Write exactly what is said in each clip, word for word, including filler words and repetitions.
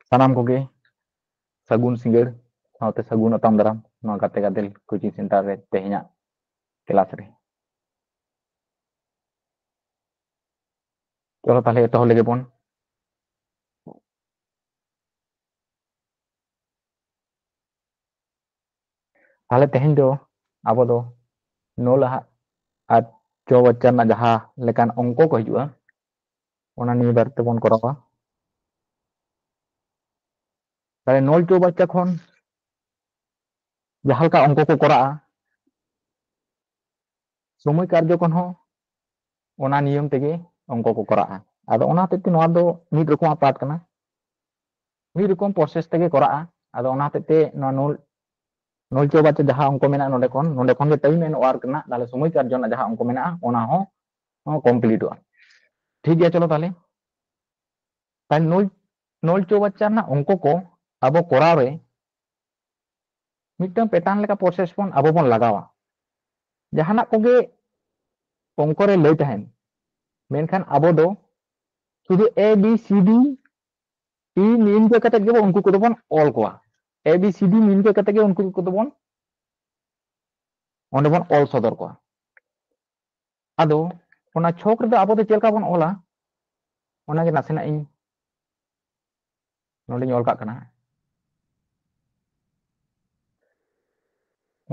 ᱥᱟᱱᱟᱢ ᱠᱚᱜᱮ ᱥᱟᱹᱜᱩᱱ ᱥᱤᱸᱜᱟᱹᱲ ᱥᱟᱶᱛᱮ ᱥᱟᱹᱜᱩᱱ ᱟᱛᱟᱝ ᱫᱟᱨᱟᱢ ᱱᱚᱣᱟ ᱜᱟᱛᱮ ᱜᱟᱫᱮᱞ ᱠᱳᱪᱤᱝ ᱥᱮᱱᱴᱟᱨ ᱨᱮ ᱛᱮᱦᱮᱧᱟᱜ ᱠᱞᱟᱥ ᱨᱮ᱾ ᱪᱚᱞᱚ ᱛᱟᱦᱞᱮ ᱮᱛᱚᱦᱚᱵ ᱞᱮᱜᱮ ᱵᱚᱱ᱾ ᱛᱟᱦᱞᱮ ᱛᱮᱦᱮᱧ ᱫᱚ ᱟᱵᱚ ᱫᱚ ᱱᱚᱞ ᱟᱦᱟᱜ ᱟᱨ ᱪᱳᱣᱵᱟᱪᱪᱟ ᱨᱮᱱᱟᱜ ᱡᱟᱦᱟᱸ ᱞᱮᱠᱟᱱ ᱚᱝᱠᱚ ᱠᱚ ᱦᱤᱡᱩᱜᱼᱟ, ᱚᱱᱟ ᱱᱤᱭᱮ ᱵᱟᱨᱮ ᱛᱮᱵᱚᱱ ᱠᱚᱨᱟᱣᱟ᱾ ᱛᱟᱦᱞᱮ ᱱᱚᱞ ᱪᱳᱣᱵᱟᱪᱪᱟ ᱠᱷᱚᱱ ᱡᱟᱦᱟᱸ ᱞᱮᱠᱟ ᱚᱝᱠᱚ ᱠᱚ ᱠᱚᱨᱟᱜᱼᱟ, ᱥᱚᱢᱚᱭ ᱠᱟᱨᱡᱚ ᱠᱷᱚᱱ ᱦᱚᱸ ᱚᱱᱟ ᱱᱤᱭᱚᱢ ᱛᱮᱜᱮ ᱚᱝᱠᱚ ᱠᱚ ᱠᱚᱨᱟᱜᱼᱟ᱾ ᱟᱫᱚ ᱚᱱᱟ ᱦᱚᱛᱮᱡ ᱛᱮ ᱱᱚᱣᱟ ᱫᱚ ᱢᱤᱫ ᱨᱚᱠᱚᱢᱟᱜ ᱯᱟᱨᱴ ᱠᱟᱱᱟ, ᱢᱤᱫ ᱨᱚᱠᱚᱢ ᱯᱨᱚᱥᱮᱥ ᱛᱮᱜᱮ ᱠᱚᱨᱟᱜᱼᱟ᱾ ᱟᱫᱚ ᱚᱱᱟ ᱦᱚᱛᱮᱡ ᱛᱮ ᱱᱚᱣᱟ ᱱᱚᱞ ᱱᱚᱞ ᱪᱳᱣᱵᱟᱪᱪᱟ ᱡᱟᱦᱟᱸ ᱚᱝᱠᱚ ᱢᱮᱱᱟᱜᱼᱟ ᱱᱚᱰᱮ ᱠᱷᱚᱱ, ᱱᱚᱰᱮ ᱠᱷᱚᱱ ᱜᱮ ᱴᱟᱭᱤᱢ ᱮᱱᱰ ᱳᱣᱟᱨᱠ ᱨᱮᱱᱟᱜ, ᱛᱟᱦᱞᱮ ᱥᱚᱢᱚᱭ ᱠᱟᱨᱡᱚ ᱨᱮᱱᱟᱜ ᱡᱟᱦᱟᱸ ᱚᱝᱠᱚ ᱢᱮᱱᱟᱜᱼᱟ ᱚᱱᱟ ᱦᱚᱸ ᱠᱚᱢᱯᱞᱤᱴᱚᱜᱼᱟ᱾ ᱴᱷᱤᱠ ᱜᱮᱭᱟ, ᱪᱚᱞᱚ ᱛᱟᱦᱞᱮ᱾ ᱛᱟᱦᱞᱮ ᱱᱚᱞ ᱱᱚᱞ ᱪᱳᱣᱵᱟᱪᱪᱟ ᱨᱮᱱᱟᱜ ᱚᱝᱠᱚ ᱠᱚ ᱟᱵᱚ ᱠᱚᱨᱟᱣ ᱨᱮ ᱢᱤᱫᱴᱟᱝ ᱯᱮᱴᱟᱨᱱ ᱞᱮᱠᱟ ᱯᱨᱚᱥᱮᱥ ᱵᱚᱱ ᱟᱵᱚ ᱵᱚᱱ ᱞᱟᱜᱟᱣᱟ᱾ ᱡᱟᱦᱟᱱᱟᱜ ᱠᱚᱜᱮ ᱚᱝᱠᱚ ᱨᱮ ᱞᱟᱹᱭ ᱛᱟᱦᱮᱱ, ᱢᱮᱱᱠᱷᱟᱱ ᱟᱵᱚ ᱫᱚ ᱥᱩᱫᱷᱩ A B C D E ᱱᱤᱝᱠᱟᱹ ᱠᱟᱛᱮ ᱜᱮᱵᱚ ᱩᱱᱠᱩ ᱠᱚᱫᱚ ᱵᱚᱱ ᱚᱞ ᱠᱚᱣᱟ᱾ ᱮ ᱵᱤ ᱥᱤ ᱰᱤ ᱱᱤᱝᱠᱟᱹ ᱠᱟᱛᱮ ᱜᱮ ᱩᱱᱠᱩ ᱠᱚᱫᱚ ᱵᱚᱱ ᱚᱸᱰᱮ ᱵᱚᱱ ᱚᱞ ᱥᱚᱫᱚᱨ ᱠᱚᱣᱟ᱾ ᱟᱫᱚ ᱚᱱᱟ ᱪᱷᱚᱠ ᱨᱮᱫᱚ ᱟᱵᱚ ᱫᱚ ᱪᱮᱫ ᱞᱮᱠᱟ ᱵᱚᱱ ᱚᱞᱟ, ᱚᱱᱟᱜᱮ ᱱᱟᱥᱮᱱᱟᱜ ᱤᱧ ᱱᱚᱰᱮᱧ ᱚᱞ ᱠᱟᱜ ᱠᱟᱱᱟ᱾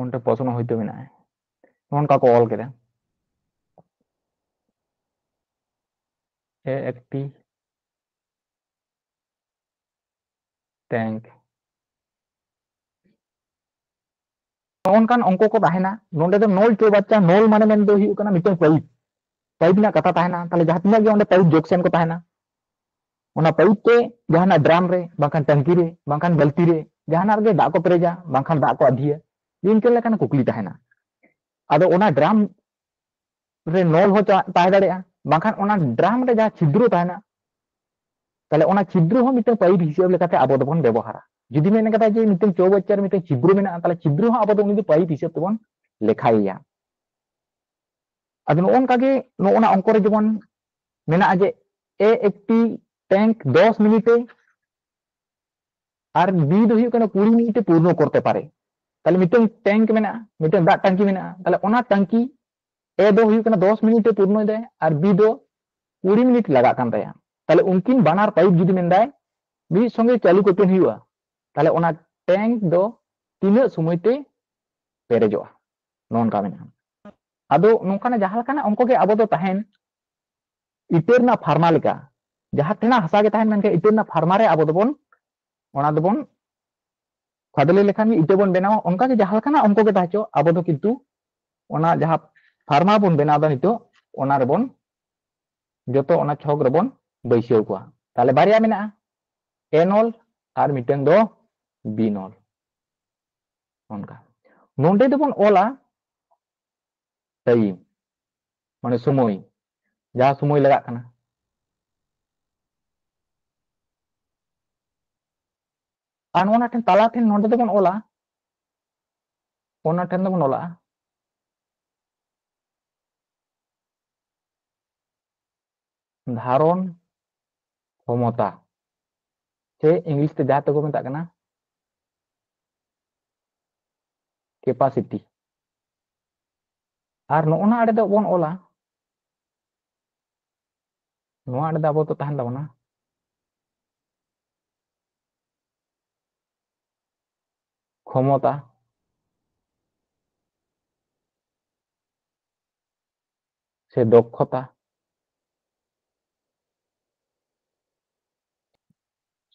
ᱚᱱᱛᱮ ᱯᱨᱚᱥᱱᱚ ᱦᱚᱭᱛᱳ ᱢᱮᱱᱟᱜᱼᱟ, ᱱᱚᱝᱠᱟ ᱠᱚ ᱚᱞ ᱠᱮᱫᱟ, ᱮ ᱮᱠᱴᱤ ᱴᱮᱝᱠ᱾ ᱱᱚᱜᱼᱚ ᱱᱚᱝᱠᱟᱱ ᱚᱝᱠᱚ ᱠᱚ ᱛᱟᱦᱮᱱᱟ᱾ ᱱᱚᱰᱮ ᱫᱚ ᱱᱚᱞ ᱪᱳᱣᱵᱟᱪᱪᱟ, ᱱᱚᱞ ᱢᱟᱱᱮ ᱢᱮᱱ ᱫᱚ ᱦᱩᱭᱩᱜ ᱠᱟᱱᱟ ᱢᱤᱫᱴᱟᱝ ᱯᱟᱭᱤᱯ, ᱯᱟᱭᱤᱯ ᱨᱮᱱᱟᱜ ᱠᱟᱛᱷᱟ ᱛᱟᱦᱮᱱᱟ᱾ ᱛᱟᱦᱞᱮ ᱡᱟᱦᱟᱸ ᱛᱤᱱᱟᱹᱜ ᱜᱮ ᱚᱸᱰᱮ ᱯᱟᱭᱤᱯ ᱡᱚᱸᱠᱥᱮᱱ ᱠᱚ ᱛᱟᱦᱮᱱᱟ, ᱚᱱᱟ ᱯᱟᱭᱤᱯ ᱛᱮ ᱡᱟᱦᱟᱱᱟᱜ ᱰᱨᱟᱢ ᱨᱮ, ᱵᱟᱝᱠᱷᱟᱱ ᱴᱟᱝᱠᱤ ᱨᱮ, ᱵᱟᱝᱠᱷᱟᱱ ᱵᱟᱹᱞᱛᱤ ᱨᱮ, ᱡᱟᱦᱟᱱᱟᱜ ᱨᱮᱜᱮ ᱫᱟᱜ ᱠᱚ ᱯᱮᱨᱮᱡᱟ, ᱵᱟᱝᱠᱷᱟᱱ ᱫᱟᱜ ᱠᱚ ᱟᱫᱷᱤᱭᱟ, ᱤᱱᱠᱟᱹ ᱞᱮᱠᱟᱱ ᱠᱩᱠᱞᱤ ᱛᱟᱦᱮᱱᱟ᱾ ᱟᱫᱚ ᱚᱱᱟ ᱰᱨᱟᱢ ᱨᱮ ᱱᱚᱞ ᱦᱚᱸ ᱪᱟ-, ᱛᱟᱦᱮᱸ ᱫᱟᱲᱮᱭᱟᱜᱼᱟ, ᱵᱟᱝᱠᱷᱟᱱ ᱚᱱᱟ ᱰᱨᱟᱢ ᱨᱮ ᱡᱟᱦᱟᱸ ᱪᱷᱤᱫᱨᱚ ᱛᱟᱦᱮᱱᱟ, ᱛᱟᱦᱞᱮ ᱚᱱᱟ ᱪᱷᱤᱫᱨᱚ ᱦᱚᱸ ᱢᱤᱫᱴᱟᱝ ᱯᱟᱭᱤᱯ ᱦᱤᱥᱟᱹᱵ ᱞᱮᱠᱟᱛᱮ ᱟᱵᱚ ᱫᱚᱵᱚᱱ ᱵᱮᱵᱚᱦᱟᱨᱟ᱾ ᱡᱩᱫᱤ ᱢᱮᱱ ᱠᱟᱫᱟ ᱡᱮ ᱢᱤᱫᱴᱟᱝ ᱪᱳᱣᱵᱟᱪᱪᱟ ᱨᱮ ᱢᱤᱫᱴᱟᱝ ᱪᱷᱤᱫᱨᱚ ᱢᱮᱱᱟᱜᱼᱟ, ᱛᱟᱦᱞᱮ ᱪᱷᱤᱫᱨᱚ ᱦᱚᱸ ᱟᱵᱚ ᱫᱚ ᱩᱱᱤ ᱫᱚ ᱯᱟᱭᱤᱯ ᱦᱤᱥᱟᱹᱵ ᱛᱮᱵᱚᱱ ᱞᱮᱠᱷᱟᱭᱮᱭᱟ᱾ ᱟᱫᱚ ᱱᱚᱜᱼᱚ ᱱᱚᱝᱠᱟ ᱜᱮ ᱱᱚᱜᱼᱚ ᱱᱟ ᱚᱝᱠᱚ ᱨᱮ ᱡᱮᱢᱚᱱ ᱢᱮᱱᱟᱜᱼᱟ ᱡᱮ ᱮ ᱮᱠᱴᱤ ᱴᱮᱝᱠ ᱫᱚᱥ ᱢᱤᱱᱤᱴᱮ ᱟᱨ ᱵᱤ ᱫᱚ ᱦᱩᱭᱩᱜ ᱠᱟᱱᱟ ᱠᱩᱲᱤ ᱢᱤᱱᱤᱴ ᱮ ᱯᱩᱨᱱᱚ ᱠᱚᱨᱛᱮ ᱯᱟᱨᱮ᱾ ᱛᱟᱦᱞᱮ ᱢᱤᱫᱴᱟᱝ ᱴᱮᱝᱠ ᱢᱮᱱᱟᱜᱼᱟ, ᱢᱤᱫᱴᱟᱝ ᱫᱟᱜ ᱴᱟᱝᱠᱤ ᱢᱮᱱᱟᱜᱼᱟ, ᱛᱟᱦᱞᱮ ᱚᱱᱟ ᱴᱟᱝᱠᱤ ᱮ ᱫᱚ ᱦᱩᱭᱩᱜ ᱠᱟᱱᱟ ᱫᱚᱥ ᱢᱤᱱᱤᱴ ᱮ ᱯᱩᱨᱱᱚᱭ ᱫᱟᱭ ᱟᱨ ᱵᱤ ᱫᱚ ᱠᱩᱲᱤ ᱢᱤᱱᱤᱴ ᱞᱟᱜᱟᱜ ᱠᱟᱱ ᱛᱟᱭᱟ᱾ ᱛᱟᱦᱞᱮ ᱩᱱᱠᱤᱱ ᱵᱟᱱᱟᱨ ᱯᱟᱭᱤᱯ ᱡᱩᱫᱤ ᱢᱮᱱᱫᱟᱭ ᱢᱤᱫ ᱥᱚᱸᱜᱮ ᱪᱟᱹᱞᱩ ᱠᱟᱹᱴᱤᱱ ᱦᱩᱭᱩᱜᱼᱟ, ᱛᱟᱦᱞᱮ ᱚᱱᱟ ᱴᱮᱝᱠ ᱫᱚ ᱛᱤᱱᱟᱹᱜ ᱥᱚᱢᱚᱭ ᱛᱮ ᱯᱮᱨᱮᱡᱚᱜᱼᱟ? ᱱᱚᱝᱠᱟ ᱢᱮᱱᱟᱜᱼᱟ᱾ ᱟᱫᱚ ᱱᱚᱝᱠᱟᱱᱟᱜ ᱡᱟᱦᱟᱸ ᱞᱮᱠᱟᱱᱟᱜ ᱚᱝᱠᱚ ᱜᱮ ᱟᱵᱚ ᱫᱚ ᱛᱟᱦᱮᱱ ᱤᱴᱟᱹ ᱨᱮᱱᱟᱜ ᱯᱷᱟᱨᱢᱟ ᱞᱮᱠᱟ, ᱡᱟᱦᱟᱸ ᱴᱷᱮᱱᱟᱜ ᱦᱟᱥᱟ ᱜᱮ ᱛᱟᱦᱮᱱ, ᱢᱮᱱᱠᱷᱟᱱ ᱤᱴᱟᱹ ᱨᱮᱱᱟᱜ ᱯᱷᱟᱨᱢᱟ ᱨᱮ ᱟᱵᱚ ᱫᱚᱵᱚᱱ, ᱚᱱᱟ ᱫᱚᱵᱚᱱ ᱠᱷᱟᱫᱽᱞᱮ ᱞᱮᱠᱷᱟᱱ ᱜᱮ ᱤᱴᱟᱹ ᱵᱚᱱ ᱵᱮᱱᱟᱣᱟ᱾ ᱚᱱᱠᱟ ᱜᱮ ᱡᱟᱦᱟᱸ ᱞᱮᱠᱟᱱᱟᱜ ᱚᱝᱠᱚ ᱜᱮ ᱛᱟᱦᱮᱸ ᱦᱚᱪᱚ, ᱟᱵᱚ ᱫᱚ ᱠᱤᱱᱛᱩ ᱚᱱᱟ ᱡᱟᱦᱟᱸ ᱯᱷᱟᱨᱢᱟ ᱵᱚᱱ ᱵᱮᱱᱟᱣ ᱮᱫᱟ ᱱᱤᱛᱚᱜ, ᱚᱱᱟ ᱨᱮᱵᱚᱱ, ᱡᱚᱛᱚ ᱚᱱᱟ ᱪᱷᱚᱠ ᱨᱮᱵᱚᱱ ᱵᱟᱹᱭᱥᱟᱹᱣ ᱠᱚᱣᱟ᱾ ᱛᱟᱦᱞᱮ ᱵᱟᱨᱭᱟ ᱢᱮᱱᱟᱜᱼᱟ, ᱮ ᱱᱚᱞ ᱟᱨ ᱢᱤᱫᱴᱟᱝ ᱫᱚ ᱵᱤ ᱱᱚᱞ᱾ ᱚᱱᱠᱟ ᱱᱚᱸᱰᱮ ᱫᱚᱵᱚᱱ ᱚᱞᱟ ᱴᱟᱭᱤᱢ, ᱢᱟᱱᱮ ᱥᱚᱢᱚᱭ, ᱡᱟᱦᱟᱸ ᱥᱚᱢᱚᱭ ᱞᱟᱜᱟᱜ ᱠᱟᱱᱟ᱾ ᱟᱨ ᱱᱚᱜᱼᱚ ᱱᱟ ᱴᱷᱮᱱ, ᱛᱟᱞᱟ ᱴᱷᱮᱱ ᱱᱚᱸᱰᱮ ᱫᱚᱵᱚᱱ ᱚᱞᱟ, ᱚᱱᱟ ᱴᱷᱮᱱ ᱫᱚᱵᱚᱱ ᱚᱞᱟ ᱫᱷᱟᱨᱚᱱ ᱠᱷᱚᱢᱚᱛᱟ, ᱥᱮ ᱤᱝᱞᱤᱥ ᱛᱮ ᱡᱟᱦᱟᱸ ᱛᱮᱠᱚ ᱢᱮᱛᱟᱜ ᱠᱟᱱᱟ ᱠᱮᱯᱟᱥᱤᱴᱤ᱾ ᱟᱨ ᱱᱚᱜᱼᱚ ᱱᱟ ᱟᱲᱮ ᱫᱚ ᱵᱚᱱ ᱚᱞᱟ, ᱱᱚᱣᱟ ᱟᱲᱮ ᱫᱚ ᱟᱵᱚ ᱫᱚ ᱛᱟᱦᱮᱱ ᱛᱟᱵᱚᱱᱟ ᱠᱷᱚᱢᱚᱛᱟ ᱥᱮ ᱫᱚᱠᱷᱚᱛᱟ,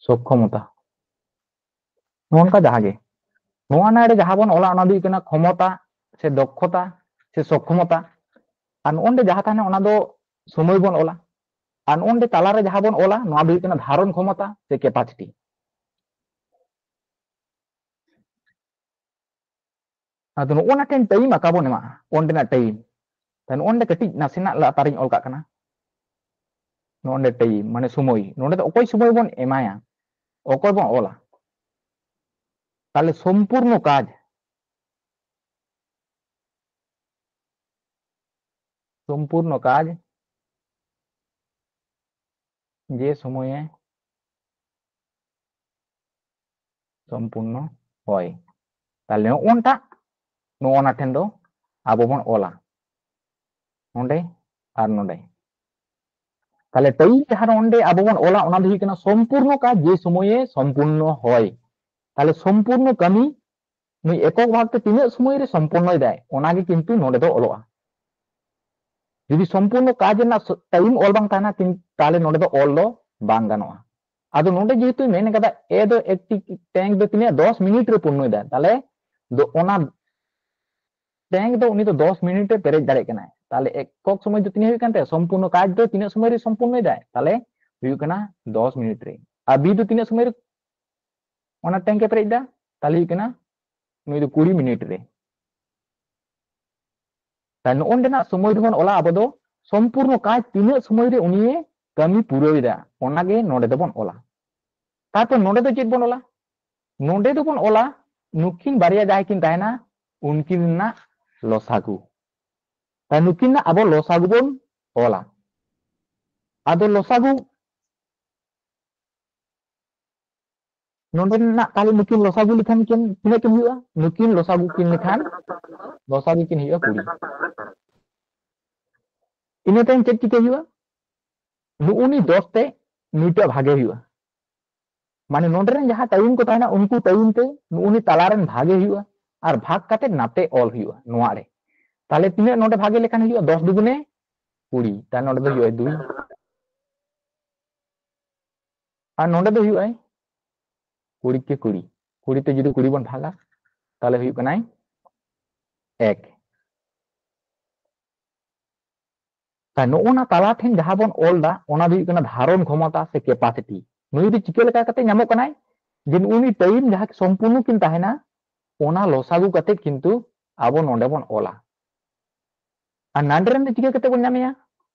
ᱥᱚᱠᱠᱷᱚᱢᱚᱛᱟ᱾ ᱱᱚᱜᱼᱚ ᱱᱚᱝᱠᱟ ᱡᱟᱦᱟᱸ ᱜᱮ, ᱱᱚᱣᱟ ᱱᱟᱲᱮ ᱡᱟᱦᱟᱸ ᱵᱚᱱ ᱚᱞᱟ, ᱚᱱᱟ ᱫᱚ ᱦᱩᱭᱩᱜ ᱠᱟᱱᱟ ᱠᱷᱚᱢᱚᱛᱟ ᱥᱮ ᱫᱚᱠᱷᱚᱛᱟ ᱥᱮ ᱥᱚᱠᱠᱷᱚᱢᱚᱛᱟ᱾ ᱟᱨ ᱱᱚᱜᱼᱚ ᱱᱚᱰᱮ ᱡᱟᱦᱟᱸ ᱛᱟᱦᱮᱱᱟ, ᱚᱱᱟ ᱫᱚ ᱥᱚᱢᱚᱭ ᱵᱚᱱ ᱚᱞᱟ᱾ ᱟᱨ ᱱᱚᱜᱼᱚ ᱱᱚᱰᱮ ᱛᱟᱞᱟᱨᱮ ᱡᱟᱦᱟᱸ ᱵᱚᱱ ᱚᱞᱟ, ᱱᱚᱣᱟ ᱫᱚ ᱦᱩᱭᱩᱜ ᱠᱟᱱᱟ ᱫᱷᱟᱨᱚᱱ ᱠᱷᱚᱢᱚᱛᱟ ᱥᱮ ᱠᱮᱯᱟᱥᱤᱴᱤ᱾ ᱟᱫᱚ ᱱᱚᱜᱼᱚ ᱱᱟ ᱴᱷᱮᱱ ᱴᱟᱭᱤᱢ ᱟᱸᱠᱟ ᱵᱚᱱ ᱮᱢᱟᱜᱼᱟ, ᱚᱸᱰᱮᱱᱟᱜ ᱴᱟᱭᱤᱢ᱾ ᱛᱟᱦᱞᱮ ᱱᱚᱜᱼᱚ ᱱᱚᱰᱮ ᱠᱟᱹᱴᱤᱡ ᱱᱟᱥᱮᱱᱟᱜ ᱞᱟᱛᱟᱨᱤᱧ ᱚᱞ ᱠᱟᱜ ᱠᱟᱱᱟ, ᱱᱚᱜᱼᱚ ᱱᱚᱰᱮ ᱴᱟᱭᱤᱢ ᱢᱟᱱᱮ ᱥᱚᱢᱚᱭ᱾ ᱱᱚᱰᱮ ᱫᱚ ᱚᱠᱚᱭ ᱥᱚᱢᱚᱭ ᱵᱚᱱ ᱮᱢᱟᱭᱟ, ᱚᱠᱚᱭ ᱵᱚᱱ ᱚᱞᱟ? ᱛᱟᱦᱞᱮ ᱥᱚᱢᱯᱩᱨᱱᱚ ᱠᱟᱡᱽ, ᱥᱚᱢᱯᱩᱨᱱᱚ ᱠᱟᱡᱽ ᱡᱮ ᱥᱚᱢᱚᱭᱮ ᱥᱚᱢᱯᱩᱨᱱᱚ ᱦᱚᱭ᱾ ᱛᱟᱦᱞᱮ ᱱᱚᱜᱼᱚᱱᱴᱟᱜ, ᱱᱚᱜᱼᱚᱱᱟ ᱴᱷᱮᱱ ᱫᱚ ᱟᱵᱚ ᱵᱚᱱ ᱚᱞᱟ, ᱱᱚᱰᱮ ᱟᱨ ᱱᱚᱰᱮ᱾ ᱛᱟᱦᱞᱮ ᱴᱟᱭᱤᱢ ᱡᱟᱦᱟᱸ ᱱᱚᱰᱮ ᱟᱵᱚ ᱵᱚᱱ ᱚᱞᱟ, ᱚᱱᱟ ᱫᱚ ᱦᱩᱭᱩᱜ ᱠᱟᱱᱟ ᱥᱚᱢᱯᱩᱨᱱᱚ ᱠᱟᱡᱽ, ᱡᱮ ᱥᱚᱢᱚᱭᱮ ᱥᱚᱢᱯᱩᱨᱱᱚ ᱦᱚᱭ᱾ ᱛᱟᱦᱞᱮ ᱥᱚᱢᱯᱩᱨᱱᱚ ᱠᱟᱹᱢᱤ ᱱᱩᱭ ᱮᱠᱚᱠ ᱵᱷᱟᱵᱽ ᱛᱮ ᱛᱤᱱᱟᱹᱜ ᱥᱚᱢᱚᱭ ᱨᱮ ᱥᱚᱢᱯᱩᱨᱱᱚᱭ ᱫᱟᱭ, ᱚᱱᱟ ᱜᱮ ᱠᱤᱱᱛᱩ ᱱᱚᱰᱮ ᱫᱚ ᱚᱞᱚᱜᱼᱟ᱾ ᱡᱩᱫᱤ ᱥᱚᱢᱯᱩᱨᱱᱚ ᱠᱟᱡᱽ ᱨᱮᱱᱟᱜ ᱥᱚ-, ᱴᱟᱭᱤᱢ ᱚᱞ ᱵᱟᱝ ᱛᱟᱦᱮᱱᱟ, ᱠᱤᱱ-, ᱛᱟᱦᱞᱮ ᱱᱚᱰᱮ ᱫᱚ ᱚᱞ ᱫᱚ ᱵᱟᱝ ᱜᱟᱱᱚᱜᱼᱟ᱾ ᱟᱫᱚ ᱱᱚᱰᱮ ᱡᱮᱦᱮᱛᱩ ᱢᱮᱱ ᱠᱟᱫᱟ, ᱮ ᱫᱚ ᱮᱠᱴᱤ ᱴᱮᱝᱠ ᱫᱚ ᱛᱤᱱᱟᱹᱜ, ᱫᱚᱥ ᱢᱤᱱᱤᱴ ᱨᱮ ᱯᱩᱨᱱᱚᱭ ᱫᱟᱭ, ᱛᱟᱦᱞᱮ ᱫᱚ ᱚᱱᱟ ᱴᱮᱝᱠ ᱫᱚ ᱩᱱᱤ ᱫᱚ ᱫᱚᱥ ᱢᱤᱱᱤᱴ ᱨᱮ ᱯᱮᱨᱮᱡ ᱫᱟᱲᱮᱭᱟᱜ ᱠᱟᱱᱟᱭ᱾ ᱛᱟᱦᱞᱮ ᱮᱠᱚᱠ ᱥᱚᱢᱚᱭ ᱫᱚ ᱛᱤᱱᱟᱹᱜ ᱦᱩᱭᱩᱜ ᱠᱟᱱ ᱛᱟᱭᱟ? ᱥᱚᱢᱯᱩᱨᱱᱚ ᱠᱟᱡᱽ ᱫᱚ ᱛᱤᱱᱟᱹᱜ ᱥᱚᱢᱚᱭ ᱨᱮ ᱥᱚᱢᱯᱩᱨᱱᱚᱭ ᱫᱟᱭ? ᱛᱟᱦᱞᱮ ᱦᱩᱭᱩᱜ ᱠᱟᱱᱟ ᱫᱚᱥ ᱢᱤᱱᱤᱴ ᱨᱮ᱾ ᱟᱨ ᱵᱤ ᱫᱚ ᱛᱤᱱᱟᱹᱜ ᱥᱚᱢᱚᱭ ᱨᱮ ᱚᱱᱟ ᱴᱮᱝᱠ ᱮ ᱯᱮᱨᱮᱡ ᱫᱟ? ᱛᱟᱦᱞᱮ ᱦᱩᱭᱩᱜ ᱠᱟᱱᱟ ᱱᱩᱭ ᱫᱚ ᱠᱩᱲᱤ ᱢᱤᱱᱤᱴ ᱨᱮ᱾ ᱛᱟᱦᱞᱮ ᱱᱚᱜᱼᱚ ᱱᱚᱰᱮᱱᱟᱜ ᱥᱚᱢᱚᱭ ᱫᱚᱵᱚᱱ ᱚᱞᱟ ᱟᱵᱚ ᱫᱚ ᱥᱚᱢᱯᱩᱨᱱᱚ ᱠᱟᱡᱽ ᱛᱤᱱᱟᱹᱜ ᱥᱚᱢᱚᱭ ᱨᱮ ᱩᱱᱤᱭᱮ ᱠᱟᱹᱢᱤ ᱯᱩᱨᱟᱹᱣ ᱮᱫᱟ, ᱚᱱᱟᱜᱮ ᱱᱚᱰᱮ ᱫᱚᱵᱚᱱ ᱚᱞᱟ᱾ ᱛᱟᱨᱯᱚᱨ ᱱᱚᱰᱮ ᱫᱚ ᱪᱮᱫ ᱵᱚᱱ ᱚᱞᱟ? ᱱᱚᱰᱮ ᱫᱚᱵᱚᱱ ᱚᱞᱟ ᱱᱩᱠᱤᱱ ᱵᱟᱨᱭᱟ ᱡᱟᱦᱟᱸᱭ ᱠᱤᱱ ᱛᱟᱦᱮᱱᱟ, ᱩᱱᱠᱤᱱ ᱨᱮᱱᱟᱜ ᱞᱚᱥᱟᱜᱩ᱾ ᱛᱟᱦᱞᱮ ᱱᱩᱠᱤᱱ ᱨᱮᱱᱟᱜ ᱟᱵᱚ ᱞᱚᱥᱟᱜᱩ ᱵᱚᱱ ᱚᱞᱟ᱾ ᱟᱫᱚ ᱞᱚᱥᱟᱜᱩ ᱱᱚᱰᱮᱱᱟᱜ ᱛᱟᱦᱞᱮ ᱱᱩᱠᱤᱱ ᱞᱚᱥᱟᱜᱩ ᱞᱮᱠᱷᱟᱱ ᱠᱤᱱ ᱛᱤᱱᱟᱹᱜ ᱠᱤᱱ ᱦᱩᱭᱩᱜᱼᱟ? ᱱᱩᱠᱤᱱ ᱞᱚᱥᱟᱜᱩ ᱠᱤᱱ ᱞᱮᱠᱷᱟᱱ ᱞᱚᱥᱟᱜᱩ ᱠᱤᱱ ᱦᱩᱭᱩᱜᱼᱟ ᱠᱩᱲᱤ᱾ ᱤᱱᱟᱹ ᱛᱟᱭᱚᱢ ᱪᱮᱫ ᱪᱤᱠᱟᱹ ᱦᱩᱭᱩᱜᱼᱟ? ᱱᱩᱜᱼᱩ ᱱᱩᱭ ᱫᱚᱥ ᱛᱮ ᱱᱩᱭᱴᱟᱜ ᱵᱷᱟᱜᱮ ᱦᱩᱭᱩᱜᱼᱟ᱾ ᱢᱟᱱᱮ ᱱᱚᱰᱮ ᱨᱮᱱ ᱡᱟᱦᱟᱸ ᱴᱟᱭᱤᱢ ᱠᱚ ᱛᱟᱦᱮᱱᱟ, ᱩᱱᱠᱩ ᱴᱟᱭᱤᱢ ᱛᱮ ᱱᱩᱜᱼᱩ ᱱᱩᱭ ᱛᱟᱞᱟ ᱨᱮᱱ ᱵᱷᱟᱜᱮ ᱦᱩᱭᱩᱜᱼᱟ, ᱟᱨ ᱵᱷᱟᱜᱽ ᱠᱟᱛᱮ ᱱᱟᱛᱮ ᱚᱞ ᱦᱩᱭᱩᱜᱼᱟ ᱱᱚᱣᱟ ᱨᱮ᱾ ᱛᱟᱦᱞᱮ ᱛᱤᱱᱟᱹᱜ ᱱᱚᱰᱮ ᱵᱷᱟᱜᱮ ᱞᱮᱠᱷᱟᱱ ᱦᱩᱭᱩᱜᱼᱟ? ᱫᱚᱥ ᱫᱩᱜᱩᱱᱮ ᱠᱩᱲᱤ, ᱛᱟᱦᱞᱮ ᱱᱚᱰᱮ ᱫᱚ ᱦᱩᱭᱩᱜᱼᱟ ᱫᱩᱭ᱾ ᱟᱨ ᱱᱚᱰᱮ ᱫᱚ ᱦᱩᱭᱩᱜᱼᱟᱭ ᱠᱩᱲᱤ ᱠᱮ ᱠᱩᱲᱤ, ᱠᱩᱲᱤ ᱛᱮ ᱡᱩᱫᱤ ᱠᱩᱲᱤ ᱵᱚᱱ ᱵᱷᱟᱜᱟ, ᱛᱟᱦᱞᱮ ᱦᱩᱭᱩᱜ ᱠᱟᱱᱟᱭ ᱮᱠ᱾ ᱛᱟᱦᱞᱮ ᱱᱚᱜᱼᱚ ᱱᱟ ᱛᱟᱞᱟ ᱴᱷᱮᱱ ᱡᱟᱦᱟᱸ ᱵᱚᱱ ᱚᱞ ᱫᱟ, ᱚᱱᱟ ᱫᱚ ᱦᱩᱭᱩᱜ ᱠᱟᱱᱟ ᱫᱷᱟᱨᱚᱱ ᱠᱷᱚᱢᱚᱛᱟ ᱥᱮ capacity᱾ ᱱᱩᱭ ᱫᱚ ᱪᱤᱠᱟᱹ ᱞᱮᱠᱟ ᱠᱟᱛᱮ ᱧᱟᱢᱚᱜ ᱠᱟᱱᱟᱭ? ᱡᱮ ᱱᱩᱜᱼᱩ ᱱᱩᱭ ᱴᱟᱭᱤᱢ ᱡᱟᱦᱟᱸ ᱥᱚᱢᱯᱩᱨᱱᱚ ᱠᱤᱱ ᱛᱟᱦᱮᱱᱟ, ᱚᱱᱟ ᱞᱚᱥᱟᱜᱩ ᱠᱟᱛᱮ ᱠᱤᱱᱛᱩ ᱟᱵᱚ ᱱᱚᱰᱮ ᱵᱚᱱ ᱚᱞᱟ᱾ ᱟᱨ ᱱᱟᱰᱮ ᱨᱮᱱ ᱫᱚ ᱪᱤᱠᱟᱹ ᱠᱟᱛᱮ ᱵᱚᱱ ᱧᱟᱢᱮᱭᱟ?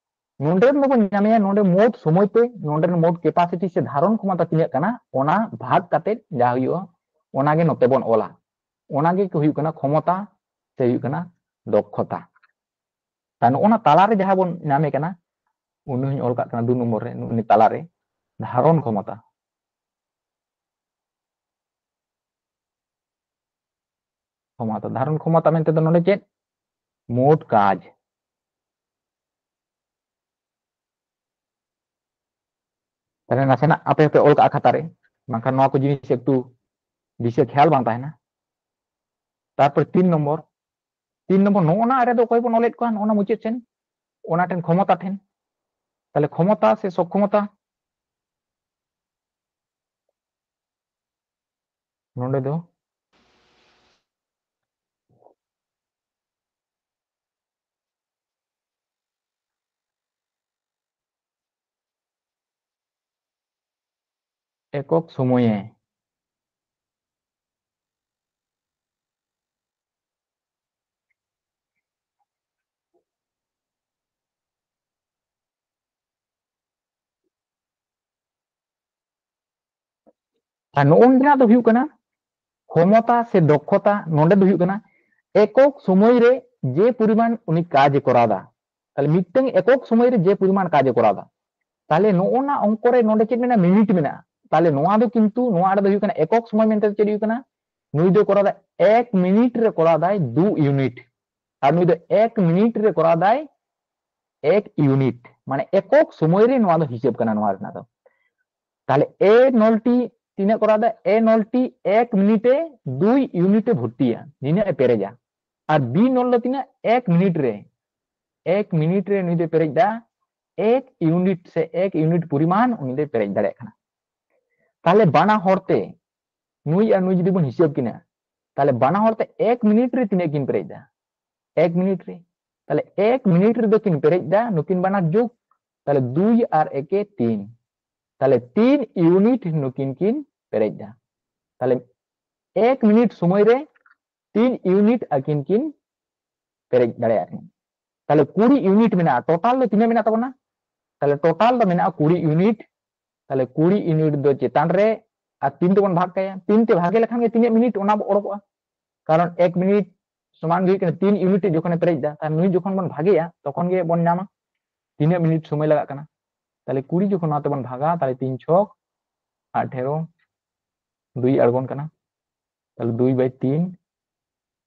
ᱱᱚᱰᱮ ᱨᱮᱱ ᱫᱚᱵᱚᱱ ᱧᱟᱢᱮᱭᱟ, ᱱᱚᱰᱮ ᱢᱳᱴ ᱥᱚᱢᱚᱭ ᱛᱮ ᱱᱚᱰᱮ ᱨᱮᱱ ᱢᱳᱴ capacity ᱥᱮ ᱫᱷᱟᱨᱚᱱ ᱠᱷᱚᱢᱚᱛᱟ ᱛᱤᱱᱟᱹᱜ ᱠᱟᱱᱟ, ᱚᱱᱟ ᱵᱷᱟᱜᱽ ᱠᱟᱛᱮ ᱡᱟ ᱦᱩᱭᱩᱜᱼᱟ, ᱚᱱᱟ ᱜᱮ ᱱᱚᱛᱮ ᱵᱚᱱ ᱚᱞᱟ᱾ ᱚᱱᱟ ᱜᱮ ᱦᱩᱭᱩᱜ ᱠᱟᱱᱟ ᱠᱷᱚᱢᱚᱛᱟ ᱥᱮ ᱦᱩᱭᱩᱜ ᱠᱟᱱᱟ ᱫᱚᱠᱷᱚᱛᱟ᱾ ᱛᱟ ᱱᱚᱜᱼᱚ ᱱᱟ ᱛᱟᱞᱟᱨᱮ ᱡᱟᱦᱟᱸ ᱵᱚᱱ ᱧᱟᱢᱮ ᱠᱟᱱᱟ, ᱩᱱᱤ ᱦᱚᱧ ᱚᱞ ᱠᱟᱜ ᱠᱟᱱᱟ ᱫᱩ ᱱᱚᱢᱵᱚᱨ ᱨᱮ, ᱱᱩᱜᱼᱩ ᱱᱩᱭ ᱛᱟᱞᱟᱨᱮ ᱫᱷᱟᱨᱚᱱ ᱠᱷᱚᱢᱚᱛᱟ᱾ ᱠᱷᱚᱢᱚᱛᱟ᱾ ᱫᱷᱟᱨᱚᱱ ᱠᱷᱚᱢᱚᱛᱟ ᱢᱮᱱᱛᱮ ᱫᱚ ᱱᱚᱰᱮ ᱪᱮᱫ? ᱢᱳᱴ ᱠᱟᱡᱽ᱾ ᱛᱟᱦᱞᱮ ᱱᱟᱥᱮᱱᱟᱜ ᱟᱯᱮ ᱯᱮ ᱚᱞ ᱠᱟᱜᱼᱟ ᱠᱷᱟᱛᱟ ᱨᱮ, ᱵᱟᱝᱠᱷᱟᱱ ᱱᱚᱣᱟ ᱠᱚ ᱡᱤᱱᱤᱥ ᱮᱠᱴᱩ ᱫᱤᱥᱟᱹ ᱠᱷᱮᱭᱟᱞ ᱵᱟᱝ ᱛᱟᱦᱮᱱᱟ᱾ ᱛᱟᱨᱯᱚᱨ ᱛᱤᱱ ᱱᱚᱢᱵᱚᱨ, ᱛᱤᱱ ᱱᱚᱢᱵᱚᱨ ᱱᱚᱜᱼᱚ ᱱᱟ ᱨᱮᱫᱚ ᱚᱠᱚᱭ ᱵᱚᱱ ᱚᱞᱮᱫ ᱠᱚᱣᱟ? ᱱᱚᱜᱼᱚ ᱱᱟ ᱢᱩᱪᱟᱹᱫ ᱥᱮᱱ ᱚᱱᱟ ᱴᱷᱮᱱ, ᱠᱷᱚᱢᱚᱛᱟ ᱴᱷᱮᱱ᱾ ᱛᱟᱦᱞᱮ ᱠᱷᱚᱢᱚᱛᱟ ᱥᱮ ᱥᱚᱠᱠᱷᱚᱢᱚᱛᱟ ᱱᱚᱰᱮ ᱫᱚ ᱮᱠᱚᱠ ᱥᱚᱢᱚᱭᱮ ᱟᱨ ᱱᱚᱜᱼᱚ ᱱᱚᱰᱮᱱᱟᱜ ᱫᱚ ᱦᱩᱭᱩᱜ ᱠᱟᱱᱟ ᱠᱷᱚᱢᱚᱛᱟ ᱥᱮ ᱫᱚᱠᱷᱚᱛᱟ᱾ ᱱᱚᱰᱮ ᱫᱚ ᱦᱩᱭᱩᱜ ᱠᱟᱱᱟ ᱮᱠᱚᱠ ᱥᱚᱢᱚᱭ ᱨᱮ ᱡᱮ ᱯᱚᱨᱤᱢᱟᱱ ᱩᱱᱤ ᱠᱟᱡᱽ ᱮ ᱠᱚᱨᱟᱣ ᱮᱫᱟ᱾ ᱛᱟᱦᱞᱮ ᱢᱤᱫᱴᱟᱝ ᱮᱠᱚᱠ ᱥᱚᱢᱚᱭ ᱨᱮ ᱡᱮ ᱯᱚᱨᱤᱢᱟᱱ ᱠᱟᱡᱽ ᱮ ᱠᱚᱨᱟᱣ ᱮᱫᱟ, ᱛᱟᱦᱞᱮ ᱱᱚᱜᱼᱚ ᱱᱟ ᱚᱝᱠᱚ ᱨᱮ ᱱᱚᱰᱮ ᱪᱮᱫ ᱢᱮᱱᱟᱜᱼᱟ? ᱢᱤᱱᱤᱴ ᱢᱮᱱᱟᱜᱼᱟ᱾ ᱛᱟᱦᱞᱮ ᱱᱚᱣᱟ ᱫᱚ ᱠᱤᱱᱛᱩ, ᱱᱚᱣᱟ ᱟᱲᱮ ᱫᱚ ᱦᱩᱭᱩᱜ ᱠᱟᱱᱟ ᱮᱠᱚᱠ ᱥᱚᱢᱚᱭ ᱢᱮᱱᱛᱮ ᱫᱚ ᱪᱮᱫ ᱦᱩᱭᱩᱜ ᱠᱟᱱᱟ? ᱱᱩᱭ ᱫᱚ ᱠᱚᱨᱟᱣ ᱫᱟᱭ ᱮᱠ ᱢᱤᱱᱤᱴ ᱨᱮ ᱠᱚᱨᱟᱣ ᱫᱟᱭ ᱫᱩ ᱤᱭᱩᱱᱤᱴ, ᱟᱨ ᱱᱩᱭ ᱫᱚ ᱮᱠ ᱢᱤᱱᱤᱴ ᱨᱮ ᱠᱚᱨᱟᱣ ᱫᱟᱭ ᱮᱠ ᱤᱭᱩᱱᱤᱴ᱾ ᱢᱟᱱᱮ ᱮᱠᱚᱠ ᱥᱚᱢᱚᱭ ᱨᱮ ᱱᱚᱣᱟ ᱫᱚ ᱦᱤᱥᱟᱹᱵ ᱠᱟᱱᱟ ᱱᱚᱣᱟ ᱨᱮᱱᱟᱜ ᱫᱚ᱾ ᱛᱟᱦᱞᱮ ᱮ ᱱᱚᱞ ᱴᱤ ᱛᱤᱱᱟᱹᱜ ᱠᱚᱨᱟᱣ ᱫᱟ? ᱮ ᱱᱚᱞ ᱴᱤ ᱮᱠ ᱢᱤᱱᱤᱴ ᱮ ᱫᱩᱭ ᱤᱭᱩᱱᱤᱴ ᱮ ᱵᱷᱚᱨᱛᱤᱭᱟ, ᱱᱤᱱᱟᱹᱜ ᱮ ᱯᱮᱨᱮᱡᱟ᱾ ᱟᱨ ᱵᱤ ᱱᱚᱞ ᱫᱚ ᱛᱤᱱᱟᱹᱜ? ᱮᱠ ᱢᱤᱱᱤᱴ ᱨᱮ, ᱮᱠ ᱢᱤᱱᱤᱴ ᱨᱮ ᱱᱩᱭ ᱫᱚᱭ ᱯᱮᱨᱮᱡ ᱫᱟ ᱮᱠ ᱤᱭᱩᱱᱤᱴ ᱥᱮ ᱮᱠ ᱤᱭᱩᱱᱤᱴ ᱯᱚᱨᱤᱢᱟᱱ ᱩᱱᱤ ᱫᱚᱭ ᱯᱮᱨᱮᱡ ᱫᱟᱲᱮᱭᱟᱜ ᱠᱟᱱᱟ᱾ ᱛᱟᱦᱞᱮ ᱵᱟᱱᱟ ᱦᱚᱲ ᱛᱮ ᱱᱩᱭ ᱟᱨ ᱱᱩᱭ ᱡᱩᱫᱤ ᱵᱚᱱ ᱦᱤᱥᱟᱹᱵ ᱠᱤᱱᱟ, ᱛᱟᱦᱞᱮ ᱵᱟᱱᱟ ᱦᱚᱲ ᱛᱮ ᱮᱠ ᱢᱤᱱᱤᱴ ᱨᱮ ᱛᱤᱱᱟᱹᱜ ᱠᱤᱱ ᱯᱮᱨᱮᱡ ᱫᱟ? ᱮᱠ ᱢᱤᱱᱤᱴ ᱨᱮ᱾ ᱛᱟᱦᱞᱮ ᱮᱠ ᱢᱤᱱᱤᱴ ᱨᱮᱫᱚ ᱠᱤᱱ ᱯᱮᱨᱮᱡ ᱫᱟ ᱱᱩᱠᱤᱱ ᱵᱟᱱᱟᱨ ᱡᱳᱜ, ᱛᱟᱦᱞᱮ ᱫᱩᱭ ᱟᱨ ᱮᱠᱮ ᱛᱤᱱ, ᱛᱟᱦᱞᱮ ᱛᱤᱱ ᱤᱭᱩᱱᱤᱴ ᱱᱩᱠᱤᱱ ᱠᱤᱱ ᱯᱮᱨᱮᱡ ᱫᱟ᱾ ᱛᱟᱦᱞᱮ ᱮᱠ ᱢᱤᱱᱤᱴ ᱥᱚᱢᱚᱭ ᱨᱮ ᱛᱤᱱ ᱤᱭᱩᱱᱤᱴ ᱟᱹᱠᱤᱱ ᱠᱤᱱ ᱯᱮᱨᱮᱡ ᱫᱟᱲᱮᱭᱟᱜ ᱠᱤᱱ᱾ ᱛᱟᱦᱞᱮ ᱠᱩᱲᱤ ᱤᱭᱩᱱᱤᱴ ᱢᱮᱱᱟᱜᱼᱟ, ᱴᱳᱴᱟᱞ ᱫᱚ ᱛᱤᱱᱟᱹᱜ ᱢᱮᱱᱟᱜ ᱛᱟᱵᱚᱱᱟ? ᱛᱟᱦᱞᱮ ᱴᱳᱴᱟᱞ ᱫᱚ ᱢᱮᱱᱟᱜᱼᱟ ᱠᱩᱲᱤ ᱤᱭᱩᱱᱤᱴ᱾ ᱛᱟᱦᱞᱮ ᱠᱩᱲᱤ ᱤᱭᱩᱱᱤᱴ ᱫᱚ ᱪᱮᱛᱟᱱ ᱨᱮ ᱟᱨ ᱛᱤᱱ ᱛᱮᱵᱚᱱ ᱵᱷᱟᱜᱽ ᱠᱟᱭᱟ, ᱛᱤᱱ ᱛᱮ ᱵᱷᱟᱜᱮ ᱞᱮᱠᱷᱟᱱ ᱜᱮ ᱛᱤᱱᱟᱹᱜ ᱢᱤᱱᱤᱴ ᱚᱱᱟ ᱚᱰᱚᱠᱚᱜᱼᱟ᱾ ᱠᱟᱨᱚᱱ ᱮᱠ ᱢᱤᱱᱤᱴ ᱥᱚᱢᱟᱱ ᱜᱮ ᱦᱩᱭᱩᱜ ᱠᱟᱱᱟ ᱛᱤᱱ ᱤᱭᱩᱱᱤᱴ ᱡᱚᱠᱷᱚᱱᱮ ᱯᱮᱨᱮᱡ ᱫᱟ, ᱛᱟᱦᱞᱮ ᱱᱩᱭ ᱡᱚᱠᱷᱚᱱ ᱵᱚᱱ ᱵᱷᱟᱜᱮᱭᱟ ᱛᱚᱠᱷᱚᱱ ᱜᱮ ᱵᱚᱱ ᱧᱟᱢᱟ ᱛᱤᱱᱟᱹᱜ ᱢᱤᱱᱤᱴ ᱥᱚᱢᱚᱭ ᱞᱟᱜᱟᱜ ᱠᱟᱱᱟ᱾ ᱛᱟᱦᱞᱮ ᱠᱩᱲᱤ ᱡᱚᱠᱷᱚᱱ ᱱᱚᱣᱟ ᱛᱮᱵᱚᱱ ᱵᱷᱟᱜᱟ, ᱛᱟᱦᱞᱮ ᱛᱤᱱ ᱪᱷᱚᱠ ᱟᱴᱷᱮᱨᱚ, ᱫᱩᱭ ᱟᱬᱜᱚᱱ ᱠᱟᱱᱟ, ᱛᱟᱦᱞᱮ ᱫᱩᱭ ᱵᱟᱭ ᱛᱤᱱ,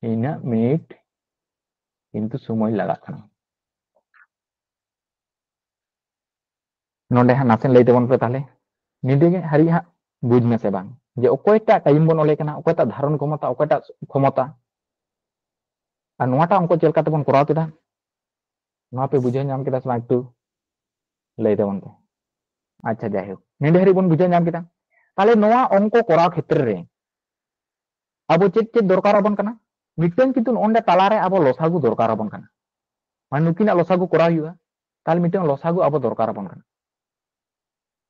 ᱤᱱᱟᱹᱜ ᱢᱤᱱᱤᱴ ᱠᱤᱱᱛᱩ ᱥᱚᱢᱚᱭ ᱞᱟᱜᱟᱜ ᱠᱟᱱᱟ᱾ ᱱᱚᱰᱮ ᱦᱟᱸᱜ ᱱᱟᱥᱮ ᱞᱟᱹᱭ ᱛᱟᱵᱚᱱ ᱯᱮ ᱛᱟᱦᱞᱮ, ᱱᱤᱰᱮ ᱜᱮ ᱦᱟᱹᱨᱤᱡ ᱦᱟᱸᱜ ᱵᱩᱡᱽ ᱢᱮᱥᱮ ᱵᱟᱝ, ᱡᱮ ᱚᱠᱚᱭᱴᱟᱜ ᱴᱟᱭᱤᱢ ᱵᱚᱱ ᱚᱞᱮ ᱠᱟᱱᱟ, ᱚᱠᱚᱭᱴᱟᱜ ᱫᱷᱟᱨᱚᱱ ᱠᱷᱚᱢᱚᱛᱟ, ᱚᱠᱚᱭᱴᱟᱜ ᱠᱷᱚᱢᱚᱛᱟ, ᱟᱨ ᱱᱚᱣᱟᱴᱟᱜ ᱚᱝᱠᱚ ᱪᱮᱫ ᱞᱮᱠᱟ ᱛᱮᱵᱚᱱ ᱠᱚᱨᱟᱣ ᱠᱮᱫᱟ, ᱱᱚᱣᱟ ᱯᱮ ᱵᱩᱡᱷᱟᱹᱣ ᱧᱟᱢ ᱠᱮᱫᱟ ᱥᱮ ᱵᱟᱝ? ᱮᱠᱴᱩ ᱞᱟᱹᱭ ᱛᱟᱵᱚᱱ ᱯᱮ᱾ ᱟᱪᱪᱷᱟ, ᱡᱟᱭᱦᱳᱠ, ᱱᱤᱰᱮ ᱦᱟᱹᱨᱤᱡ ᱵᱚᱱ ᱵᱩᱡᱷᱟᱹᱣ ᱧᱟᱢ ᱠᱮᱫᱟ᱾ ᱛᱟᱦᱞᱮ ᱱᱚᱣᱟ ᱚᱝᱠᱚ ᱠᱚᱨᱟᱣ ᱠᱷᱮᱛᱨᱮ ᱨᱮ ᱟᱵᱚ ᱪᱮᱫ ᱪᱮᱫ ᱫᱚᱨᱠᱟᱨ ᱟᱵᱚᱱ ᱠᱟᱱᱟ? ᱢᱤᱫᱴᱟᱝ ᱠᱤᱱᱛᱩ ᱱᱚᱜᱼᱚ ᱱᱚᱰᱮ ᱛᱟᱞᱟᱨᱮ ᱟᱵᱚ ᱞᱚᱥᱟᱜᱩ ᱫᱚᱨᱠᱟᱨ ᱟᱵᱚᱱ ᱠᱟᱱᱟ, ᱢᱟᱱᱮ ᱱᱩᱠᱤᱱᱟᱜ ᱞᱚᱥᱟᱜᱩ ᱠᱚᱨᱟᱣ ᱦᱩᱭᱩᱜᱼᱟ᱾ ᱛᱟᱦᱞᱮ ᱢᱤᱫᱴᱟᱝ ᱞᱚᱥᱟᱜᱩ ᱟᱵᱚ ᱫᱚᱨᱠᱟᱨ ᱟᱵᱚᱱ ᱠᱟᱱᱟ᱾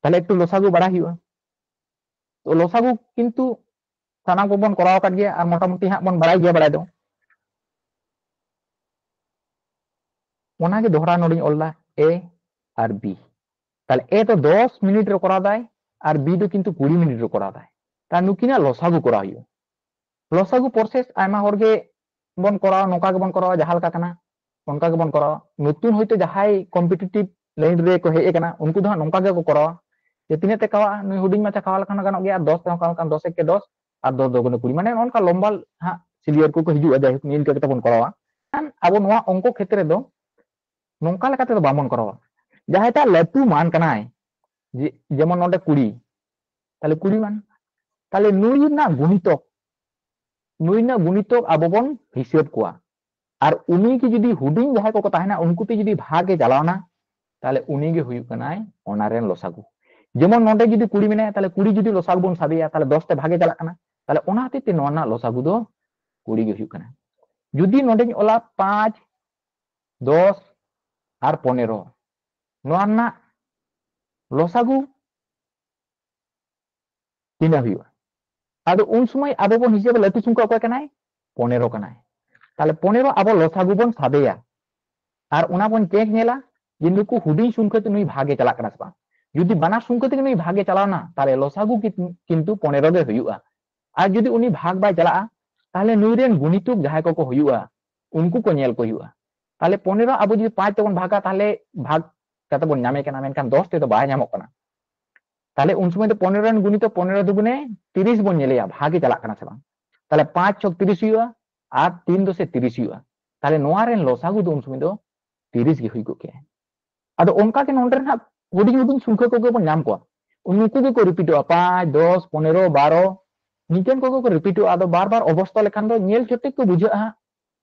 ᱛᱟᱦᱞᱮ ᱮᱠᱴᱩ ᱞᱚᱥᱟᱜᱩ ᱵᱟᱲᱟᱭ ᱦᱩᱭᱩᱜᱼᱟ᱾ ᱛᱚ ᱞᱚᱥᱟᱜᱩ ᱠᱤᱱᱛᱩ ᱥᱟᱱᱟᱢ ᱠᱚᱵᱚᱱ ᱠᱚᱨᱟᱣ ᱟᱠᱟᱫ ᱜᱮᱭᱟ ᱟᱨ ᱢᱚᱴᱟᱢᱩᱴᱤ ᱦᱟᱸᱜ ᱵᱚᱱ ᱵᱟᱲᱟᱭ ᱜᱮᱭᱟ ᱵᱟᱲᱟᱭ ᱫᱚ᱾ ᱚᱱᱟᱜᱮ ᱫᱚᱦᱲᱟ ᱱᱚᱰᱮᱧ ᱚᱞ ᱫᱟ, ᱮ ᱟᱨ ᱵᱤ᱾ ᱛᱟᱦᱞᱮ ᱮ ᱫᱚ ᱫᱚᱥ ᱢᱤᱱᱤᱴ ᱨᱮ ᱠᱚᱨᱟᱣ ᱫᱟᱭ ᱟᱨ ᱵᱤ ᱫᱚ ᱠᱤᱱᱛᱩ ᱠᱩᱲᱤ ᱢᱤᱱᱤᱴ ᱨᱮ ᱠᱚᱨᱟᱣ ᱫᱟᱭ᱾ ᱛᱟᱦᱞᱮ ᱱᱩᱠᱤᱱᱟᱜ ᱞᱚᱥᱟᱜᱩ ᱠᱚᱨᱟᱣ ᱦᱩᱭᱩᱜᱼᱟ᱾ ᱞᱚᱥᱟᱜᱩ ᱯᱨᱚᱥᱮᱥ ᱟᱭᱢᱟ ᱦᱚᱲ ᱜᱮ ᱵᱚᱱ ᱠᱚᱨᱟᱣᱟ, ᱱᱚᱝᱠᱟ ᱜᱮᱵᱚᱱ ᱠᱚᱨᱟᱣᱟ, ᱡᱟᱦᱟᱸ ᱞᱮᱠᱟ ᱠᱟᱱᱟ ᱚᱱᱠᱟ ᱜᱮᱵᱚᱱ ᱠᱚᱨᱟᱣᱟ᱾ ᱱᱚᱛᱩᱱ ᱦᱚᱭᱛᱳ ᱡᱟᱦᱟᱸᱭ ᱠᱚᱢᱯᱤᱴᱤᱴᱤᱵᱷ ᱞᱟᱭᱤᱱ ᱨᱮᱠᱚ ᱦᱮᱡ ᱟᱠᱟᱱᱟ, ᱩᱱᱠᱩ ᱫᱚ ᱦᱟᱸᱜ ᱱᱚᱝᱠᱟ ᱜᱮᱠᱚ ᱠᱚᱨᱟᱣᱟ ᱡᱮ ᱛᱤᱱᱟᱹᱜ ᱛᱮ ᱠᱷᱟᱣᱟᱜᱼᱟ, ᱱᱩᱭ ᱦᱩᱰᱤᱧ ᱢᱟᱪᱷᱟ ᱠᱷᱟᱣᱟ ᱞᱮᱠᱷᱟᱱ ᱦᱚᱸ ᱜᱟᱱᱚᱜ ᱜᱮᱭᱟ, ᱟᱨ ᱫᱚᱥ ᱛᱮᱦᱚᱸ ᱠᱷᱟᱣᱟ ᱞᱮᱠᱷᱟᱱ ᱫᱚᱥ ᱮᱠᱮ ᱫᱚᱥ, ᱟᱨ ᱫᱚᱥ ᱫᱚ ᱠᱩᱲᱤ, ᱢᱟᱱᱮ ᱱᱚᱝᱠᱟ ᱞᱚᱢᱵᱟ ᱦᱟᱸᱜ ᱥᱤᱞᱤᱭᱟᱨ ᱠᱚᱠᱚ ᱦᱤᱡᱩᱜᱼᱟ᱾ ᱡᱟᱭᱦᱳᱠ, ᱱᱤᱭᱟᱹ ᱤᱱᱠᱟᱹ ᱠᱟᱛᱮ ᱵᱚᱱ ᱠᱚᱨᱟᱣᱟ᱾ ᱠᱷᱟᱱ ᱟᱵᱚ ᱱᱚᱣᱟ ᱚᱝᱠᱚ ᱠᱷᱮᱛᱨᱮ ᱫᱚ ᱱᱚᱝᱠᱟ ᱞᱮᱠᱟ ᱛᱮᱫᱚ ᱵᱟᱵᱚᱱ ᱠᱚᱨᱟᱣᱟ᱾ ᱡᱟᱦᱟᱸᱭᱴᱟᱜ ᱞᱟᱹᱴᱩ ᱢᱟᱱ ᱠᱟᱱᱟᱭ, ᱡᱮ-, ᱡᱮᱢᱚᱱ ᱱᱚᱰᱮ ᱠᱩᱲᱤ, ᱛᱟᱦᱞᱮ ᱠᱩᱲᱤ ᱢᱟᱱ, ᱛᱟᱦᱞᱮ ᱱᱩᱭ ᱨᱮᱱᱟᱜ ᱜᱩᱱᱤᱛᱚᱠ, ᱱᱩᱭ ᱨᱮᱱᱟᱜ ᱜᱩᱱᱤᱛᱚᱠ ᱟᱵᱚ ᱵᱚᱱ ᱦᱤᱥᱟᱹᱵ ᱠᱚᱣᱟ᱾ ᱟᱨ ᱩᱱᱤ ᱜᱮ ᱡᱩᱫᱤ ᱦᱩᱰᱤᱧ ᱡᱟᱦᱟᱸᱭ ᱠᱚᱠᱚ ᱛᱟᱦᱮᱱᱟ, ᱩᱱᱠᱩ ᱛᱮ ᱡᱩᱫᱤ ᱵᱷᱟᱜᱽ ᱮ ᱪᱟᱞᱟᱣᱱᱟ, ᱛᱟᱦᱞᱮ ᱩᱱᱤ ᱜᱮ ᱦᱩᱭᱩᱜ ᱠᱟᱱᱟᱭ ᱚᱱᱟ ᱨᱮᱱ ᱞᱚᱥᱟᱜᱩ᱾ ᱡᱮᱢᱚᱱ ᱱᱚᱰᱮ ᱡᱩᱫᱤ ᱠᱩᱲᱤ ᱢᱮᱱᱟᱭᱟ, ᱛᱟᱦᱞᱮ ᱠᱩᱲᱤ ᱡᱩᱫᱤ ᱞᱚᱥᱟᱜᱩ ᱵᱚᱱ ᱥᱟᱵᱮᱭᱟ, ᱛᱟᱦᱞᱮ ᱫᱚᱥ ᱛᱮ ᱵᱷᱟᱜᱽ ᱮ ᱪᱟᱞᱟᱜ ᱠᱟᱱᱟ᱾ ᱛᱟᱦᱞᱮ ᱚᱱᱟ ᱦᱚᱛᱮᱡ ᱛᱮ ᱱᱚᱣᱟ ᱨᱮᱱᱟᱜ ᱞᱚᱥᱟᱜᱩ ᱫᱚ ᱠᱩᱲᱤ ᱜᱮ ᱦᱩᱭᱩᱜ ᱠᱟᱱᱟ᱾ ᱡᱩᱫᱤ ᱱᱚᱰᱮᱧ ᱚᱞᱟ ᱯᱟᱸᱪ, ᱫᱚᱥ ᱟᱨ ᱯᱚᱱᱮᱨᱚ, ᱱᱚᱣᱟ ᱨᱮᱱᱟᱜ ᱞᱚᱥᱟᱜᱩ ᱛᱤᱱᱟᱹᱜ ᱦᱩᱭᱩᱜᱼᱟ? ᱟᱫᱚ ᱩᱱ ᱥᱚᱢᱚᱭ ᱟᱵᱚ ᱵᱚᱱ ᱦᱤᱥᱟᱹᱵᱟ ᱞᱟᱹᱴᱩ ᱥᱚᱝᱠᱷᱟ ᱚᱠᱚᱭ ᱠᱟᱱᱟᱭ? ᱯᱚᱱᱮᱨᱚ ᱠᱟᱱᱟᱭ᱾ ᱛᱟᱦᱞᱮ ᱯᱚᱱᱮᱨᱚ ᱟᱵᱚ ᱞᱚᱥᱟᱜᱩ ᱵᱚᱱ ᱥᱟᱵᱮᱭᱟ, ᱟᱨ ᱚᱱᱟ ᱵᱚᱱ ᱪᱮᱠ ᱧᱮᱞᱟ ᱡᱮ ᱱᱩᱠᱩ ᱦᱩᱰᱤᱧ ᱥᱚᱝᱠᱷᱟ ᱛᱮ ᱱᱩᱭ ᱵᱷᱟᱜᱮ ᱪᱟᱞᱟᱜ ᱠᱟᱱᱟ ᱥᱮ ᱵᱟᱝ᱾ ᱡᱩᱫᱤ ᱵᱟᱱᱟᱨ ᱥᱚᱝᱠᱷᱟ ᱛᱮᱜᱮ ᱱᱩᱭ ᱵᱷᱟᱜᱮ ᱪᱟᱞᱟᱣᱱᱟ, ᱛᱟᱦᱞᱮ ᱞᱚᱥᱟᱜᱩ ᱠᱤ-, ᱠᱤᱱᱛᱩ ᱯᱚᱱᱮᱨᱚ ᱜᱮ ᱦᱩᱭᱩᱜᱼᱟ᱾ ᱟᱨ ᱡᱩᱫᱤ ᱩᱱᱤ ᱵᱷᱟᱜᱽ ᱵᱟᱭ ᱪᱟᱞᱟᱜᱼᱟ, ᱛᱟᱦᱞᱮ ᱱᱩᱭ ᱨᱮᱱ ᱜᱩᱱᱤᱛᱚᱠ ᱡᱟᱦᱟᱸᱭ ᱠᱚᱠᱚ ᱦᱩᱭᱩᱜᱼᱟ, ᱩᱱᱠᱩ ᱠᱚ ᱧᱮᱞ ᱠᱚ ᱦᱩᱭᱩᱜᱼᱟ᱾ ᱛᱟᱦᱞᱮ ᱯᱚᱱᱮᱨᱚ ᱟᱵᱚ ᱡᱩᱫᱤ ᱯᱟᱸᱪ ᱛᱮᱵᱚᱱ ᱵᱷᱟᱜᱟ, ᱛᱟᱦᱞᱮ ᱵᱷᱟᱜᱽ ᱠᱟᱛᱮ ᱵᱚᱱ ᱧᱟᱢᱮ ᱠᱟᱱᱟ, ᱢᱮᱱᱠᱷᱟᱱ ᱫᱚᱥ ᱛᱮᱫᱚ ᱵᱟᱭ ᱧᱟᱢᱚᱜ ᱠᱟᱱᱟ᱾ ᱛᱟᱦᱞᱮ ᱩᱱ ᱥᱚᱢᱚᱭ ᱫᱚ ᱯᱚᱱᱮᱨᱚ ᱨᱮᱱ ᱜᱩᱱᱤᱛᱚᱠ ᱯᱚᱱᱮᱨᱚ ᱫᱩᱜᱩᱱᱮ ᱛᱤᱨᱤᱥ ᱵᱚᱱ ᱧᱮᱞᱮᱭᱟ, ᱵᱷᱟᱜᱮ ᱪᱟᱞᱟᱜ ᱠᱟᱱᱟ ᱥᱮ ᱵᱟᱝ᱾ ᱛᱟᱦᱞᱮ ᱯᱟᱸᱪ ᱪᱷᱚᱠ ᱛᱤᱨᱤᱥ ᱦᱩᱭᱩᱜᱼᱟ, ᱟᱨ ᱛᱤᱱ ᱫᱚᱥᱮ ᱛᱤᱨᱤᱥ ᱦᱩᱭᱩᱜᱼᱟ᱾ ᱛᱟᱦᱞᱮ ᱱᱚᱣᱟ ᱨᱮᱱ ᱞᱚᱥᱟᱜᱩ ᱫᱚ ᱩᱱ ᱥᱚᱢᱚᱭ ᱫᱚ ᱛᱤᱨᱤᱥ ᱜᱮ ᱦᱩᱭ ᱠᱚᱜ ᱠᱮᱭᱟ᱾ ᱟᱫᱚ ᱚᱱᱠᱟ ᱜᱮ ᱱᱚᱰᱮ ᱨᱮᱱᱟᱜ ᱦᱩᱰᱤᱧ ᱦᱩᱰᱤᱧ ᱥᱚᱝᱠᱷᱟ ᱠᱚᱜᱮ ᱵᱚᱱ ᱧᱟᱢ ᱠᱚᱣᱟ, ᱱᱩᱠᱩ ᱜᱮᱠᱚ ᱨᱤᱯᱤᱴᱚᱜᱼᱟ, ᱯᱟᱸᱪ, ᱫᱚᱥ, ᱯᱚᱱᱮᱨᱚ, ᱵᱟᱨᱚ, ᱱᱤᱝᱠᱟᱹᱱ ᱠᱚᱜᱮ ᱠᱚ ᱨᱤᱯᱤᱴᱚᱜᱼᱟ᱾ ᱟᱫᱚ ᱵᱟᱨ ᱵᱟᱨ ᱚᱵᱚᱥᱛᱟ ᱞᱮᱠᱷᱟᱱ ᱫᱚ ᱧᱮᱞ ᱪᱷᱚᱴᱮ ᱠᱚ ᱵᱩᱡᱷᱟᱹᱜᱼᱟ ᱦᱟᱸᱜ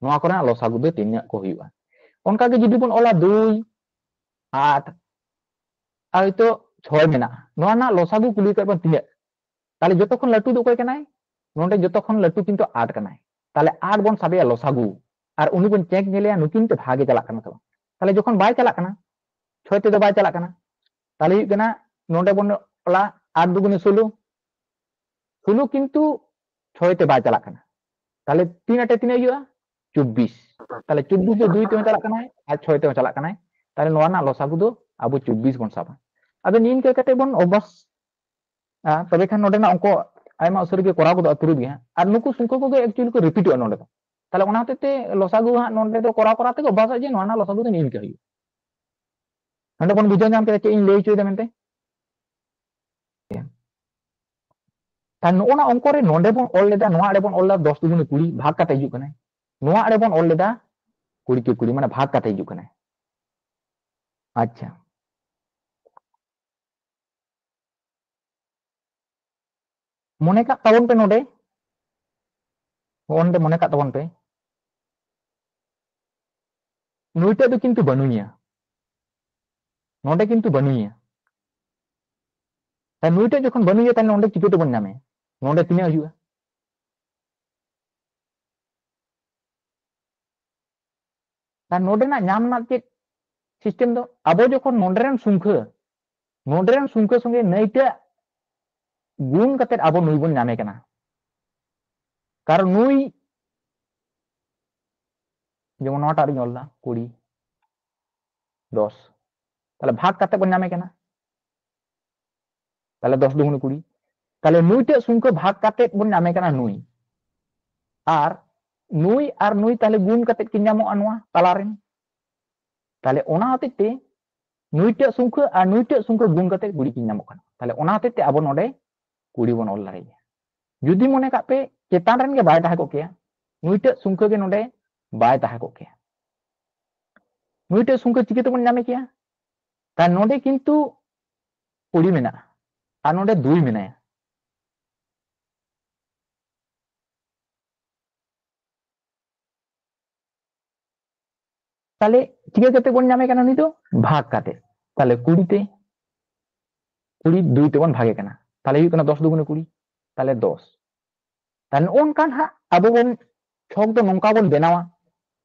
ᱱᱚᱣᱟ ᱠᱚᱨᱮᱱᱟᱜ ᱞᱚᱥᱟᱜᱩ ᱫᱚ ᱛᱤᱱᱟᱹᱜ ᱠᱚ ᱦᱩᱭᱩᱜᱼᱟ᱾ ᱚᱱᱠᱟ ᱜᱮ ᱡᱩᱫᱤ ᱵᱚᱱ ᱚᱞᱟ ᱫᱩᱭ, ᱟᱴ, ᱟᱨ ᱦᱚᱭᱛᱳ ᱪᱷᱚᱭ ᱢᱮᱱᱟᱜᱼᱟ, ᱱᱚᱣᱟ ᱨᱮᱱᱟᱜ ᱞᱚᱥᱟᱜᱩ ᱠᱩᱞᱤ ᱠᱟᱜ ᱵᱚᱱ ᱛᱤᱱᱟᱹᱜ? ᱛᱟᱦᱞᱮ ᱡᱚᱛᱚ ᱠᱷᱚᱱ ᱞᱟᱹᱴᱩ ᱫᱚ ᱚᱠᱚᱭ ᱠᱟᱱᱟᱭ? ᱱᱚᱰᱮ ᱡᱚᱛᱚ ᱠᱷᱚᱱ ᱞᱟᱹᱴᱩ ᱠᱤᱱᱛᱩ ᱟᱴ ᱠᱟᱱᱟᱭ᱾ ᱛᱟᱦᱞᱮ ᱟᱴ ᱵᱚᱱ ᱥᱟᱵᱮᱭᱟ ᱞᱚᱥᱟᱜᱩ, ᱟᱨ ᱩᱱᱤ ᱵᱚᱱ ᱪᱮᱠ ᱧᱮᱞᱮᱭᱟ ᱱᱩᱠᱤᱱ ᱛᱮ ᱵᱷᱟᱜᱮ ᱪᱟᱞᱟᱜ ᱠᱟᱱᱟ ᱥᱮ ᱵᱟᱝ᱾ ᱛᱟᱦᱞᱮ ᱡᱚᱠᱷᱚᱱ ᱵᱟᱭ ᱪᱟᱞᱟᱜ ᱠᱟᱱᱟ, ᱪᱷᱚᱭ ᱛᱮᱫᱚ ᱵᱟᱭ ᱪᱟᱞᱟᱜ ᱠᱟᱱᱟ, ᱛᱟᱦᱞᱮ ᱦᱩᱭᱩᱜ ᱠᱟᱱᱟ ᱱᱚᱰᱮ ᱵᱚᱱ ᱚᱞᱟ ᱟᱴ ᱫᱩᱜᱩᱱᱮ ᱥᱳᱞᱳ, ᱥᱳᱞᱳ ᱠᱤᱱᱛᱩ ᱪᱷᱚᱭ ᱛᱮ ᱵᱟᱭ ᱪᱟᱞᱟᱜ ᱠᱟᱱᱟ᱾ ᱛᱟᱦᱞᱮ ᱛᱤᱱ ᱟᱴᱮ ᱛᱤᱱᱟᱹᱜ ᱦᱩᱭᱩᱜᱼᱟ? ᱪᱚᱵᱵᱤᱥ᱾ ᱛᱟᱦᱞᱮ ᱪᱚᱵᱵᱤᱥ ᱫᱚ ᱫᱩᱭ ᱛᱮᱦᱚᱸ ᱪᱟᱞᱟᱜ ᱠᱟᱱᱟᱭ ᱟᱨ ᱪᱷᱚᱭ ᱛᱮᱦᱚᱸ ᱪᱟᱞᱟᱜ ᱠᱟᱱᱟᱭ᱾ ᱛᱟᱦᱞᱮ ᱱᱚᱣᱟ ᱨᱮᱱᱟᱜ ᱞᱚᱥᱟᱜᱩ ᱫᱚ ᱟᱵᱚ ᱪᱚᱵᱵᱤᱥ ᱵᱚᱱ ᱥᱟᱵᱟ᱾ ᱟᱫᱚ ᱱᱤᱝᱠᱟᱹ ᱠᱟᱛᱮ ᱵᱚᱱ ᱚᱵᱷᱟᱥ, ᱟ, ᱛᱚᱵᱮ ᱠᱷᱟᱱ ᱱᱚᱰᱮᱱᱟᱜ ᱚᱝᱠᱚ ᱟᱭᱢᱟ ᱩᱥᱟᱹᱨᱟ ᱜᱮ ᱠᱚᱨᱟᱣ ᱜᱚᱫᱚᱜᱼᱟ, ᱛᱩᱨᱩᱭ ᱜᱮ ᱦᱟᱸᱜ᱾ ᱟᱨ ᱱᱩᱠᱩ ᱥᱚᱝᱠᱷᱟ ᱠᱚᱜᱮ actually ᱠᱚ ᱨᱤᱯᱤᱴᱚᱜᱼᱟ ᱱᱚᱰᱮ ᱫᱚ᱾ ᱛᱟᱦᱞᱮ ᱚᱱᱟ ᱦᱚᱛᱮᱡ ᱛᱮ ᱞᱚᱥᱟᱜᱩ ᱦᱟᱸᱜ ᱱᱚᱰᱮ ᱫᱚ ᱠᱚᱨᱟᱣ ᱠᱚᱨᱟᱣ ᱛᱮᱜᱮ ᱚᱵᱷᱟᱥᱚᱜᱼᱟ ᱡᱮ ᱱᱚᱣᱟ ᱨᱮᱱᱟᱜ ᱞᱚᱥᱟᱜᱩ ᱫᱚ ᱱᱤᱝᱠᱟᱹ ᱦᱩᱭᱩᱜᱼᱟ᱾ ᱱᱚᱰᱮ ᱵᱚᱱ ᱵᱩᱡᱷᱟᱹᱣ ᱧᱟᱢ ᱠᱮᱫᱟ ᱪᱮᱫ ᱤᱧ ᱞᱟᱹᱭ ᱦᱚᱪᱚᱭᱮᱫᱟ ᱢᱮᱱᱛᱮ᱾ ᱛᱟᱦᱞᱮ ᱱᱚᱜᱼᱚ ᱱᱟ ᱚᱝᱠᱚ ᱨᱮ ᱱᱚᱰᱮ ᱵᱚᱱ ᱚᱞ ᱞᱮᱫᱟ, ᱱᱚᱣᱟ ᱟᱲᱮ ᱵᱚᱱ ᱚᱞ ᱞᱮᱫᱟ ᱫᱚᱥ ᱫᱩᱜᱩᱱᱮ ᱠᱩᱲᱤ, ᱵᱷᱟᱜᱽ ᱠᱟᱛᱮ ᱦᱤᱡᱩᱜ ᱠᱟᱱᱟᱭ᱾ ᱱᱚᱣᱟ ᱟᱲᱮ ᱵᱚᱱ ᱚᱞ ᱞᱮᱫᱟ ᱠᱩᱲᱤ ᱠᱮ ᱠᱩᱲᱤ, ᱢᱟᱱᱮ ᱵᱷᱟᱜᱽ ᱠᱟᱛᱮ ᱦᱤᱡᱩᱜ ᱠᱟᱱᱟᱭ᱾ ᱟᱪᱪᱷᱟ, ᱢᱚᱱᱮ ᱠᱟᱜ ᱛᱟᱵᱚᱱ ᱯᱮ ᱱᱚᱰᱮ, ᱱᱚᱰᱮ ᱢᱚᱱᱮ ᱠᱟᱜ ᱛᱟᱵᱚᱱ ᱯᱮ, ᱱᱩᱭᱴᱟᱜ ᱫᱚ ᱠᱤᱱᱛᱩ ᱵᱟᱹᱱᱩᱭᱟ, ᱱᱚᱰᱮ ᱠᱤᱱᱛᱩ ᱵᱟᱹᱱᱩᱭᱟ᱾ ᱛᱟᱦᱞᱮ ᱱᱩᱭᱴᱟᱜ ᱡᱚᱠᱷᱚᱱ ᱵᱟᱹᱱᱩᱭᱟ, ᱛᱟᱦᱞᱮ ᱱᱚᱰᱮ ᱪᱤᱠᱟᱹ ᱛᱮᱵᱚᱱ ᱧᱟᱢᱮ? ᱱᱚᱰᱮ ᱛᱤᱱᱟᱹᱜ ᱦᱩᱭᱩᱜᱼᱟ? ᱛᱟᱦᱞᱮ ᱱᱚᱰᱮᱱᱟᱜ ᱧᱟᱢ ᱨᱮᱱᱟᱜ ᱪᱮᱫ system ᱫᱚ? ᱟᱵᱚ ᱡᱚᱠᱷᱚᱱ ᱱᱚᱰᱮ ᱨᱮᱱ ᱥᱚᱝᱠᱷᱟᱹ, ᱱᱚᱰᱮ ᱨᱮᱱ ᱥᱚᱝᱠᱷᱟᱹ ᱥᱚᱸᱜᱮ ᱱᱟᱹᱭᱴᱟᱜ ᱜᱩᱱ ᱠᱟᱛᱮ ᱟᱵᱚ ᱱᱩᱭ ᱵᱚᱱ ᱧᱟᱢᱮ ᱠᱟᱱᱟ᱾ ᱠᱟᱨᱚᱱ ᱱᱩᱭ ᱡᱮᱢᱚᱱ ᱱᱚᱣᱟᱴᱟᱜ ᱨᱤᱧ ᱚᱞ ᱮᱫᱟ ᱠᱩᱲᱤ, ᱫᱚᱥ, ᱛᱟᱦᱞᱮ ᱵᱷᱟᱜᱽ ᱠᱟᱛᱮ ᱵᱚᱱ ᱧᱟᱢᱮ ᱠᱟᱱᱟ᱾ ᱛᱟᱦᱞᱮ ᱫᱚᱥ ᱫᱩᱜᱩᱱᱮ ᱠᱩᱲᱤ᱾ ᱛᱟᱦᱞᱮ ᱱᱩᱭᱴᱟᱜ ᱥᱚᱝᱠᱷᱟᱹ ᱵᱷᱟᱜᱽ ᱠᱟᱛᱮ ᱵᱚᱱ ᱧᱟᱢᱮ ᱠᱟᱱᱟ ᱱᱩᱭ, ᱟᱨ ᱱᱩᱭ ᱟᱨ ᱱᱩᱭ ᱛᱟᱦᱞᱮ ᱜᱩᱱ ᱠᱟᱛᱮ ᱠᱤᱱ ᱧᱟᱢᱚᱜᱼᱟ ᱱᱚᱣᱟ ᱛᱟᱞᱟᱨᱮᱱ᱾ ᱛᱟᱦᱞᱮ ᱚᱱᱟ ᱦᱚᱛᱮᱡ ᱛᱮ ᱱᱩᱭᱴᱟᱜ ᱥᱚᱝᱠᱷᱟᱹ ᱟᱨ ᱱᱩᱭᱴᱟᱜ ᱥᱚᱝᱠᱷᱟᱹ ᱜᱩᱱ ᱠᱟᱛᱮ ᱠᱩᱲᱤ ᱠᱤᱱ ᱧᱟᱢᱚᱜ ᱠᱟᱱᱟ᱾ ᱛᱟᱦᱞᱮ ᱚᱱᱟ ᱦᱚᱛᱮᱡ ᱛᱮ ᱟᱵᱚ ᱱᱚᱰᱮ ᱠᱩᱲᱤ ᱵᱚᱱ ᱚᱞ ᱫᱟᱲᱮᱭᱟᱜᱼᱟ᱾ ᱡᱩᱫᱤ ᱢᱚᱱᱮ ᱠᱟᱜ ᱯᱮ ᱪᱮᱛᱟᱱ ᱨᱮᱱ ᱜᱮ ᱵᱟᱭ ᱛᱟᱦᱮᱸ ᱠᱚᱜ ᱠᱮᱭᱟ, ᱱᱩᱭᱴᱟᱜ ᱥᱚᱝᱠᱷᱟ ᱜᱮ ᱱᱚᱰᱮ ᱵᱟᱭ ᱛᱟᱦᱮᱸ ᱠᱚᱜ ᱠᱮᱭᱟ᱾ ᱱᱩᱭᱴᱟᱜ ᱥᱚᱝᱠᱷᱟ ᱪᱤᱠᱟᱹ ᱛᱮᱵᱚᱱ ᱧᱟᱢᱮ ᱠᱮᱭᱟ? ᱛᱟᱦᱞᱮ ᱱᱚᱰᱮ ᱠᱤᱱᱛᱩ ᱠᱩᱲᱤ ᱢᱮᱱᱟᱜᱼᱟ ᱟᱨ ᱱᱚᱰᱮ ᱫᱩᱭ ᱢᱮᱱᱟᱭᱟ᱾ ᱛᱟᱦᱞᱮ ᱪᱤᱠᱟᱹ ᱠᱟᱛᱮ ᱵᱚᱱ ᱧᱟᱢᱮ ᱠᱟᱱᱟ ᱱᱩᱭ ᱫᱚ? ᱵᱷᱟᱜᱽ ᱠᱟᱛᱮ᱾ ᱛᱟᱦᱞᱮ ᱠᱩᱲᱤ ᱛᱮ, ᱠᱩᱲᱤ ᱫᱩᱭ ᱛᱮᱵᱚᱱ ᱵᱷᱟᱜᱮ ᱠᱟᱱᱟ, ᱛᱟᱦᱞᱮ ᱦᱩᱭᱩᱜ ᱠᱟᱱᱟ ᱫᱚᱥ ᱫᱩᱜᱩᱱᱮ ᱠᱩᱲᱤ, ᱛᱟᱦᱞᱮ ᱫᱚᱥ᱾ ᱛᱟᱦᱞᱮ ᱱᱚᱜᱼᱚ ᱱᱚᱝᱠᱟᱱ ᱦᱟᱸᱜ ᱟᱵᱚ ᱵᱚᱱ ᱪᱷᱚᱠ ᱫᱚ ᱱᱚᱝᱠᱟ ᱵᱚᱱ ᱵᱮᱱᱟᱣᱟ,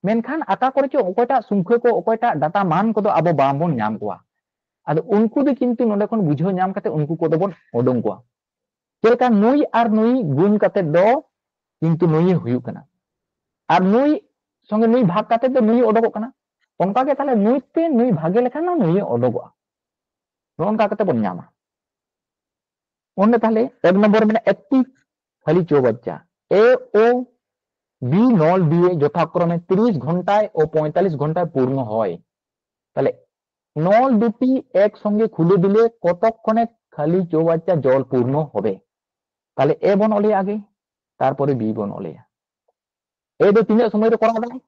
ᱢᱮᱱᱠᱷᱟᱱ ᱟᱠᱟ ᱠᱚᱨᱮ ᱪᱚ ᱚᱠᱚᱭᱴᱟᱜ ᱥᱚᱝᱠᱷᱟ ᱠᱚ, ᱚᱠᱚᱭᱴᱟᱜ ᱰᱟᱴᱟ ᱢᱟᱱ ᱠᱚᱫᱚ ᱟᱵᱚ ᱵᱟᱝᱵᱚᱱ ᱧᱟᱢ ᱠᱚᱣᱟ᱾ ᱟᱫᱚ ᱩᱱᱠᱩ ᱫᱚ ᱠᱤᱱᱛᱩ ᱱᱚᱰᱮ ᱠᱷᱚᱱ ᱵᱩᱡᱷᱟᱹᱣ ᱧᱟᱢ ᱠᱟᱛᱮ ᱩᱱᱠᱩ ᱠᱚᱫᱚ ᱵᱚᱱ ᱩᱰᱩᱝ ᱠᱚᱣᱟ᱾ ᱪᱮᱫ ᱞᱮᱠᱟ ᱱᱩᱭ ᱟᱨ ᱱᱩᱭ ᱜᱩᱱ ᱠᱟᱛᱮ ᱫᱚ ᱠᱤᱱᱛᱩ ᱱᱩᱭ ᱦᱩᱭᱩᱜ ᱠᱟᱱᱟ, ᱟᱨ ᱱᱩᱭ ᱥᱚᱸᱜᱮ ᱱᱩᱭ ᱵᱷᱟᱜᱽ ᱠᱟᱛᱮ ᱫᱚ ᱱᱩᱭ ᱚᱰᱚᱠᱚᱜ ᱠᱟᱱᱟ᱾ ᱚᱱᱠᱟ ᱜᱮ ᱛᱟᱦᱞᱮ ᱱᱩᱭ ᱛᱮ ᱱᱩᱭ ᱵᱷᱟᱜᱮ ᱞᱮᱠᱷᱟᱱ ᱦᱚᱸ ᱱᱩᱭ ᱚᱰᱚᱠᱚᱜᱼᱟ᱾ ᱱᱚᱜᱼᱚ ᱱᱚᱝᱠᱟ ᱠᱟᱛᱮ ᱵᱚᱱ ᱧᱟᱢᱟ᱾ ᱚᱸᱰᱮ ᱛᱟᱦᱞᱮ ᱮᱠ ᱱᱚᱢᱵᱚᱨ ᱢᱮᱱᱟᱜᱼᱟ ᱮᱠᱴᱤ ᱠᱷᱟᱹᱞᱤ ᱪᱳᱣᱵᱟᱪᱪᱟ, ᱮ ᱳ বি নল দিয়ে যথাক্রমে তিরিশ ঘন্টায় ও পঁয়তাল্লিশ ঘন্টায় পূর্ণ হয়। তাহলে নল দুটি একসঙ্গে খুলে দিলে কতক্ষণে খালি চৌবাচ্চা জল পূর্ণ হবে? তাহলে এ ᱵᱚᱱ ᱚᱞᱮᱭᱟ ᱟᱜᱮ, ᱛᱟᱨᱯᱚᱨᱮ ᱵᱤ ᱵᱚᱱ ᱚᱞᱮᱭᱟ᱾ ᱮ ᱫᱚ ᱛᱤᱱᱟᱹᱜ ᱥᱚᱢᱚᱭ ᱨᱮ ᱠᱚᱨᱟᱣ ᱫᱟᱭ?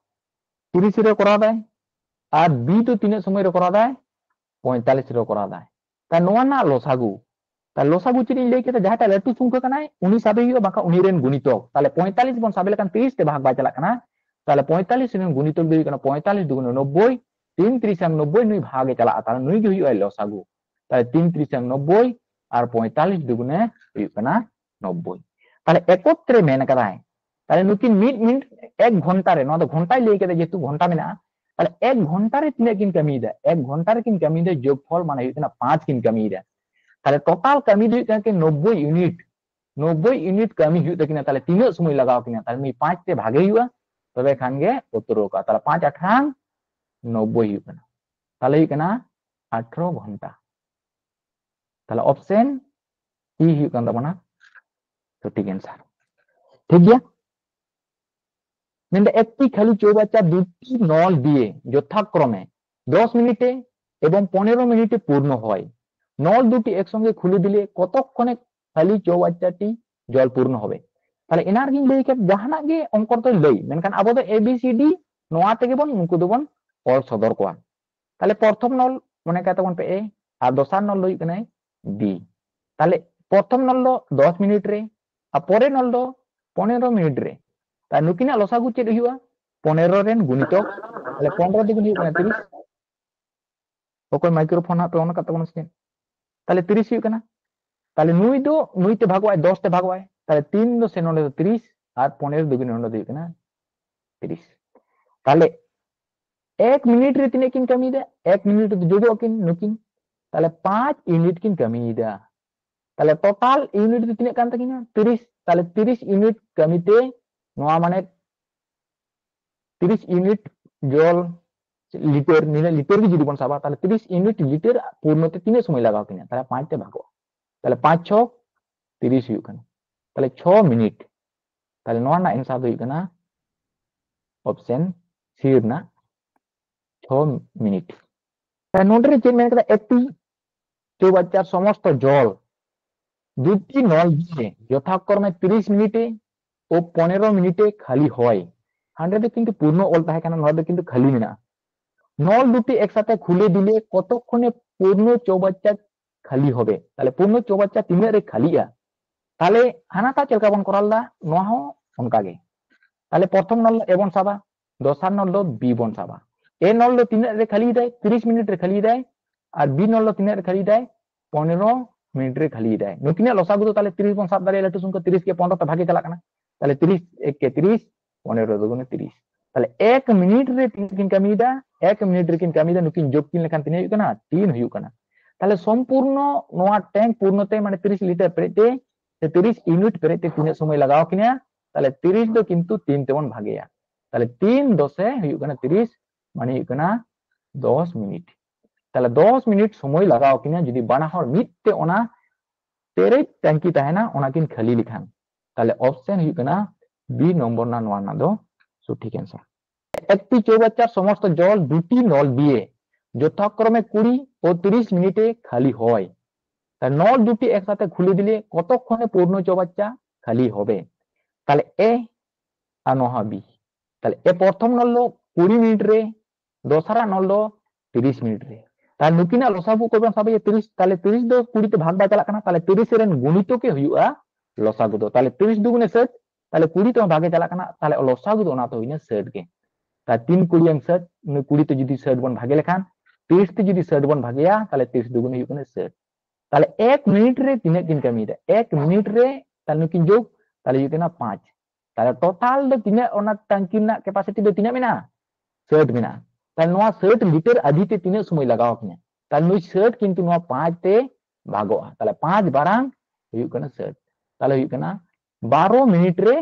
ᱛᱤᱨᱤᱥ ᱨᱮ ᱠᱚᱨᱟᱣ ᱫᱟᱭ᱾ ᱟᱨ ᱵᱤ ᱫᱚ ᱛᱤᱱᱟᱹᱜ ᱥᱚᱢᱚᱭ ᱨᱮ ᱠᱚᱨᱟᱣ ᱫᱟᱭ? ᱯᱚᱸᱭᱛᱟᱞᱞᱤᱥ ᱨᱮ ᱠᱚᱨᱟᱣ ᱫᱟᱭ᱾ ᱛᱟᱦᱞᱮ ᱱᱚᱣᱟ ᱨᱮᱱᱟᱜ ᱞᱚᱥᱟᱜᱩ, ᱛᱟᱦᱞᱮ ᱞᱚᱥᱟᱜᱩ ᱪᱮᱫ ᱤᱧ ᱞᱟᱹᱭ ᱠᱮᱫᱟ? ᱡᱟᱦᱟᱸᱴᱟᱜ ᱞᱟᱹᱴᱩ ᱥᱚᱝᱠᱷᱟ ᱠᱟᱱᱟᱭ ᱩᱱᱤ ᱥᱟᱵᱮ ᱦᱩᱭᱩᱜᱼᱟ, ᱵᱟᱝᱠᱷᱟᱱ ᱩᱱᱤ ᱨᱮᱱ ᱜᱩᱱᱤᱛᱚᱠ᱾ ᱛᱟᱦᱞᱮ ᱯᱚᱸᱭᱛᱟᱞᱞᱤᱥ ᱵᱚᱱ ᱥᱟᱵᱮ ᱞᱮᱠᱷᱟᱱ ᱛᱤᱨᱤᱥ ᱛᱮ ᱵᱷᱟᱜᱽ ᱵᱟᱭ ᱪᱟᱞᱟᱜ ᱠᱟᱱᱟ᱾ ᱛᱟᱦᱞᱮ ᱯᱚᱸᱭᱛᱟᱞᱞᱤᱥ ᱨᱮᱱ ᱜᱩᱱᱤᱛᱚᱠ ᱫᱚ ᱦᱩᱭᱩᱜ ᱠᱟᱱᱟ ᱯᱚᱸᱭᱛᱟᱞᱞᱤᱥ ᱫᱩᱜᱩᱱᱮ ᱱᱚᱵᱵᱳᱭ, ᱛᱤᱱ ᱛᱤᱨᱤᱥᱟᱝ ᱱᱚᱵᱵᱳᱭ, ᱱᱩᱭ ᱵᱷᱟᱜᱽ ᱮ ᱪᱟᱞᱟᱜᱼᱟ, ᱛᱟᱦᱞᱮ ᱱᱩᱭ ᱜᱮ ᱦᱩᱭᱩᱜᱼᱟ ᱞᱚᱥᱟᱜᱩ᱾ ᱛᱟᱦᱞᱮ ᱛᱤᱱ ᱛᱤᱨᱤᱥᱟᱝ ᱱᱚᱵᱵᱳᱭ ᱟᱨ ᱯᱚᱸᱭᱛᱟᱞᱞᱤᱥ ᱫᱩᱜᱩᱱᱮ ᱦᱩᱭᱩᱜ ᱠᱟᱱᱟ ᱱᱚᱵᱵᱳᱭ᱾ ᱛᱟᱦᱞᱮ ᱮᱠᱚᱛᱨᱮ ᱢᱮᱱ ᱠᱟᱫᱟᱭ, ᱛᱟᱦᱞᱮ ᱱᱩᱠᱤᱱ ᱢᱤᱫ ᱢᱤᱱᱤᱴ ᱮᱠ ᱜᱷᱚᱱᱴᱟ ᱨᱮ, ᱱᱚᱣᱟ ᱫᱚ ᱜᱷᱚᱱᱴᱟᱭ ᱞᱟᱹᱭ ᱠᱮᱫᱟ, ᱡᱮᱦᱮᱛᱩ ᱜᱷᱚᱱᱴᱟ ᱢᱮᱱᱟᱜᱼᱟ, ᱛᱟᱦᱞᱮ ᱮᱠ ᱜᱷᱚᱱᱴᱟ ᱨᱮ ᱛᱤᱱᱟᱹᱜ ᱠᱤᱱ ᱠᱟᱹᱢᱤᱭᱮᱫᱟ? ᱮᱠ ᱜᱷᱚᱱᱴᱟ ᱨᱮ ᱠᱤᱱ ᱠᱟᱹᱢᱤᱭᱮᱫᱟ, ᱡᱳᱜᱽᱯᱷᱚᱞ ᱢᱟᱱᱮ ᱦᱩᱭᱩᱜ ᱠᱟᱱᱟ ᱯᱟᱸᱪ ᱠᱤᱱ ᱠᱟᱹᱢᱤᱭᱮᱫᱟ᱾ ᱛᱟᱦᱞᱮ ᱴᱳᱴᱟᱞ ᱠᱟᱹᱢᱤ ᱫᱚ ᱦᱩᱭᱩᱜ ᱠᱟᱱᱟ ᱠᱤᱱ ᱱᱚᱵᱵᱳᱭ ᱤᱭᱩᱱᱤᱴ, ᱱᱚᱵᱵᱳᱭ ᱤᱭᱩᱱᱤᱴ ᱠᱟᱹᱢᱤ ᱦᱩᱭᱩᱜ ᱛᱟᱹᱠᱤᱱᱟ᱾ ᱛᱟᱦᱞᱮ ᱛᱤᱱᱟᱹᱜ ᱥᱚᱢᱚᱭ ᱞᱟᱜᱟᱣ ᱠᱤᱱᱟ? ᱛᱟᱦᱞᱮ ᱱᱩᱭ ᱯᱟᱸᱪ ᱛᱮ ᱵᱷᱟᱜᱮ ᱦᱩᱭᱩᱜᱼᱟ, ᱛᱚᱵᱮ ᱠᱷᱟᱱ ᱜᱮ ᱩᱛᱛᱚᱨᱚᱜᱼᱟ᱾ ᱛᱟᱦᱞᱮ ᱯᱟᱸᱪ ᱟᱴᱷᱟᱝ ᱱᱚᱵᱵᱳᱭ ᱦᱩᱭᱩᱜ ᱠᱟᱱᱟ, ᱛᱟᱦᱞᱮ ᱦᱩᱭᱩᱜ ᱠᱟᱱᱟ ᱟᱴᱷᱨᱚ ᱜᱷᱚᱱᱴᱟ᱾ ᱛᱟᱦᱞᱮ ᱚᱯᱥᱮᱱ ᱤ ᱦᱩᱭᱩᱜ ᱠᱟᱱ ᱛᱟᱵᱚᱱᱟ ᱥᱚᱴᱷᱤᱠ ᱮᱱᱥᱟᱨ᱾ ᱴᱷᱤᱠ ᱜᱮᱭᱟ? ᱢᱮᱱᱫᱟ একটি খালি চৌবাচ্চা দুটি নল দিয়ে যথাক্রমে দশ মিনিটে এবং পনেরো মিনিটে পূর্ণ হয়। নল দুটি একসঙ্গে খুলে দিলে কতক্ষণে খালি চৌবাচ্চাটি জল পূর্ণ হবে? ᱛᱟᱦᱞᱮ ᱮᱱᱟᱱ ᱨᱮᱜᱤᱧ ᱞᱟᱹᱭ ᱠᱮᱫ, ᱡᱟᱦᱟᱱᱟᱜ ᱜᱮ ᱚᱝᱠᱚ ᱫᱚᱭ ᱞᱟᱹᱭ, ᱢᱮᱱᱠᱷᱟᱱ ᱟᱵᱚ ᱫᱚ A B C D ᱱᱚᱣᱟ ᱛᱮᱜᱮ ᱵᱚᱱ ᱩᱱᱠᱩ ᱫᱚᱵᱚᱱ ᱚᱞ ᱥᱚᱫᱚᱨ ᱠᱚᱣᱟ᱾ ᱛᱟᱦᱞᱮ ᱯᱨᱚᱛᱷᱚᱢ ᱱᱚᱞ ᱢᱚᱱᱮ ᱠᱟᱛᱮ ᱵᱚᱱ ᱯᱮ A, ᱟᱨ ᱫᱚᱥᱟᱨ ᱱᱚᱞ ᱫᱚ ᱦᱩᱭᱩᱜ ᱠᱟᱱᱟᱭ B᱾ ᱛᱟᱦᱞᱮ ᱯᱨᱚᱛᱷᱚᱢ ᱱᱚᱞ ᱫᱚ ᱫᱚᱥ ᱢᱤᱱᱤᱴ ᱨᱮ, ᱟᱨ ᱯᱚᱨᱮᱨ ᱱᱚᱞ ᱫᱚ ᱯᱚᱱᱮᱨᱚ ᱢᱤᱱᱤᱴ ᱨᱮ᱾ ᱛᱟᱦᱞᱮ ᱱᱩᱠᱤᱱᱟᱜ ᱞᱚᱥᱟᱜᱩ ᱪᱮᱫ ᱦᱩᱭᱩᱜᱼᱟ? ᱯᱚᱱᱮᱨᱚ ᱨᱮᱱ ᱜᱩᱱᱤᱛᱚᱠ, ᱛᱟᱦᱞᱮ ᱯᱚᱱᱮᱨᱚ ᱫᱩᱜᱩᱱ ᱦᱩᱭᱩᱜ ᱠᱟᱱᱟ ᱛᱤᱨᱤᱥ᱾ ᱚᱠᱚᱭ ᱢᱟᱭᱠᱨᱳᱯᱷᱳᱱ ᱦᱟᱸᱜ ᱯᱮ on ᱟᱠᱟᱫ ᱛᱟᱵᱚᱱᱟ ᱥᱮ ᱪᱮᱫ? ᱛᱟᱦᱞᱮ ᱛᱤᱨᱤᱥ ᱦᱩᱭᱩᱜ ᱠᱟᱱᱟ᱾ ᱛᱟᱦᱞᱮ ᱱᱩᱭ ᱫᱚ, ᱱᱩᱭ ᱛᱮ ᱵᱷᱟᱜᱚᱜ ᱟᱭ, ᱫᱚᱥ ᱛᱮ ᱵᱷᱟᱜᱚᱜ ᱟᱭ᱾ ᱛᱟᱦᱞᱮ ᱛᱤᱱ ᱫᱚ ᱥᱮ ᱱᱚᱰᱮ ᱫᱚ ᱛᱤᱨᱤᱥ, ᱟᱨ ᱯᱚᱱᱮᱨᱚ ᱫᱩᱜᱩᱱ ᱱᱚᱰᱮ ᱫᱚ ᱦᱩᱭᱩᱜ ᱠᱟᱱᱟ ᱛᱤᱨᱤᱥ᱾ ᱛᱟᱦᱞᱮ ᱮᱠ ᱢᱤᱱᱤᱴ ᱨᱮ ᱛᱤᱱᱟᱹᱜ ᱠᱤᱱ ᱠᱟᱹᱢᱤᱭᱮᱫᱟ? ᱮᱠ ᱢᱤᱱᱤᱴ ᱨᱮ ᱡᱳᱜᱚᱜ ᱟᱹᱠᱤᱱ ᱱᱩᱠᱤᱱ, ᱛᱟᱦᱞᱮ ᱯᱟᱸᱪ ᱤᱭᱩᱱᱤᱴ ᱠᱤᱱ ᱠᱟᱹᱢᱤᱭᱮᱫᱟ᱾ ᱛᱟᱦᱞᱮ ᱴᱳᱴᱟᱞ ᱤᱭᱩᱱᱤᱴ ᱫᱚ ᱛᱤᱱᱟᱹᱜ ᱠᱟᱱ ᱛᱟᱹᱠᱤᱱᱟ? ᱛᱤᱨᱤᱥ᱾ ᱛᱟᱦᱞᱮ ᱛᱤᱨᱤᱥ ᱤᱭᱩᱱᱤᱴ ᱠᱟᱹᱢᱤᱛᱮ ᱱᱚᱣᱟ ᱢᱟᱱᱮ ᱛᱤᱨᱤᱥ ᱤᱭᱩᱱᱤᱴ ᱡᱚᱞ ᱞᱤᱴᱟᱨ, ᱱᱤᱱᱟᱹᱜ ᱞᱤᱴᱟᱨ ᱜᱮ ᱡᱩᱫᱤ ᱵᱚᱱ ᱥᱟᱵᱟ, ᱛᱟᱦᱞᱮ ᱛᱤᱨᱤᱥ ᱤᱭᱩᱱᱤᱴ ᱞᱤᱴᱟᱨ ᱯᱩᱨᱱᱚ ᱛᱮ ᱛᱤᱱᱟᱹᱜ ᱥᱚᱢᱚᱭ ᱞᱟᱜᱟᱣ ᱠᱤᱱᱟ? ᱛᱟᱦᱞᱮ ᱯᱟᱸᱪ ᱛᱮ ᱵᱷᱟᱜᱚᱜᱼᱟ᱾ ᱛᱟᱦᱞᱮ ᱯᱟᱸᱪ ᱪᱷᱚ ᱛᱤᱨᱤᱥ ᱦᱩᱭᱩᱜ ᱠᱟᱱᱟ᱾ ᱛᱟᱦᱞᱮ ᱪᱷᱚ ᱢᱤᱱᱤᱴ᱾ ᱛᱟᱦᱞᱮ ᱱᱚᱣᱟ ᱨᱮᱱᱟᱜ ᱮᱱᱥᱟᱨ ᱫᱚ ᱦᱩᱭᱩᱜ ᱠᱟᱱᱟ ᱚᱯᱥᱮᱱ ᱥᱤ ᱨᱮᱱᱟᱜ ᱪᱷᱚ ᱢᱤᱱᱤᱴ᱾ ᱛᱟᱦᱞᱮ ᱱᱚᱰᱮ ᱨᱮ ᱪᱮᱫ ᱢᱮᱱ ᱠᱟᱫᱟ? ᱮᱠᱴᱤ ᱪᱳᱵᱟᱪᱪᱟᱨ ᱥᱚᱢᱚᱥᱛᱚ ᱡᱚᱞ ᱫᱩᱴᱤ ᱱᱚᱞ ᱫᱤᱭᱮ ᱡᱚᱛᱷᱟᱠᱨᱚᱢᱮ ᱛᱤᱨᱤᱥ ᱢᱤᱱᱤᱴᱮ ᱳ ᱯᱚᱱᱮᱨᱚ ᱢᱤᱱᱤᱴᱮ ᱠᱷᱟᱹᱞᱤ ᱦᱚᱭ᱾ ᱦᱟᱸᱰᱮ ᱫᱚ ᱠᱤᱱᱛᱩ ᱯᱩᱨᱱᱚ ᱚᱞ ᱛᱟᱦᱮᱸ ᱠᱟᱱᱟ, ᱱᱚᱣᱟ ᱫᱚ ᱠᱤᱱᱛᱩ ᱠᱷᱟᱹᱞᱤ ᱢᱮᱱᱟᱜᱼᱟ᱾ নল দুটি একসাথে খুলে দিলে কতক্ষণে পূর্ণ চৌবাচ্চা খালি হবে? তাহলে পূর্ণ চৌবাচ্চা তিনের রে খালিয়া। তাহলে হানাটা চেলকা বন করালদা, ᱱᱚᱣᱟ ᱦᱚᱸ ᱚᱱᱠᱟ ᱜᱮ᱾ ᱛᱟᱦᱞᱮ ᱯᱨᱚᱛᱷᱚᱢ ᱱᱚᱞ ᱫᱚ A ᱵᱚᱱ ᱥᱟᱵᱟ, ᱫᱚᱥᱟᱨ ᱱᱚᱞ ᱫᱚ B ᱵᱚᱱ ᱥᱟᱵᱟ᱾ A ᱱᱚᱞ ᱫᱚ ᱛᱤᱱᱟᱹᱜ ᱨᱮ ᱠᱷᱟᱹᱞᱤᱭᱮᱫᱟᱭ? ᱛᱤᱨᱤᱥ ᱢᱤᱱᱤᱴ ᱨᱮ ᱠᱷᱟᱹᱞᱤᱭᱮᱫᱟᱭ᱾ ᱟᱨ B ᱱᱚᱞ ᱫᱚ ᱛᱤᱱᱟᱹᱜ ᱨᱮ ᱠᱷᱟᱹᱞᱤᱭᱮᱫᱟᱭ? ᱯᱚᱱᱮᱨᱚ ᱢᱤᱱᱤᱴ ᱨᱮ ᱠᱷᱟᱹᱞᱤᱭᱮᱫᱟᱭ᱾ ᱱᱩᱠᱤᱱᱟᱜ ᱞᱚᱥᱟᱜᱩ ᱫᱚ ᱛᱟᱦᱞᱮ ᱛᱤᱨᱤᱥ ᱵᱚᱱ ᱥᱟᱵ ᱫᱟᱲᱮᱭᱟᱜᱼᱟ, ᱞᱟᱹᱴᱩ ᱥᱚᱝᱠᱷᱟ ᱛᱤᱨᱤᱥ ᱜᱮ ᱯᱚᱱᱨᱚ ᱛᱮ ᱵᱷᱟᱜᱮ ᱪᱟᱞᱟᱜ ᱠᱟᱱᱟ᱾ ᱛᱟᱦᱞᱮ ᱛᱤᱨᱤᱥ ᱮᱠ ᱠᱮ ᱛᱤᱨᱤᱥ, ᱯᱚᱱᱮᱨᱚ ᱫᱩᱜᱩᱱᱮ ᱛᱤᱨᱤᱥ᱾ ᱛᱟᱦᱞᱮ ᱮᱠ ᱢᱤᱱᱤᱴ ᱨᱮ ᱛᱤᱱᱟᱹᱜ ᱠᱤᱱ ᱠᱟᱹᱢᱤᱭᱮᱫᱟ? ᱮᱠ ᱢᱤᱱᱤᱴ ᱨᱮᱠᱤᱱ ᱠᱟᱹᱢᱤᱭᱮᱫᱟ᱾ ᱱᱩᱠᱤᱱ ᱡᱳᱜᱽ ᱠᱤᱱ ᱞᱮᱠᱷᱟᱱ ᱛᱤᱱᱟᱹᱜ ᱦᱩᱭᱩᱜ ᱠᱟᱱᱟ? ᱛᱤᱱ ᱦᱩᱭᱩᱜ ᱠᱟᱱᱟ᱾ ᱛᱟᱦᱞᱮ ᱥᱚᱢᱯᱩᱨᱱᱚ ᱱᱚᱣᱟ ᱴᱮᱝᱠ ᱯᱩᱨᱱᱚ ᱛᱮ, ᱢᱟᱱᱮ ᱛᱤᱨᱤᱥ ᱞᱤᱴᱟᱨ ᱯᱮᱨᱮᱡ ᱛᱮ, ᱥᱮ ᱛᱤᱨᱤᱥ ᱤᱭᱩᱱᱤᱴ ᱯᱮᱨᱮᱡ ᱛᱮ ᱛᱤᱱᱟᱹᱜ ᱥᱚᱢᱚᱭ ᱞᱟᱜᱟᱣ ᱠᱤᱱᱟ? ᱛᱟᱦᱞᱮ ᱛᱤᱨᱤᱥ ᱫᱚ ᱠᱤᱱᱛᱩ ᱛᱤᱱ ᱛᱮᱵᱚᱱ ᱵᱷᱟᱜᱮᱭᱟ᱾ ᱛᱟᱦᱞᱮ ᱛᱤᱱ ᱫᱚᱥᱮ ᱦᱩᱭᱩᱜ ᱠᱟᱱᱟ ᱛᱤᱨᱤᱥ, ᱢᱟᱱᱮ ᱦᱩᱭᱩᱜ ᱠᱟᱱᱟ ᱫᱚᱥ ᱢᱤᱱᱤᱴ᱾ ᱛᱟᱦᱞᱮ ᱫᱚᱥ ᱢᱤᱱᱤᱴ ᱥᱚᱢᱚᱭ ᱞᱟᱜᱟᱣ ᱠᱤᱱᱟ ᱡᱩᱫᱤ ᱵᱟᱱᱟ ᱦᱚᱲ ᱢᱤᱫ ᱛᱮ ᱚᱱᱟ ᱯᱮᱨᱮᱡ ᱴᱟᱝᱠᱤ ᱛᱟᱦᱮᱱᱟ, ᱚᱱᱟ ᱠᱤᱱ ᱠᱷᱟᱹᱞᱤ ᱞᱮᱠᱷᱟᱱ᱾ ᱛᱟᱦᱞᱮ ᱚᱯᱥᱮᱱ ᱦᱩᱭᱩᱜ ᱠᱟᱱᱟ B ᱱᱚᱢᱵᱚᱨ ᱨᱮᱱᱟᱜ ᱱᱚᱣᱟ ᱨᱮᱱᱟᱜ ᱫᱚ ᱥᱚᱴᱷᱤᱠ ᱮᱱᱥᱟᱨ᱾ একটি চৌবাচ্চার সমস্ত জল দুটি নল দিয়ে যথাক্রমে কুড়ি ও তিরিশ মিনিটে খালি হয়। তা নল দুটি একসাথে খুলে দিলে কতক্ষণে পূর্ণ চৌবাচ্চা খালি হবে? ᱛᱟᱦᱞᱮ ᱮ ᱟᱨ ᱱᱚᱣᱟ ᱦᱚᱸ ᱵᱤ᱾ ᱛᱟᱦᱞᱮ ᱮ ᱯᱨᱚᱛᱷᱚᱢ ᱱᱚᱞ ᱫᱚ ᱠᱩᱲᱤ ᱢᱤᱱᱤᱴ ᱨᱮ, ᱫᱚᱥᱟᱨᱟᱜ ᱱᱚᱞ ᱫᱚ ᱛᱤᱨᱤᱥ ᱢᱤᱱᱤᱴ ᱨᱮ᱾ ᱛᱟᱦᱞᱮ ᱱᱩᱠᱤᱱᱟᱜ ᱞᱚᱥᱟᱜᱩ ᱠᱚ ᱵᱚᱱ ᱥᱟᱵᱮᱭᱟ ᱛᱤᱨᱤᱥ, ᱛᱟᱦᱞᱮ ᱛᱤᱨᱤᱥ ᱫᱚ ᱠᱩᱲᱤ ᱛᱮ ᱵᱷᱟᱜᱽ ᱵᱟᱭ ᱪᱟᱞᱟᱜ ᱠᱟᱱᱟ, ᱛᱟᱦᱞᱮ ᱛᱤᱨᱤᱥ ᱨᱮᱱ ᱜᱩᱱᱤᱛᱚ ᱜᱮ ᱦᱩᱭᱩᱜᱼᱟ ᱞᱚᱥᱟᱜᱩ ᱫᱚ᱾ ᱛᱟᱦᱞᱮ ᱛᱤᱨᱤᱥ ᱫᱩᱜᱩᱱᱮ ᱥᱟᱹᱴ, ᱛᱟᱦᱞᱮ ᱠᱩᱲᱤ ᱛᱮᱦᱚᱸ ᱵᱷᱟᱜᱮ ᱪᱟᱞᱟᱜ ᱠᱟᱱᱟ, ᱛᱟᱦᱞᱮ ᱞᱚᱥᱟᱜᱩ ᱫᱚ ᱚᱱᱟ ᱫᱚ ᱦᱩᱭᱱᱟ ᱥᱟᱹᱴ ᱜᱮ᱾ ᱛᱟᱦᱞᱮ ᱛᱤᱱ ᱠᱩᱲᱤᱭᱟᱝ ᱥᱟᱹᱴ, ᱱᱩᱭ ᱠᱩᱲᱤ ᱛᱮ ᱡᱩᱫᱤ ᱥᱟᱹᱴ ᱵᱚᱱ ᱵᱷᱟᱜᱮ ᱞᱮᱠᱷᱟᱱ, ᱛᱤᱨᱤᱥ ᱛᱮ ᱡᱩᱫᱤ ᱥᱟᱹᱴ ᱵᱚᱱ ᱵᱷᱟᱜᱮᱭᱟ, ᱛᱟᱦᱞᱮ ᱛᱤᱨᱤᱥ ᱫᱩᱜᱩᱱ ᱦᱩᱭᱩᱜ ᱠᱟᱱᱟ ᱥᱟᱹᱴ᱾ ᱛᱟᱦᱞᱮ ᱮᱠ ᱢᱤᱱᱤᱴ ᱨᱮ ᱛᱤᱱᱟᱹᱜ ᱠᱤᱱ ᱠᱟᱹᱢᱤᱭᱮᱫᱟ? ᱮᱠ ᱢᱤᱱᱤᱴ ᱨᱮ ᱛᱟᱦᱞᱮ ᱱᱩᱠᱤᱱ ᱡᱳᱜᱽ, ᱛᱟᱦᱞᱮ ᱦᱩᱭᱩᱜ ᱠᱟᱱᱟ ᱯᱟᱸᱪ᱾ ᱛᱟᱦᱞᱮ ᱴᱳᱴᱟᱞ ᱫᱚ ᱛᱤᱱᱟᱹᱜ, ᱚᱱᱟ ᱴᱟᱝᱠᱤ ᱨᱮᱱᱟᱜ ᱠᱮᱯᱟᱥᱤᱴᱤ ᱫᱚ ᱛᱤᱱᱟᱹᱜ ᱢᱮᱱᱟᱜᱼᱟ? ᱥᱟᱹᱴ ᱢᱮᱱᱟᱜᱼᱟ᱾ ᱛᱟᱦᱞᱮ ᱱᱚᱣᱟ ᱥᱟᱹᱴ ᱞᱤᱴᱟᱨ ᱟᱫᱷᱤ ᱛᱮ ᱛᱤᱱᱟᱹᱜ ᱥᱚᱢᱚᱭ ᱞᱟᱜᱟᱣ ᱠᱤᱧᱟ? ᱛᱟᱦᱞᱮ ᱱᱩᱭ ᱥᱟᱹᱴ ᱠᱤᱱᱛᱩ ᱱᱚᱣᱟ ᱯᱟᱸᱪ ᱛᱮ ᱵᱷᱟᱜᱚᱜᱼᱟ᱾ ᱛᱟᱦᱞᱮ ᱯᱟᱸᱪ ᱵᱟᱨᱟᱝ ᱦᱩᱭᱩᱜ ᱠᱟᱱᱟ ᱥᱟᱹᱴ᱾ ᱛᱟᱦᱞᱮ ᱦᱩᱭᱩᱜ ᱠᱟᱱᱟ ᱵᱟᱨᱚ ᱢᱤᱱᱤᱴ ᱨᱮ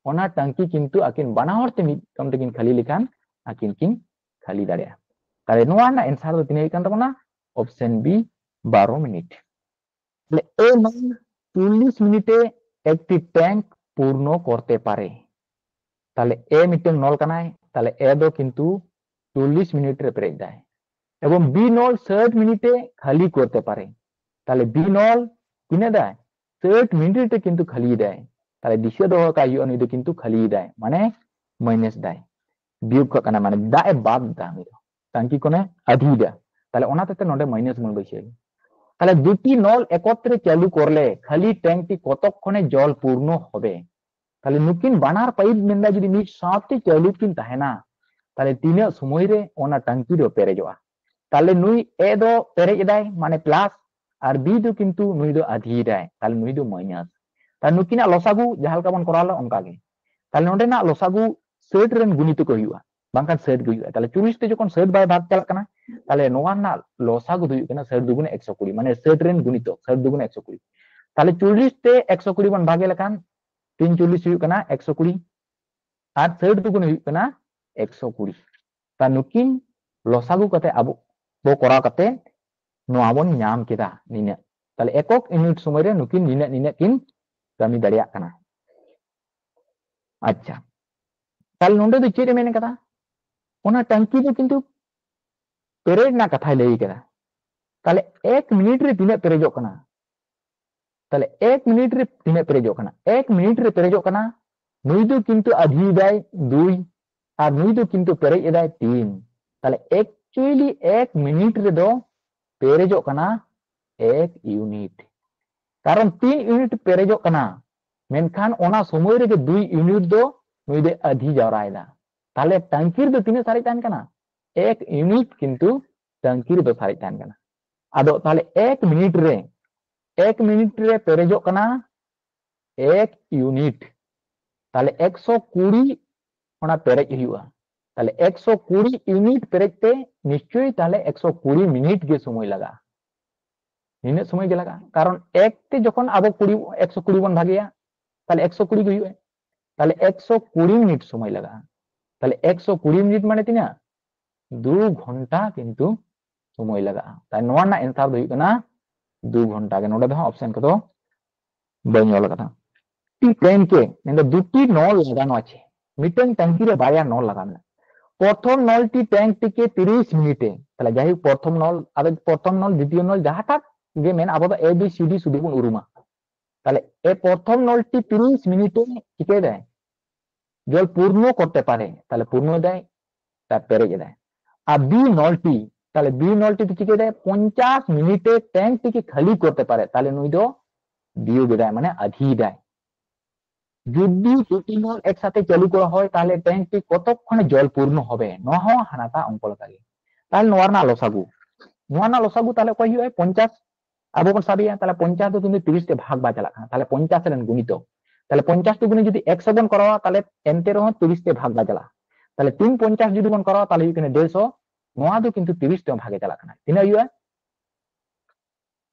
ᱚᱱᱟ ᱴᱟᱝᱠᱤ ᱠᱤᱱᱛᱩ ᱟᱹᱠᱤᱱ ᱵᱟᱱᱟ ᱦᱚᱲ ᱛᱮ ᱢᱤᱫ ᱠᱟᱢ ᱛᱮᱠᱤᱱ ᱠᱷᱟᱹᱞᱤ ᱞᱮᱠᱷᱟᱱ ᱟᱹᱠᱤᱱ ᱠᱤᱱ ᱠᱷᱟᱹᱞᱤ ᱫᱟᱲᱮᱭᱟᱜᱼᱟ᱾ ᱛᱟᱦᱞᱮ ᱱᱚᱣᱟ ᱨᱮᱱᱟᱜ ᱮᱱᱥᱟᱨ ᱫᱚ ᱛᱤᱱᱟᱹᱜ ᱦᱩᱭᱩᱜ ᱠᱟᱱ ᱛᱟᱵᱚᱱᱟ? ᱚᱯᱥᱮᱱ ᱵᱤ, ᱵᱟᱨᱚ ᱢᱤᱱᱤᱴ᱾ তাহলে এ নল চল্লিশ মিনিটে একটি ট্যাঙ্ক পূর্ণ করতে পারে। তাহলে এ ᱢᱤᱫᱴᱟᱝ ᱱᱚᱞ ᱠᱟᱱᱟᱭ, ᱛᱟᱦᱞᱮ ᱮ ᱫᱚ ᱠᱤᱱᱛᱩ ᱪᱚᱞᱞᱤᱥ ᱢᱤᱱᱤᱴ ᱨᱮ ᱯᱮᱨᱮᱡ ᱫᱟᱭ᱾ এবং বি নল ষাট মিনিটে খালি করতে পারে। তাহলে বি নল ᱛᱤᱱᱟᱹᱜ ᱫᱟᱭ? ᱥᱟᱹᱴ ᱢᱤᱱᱤᱴ ᱨᱮ ᱠᱤᱱᱛᱩ ᱠᱷᱟᱹᱞᱤᱭᱮᱫᱟᱭ᱾ ᱛᱟᱦᱞᱮ ᱫᱤᱥᱟᱹ ᱫᱚᱦᱚ ᱠᱟᱜ ᱦᱩᱭᱩᱜᱼᱟ, ᱱᱩᱭ ᱫᱚ ᱠᱤᱱᱛᱩ ᱠᱷᱟᱹᱞᱤᱭᱮᱫᱟᱭ, ᱢᱟᱱᱮ ᱢᱟᱭᱱᱟᱥ ᱫᱟᱭ, ᱵᱤᱭᱳᱜᱽ ᱠᱟᱜ ᱠᱟᱱᱟ, ᱢᱟᱱᱮ ᱫᱟᱜ ᱮ ᱵᱟᱫ ᱫᱟ, ᱱᱩᱭ ᱫᱚ ᱴᱟᱝᱠᱤ ᱠᱷᱚᱱᱮ ᱟᱫᱷᱤᱭᱮᱫᱟ᱾ ᱛᱟᱦᱞᱮ ᱚᱱᱟ ᱦᱚᱛᱮᱡ ᱛᱮ ᱱᱚᱰᱮ ᱢᱟᱭᱱᱟᱥ ᱵᱚᱱ ᱵᱟᱹᱭᱥᱟᱹᱣ᱾ তাহলে দুটি নল একত্রে চালু করলে খালি ট্যাঙ্কটি কতক্ষণে জল পূর্ণ হবে? তাহলে ᱱᱩᱠᱤᱱ ᱵᱟᱱᱟᱨ ᱯᱟᱭᱤᱯ ᱢᱮᱱᱫᱟ ᱡᱩᱫᱤ ᱢᱤᱫ ᱥᱟᱶᱛᱮ ᱪᱟᱹᱞᱩ ᱠᱤᱱ ᱛᱟᱦᱮᱱᱟ, ᱛᱟᱦᱞᱮ ᱛᱤᱱᱟᱹᱜ ᱥᱚᱢᱚᱭ ᱨᱮ ᱚᱱᱟ ᱴᱟᱝᱠᱤ ᱫᱚ ᱯᱮᱨᱮᱡᱚᱜᱼᱟ? ᱛᱟᱦᱞᱮ ᱱᱩᱭ ᱮ ᱫᱚ ᱯᱮᱨᱮᱡ ᱮᱫᱟᱭ, ᱢᱟᱱᱮ ᱯᱞᱟᱥ, ᱟᱨ ᱵᱤ ᱫᱚ ᱠᱤᱱᱛᱩ ᱱᱩᱭ ᱫᱚ ᱟᱫᱷᱤᱭᱮᱫᱟᱭ, ᱛᱟᱦᱞᱮ ᱱᱩᱭ ᱫᱚ ᱢᱟᱭᱱᱟᱥ᱾ ᱛᱟᱦᱞᱮ ᱱᱩᱠᱤᱱᱟᱜ ᱞᱚᱥᱟᱜᱩ ᱡᱟᱦᱟᱸ ᱞᱮᱠᱟ ᱵᱚᱱ ᱠᱚᱨᱟᱣ ᱞᱮᱫᱟ ᱚᱱᱠᱟ ᱜᱮ᱾ ᱛᱟᱦᱞᱮ ᱱᱚᱸᱰᱮᱱᱟᱜ ᱞᱚᱥᱟᱜᱩ ᱥᱟᱹᱴ ᱨᱮᱱ ᱜᱩᱱᱤᱛᱚ ᱠᱚ ᱦᱩᱭᱩᱜᱼᱟ, ᱵᱟᱝᱠᱷᱟᱱ ᱥᱟᱹᱴ ᱜᱮ ᱦᱩᱭᱩᱜᱼᱟ᱾ ᱛᱟᱦᱞᱮ ᱪᱚᱞᱞᱤᱥ ᱛᱮ ᱡᱚᱠᱷᱚᱱ ᱥᱟᱹᱴ ᱵᱟᱭ ᱵᱷᱟᱜᱽ ᱪᱟᱞᱟᱜ ᱠᱟᱱᱟ, ᱛᱟᱦᱞᱮ ᱱᱚᱣᱟ ᱨᱮᱱᱟᱜ ᱞᱚᱥᱟᱜᱩ ᱫᱚ ᱦᱩᱭᱩᱜ ᱠᱟᱱᱟ ᱥᱟᱹᱴ ᱫᱩᱜᱩᱱᱮ ᱮᱠᱥᱚ ᱠᱩᱲᱤ, ᱢᱟᱱᱮ ᱥᱟᱹᱴ ᱨᱮᱱ ᱜᱩᱱᱤᱛᱚ ᱥᱟᱹᱴ ᱫᱩᱜᱩᱱᱮ ᱮᱠᱥᱚ ᱠᱩᱲᱤ᱾ ᱛᱟᱦᱞᱮ ᱪᱚᱞᱞᱤᱥ ᱛᱮ ᱮᱠᱥᱚ ᱠᱩᱲᱤ ᱵᱚᱱ ᱵᱷᱟᱜᱮ ᱞᱮᱠᱷᱟᱱ ᱛᱤᱱ ᱪᱚᱞᱞᱤᱥ ᱦᱩᱭᱩᱜ ᱠᱟᱱᱟ ᱮᱠᱥᱚ ᱠᱩᱲᱤ, ᱟᱨ ᱥᱟᱹᱴ ᱫᱩᱜᱩᱱᱮ ᱦᱩᱭᱩᱜ ᱠᱟᱱᱟ ᱮᱠᱥᱚ ᱠᱩᱲᱤ᱾ ᱛᱟ ᱱᱩᱠᱤᱱ ᱞᱚᱥᱟᱜᱩ ᱠᱟᱛᱮ ᱟᱵᱚ ᱵᱚ ᱠᱚᱨᱟᱣ ᱠᱟᱛᱮ ᱱᱚᱣᱟ ᱵᱚᱱ ᱧᱟᱢ ᱠᱮᱫᱟ ᱱᱤᱱᱟᱹᱜ᱾ ᱛᱟᱦᱞᱮ ᱮᱠᱚᱠ ᱤᱭᱩᱱᱤᱴ ᱥᱚᱢᱚᱭ ᱨᱮ ᱱᱩᱠᱤᱱ ᱱᱤᱱᱟᱹᱜ ᱱᱤᱱᱟᱹᱜ ᱠᱤᱱ ᱠᱟᱹᱢᱤ ᱫᱟᱲᱮᱭᱟᱜ ᱠᱟᱱᱟ᱾ ᱟᱪᱪᱷᱟ, ᱛᱟᱦᱞᱮ ᱱᱚᱰᱮ ᱫᱚ ᱪᱮᱫ ᱮ ᱢᱮᱱ ᱠᱟᱫᱟ? ᱚᱱᱟ ᱴᱟᱝᱠᱤ ᱫᱚ ᱠᱤᱱᱛᱩ ᱯᱮᱨᱮᱡ ᱨᱮᱱᱟᱜ ᱠᱟᱛᱷᱟᱭ ᱞᱟᱹᱭ ᱠᱟᱫᱟ᱾ ᱛᱟᱦᱞᱮ ᱮᱠ ᱢᱤᱱᱤᱴ ᱨᱮ ᱛᱤᱱᱟᱹᱜ ᱯᱮᱨᱮᱡᱚᱜ ᱠᱟᱱᱟ? ᱛᱟᱦᱞᱮ ᱮᱠ ᱢᱤᱱᱤᱴ ᱨᱮ ᱛᱤᱱᱟᱹᱜ ᱯᱮᱨᱮᱡᱚᱜ ᱠᱟᱱᱟ? ᱮᱠ ᱢᱤᱱᱤᱴ ᱨᱮ ᱯᱮᱨᱮᱡᱚᱜ ᱠᱟᱱᱟ ᱱᱩᱭ ᱫᱚ ᱠᱤᱱᱛᱩ ᱟᱫᱷᱤᱭᱮᱫᱟᱭ ᱫᱩᱭ, ᱟᱨ ᱱᱩᱭ ᱫᱚ ᱠᱤᱱᱛᱩ ᱯᱮᱨᱮᱡ ᱮᱫᱟᱭ ᱛᱤᱱ᱾ ᱛᱟᱦᱞᱮ actually ᱮᱠ ᱢᱤᱱᱤᱴ ᱨᱮᱫᱚ ᱯᱮᱨᱮᱡᱚᱜ ᱠᱟᱱᱟ ᱮᱠ ᱤᱭᱩᱱᱤᱴ, ᱠᱟᱨᱚᱱ ᱛᱤᱱ ᱤᱭᱩᱱᱤᱴ ᱯᱮᱨᱮᱡᱚᱜ ᱠᱟᱱᱟ, ᱢᱮᱱᱠᱷᱟᱱ ᱚᱱᱟ ᱥᱚᱢᱚᱭ ᱨᱮᱜᱮ ᱫᱩᱭ ᱤᱭᱩᱱᱤᱴ ᱫᱚ ᱱᱩᱭ ᱫᱚᱭ ᱟᱫᱷᱤ ᱡᱟᱣᱨᱟᱭᱮᱫᱟ᱾ ᱛᱟᱦᱞᱮ ᱴᱟᱝᱠᱤ ᱨᱮᱫᱚ ᱛᱤᱱᱟᱹᱜ ᱥᱟᱨᱮᱡ ᱛᱟᱦᱮᱱ ᱠᱟᱱᱟ? ᱮᱠ ᱤᱭᱩᱱᱤᱴ ᱠᱤᱱᱛᱩ ᱴᱟᱝᱠᱤ ᱨᱮᱫᱚ ᱥᱟᱨᱮᱡ ᱛᱟᱦᱮᱱ ᱠᱟᱱᱟ᱾ ᱟᱫᱚ ᱛᱟᱦᱞᱮ ᱮᱠ ᱢᱤᱱᱤᱴ ᱨᱮ, ᱮᱠ ᱢᱤᱱᱤᱴ ᱨᱮ ᱯᱮᱨᱮᱡᱚᱜ ᱠᱟᱱᱟ ᱮᱠ ᱤᱭᱩᱱᱤᱴ᱾ ᱛᱟᱦᱞᱮ ᱮᱠᱥᱚ ᱠᱩᱲᱤ ᱚᱱᱟ ᱯᱮᱨᱮᱡ ᱦᱩᱭᱩᱜᱼᱟ᱾ ᱛᱟᱦᱞᱮ ᱮᱠᱥᱚ ᱠᱩᱲᱤ ᱤᱭᱩᱱᱤᱴ ᱯᱮᱨᱮᱡ ᱛᱮ ᱱᱤᱥᱪᱚᱭ ᱛᱟᱦᱞᱮ ᱮᱠᱥᱚ ᱠᱩᱲᱤ ᱢᱤᱱᱤᱴ ᱜᱮ ᱥᱚᱢᱚᱭ ᱞᱟᱜᱟᱜᱼᱟ᱾ ᱱᱤᱱᱟᱹᱜ ᱥᱚᱢᱚᱭ ᱜᱮ ᱞᱟᱜᱟᱜᱼᱟ, ᱠᱟᱨᱚᱱ ᱮᱠ ᱛᱮ ᱡᱚᱠᱷᱚᱱ ᱟᱵᱚ ᱠᱩᱲᱤ, ᱮᱠᱥᱚ ᱠᱩᱲᱤ ᱵᱚᱱ ᱵᱷᱟᱜᱮᱭᱟ, ᱛᱟᱦᱞᱮ ᱮᱠᱥᱚ ᱠᱩᱲᱤ ᱜᱮ ᱦᱩᱭᱩᱜᱼᱟ᱾ ᱛᱟᱦᱞᱮ ᱮᱠᱥᱚ ᱠᱩᱲᱤ ᱢᱤᱱᱤᱴ ᱥᱚᱢᱚᱭ ᱞᱟᱜᱟᱜᱼᱟ᱾ ᱛᱟᱦᱞᱮ ᱮᱠᱥᱚ ᱠᱩᱲᱤ ᱢᱤᱱᱤᱴ ᱢᱟᱱᱮ ᱛᱤᱱᱟᱹᱜ? ᱫᱩ ᱜᱷᱚᱱᱴᱟ ᱠᱤᱱᱛᱩ ᱥᱚᱢᱚᱭ ᱞᱟᱜᱟᱜᱼᱟ᱾ ᱛᱟᱦᱞᱮ ᱱᱚᱣᱟ ᱨᱮᱱᱟᱜ ᱮᱱᱥᱟᱨ ᱫᱚ ᱦᱩᱭᱩᱜ ᱠᱟᱱᱟ ᱫᱩ ᱜᱷᱚᱱᱴᱟ ᱜᱮ᱾ ᱱᱚᱰᱮ ᱫᱚ ᱦᱟᱸᱜ ᱚᱯᱥᱮᱱ ᱠᱚᱫᱚ ᱵᱟᱹᱧ ᱚᱞ ᱟᱠᱟᱫᱟ᱾ ᱴᱤ ᱴᱮᱱ ᱠᱮ ᱢᱮᱱᱫᱚ ᱫᱩᱴᱤ ᱱᱚᱞ ᱞᱟᱜᱟᱱᱚᱜᱼᱟ᱾ ᱪᱮ ᱢᱤᱫᱴᱟᱝ ᱴᱟᱝᱠᱤ ᱨᱮ ᱵᱟᱨᱭᱟ ᱱᱚᱞ ᱞᱟᱜᱟᱣ ᱢᱮᱱᱟᱜᱼᱟ᱾ ᱯᱨᱚᱛᱷᱚᱢ ᱱᱚᱞᱴᱤ ᱴᱮᱝᱠ ᱴᱤᱠᱮ ᱛᱤᱨᱤᱥ ᱢᱤᱱᱤᱴᱮ, ᱛᱟᱦᱞᱮ ᱡᱟᱭᱦᱳᱠ ᱯᱨᱚᱛᱷᱚᱢ ᱱᱚᱞ, ᱟᱫᱚ ᱯᱨᱚᱛᱷᱚᱢ ᱱᱚᱞ, ᱫᱤᱛᱤᱭᱚ ᱱᱚᱞ ᱡᱟᱦᱟᱸᱴᱟᱜ ᱜᱮ ᱢᱮᱱ, ᱟᱵᱚ ᱫᱚ ᱮ ᱵᱤ ᱥᱤ ᱰᱤ ᱥᱩᱫᱷᱩ ᱵᱚᱱ ᱩᱨᱩᱢᱟ᱾ ᱛᱟᱦᱞᱮ ᱮ ᱯᱨᱚᱛᱷᱚᱢ ᱱᱚᱞᱴᱤ ᱛᱤᱨᱤᱥ ᱢᱤᱱᱤᱴᱮ ᱪᱤᱠᱟᱹᱭ ᱫᱟᱭ? ᱡᱚᱞ ᱯᱩᱨᱱᱚ ᱠᱚᱨᱛᱮ ᱯᱟᱨᱮ, ᱛᱟᱦᱞᱮ ᱯᱩᱨᱱᱚ ᱫᱟᱭ, ᱛᱟ ᱯᱮᱨᱮᱡ ᱮᱫᱟᱭ᱾ ᱟᱨ ᱵᱤ ᱱᱚᱞᱴᱤ, ᱛᱟᱦᱞᱮ ᱵᱤ ᱱᱚᱞᱴᱤ ᱫᱚ ᱪᱤᱠᱟᱹᱭ ᱫᱟᱭ? ᱯᱚᱧᱪᱟᱥ ᱢᱤᱱᱤᱴᱮ ᱴᱮᱝᱠ ᱴᱤᱠᱮ ᱠᱷᱟᱹᱞᱤ ᱠᱚᱨᱛᱮ ᱯᱟᱨᱮ, ᱛᱟᱦᱞᱮ ᱱᱩᱭ ᱫᱚ ᱵᱤᱭᱳᱜ ᱮᱫᱟᱭ, ᱢᱟᱱᱮ ᱟᱫᱷᱤᱭ ᱫᱟᱭ᱾ ᱡᱩᱫᱤ দুটি নল একসাথে চালু করা হয়, তাহলে ট্যাঙ্কটি কতক্ষণে জল পূর্ণ হবে? ᱱᱚᱣᱟ ᱦᱚᱸ ᱦᱟᱱᱟᱴᱟᱜ ᱚᱝᱠᱚ ᱞᱮᱠᱟᱜᱮ᱾ ᱛᱟᱦᱞᱮ ᱱᱚᱣᱟ ᱨᱮᱱᱟᱜ ᱞᱚᱥᱟᱜᱩ, ᱱᱚᱣᱟ ᱨᱮᱱᱟᱜ ᱞᱚᱥᱟᱜᱩ ᱛᱟᱦᱞᱮ ᱚᱠᱚᱭ ᱦᱩᱭᱩᱜᱼᱟ? ᱯᱚᱧᱪᱟᱥ᱾ ᱟᱵᱚ ᱵᱚᱱ ᱥᱟᱵᱮᱭᱟ, ᱛᱟᱦᱞᱮ ᱯᱚᱧᱪᱟᱥ ᱫᱚ ᱠᱤᱱᱛᱩ ᱛᱤᱨᱤᱥ ᱛᱮ ᱵᱷᱟᱜᱽ ᱵᱟᱭ ᱪᱟᱞᱟᱜ ᱠᱟᱱᱟ᱾ ᱛᱟᱦᱞᱮ ᱯᱚᱧᱪᱟᱥ ᱨᱮᱱ ᱜᱩᱱᱤᱛᱚ, ᱛᱟᱦᱞᱮ ᱯᱚᱧᱪᱟᱥ ᱫᱩᱜᱩᱱᱮ ᱡᱩᱫᱤ ᱮᱠᱥᱚ ᱵᱚᱱ ᱠᱚᱨᱟᱣᱟ, ᱛᱟᱦᱞᱮ ᱮᱱᱛᱮ ᱨᱮᱦᱚᱸ ᱛᱤᱨᱤᱥ ᱛᱮ ᱵᱷᱟᱜᱽ ᱵᱟᱭ ᱪᱟᱞᱟᱜᱼᱟ᱾ ᱛᱟᱦᱞᱮ ᱛᱤᱱ ᱯᱚᱧᱪᱟᱥ ᱡᱩᱫᱤ ᱵᱚᱱ ᱠᱚᱨᱟᱣᱟ, ᱛᱟᱦᱞᱮ ᱦᱩᱭᱩᱜ ᱠᱟᱱᱟ ᱰᱮᱲᱥᱚ᱾ ᱱᱚᱣᱟ ᱫᱚ ᱠᱤᱱᱛᱩ ᱛᱤᱨᱤᱥ ᱛᱮ ᱵᱷᱟᱜᱮ ᱪᱟᱞᱟᱜ ᱠᱟᱱᱟ᱾ ᱛᱤᱱᱟᱹᱜ ᱦᱩᱭᱩᱜᱼᱟ?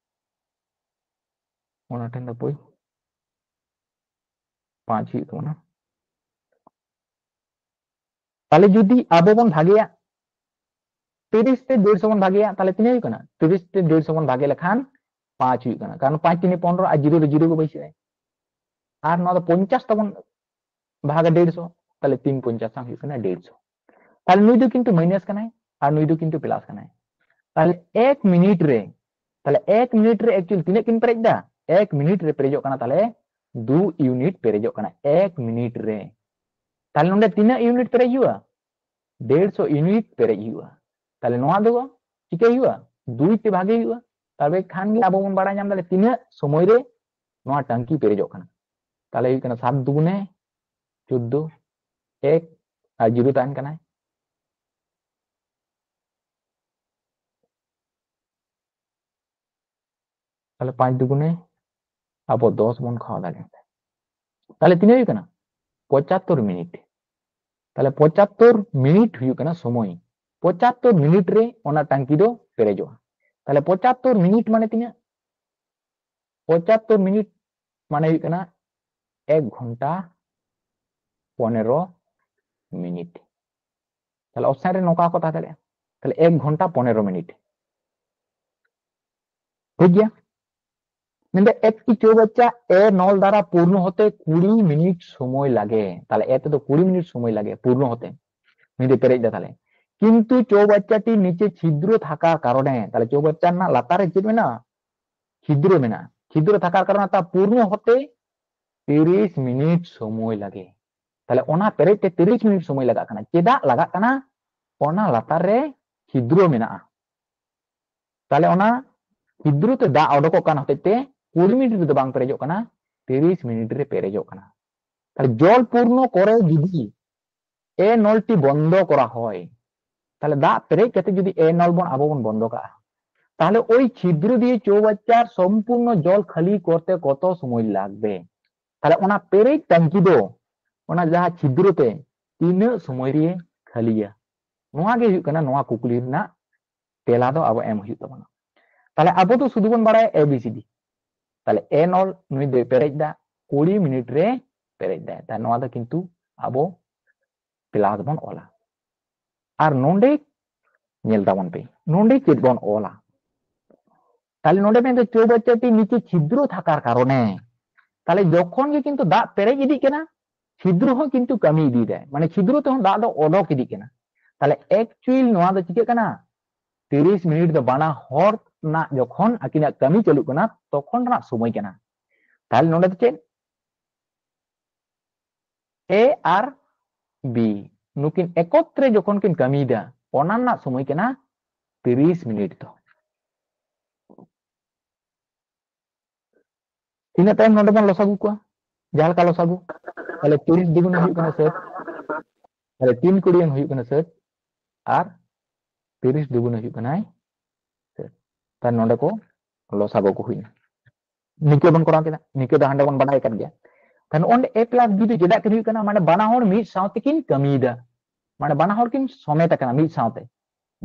ᱚᱱᱟ ᱴᱷᱮᱱ ᱫᱚ ᱯᱩᱭ ᱯᱟᱸᱪ ᱦᱩᱭᱩᱜ ᱛᱟᱵᱚᱱᱟ᱾ ᱛᱟᱦᱞᱮ ᱡᱩᱫᱤ ᱟᱵᱚ ᱵᱚᱱ ᱵᱷᱟᱜᱮᱭᱟ, ᱛᱤᱨᱤᱥ ᱛᱮ ᱰᱮᱲᱥᱚ ᱵᱚᱱ ᱵᱷᱟᱜᱮᱭᱟ, ᱛᱟᱦᱞᱮ ᱛᱤᱱᱟᱹᱜ ᱦᱩᱭᱩᱜ ᱠᱟᱱᱟ? ᱛᱤᱨᱤᱥ ᱛᱮ ᱰᱮᱲᱥᱚ ᱵᱚᱱ ᱵᱷᱟᱜᱮ ᱞᱮᱠᱷᱟᱱ ᱯᱟᱸᱪ ᱦᱩᱭᱩᱜ ᱠᱟᱱᱟ, ᱠᱟᱨᱚᱱ ᱯᱟᱸᱪ ᱛᱤᱱᱤ ᱯᱚᱱᱨᱚ ᱟᱨ ᱡᱤᱨᱳ ᱨᱮ ᱡᱤᱨᱳ ᱜᱮ ᱵᱟᱹᱭᱥᱟᱹᱜᱼᱟ᱾ ᱟᱨ ᱱᱚᱣᱟ ᱫᱚ ᱯᱚᱧᱪᱟᱥ ᱛᱟᱵᱚᱱ ᱵᱷᱟᱜᱟ ᱰᱮᱲᱥᱚ, ᱛᱟᱦᱞᱮ ᱛᱤᱱ ᱯᱚᱧᱪᱟᱥ ᱦᱩᱭᱩᱜ ᱠᱟᱱᱟ ᱰᱮᱲᱥᱚ᱾ ᱛᱟᱦᱞᱮ ᱱᱩᱭ ᱫᱚ ᱠᱤᱱᱛᱩ ᱢᱟᱭᱱᱟᱥ ᱠᱟᱱᱟᱭ ᱟᱨ ᱱᱩᱭ ᱫᱚ ᱠᱤᱱᱛᱩ ᱯᱞᱟᱥ ᱠᱟᱱᱟᱭ᱾ ᱛᱟᱦᱞᱮ ᱮᱠ ᱢᱤᱱᱤᱴ ᱨᱮ, ᱛᱟᱦᱞᱮ ᱮᱠ ᱢᱤᱱᱤᱴ ᱨᱮ actually ᱛᱤᱱᱟᱹᱜ ᱠᱤᱱ ᱯᱮᱨᱮᱡ ᱫᱟ? ᱮᱠ ᱢᱤᱱᱤᱴ ᱨᱮ ᱯᱮᱨᱮᱡᱚᱜ ᱠᱟᱱᱟ ᱛᱟᱦᱞᱮ ᱫᱩ ᱤᱭᱩᱱᱤᱴ ᱯᱮᱨᱮᱡᱚᱜ ᱠᱟᱱᱟ ᱮᱠ ᱢᱤᱱᱤᱴ ᱨᱮ᱾ ᱛᱟᱦᱞᱮ ᱱᱚᱰᱮ ᱛᱤᱱᱟᱹᱜ ᱤᱭᱩᱱᱤᱴ ᱯᱮᱨᱮᱡ ᱦᱩᱭᱩᱜᱼᱟ? ᱰᱮᱲᱥᱚ ᱤᱭᱩᱱᱤᱴ ᱯᱮᱨᱮᱡ ᱦᱩᱭᱩᱜᱼᱟ᱾ ᱛᱟᱦᱞᱮ ᱱᱚᱣᱟ ᱫᱚ ᱪᱤᱠᱟᱹᱭ ᱦᱩᱭᱩᱜᱼᱟ? ᱫᱩᱭ ᱛᱮ ᱵᱷᱟᱜᱮ ᱦᱩᱭᱩᱜᱼᱟ᱾ ᱛᱚᱵᱮ ᱠᱷᱟᱱ ᱜᱮ ᱟᱵᱚ ᱵᱚᱱ ᱵᱟᱲᱟᱭ ᱧᱟᱢ ᱫᱟᱲᱮᱭᱟᱜᱼᱟ ᱛᱤᱱᱟᱹᱜ ᱥᱚᱢᱚᱭ ᱨᱮ ᱱᱚᱣᱟ ᱴᱟᱝᱠᱤ ᱯᱮᱨᱮᱡᱚᱜ ᱠᱟᱱᱟ᱾ ᱛᱟᱦᱞᱮ ᱦᱩᱭᱩᱜ ᱠᱟᱱᱟ ᱥᱟᱛ ᱫᱩᱜᱩᱱᱮ ᱪᱳᱫᱫᱳ, ᱮᱠ ᱟᱨ ᱡᱤᱨᱳ ᱛᱟᱦᱮᱱ ᱠᱟᱱᱟᱭ᱾ ᱛᱟᱦᱞᱮ ᱯᱟᱸᱪ ᱫᱩᱜᱩᱱᱮ ᱟᱵᱚ ᱫᱚᱥ ᱵᱚᱱ ᱠᱷᱟᱣᱟ ᱫᱟᱲᱮᱭᱟᱜᱼᱟ᱾ ᱛᱟᱦᱞᱮ ᱛᱤᱱᱟᱹᱜ ᱦᱩᱭᱩᱜ ᱠᱟᱱᱟ? ᱯᱚᱸᱪᱟᱛᱛᱳᱨ ᱢᱤᱱᱤᱴ᱾ ᱛᱟᱦᱞᱮ ᱯᱚᱸᱪᱟᱛᱛᱳᱨ ᱢᱤᱱᱤᱴ ᱦᱩᱭᱩᱜ ᱠᱟᱱᱟ ᱥᱚᱢᱚᱭ᱾ ᱯᱚᱸᱪᱟᱛᱛᱳᱨ ᱢᱤᱱᱤᱴ ᱨᱮ ᱚᱱᱟ ᱴᱟᱝᱠᱤ ᱫᱚ ᱯᱮᱨᱮᱡᱚᱜᱼᱟ᱾ ᱛᱟᱦᱞᱮ ᱯᱚᱸᱪᱟᱛᱛᱳᱨ ᱢᱤᱱᱤᱴ ᱢᱟᱱᱮ ᱛᱤᱱᱟᱹᱜ? ᱯᱚᱸᱪᱟᱛᱛᱳᱨ ᱢᱤᱱᱤᱴ ᱢᱟᱱᱮ ᱦᱩᱭᱩᱜ ᱠᱟᱱᱟ ᱮᱠ ᱜᱷᱚᱱᱴᱟ ᱯᱚᱱᱮᱨᱚ ᱢᱤᱱᱤᱴ᱾ ᱛᱟᱦᱞᱮ ᱚᱯᱥᱮᱱ ᱨᱮ ᱱᱚᱝᱠᱟ ᱠᱚ ᱛᱟᱦᱮᱸ ᱫᱟᱲᱮᱭᱟᱜᱼᱟ᱾ ᱛᱟᱦᱞᱮ ᱮᱠ ᱜᱷᱚᱱᱴᱟ ᱯᱚᱱᱮᱨᱚ ᱢᱤᱱᱤᱴ, ᱴᱷᱤᱠ ᱜᱮᱭᱟ᱾ ᱢᱮᱱᱫᱟ ᱮᱠ ᱴᱤ ᱪᱳᱣᱵᱟᱪᱪᱟ ᱮ ᱱᱚᱞ ᱫᱟᱨᱟ ᱯᱩᱨᱱᱚ ᱦᱚᱛᱮ ᱠᱩᱲᱤ ᱢᱤᱱᱤᱴ ᱥᱚᱢᱚᱭ ᱞᱟᱜᱮ᱾ ᱛᱟᱦᱞᱮ ᱮ ᱛᱮᱫᱚ ᱠᱩᱲᱤ ᱢᱤᱱᱤᱴ ᱥᱚᱢᱚᱭ ᱞᱟᱜᱮ ᱯᱩᱨᱱᱚ ᱦᱚᱛᱮ, ᱱᱩᱭ ᱫᱚᱭ ᱯᱮᱨᱮᱡ ᱫᱟ᱾ ᱛᱟᱦᱞᱮ ᱠᱤᱱᱛᱩ ᱪᱳᱣᱵᱟᱪᱪᱟᱴᱤ ᱱᱤᱪᱮ ᱪᱷᱤᱫᱨᱚ ᱛᱷᱟᱠᱟᱨ ᱠᱟᱨᱚᱱᱮ, ᱛᱟᱦᱞᱮ ᱪᱳᱣᱵᱟᱪᱪᱟ ᱨᱮᱱᱟᱜ ᱞᱟᱛᱟᱨ ᱨᱮ ᱪᱮᱫ ᱢᱮᱱᱟᱜᱼᱟ? ᱪᱷᱤᱫᱨᱚ ᱢᱮᱱᱟᱜᱼᱟ᱾ ᱪᱷᱤᱫᱨᱚ ᱛᱷᱟᱠᱟᱨ ᱠᱟᱨᱚᱱᱮ ᱛᱟ ᱯᱩᱨᱱᱚ ᱦᱚᱛᱮ ᱛᱤᱨᱤᱥ ᱢᱤᱱᱤᱴ ᱥᱚᱢᱚᱭ ᱞᱟᱜᱮ᱾ ᱛᱟᱦᱞᱮ ᱚᱱᱟ ᱯᱮᱨᱮᱡ ᱛᱮ ᱛᱤᱨᱤᱥ ᱢᱤᱱᱤᱴ ᱥᱚᱢᱚᱭ ᱞᱟᱜᱟᱜ ᱠᱟᱱᱟ᱾ ᱪᱮᱫᱟᱜ ᱞᱟᱜᱟᱜ ᱠᱟᱱᱟ? ᱚᱱᱟ ᱞᱟᱛᱟᱨ ᱨᱮ ᱪᱷᱤᱫᱨᱚ ᱢᱮᱱᱟᱜᱼᱟ᱾ ᱛᱟᱦᱞᱮ ᱚᱱᱟ ᱪᱷᱤᱫᱨᱚ ᱛᱮ ᱫᱟᱜ ᱚᱰᱚᱠᱚᱜ ᱠᱟᱱ ᱦᱚᱛᱮᱡ ᱛᱮ ᱠᱩᱲᱤ ᱢᱤᱱᱤᱴ ᱨᱮᱫᱚ ᱵᱟᱝ ᱯᱮᱨᱮᱡᱚᱜ ᱠᱟᱱᱟ, ᱛᱤᱨᱤᱥ ᱢᱤᱱᱤᱴ ᱨᱮ ᱯᱮᱨᱮᱡᱚᱜ ᱠᱟᱱᱟ᱾ ᱛᱟᱦᱞᱮ ᱡᱚᱞ ᱯᱩᱨᱱᱚ ᱠᱚᱨᱮ ᱡᱩᱫᱤ ᱮ ᱱᱚᱞ ᱴᱤ ᱵᱚᱱᱫᱚ ᱠᱚᱨᱟ ᱦᱚᱭ, ᱛᱟᱦᱞᱮ ᱫᱟᱜ ᱯᱮᱨᱮᱡ ᱠᱟᱛᱮ ᱡᱩᱫᱤ ᱮ ᱱᱚᱞ ᱵᱚᱱ ᱟᱵᱚ ᱵᱚᱱ ᱵᱚᱱᱫᱚ ᱠᱟᱜᱼᱟ, ᱛᱟᱦᱞᱮ ᱳᱭ ᱪᱷᱤᱫᱨᱚ ᱫᱤᱭᱮ ᱪᱳᱣᱵᱟᱪᱪᱟᱨ ᱥᱚᱢᱯᱩᱨᱱᱚ ᱡᱚᱞ ᱠᱷᱟᱹᱞᱤ ᱠᱚᱨᱛᱮ ᱠᱚᱛᱚ ᱥᱚᱢᱚᱭ ᱞᱟᱜᱵᱮ? ᱛᱟᱦᱞᱮ ᱚᱱᱟ ᱯᱮᱨᱮᱡ ᱴᱟᱝᱠᱤ ᱫᱚ ᱚᱱᱟ ᱡᱟᱦᱟᱸ ᱪᱷᱤᱫᱨᱚ ᱛᱮ ᱛᱤᱱᱟᱹᱜ ᱥᱚᱢᱚᱭ ᱨᱮ ᱠᱷᱟᱹᱞᱤᱭᱟ? ᱱᱚᱣᱟ ᱜᱮ ᱦᱩᱭᱩᱜ ᱠᱟᱱᱟ ᱱᱚᱣᱟ ᱠᱩᱠᱞᱤ ᱨᱮᱱᱟᱜ ᱛᱮᱞᱟ ᱫᱚ ᱟᱵᱚ ᱮᱢ ᱦᱩᱭᱩᱜ ᱛᱟᱵᱚᱱᱟ᱾ ᱛᱟᱦᱞᱮ ᱟᱵᱚ ᱫᱚ ᱥᱩᱫᱷᱩ ᱵᱚᱱ ᱵᱟᱲᱟᱭᱟ ᱮ ᱵᱤ ᱥᱤ ᱰᱤ᱾ ᱛᱟᱦᱞᱮ ᱮ ᱱᱚᱞ ᱱᱩᱭ ᱫᱚᱭ ᱯᱮᱨᱮᱡ ᱫᱟ, ᱠᱩᱲᱤ ᱢᱤᱱᱤᱴ ᱨᱮ ᱯᱮᱨᱮᱡ ᱫᱟᱭ᱾ ᱛᱟᱦᱞᱮ ᱱᱚᱣᱟ ᱫᱚ ᱠᱤᱱᱛᱩ ᱟᱵᱚ ᱯᱞᱟᱥ ᱵᱚᱱ ᱚᱞᱟ᱾ ᱟᱨ ᱱᱚᱰᱮ ᱧᱮᱞ ᱛᱟᱵᱚᱱ ᱯᱮ, ᱱᱚᱰᱮ ᱪᱮᱫ ᱵᱚᱱ ᱚᱞᱟ? ᱛᱟᱦᱞᱮ ᱱᱚᱰᱮ ᱢᱮᱱᱫᱟ ᱪᱳᱣᱵᱟᱪᱪᱟᱴᱤ ᱱᱤᱪᱮ ᱪᱷᱤᱫᱨᱚ ᱛᱷᱟᱠᱟᱨ ᱠᱟᱨᱚᱱᱮ᱾ ᱛᱟᱦᱞᱮ ᱡᱚᱠᱷᱚᱱ ᱜᱮ ᱠᱤᱱᱛᱩ ᱫᱟᱜ ᱯᱮᱨᱮᱡ ᱤᱫᱤᱜ ᱠᱟᱱᱟ, ᱪᱷᱤᱫᱨᱚ ᱦᱚᱸ ᱠᱤᱱᱛᱩ ᱠᱟᱹᱢᱤ ᱤᱫᱤᱭᱮᱫᱟᱭ, ᱢᱟᱱᱮ ᱪᱷᱤᱫᱨᱚ ᱛᱮᱦᱚᱸ ᱫᱟᱜ ᱫᱚ ᱚᱰᱚᱠ ᱤᱫᱤᱜ ᱠᱟᱱᱟ᱾ ᱛᱟᱦᱞᱮ ᱮᱠᱪᱩᱭᱮᱞ ᱱᱚᱣᱟ ᱫᱚ ᱪᱤᱠᱟᱹᱜ ᱠᱟᱱᱟ? ᱛᱤᱨᱤᱥ ᱢᱤᱱᱤᱴ ᱫᱚ ᱵᱟᱱᱟ ᱦᱚᱲ ᱨᱮᱱᱟᱜ ᱡᱚᱠᱷᱚᱱ ᱟᱹᱠᱤᱱᱟᱜ ᱠᱟᱹᱢᱤ ᱪᱟᱹᱞᱩᱜ ᱠᱟᱱᱟ, ᱛᱚᱠᱷᱚᱱ ᱨᱮᱱᱟᱜ ᱥᱚᱢᱚᱭ ᱠᱟᱱᱟ᱾ ᱛᱟᱦᱞᱮ ᱱᱚᱰᱮ ᱫᱚ ᱪᱮᱫ? A ᱟᱨ B ᱱᱩᱠᱤᱱ ᱮᱠᱚᱛᱨᱮ ᱡᱚᱠᱷᱚᱱ ᱠᱤᱱ ᱠᱟᱹᱢᱤᱭᱮᱫᱟ, ᱚᱱᱟ ᱨᱮᱱᱟᱜ ᱥᱚᱢᱚᱭ ᱠᱟᱱᱟ ᱛᱤᱨᱤᱥ ᱢᱤᱱᱤᱴ ᱫᱚ᱾ ᱛᱤᱱᱟᱹᱜ ᱴᱟᱭᱤᱢ ᱱᱚᱰᱮ ᱵᱚᱱ ᱞᱚᱥᱟᱜᱩ ᱠᱚᱣᱟ? ᱡᱟᱦᱟᱸ ᱞᱮᱠᱟ ᱞᱚᱥᱟᱜᱩ, ᱛᱟᱦᱞᱮ ᱛᱤᱨᱤᱥ ᱫᱩᱜᱩᱱᱮ ᱦᱩᱭᱩᱜ ᱠᱟᱱᱟ ᱥᱟᱹᱴ, ᱛᱟᱦᱞᱮ ᱛᱤᱱ ᱠᱩᱲᱤᱭᱮᱱ ᱦᱩᱭᱩᱜ ᱠᱟᱱᱟ ᱥᱟᱹᱴ, ᱟᱨ ᱛᱤᱨᱤᱥ ᱫᱩᱜᱩᱱᱮ ᱦᱩᱭᱩᱜ ᱠᱟᱱᱟᱭ ᱥᱟᱹᱴ᱾ ᱛᱟᱦᱞᱮ ᱱᱚᱰᱮ ᱠᱚ ᱞᱚᱥᱟᱜᱩ ᱠᱚ ᱦᱩᱭᱱᱟ᱾ ᱱᱤᱝᱠᱟᱹ ᱵᱚᱱ ᱠᱚᱨᱟᱣ ᱠᱮᱫᱟ, ᱱᱤᱝᱠᱟᱹ ᱫᱚ ᱦᱟᱸᱰᱮ ᱵᱚᱱ ᱵᱟᱰᱟᱭ ᱟᱠᱟᱫ ᱜᱮᱭᱟ᱾ ᱛᱟᱦᱞᱮ ᱚᱸᱰᱮ A plus B ᱫᱚ ᱪᱮᱫᱟᱜ ᱠᱤᱱ ᱦᱩᱭᱩᱜ ᱠᱟᱱᱟ? ᱢᱟᱱᱮ ᱵᱟᱱᱟ ᱦᱚᱲ ᱢᱤᱫ ᱥᱟᱶᱛᱮ ᱠᱤᱱ ᱠᱟᱹᱢᱤᱭᱮᱫᱟ, ᱢᱟᱱᱮ ᱵᱟᱱᱟ ᱦᱚᱲ ᱠᱤᱱ ᱥᱚᱢᱮᱛ ᱟᱠᱟᱱᱟ ᱢᱤᱫ ᱥᱟᱶᱛᱮ᱾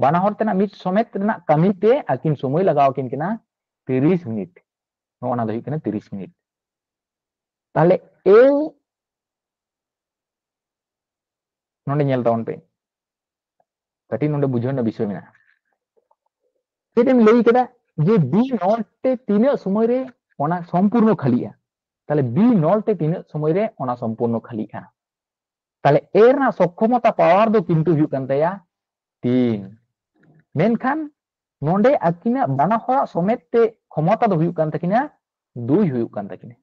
ᱵᱟᱱᱟ ᱦᱚᱲ ᱛᱮᱱᱟᱜ ᱢᱤᱫ ᱥᱚᱢᱮᱛ ᱨᱮᱱᱟᱜ ᱠᱟᱹᱢᱤ ᱛᱮ ᱟᱹᱠᱤᱱ ᱥᱚᱢᱚᱭ ᱞᱟᱜᱟᱣ ᱟᱹᱠᱤᱱ ᱠᱟᱱᱟ ᱛᱤᱨᱤᱥ ᱢᱤᱱᱤᱴ᱾ ᱱᱚᱜᱼᱚ ᱱᱟ ᱫᱚ ᱦᱩᱭᱩᱜ ᱠᱟᱱᱟ ᱛᱤᱨᱤᱥ ᱢᱤᱱᱤᱴ᱾ ᱛᱟᱦᱞᱮ A ᱱᱚᱰᱮ ᱧᱮᱞ ᱛᱟᱵᱚᱱ ᱯᱮ, ᱠᱟᱹᱴᱤᱡ ᱱᱚᱰᱮ ᱵᱩᱡᱷᱟᱹᱣ ᱨᱮᱱᱟᱜ ᱵᱤᱥᱚᱭ ᱢᱮᱱᱟᱜᱼᱟ᱾ ᱪᱮᱫ ᱮᱢ ᱞᱟᱹᱭ ᱠᱮᱫᱟ ᱡᱮ B ᱱᱚᱞ ᱛᱮ ᱛᱤᱱᱟᱹᱜ ᱥᱚᱢᱚᱭ ᱨᱮ ᱚᱱᱟ ᱥᱚᱢᱯᱩᱨᱱᱚ ᱠᱷᱟᱹᱞᱤᱜᱼᱟ? ᱛᱟᱦᱞᱮ B ᱱᱚᱞ ᱛᱮ ᱛᱤᱱᱟᱹᱜ ᱥᱚᱢᱚᱭ ᱨᱮ ᱚᱱᱟ ᱥᱚᱢᱯᱩᱨᱱᱚ ᱠᱷᱟᱹᱞᱤᱜᱼᱟ? ᱛᱟᱦᱞᱮ A ᱨᱮᱱᱟᱜ ᱥᱚᱠᱠᱷᱚᱢᱚᱛᱟ ᱯᱟᱣᱟᱨ ᱫᱚ ᱠᱤᱱᱛᱩ ᱦᱩᱭᱩᱜ ᱠᱟᱱ ᱛᱟᱭᱟ ᱛᱤᱱ᱾ ᱢᱮᱱᱠᱷᱟᱱ ᱱᱚᱰᱮ ᱟᱹᱠᱤᱱᱟᱜ ᱵᱟᱱᱟ ᱦᱚᱲᱟᱜ ᱥᱚᱢᱮᱛ ᱛᱮ ᱠᱷᱚᱢᱚᱛᱟ ᱫᱚ ᱦᱩᱭᱩᱜ ᱠᱟᱱ ᱛᱟᱹᱠᱤᱱᱟ ᱫᱩᱭ ᱦᱩᱭᱩᱜ ᱠᱟᱱ ᱛᱟᱹᱠᱤᱱᱟ᱾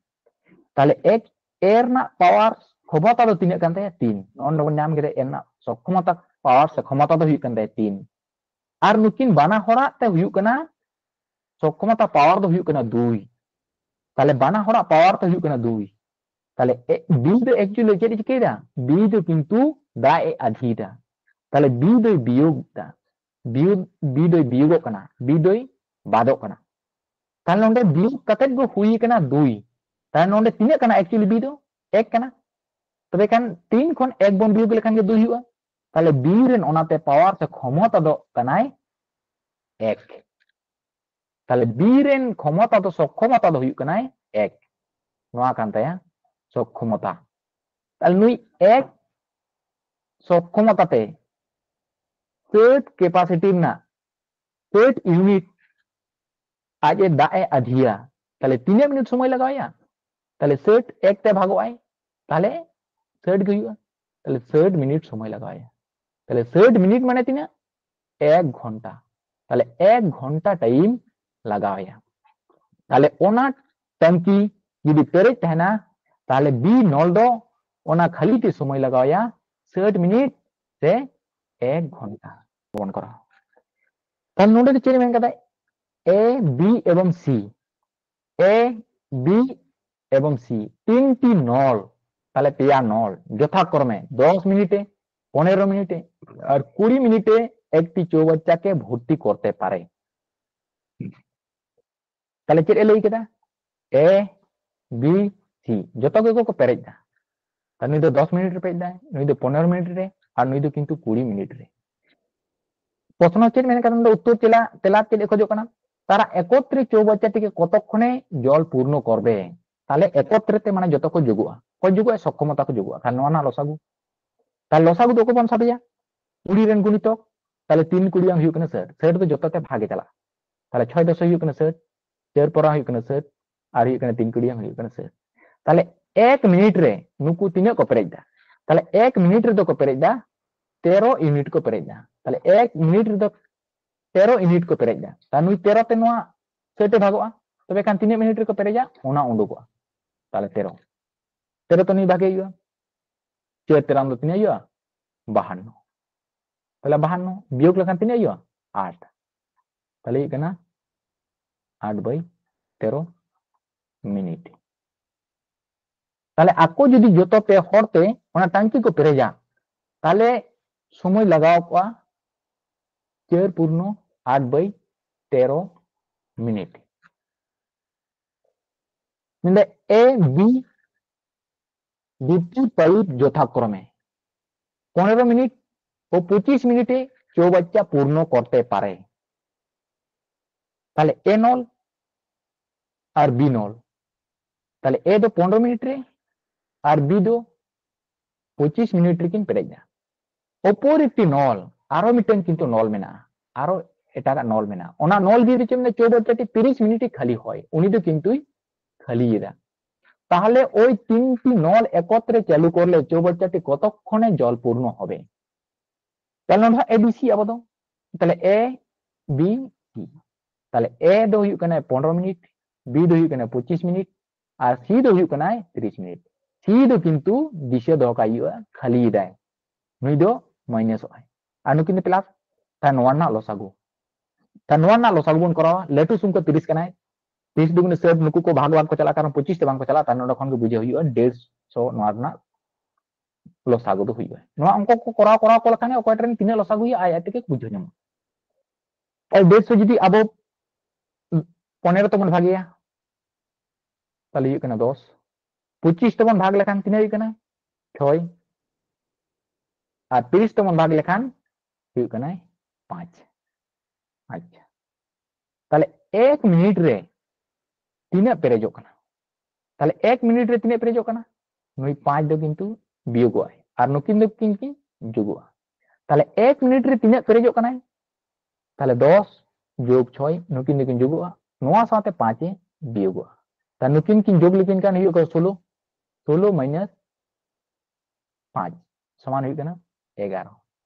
ᱛᱟᱦᱞᱮ ᱮᱠ A ᱨᱮᱱᱟᱜ ᱯᱟᱣᱟᱨ ᱠᱷᱚᱢᱚᱛᱟ ᱫᱚ ᱛᱤᱱᱟᱹᱜ ᱠᱟᱱ ᱛᱟᱭᱟ? ᱛᱤᱱ᱾ ᱱᱚᱜᱼᱚᱭ ᱱᱚᱰᱮ ᱵᱚᱱ ᱧᱟᱢ ᱠᱮᱫᱟ A ᱨᱮᱱᱟᱜ ᱥᱚᱠᱠᱷᱚᱢᱚᱛᱟ ᱯᱟᱣᱟᱨ ᱥᱮ ᱠᱷᱚᱢᱚᱛᱟ ᱫᱚ ᱦᱩᱭᱩᱜ ᱠᱟᱱ ᱛᱟᱭᱟ ᱛᱤᱱ᱾ ᱟᱨ ᱱᱩᱠᱤᱱ ᱵᱟᱱᱟ ᱦᱚᱲᱟᱜ ᱛᱮ ᱦᱩᱭᱩᱜ ᱠᱟᱱᱟ ᱥᱚᱠᱠᱷᱚᱢᱚᱛᱟ ᱯᱟᱣᱟᱨ ᱫᱚ ᱦᱩᱭᱩᱜ ᱠᱟᱱᱟ ᱫᱩᱭ᱾ ᱛᱟᱦᱞᱮ ᱵᱟᱱᱟ ᱦᱚᱲᱟᱜ ᱯᱟᱣᱟᱨ ᱛᱮ ᱦᱩᱭᱩᱜ ᱠᱟᱱᱟ ᱫᱩᱭ᱾ ᱛᱟᱦᱞᱮ ᱮ-, B ᱫᱚ actually ᱪᱮᱫ ᱮ ᱪᱤᱠᱟᱹᱭᱮᱫᱟ? B ᱫᱚ ᱠᱤᱱᱛᱩ ᱫᱟᱜ ᱮ ᱟᱫᱷᱤᱭᱮᱫᱟ᱾ ᱛᱟᱦᱞᱮ B ᱫᱚᱭ ᱵᱤᱭᱳᱜ ᱫᱟ, B, B ᱫᱚᱭ ᱵᱤᱭᱳᱜᱚᱜ ᱠᱟᱱᱟ, B ᱫᱚᱭ ᱵᱟᱫᱚᱜ ᱠᱟᱱᱟ᱾ ᱛᱟᱦᱞᱮ ᱱᱚᱰᱮ ᱵᱤᱭᱳᱜ ᱠᱟᱛᱮ ᱜᱮ ᱦᱩᱭ ᱠᱟᱱᱟ ᱫᱩᱭ᱾ ᱛᱟᱦᱞᱮ ᱱᱚᱰᱮ ᱛᱤᱱᱟᱹᱜ ᱠᱟᱱᱟ actually B ᱫᱚ? ᱮᱠ ᱠᱟᱱᱟ᱾ ᱛᱚᱵᱮ ᱠᱷᱟᱱ ᱛᱤᱱ ᱠᱷᱚᱱ ᱮᱠ ᱵᱚᱱ ᱵᱤᱭᱳᱜ ᱞᱮᱠᱷᱟᱱ ᱜᱮ ᱫᱩᱭ ᱦᱩᱭᱩᱜᱼᱟ᱾ ᱛᱟᱦᱞᱮ B ᱨᱮᱱ ᱚᱱᱟᱛᱮ ᱯᱟᱣᱟᱨ ᱥᱮ ᱠᱷᱚᱢᱚᱛᱟ ᱫᱚ ᱠᱟᱱᱟᱭ ᱮᱠ᱾ ᱛᱟᱦᱞᱮ B ᱨᱮᱱ ᱠᱷᱚᱢᱚᱛᱟ ᱫᱚ, ᱥᱚᱠᱠᱷᱚᱢᱚᱛᱟ ᱫᱚ ᱦᱩᱭᱩᱜ ᱠᱟᱱᱟᱭ ᱮᱠ᱾ ᱱᱚᱣᱟ ᱠᱟᱱ ᱛᱟᱭᱟ ᱥᱚᱠᱠᱷᱚᱢᱚᱛᱟ᱾ ᱛᱟᱦᱞᱮ ᱱᱩᱭ ᱮᱠ ᱥᱚᱠᱠᱷᱚᱢᱚᱛᱟ ᱛᱮ ᱥᱟᱹᱴ capacity ᱨᱮᱱᱟᱜ ᱥᱟᱹᱴ unit ᱟᱡ ᱮ ᱫᱟᱜ ᱮ ᱟᱫᱷᱤᱭᱟ᱾ ᱛᱟᱦᱞᱮ ᱛᱤᱱᱟᱹᱜ ᱢᱤᱱᱤᱴ ᱥᱚᱢᱚᱭ ᱞᱟᱜᱟᱣ ᱟᱭᱟ? ᱛᱟᱦᱞᱮ ᱥᱟᱹᱴ ᱮᱠ ᱛᱮ ᱵᱷᱟᱜᱚᱜ ᱟᱭ, ᱛᱟᱦᱞᱮ ᱥᱟᱹᱴ ᱜᱮ ᱦᱩᱭᱩᱜᱼᱟ᱾ ᱛᱟᱦᱞᱮ ᱥᱟᱹᱴ ᱢᱤᱱᱤᱴ ᱥᱚᱢᱚᱭ ᱞᱟᱜᱟᱣ ᱟᱭᱟ᱾ ᱛᱟᱦᱞᱮ ᱥᱟᱹᱴ ᱢᱤᱱᱤᱴ ᱢᱟᱱᱮ ᱛᱤᱱᱟᱹᱜ? ᱮᱠ ᱜᱷᱚᱱᱴᱟ᱾ ᱛᱟᱦᱞᱮ ᱮᱠ ᱜᱷᱚᱱᱴᱟ time ᱞᱟᱜᱟᱣ ᱟᱭᱟ᱾ ᱛᱟᱦᱞᱮ ᱚᱱᱟ ᱴᱟᱝᱠᱤ ᱡᱩᱫᱤ ᱯᱮᱨᱮᱡ ᱛᱟᱦᱮᱱᱟ, ᱛᱟᱦᱞᱮ B ᱱᱚᱞ ᱫᱚ ᱚᱱᱟ ᱠᱷᱟᱹᱞᱤ ᱛᱮ ᱥᱚᱢᱚᱭ ᱞᱟᱜᱟᱣ ᱟᱭᱟ ᱥᱟᱴ ᱢᱤᱱᱤᱴ ᱥᱮ ᱮᱠ ᱜᱷᱚᱱᱴᱟ᱾ ᱵᱚᱱ ᱠᱚᱨᱟᱣᱟ᱾ ᱛᱟᱦᱞᱮ ᱱᱚᱰᱮ ᱫᱚ ᱪᱮᱫ ᱢᱮᱱ ᱠᱟᱫᱟ? A, B ᱮᱵᱚᱝ C, A, B ᱮᱵᱚᱝ C ᱛᱤᱱᱴᱤ ᱱᱚᱞ, ᱛᱟᱦᱞᱮ ᱯᱮᱭᱟ ᱱᱚᱞ ᱡᱚᱛᱷᱟᱠᱨᱚᱢᱮ ᱫᱚᱥ ᱢᱤᱱᱤᱴᱮ, ᱯᱚᱱᱮᱨᱚ ᱢᱤᱱᱤᱴᱮ ᱟᱨ ᱠᱩᱲᱤ ᱢᱤᱱᱤᱴᱮ ᱮᱠᱴᱤ ᱪᱳᱵᱟᱪᱪᱟᱠᱮ ᱵᱷᱚᱨᱛᱤ ᱠᱚᱨᱛᱮ ᱯᱟᱨᱮ᱾ ᱛᱟᱦᱞᱮ ᱪᱮᱫ ᱮ ᱞᱟᱹᱭ ᱠᱮᱫᱟ? A, B, C ᱡᱚᱛᱚ ᱜᱮᱠᱚ ᱠᱚ ᱯᱮᱨᱮᱡ ᱫᱟ᱾ ᱛᱟᱦᱞᱮ ᱱᱩᱭ ᱫᱚ ᱫᱚᱥ ᱢᱤᱱᱤᱴ ᱨᱮ ᱯᱮᱨᱮᱡ ᱫᱟᱭ, ᱱᱩᱭ ᱫᱚ ᱯᱚᱱᱮᱨᱚ ᱢᱤᱱᱤᱴ ᱨᱮ, ᱟᱨ ᱱᱩᱭ ᱫᱚ ᱠᱤᱱᱛᱩ ᱠᱩᱲᱤ ᱢᱤᱱᱤᱴ ᱨᱮ᱾ ᱯᱨᱚᱥᱱᱚ ᱪᱮᱫ ᱢᱮᱱ ᱠᱟᱫᱟ? ᱩᱛᱛᱚᱨ ᱛᱮᱞᱟ, ᱛᱮᱞᱟ ᱪᱮᱫ ᱮ ᱠᱷᱚᱡᱚᱜ ᱠᱟᱱᱟ? ᱛᱟᱨᱟ ᱮᱠᱚᱛᱨᱮ ᱪᱳᱵᱟᱪᱪᱟᱴᱤ ᱠᱮ ᱠᱚᱛᱚᱠᱠᱷᱚᱱᱮ ᱡᱚᱞ ᱯᱩᱨᱱᱚ ᱠᱚᱨᱵᱮ᱾ ᱛᱟᱦᱞᱮ ᱮᱠᱚᱛᱨᱮ ᱛᱮ ᱢᱟᱱᱮ ᱡᱚᱛᱚ ᱠᱚ ᱡᱳᱜᱚᱜᱼᱟ᱾ ᱚᱠᱚᱭ ᱡᱳᱜᱚᱜᱼᱟ? ᱥᱚᱠᱠᱷᱚᱢᱚᱛᱟ ᱠᱚ ᱡᱳᱜᱚᱜᱼᱟ᱾ ᱛᱟᱦᱞᱮ ᱱᱚᱣᱟ ᱨᱮᱱᱟᱜ ᱞᱚᱥᱟᱜᱩ, ᱛᱟᱦᱞᱮ ᱞᱚᱥᱟᱜᱩ ᱫᱚ ᱚᱠᱚᱭ ᱵᱚᱱ ᱥᱟᱵᱮᱭᱟ? ᱠᱩᱲᱤ ᱨᱮᱱ ᱜᱩᱱᱤᱛᱚᱠ, ᱛᱟᱦᱞᱮ ᱛᱤᱱ ᱠᱩᱲᱤᱭᱟᱝ ᱦᱩᱭᱩᱜ ᱠᱟᱱᱟ ᱥᱟᱴ, ᱥᱟᱴ ᱫᱚ ᱡᱚᱛᱚ ᱛᱮ ᱵᱷᱟᱜᱮ ᱪᱟᱞᱟᱜᱼᱟ᱾ ᱛᱟᱦᱞᱮ ᱪᱷᱚᱭ ᱫᱚᱥᱮ ᱦᱩᱭᱩᱜ ᱠᱟᱱᱟ ᱥᱟᱴ, ᱪᱟᱨ ᱯᱚᱨᱟ ᱦᱩᱭᱩᱜ ᱠᱟᱱᱟ ᱥᱟᱴ, ᱟᱨ ᱦᱩᱭᱩᱜ ᱠᱟᱱᱟ ᱛᱤᱱ ᱠᱩᱲᱤᱭᱟᱝ ᱦᱩᱭᱩᱜ ᱠᱟᱱᱟ ᱥᱟᱴ᱾ ᱛᱟᱦᱞᱮ ᱮᱠ ᱢᱤᱱᱤᱴ ᱨᱮ ᱱᱩᱠᱩ ᱛᱤᱱᱟᱹᱜ ᱠᱚ ᱯᱮᱨᱮᱡ ᱫᱟ? ᱛᱟᱦᱞᱮ ᱮᱠ ᱢᱤᱱᱤᱴ ᱨᱮᱫᱚ ᱠᱚ ᱯᱮᱨᱮᱡ ᱫᱟ ᱛᱮᱨᱚ ᱤᱭᱩᱱᱤᱴ ᱠᱚ ᱯᱮᱨᱮᱡ ᱫᱟ᱾ ᱛᱟᱦᱞᱮ ᱮᱠ ᱢᱤᱱᱤᱴ ᱨᱮᱫᱚ ᱛᱮᱨᱚ ᱤᱭᱩᱱᱤᱴ ᱠᱚ ᱯᱮᱨᱮᱡ ᱫᱟ᱾ ᱛᱟᱦᱞᱮ ᱱᱩᱭ ᱛᱮᱨᱚ ᱛᱮ ᱱᱚᱣᱟ ᱥᱟᱴ ᱮ ᱵᱷᱟᱜᱚᱜᱼᱟ, ᱛᱚᱵᱮ ᱠᱷᱟᱱ ᱛᱤᱱᱟᱹᱜ ᱢᱤᱱᱤᱴ ᱨᱮᱠᱚ ᱯᱮᱨᱮᱡᱟ ᱚᱱᱟ ᱩᱰᱩᱠᱚᱜᱼᱟ᱾ ᱛᱟᱦᱞᱮ ᱛᱮᱨᱚ, ᱛᱮᱨᱚ ᱛᱮ ᱱᱩᱭ ᱵᱷᱟᱜᱮ ᱦᱩᱭᱩᱜᱼᱟ, ᱪᱟᱨ ᱛᱮᱨᱟᱢ ᱫᱚ ᱛᱤᱱᱟᱹᱜ ᱦᱩᱭᱩᱜᱼᱟ? ᱵᱟᱦᱟᱱᱱᱚ᱾ ᱛᱟᱦᱞᱮ ᱵᱟᱦᱟᱱᱱᱚ ᱵᱤᱭᱳᱜ ᱞᱮᱠᱷᱟᱱ ᱛᱤᱱᱟᱹᱜ ᱦᱩᱭᱩᱜᱼᱟ? ᱟᱴ᱾ ᱛᱟᱦᱞᱮ ᱦᱩᱭᱩᱜ ᱠᱟᱱᱟ ᱟᱴ ᱵᱟᱭ ᱛᱮᱨᱚ ᱢᱤᱱᱤᱴ᱾ ᱛᱟᱦᱞᱮ ᱟᱠᱚ ᱡᱩᱫᱤ ᱡᱚᱛᱚ ᱯᱮ ᱦᱚᱲ ᱛᱮ ᱚᱱᱟ ᱴᱟᱝᱠᱤ ᱠᱚ ᱯᱮᱨᱮᱡᱟ, ᱛᱟᱦᱞᱮ ᱥᱚᱢᱚᱭ ᱞᱟᱜᱟᱣ ᱠᱚᱜᱼᱟ ᱪᱟᱨ ᱯᱩᱨᱱᱚ ᱟᱴ ᱵᱟᱭ ᱛᱮᱨᱚ ᱢᱤᱱᱤᱴ᱾ ᱱᱚᱰᱮ A, B ᱫᱩᱴᱤ ᱯᱟᱭᱤᱯ ᱡᱚᱛᱷᱟᱠᱨᱚᱢᱮ ᱯᱚᱱᱮᱨᱚ ᱢᱤᱱᱤᱴ ᱳ ᱯᱚᱸᱪᱤᱥ ᱢᱤᱱᱤᱴᱮ ᱪᱳᱵᱟᱪᱪᱟ ᱯᱩᱨᱱᱚ ᱠᱚᱨᱛᱮ ᱯᱟᱨᱮ᱾ ᱛᱟᱦᱞᱮ A ᱱᱚᱞ ᱟᱨ B ᱱᱚᱞ, ᱛᱟᱦᱞᱮ A ᱫᱚ ᱯᱚᱱᱮᱨᱚ ᱢᱤᱱᱤᱴ ᱨᱮ ᱟᱨ B ᱫᱚ ᱯᱚᱸᱪᱤᱥ ᱢᱤᱱᱤᱴ ᱨᱮᱠᱤᱱ ᱯᱮᱨᱮᱡ ᱮᱫᱟ᱾ ᱚᱯᱚᱨ ᱮᱠᱴᱤ ᱱᱚᱞ, ᱟᱨᱚ ᱢᱤᱫᱴᱟᱝ ᱠᱤᱱᱛᱩ ᱱᱚᱞ ᱢᱮᱱᱟᱜᱼᱟ, ᱟᱨᱚ ᱮᱴᱟᱜᱟᱜ ᱱᱚᱞ ᱢᱮᱱᱟᱜᱼᱟ᱾ ᱚᱱᱟ ᱱᱚᱞ ᱵᱷᱤᱛ ᱨᱮ ᱪᱮᱫ ᱢᱮᱱᱟᱜᱼᱟ? ᱪᱳᱵᱟᱪᱪᱟᱴᱤ ᱛᱤᱨᱤᱥ ᱢᱤᱱᱤᱴ ᱠᱷᱟᱹᱞᱤ ᱦᱚᱭ, ᱩᱱᱤ ᱫᱚ ᱠᱤᱱᱛᱩᱭ ᱠᱷᱟᱹᱞᱤᱭᱮᱫᱟ᱾ ᱛᱟᱦᱞᱮ ᱳᱭ ᱛᱤᱱᱴᱤ ᱱᱚᱞ ᱮᱠᱚᱛᱨᱮ ᱪᱟᱹᱞᱩ ᱠᱚᱨᱞᱮ ᱪᱳᱵᱟᱪᱪᱟᱴᱤ ᱠᱚᱛᱚᱠᱠᱷᱚᱱᱮ ᱡᱚᱞ ᱯᱩᱨᱱᱚ ᱦᱚᱵᱮ? ᱛᱟᱦᱞᱮ ᱱᱚᱰᱮ A B C ᱟᱵᱚ ᱫᱚ, ᱛᱟᱦᱞᱮ A B C, ᱛᱟᱦᱞᱮ A ᱫᱚ ᱦᱩᱭᱩᱜ ᱠᱟᱱᱟ ᱯᱚᱱᱨᱚ ᱢᱤᱱᱤᱴ, B ᱫᱚ ᱦᱩᱭᱩᱜ ᱠᱟᱱᱟ ᱯᱚᱸᱪᱤᱥ ᱢᱤᱱᱤᱴ, ᱟᱨ C ᱫᱚ ᱦᱩᱭᱩᱜ ᱠᱟᱱᱟᱭ ᱛᱤᱨᱤᱥ ᱢᱤᱱᱤᱴ᱾ C ᱥᱤ ᱫᱚ ᱠᱤᱱᱛᱩ ᱫᱤᱥᱟᱹ ᱫᱚᱦᱚ ᱠᱟᱜ ᱦᱩᱭᱩᱜᱼᱟ, ᱠᱷᱟᱹᱞᱤᱭᱮᱫᱟᱭ, ᱱᱩᱭ ᱫᱚ ᱢᱟᱭᱱᱟᱥᱚᱜ ᱟᱭ᱾ ᱟᱨ ᱱᱩᱠᱤᱱ ᱫᱚ ᱯᱞᱟᱥ᱾ ᱛᱟᱦᱞᱮ ᱱᱚᱣᱟ ᱨᱮᱱᱟᱜ ᱞᱚᱥᱟᱜᱩ, ᱛᱟᱦᱞᱮ ᱱᱚᱣᱟ ᱨᱮᱱᱟᱜ ᱞᱚᱥᱟᱜᱩ ᱵᱚᱱ ᱠᱚᱨᱟᱣᱟ᱾ ᱞᱟᱹᱴᱩ ᱥᱚᱝᱠᱷᱟ ᱛᱤᱨᱤᱥ ᱠᱟᱱᱟᱭ, ᱛᱤᱨᱤᱥ ᱫᱩᱜᱩᱱᱮ ᱥᱟᱴ, ᱱᱩᱠᱩ ᱠᱚ ᱵᱷᱟᱜᱽ ᱵᱷᱟᱜᱽ ᱠᱚ ᱪᱟᱞᱟᱜ, ᱠᱟᱨᱚᱱ ᱯᱚᱸᱪᱤᱥ ᱛᱮ ᱵᱟᱝ ᱠᱚ ᱪᱟᱞᱟᱜᱼᱟ᱾ ᱛᱟᱦᱞᱮ ᱱᱚᱰᱮ ᱠᱷᱚᱱ ᱜᱮ ᱵᱩᱡᱷᱟᱹᱣ ᱦᱩᱭᱩᱜᱼᱟ ᱰᱮᱲᱥᱚ ᱱᱚᱣᱟ ᱨᱮᱱᱟᱜ ᱞᱚᱥᱟᱜᱩ ᱫᱚ ᱦᱩᱭᱩᱜᱼᱟ᱾ ᱱᱚᱣᱟ ᱚᱝᱠᱚ ᱠᱚ ᱠᱚᱨᱟᱣ ᱠᱚᱨᱟᱣ ᱠᱚ ᱞᱮᱠᱷᱟᱱ ᱜᱮ ᱚᱠᱚᱭ ᱴᱷᱮᱱ ᱛᱤᱱᱟᱹᱜ ᱞᱚᱥᱟᱜᱩ ᱦᱩᱭᱩᱜᱼᱟ, ᱟᱡ ᱟᱡ ᱛᱮᱜᱮ ᱵᱩᱡᱷᱟᱹᱣ ᱧᱟᱢᱚᱜᱼᱟ᱾ ᱛᱟᱦᱞᱮ ᱰᱮᱲᱥᱚ ᱡᱩᱫᱤ ᱟᱵᱚ ᱯᱚᱱᱮᱨᱚ ᱛᱮᱵᱚᱱ ᱵᱷᱟᱜᱮᱭᱟ, ᱛᱟᱦᱞᱮ ᱦᱩᱭᱩᱜ ᱠᱟᱱᱟ ᱫᱚᱥ᱾ ᱯᱚᱸᱪᱤᱥ ᱛᱮᱵᱚᱱ ᱵᱷᱟᱜᱽ ᱞᱮᱠᱷᱟᱱ ᱛᱤᱱᱟᱹᱜ ᱦᱩᱭᱩᱜ ᱠᱟᱱᱟ? ᱪᱷᱚᱭ᱾ ᱟᱨ ᱛᱤᱨᱤᱥ ᱛᱮᱵᱚᱱ ᱵᱷᱟᱜᱽ ᱞᱮᱠᱷᱟᱱ ᱦᱩᱭᱩᱜ ᱠᱟᱱᱟᱭ ᱯᱟᱸᱪ᱾ ᱟᱪᱪᱷᱟ, ᱛᱟᱦᱞᱮ ᱮᱠ ᱢᱤᱱᱤᱴ ᱨᱮ ᱛᱤᱱᱟᱹᱜ ᱯᱮᱨᱮᱡᱚᱜ ᱠᱟᱱᱟ? ᱛᱟᱦᱞᱮ ᱮᱠ ᱢᱤᱱᱤᱴ ᱨᱮ ᱛᱤᱱᱟᱹᱜ ᱯᱮᱨᱮᱡᱚᱜ ᱠᱟᱱᱟ? ᱱᱩᱭ ᱯᱟᱸᱪ ᱫᱚ ᱠᱤᱱᱛᱩ ᱵᱤᱭᱳᱜᱚᱜ ᱟᱭ ᱟᱨ ᱱᱩᱠᱤᱱ ᱫᱚ ᱠᱤᱱ ᱠᱤᱱ ᱡᱳᱜᱚᱜᱼᱟ᱾ ᱛᱟᱦᱞᱮ ᱮᱠ ᱢᱤᱱᱤᱴ ᱨᱮ ᱛᱤᱱᱟᱹᱜ ᱯᱮᱨᱮᱡᱚᱜ ᱠᱟᱱᱟᱭ? ᱛᱟᱦᱞᱮ ᱫᱚᱥ ᱡᱳᱜᱽ ᱪᱷᱚᱭ, ᱱᱩᱠᱤᱱ ᱫᱚᱠᱤᱱ ᱡᱳᱜᱚᱜᱼᱟ, ᱱᱚᱣᱟ ᱥᱟᱶᱛᱮ ᱯᱟᱸᱪ ᱮ ᱵᱤᱭᱳᱜᱚᱜᱼᱟ᱾ ᱛᱟᱦᱞᱮ ᱱᱩᱠᱤᱱ ᱠᱤᱱ ᱡᱳᱜᱽ ᱞᱮᱠᱤᱱ ᱠᱷᱟᱱ ᱦᱩᱭᱩᱜ ᱠᱟᱱᱟ ᱥᱳᱞᱳ, ᱥᱳᱞᱳ ᱢᱟᱭᱱᱟᱥ ᱯᱟᱸᱪ ᱥᱚᱢᱟᱱ ᱦᱩᱭᱩᱜ ᱠᱟᱱᱟ ᱮᱜᱟᱨᱚ᱾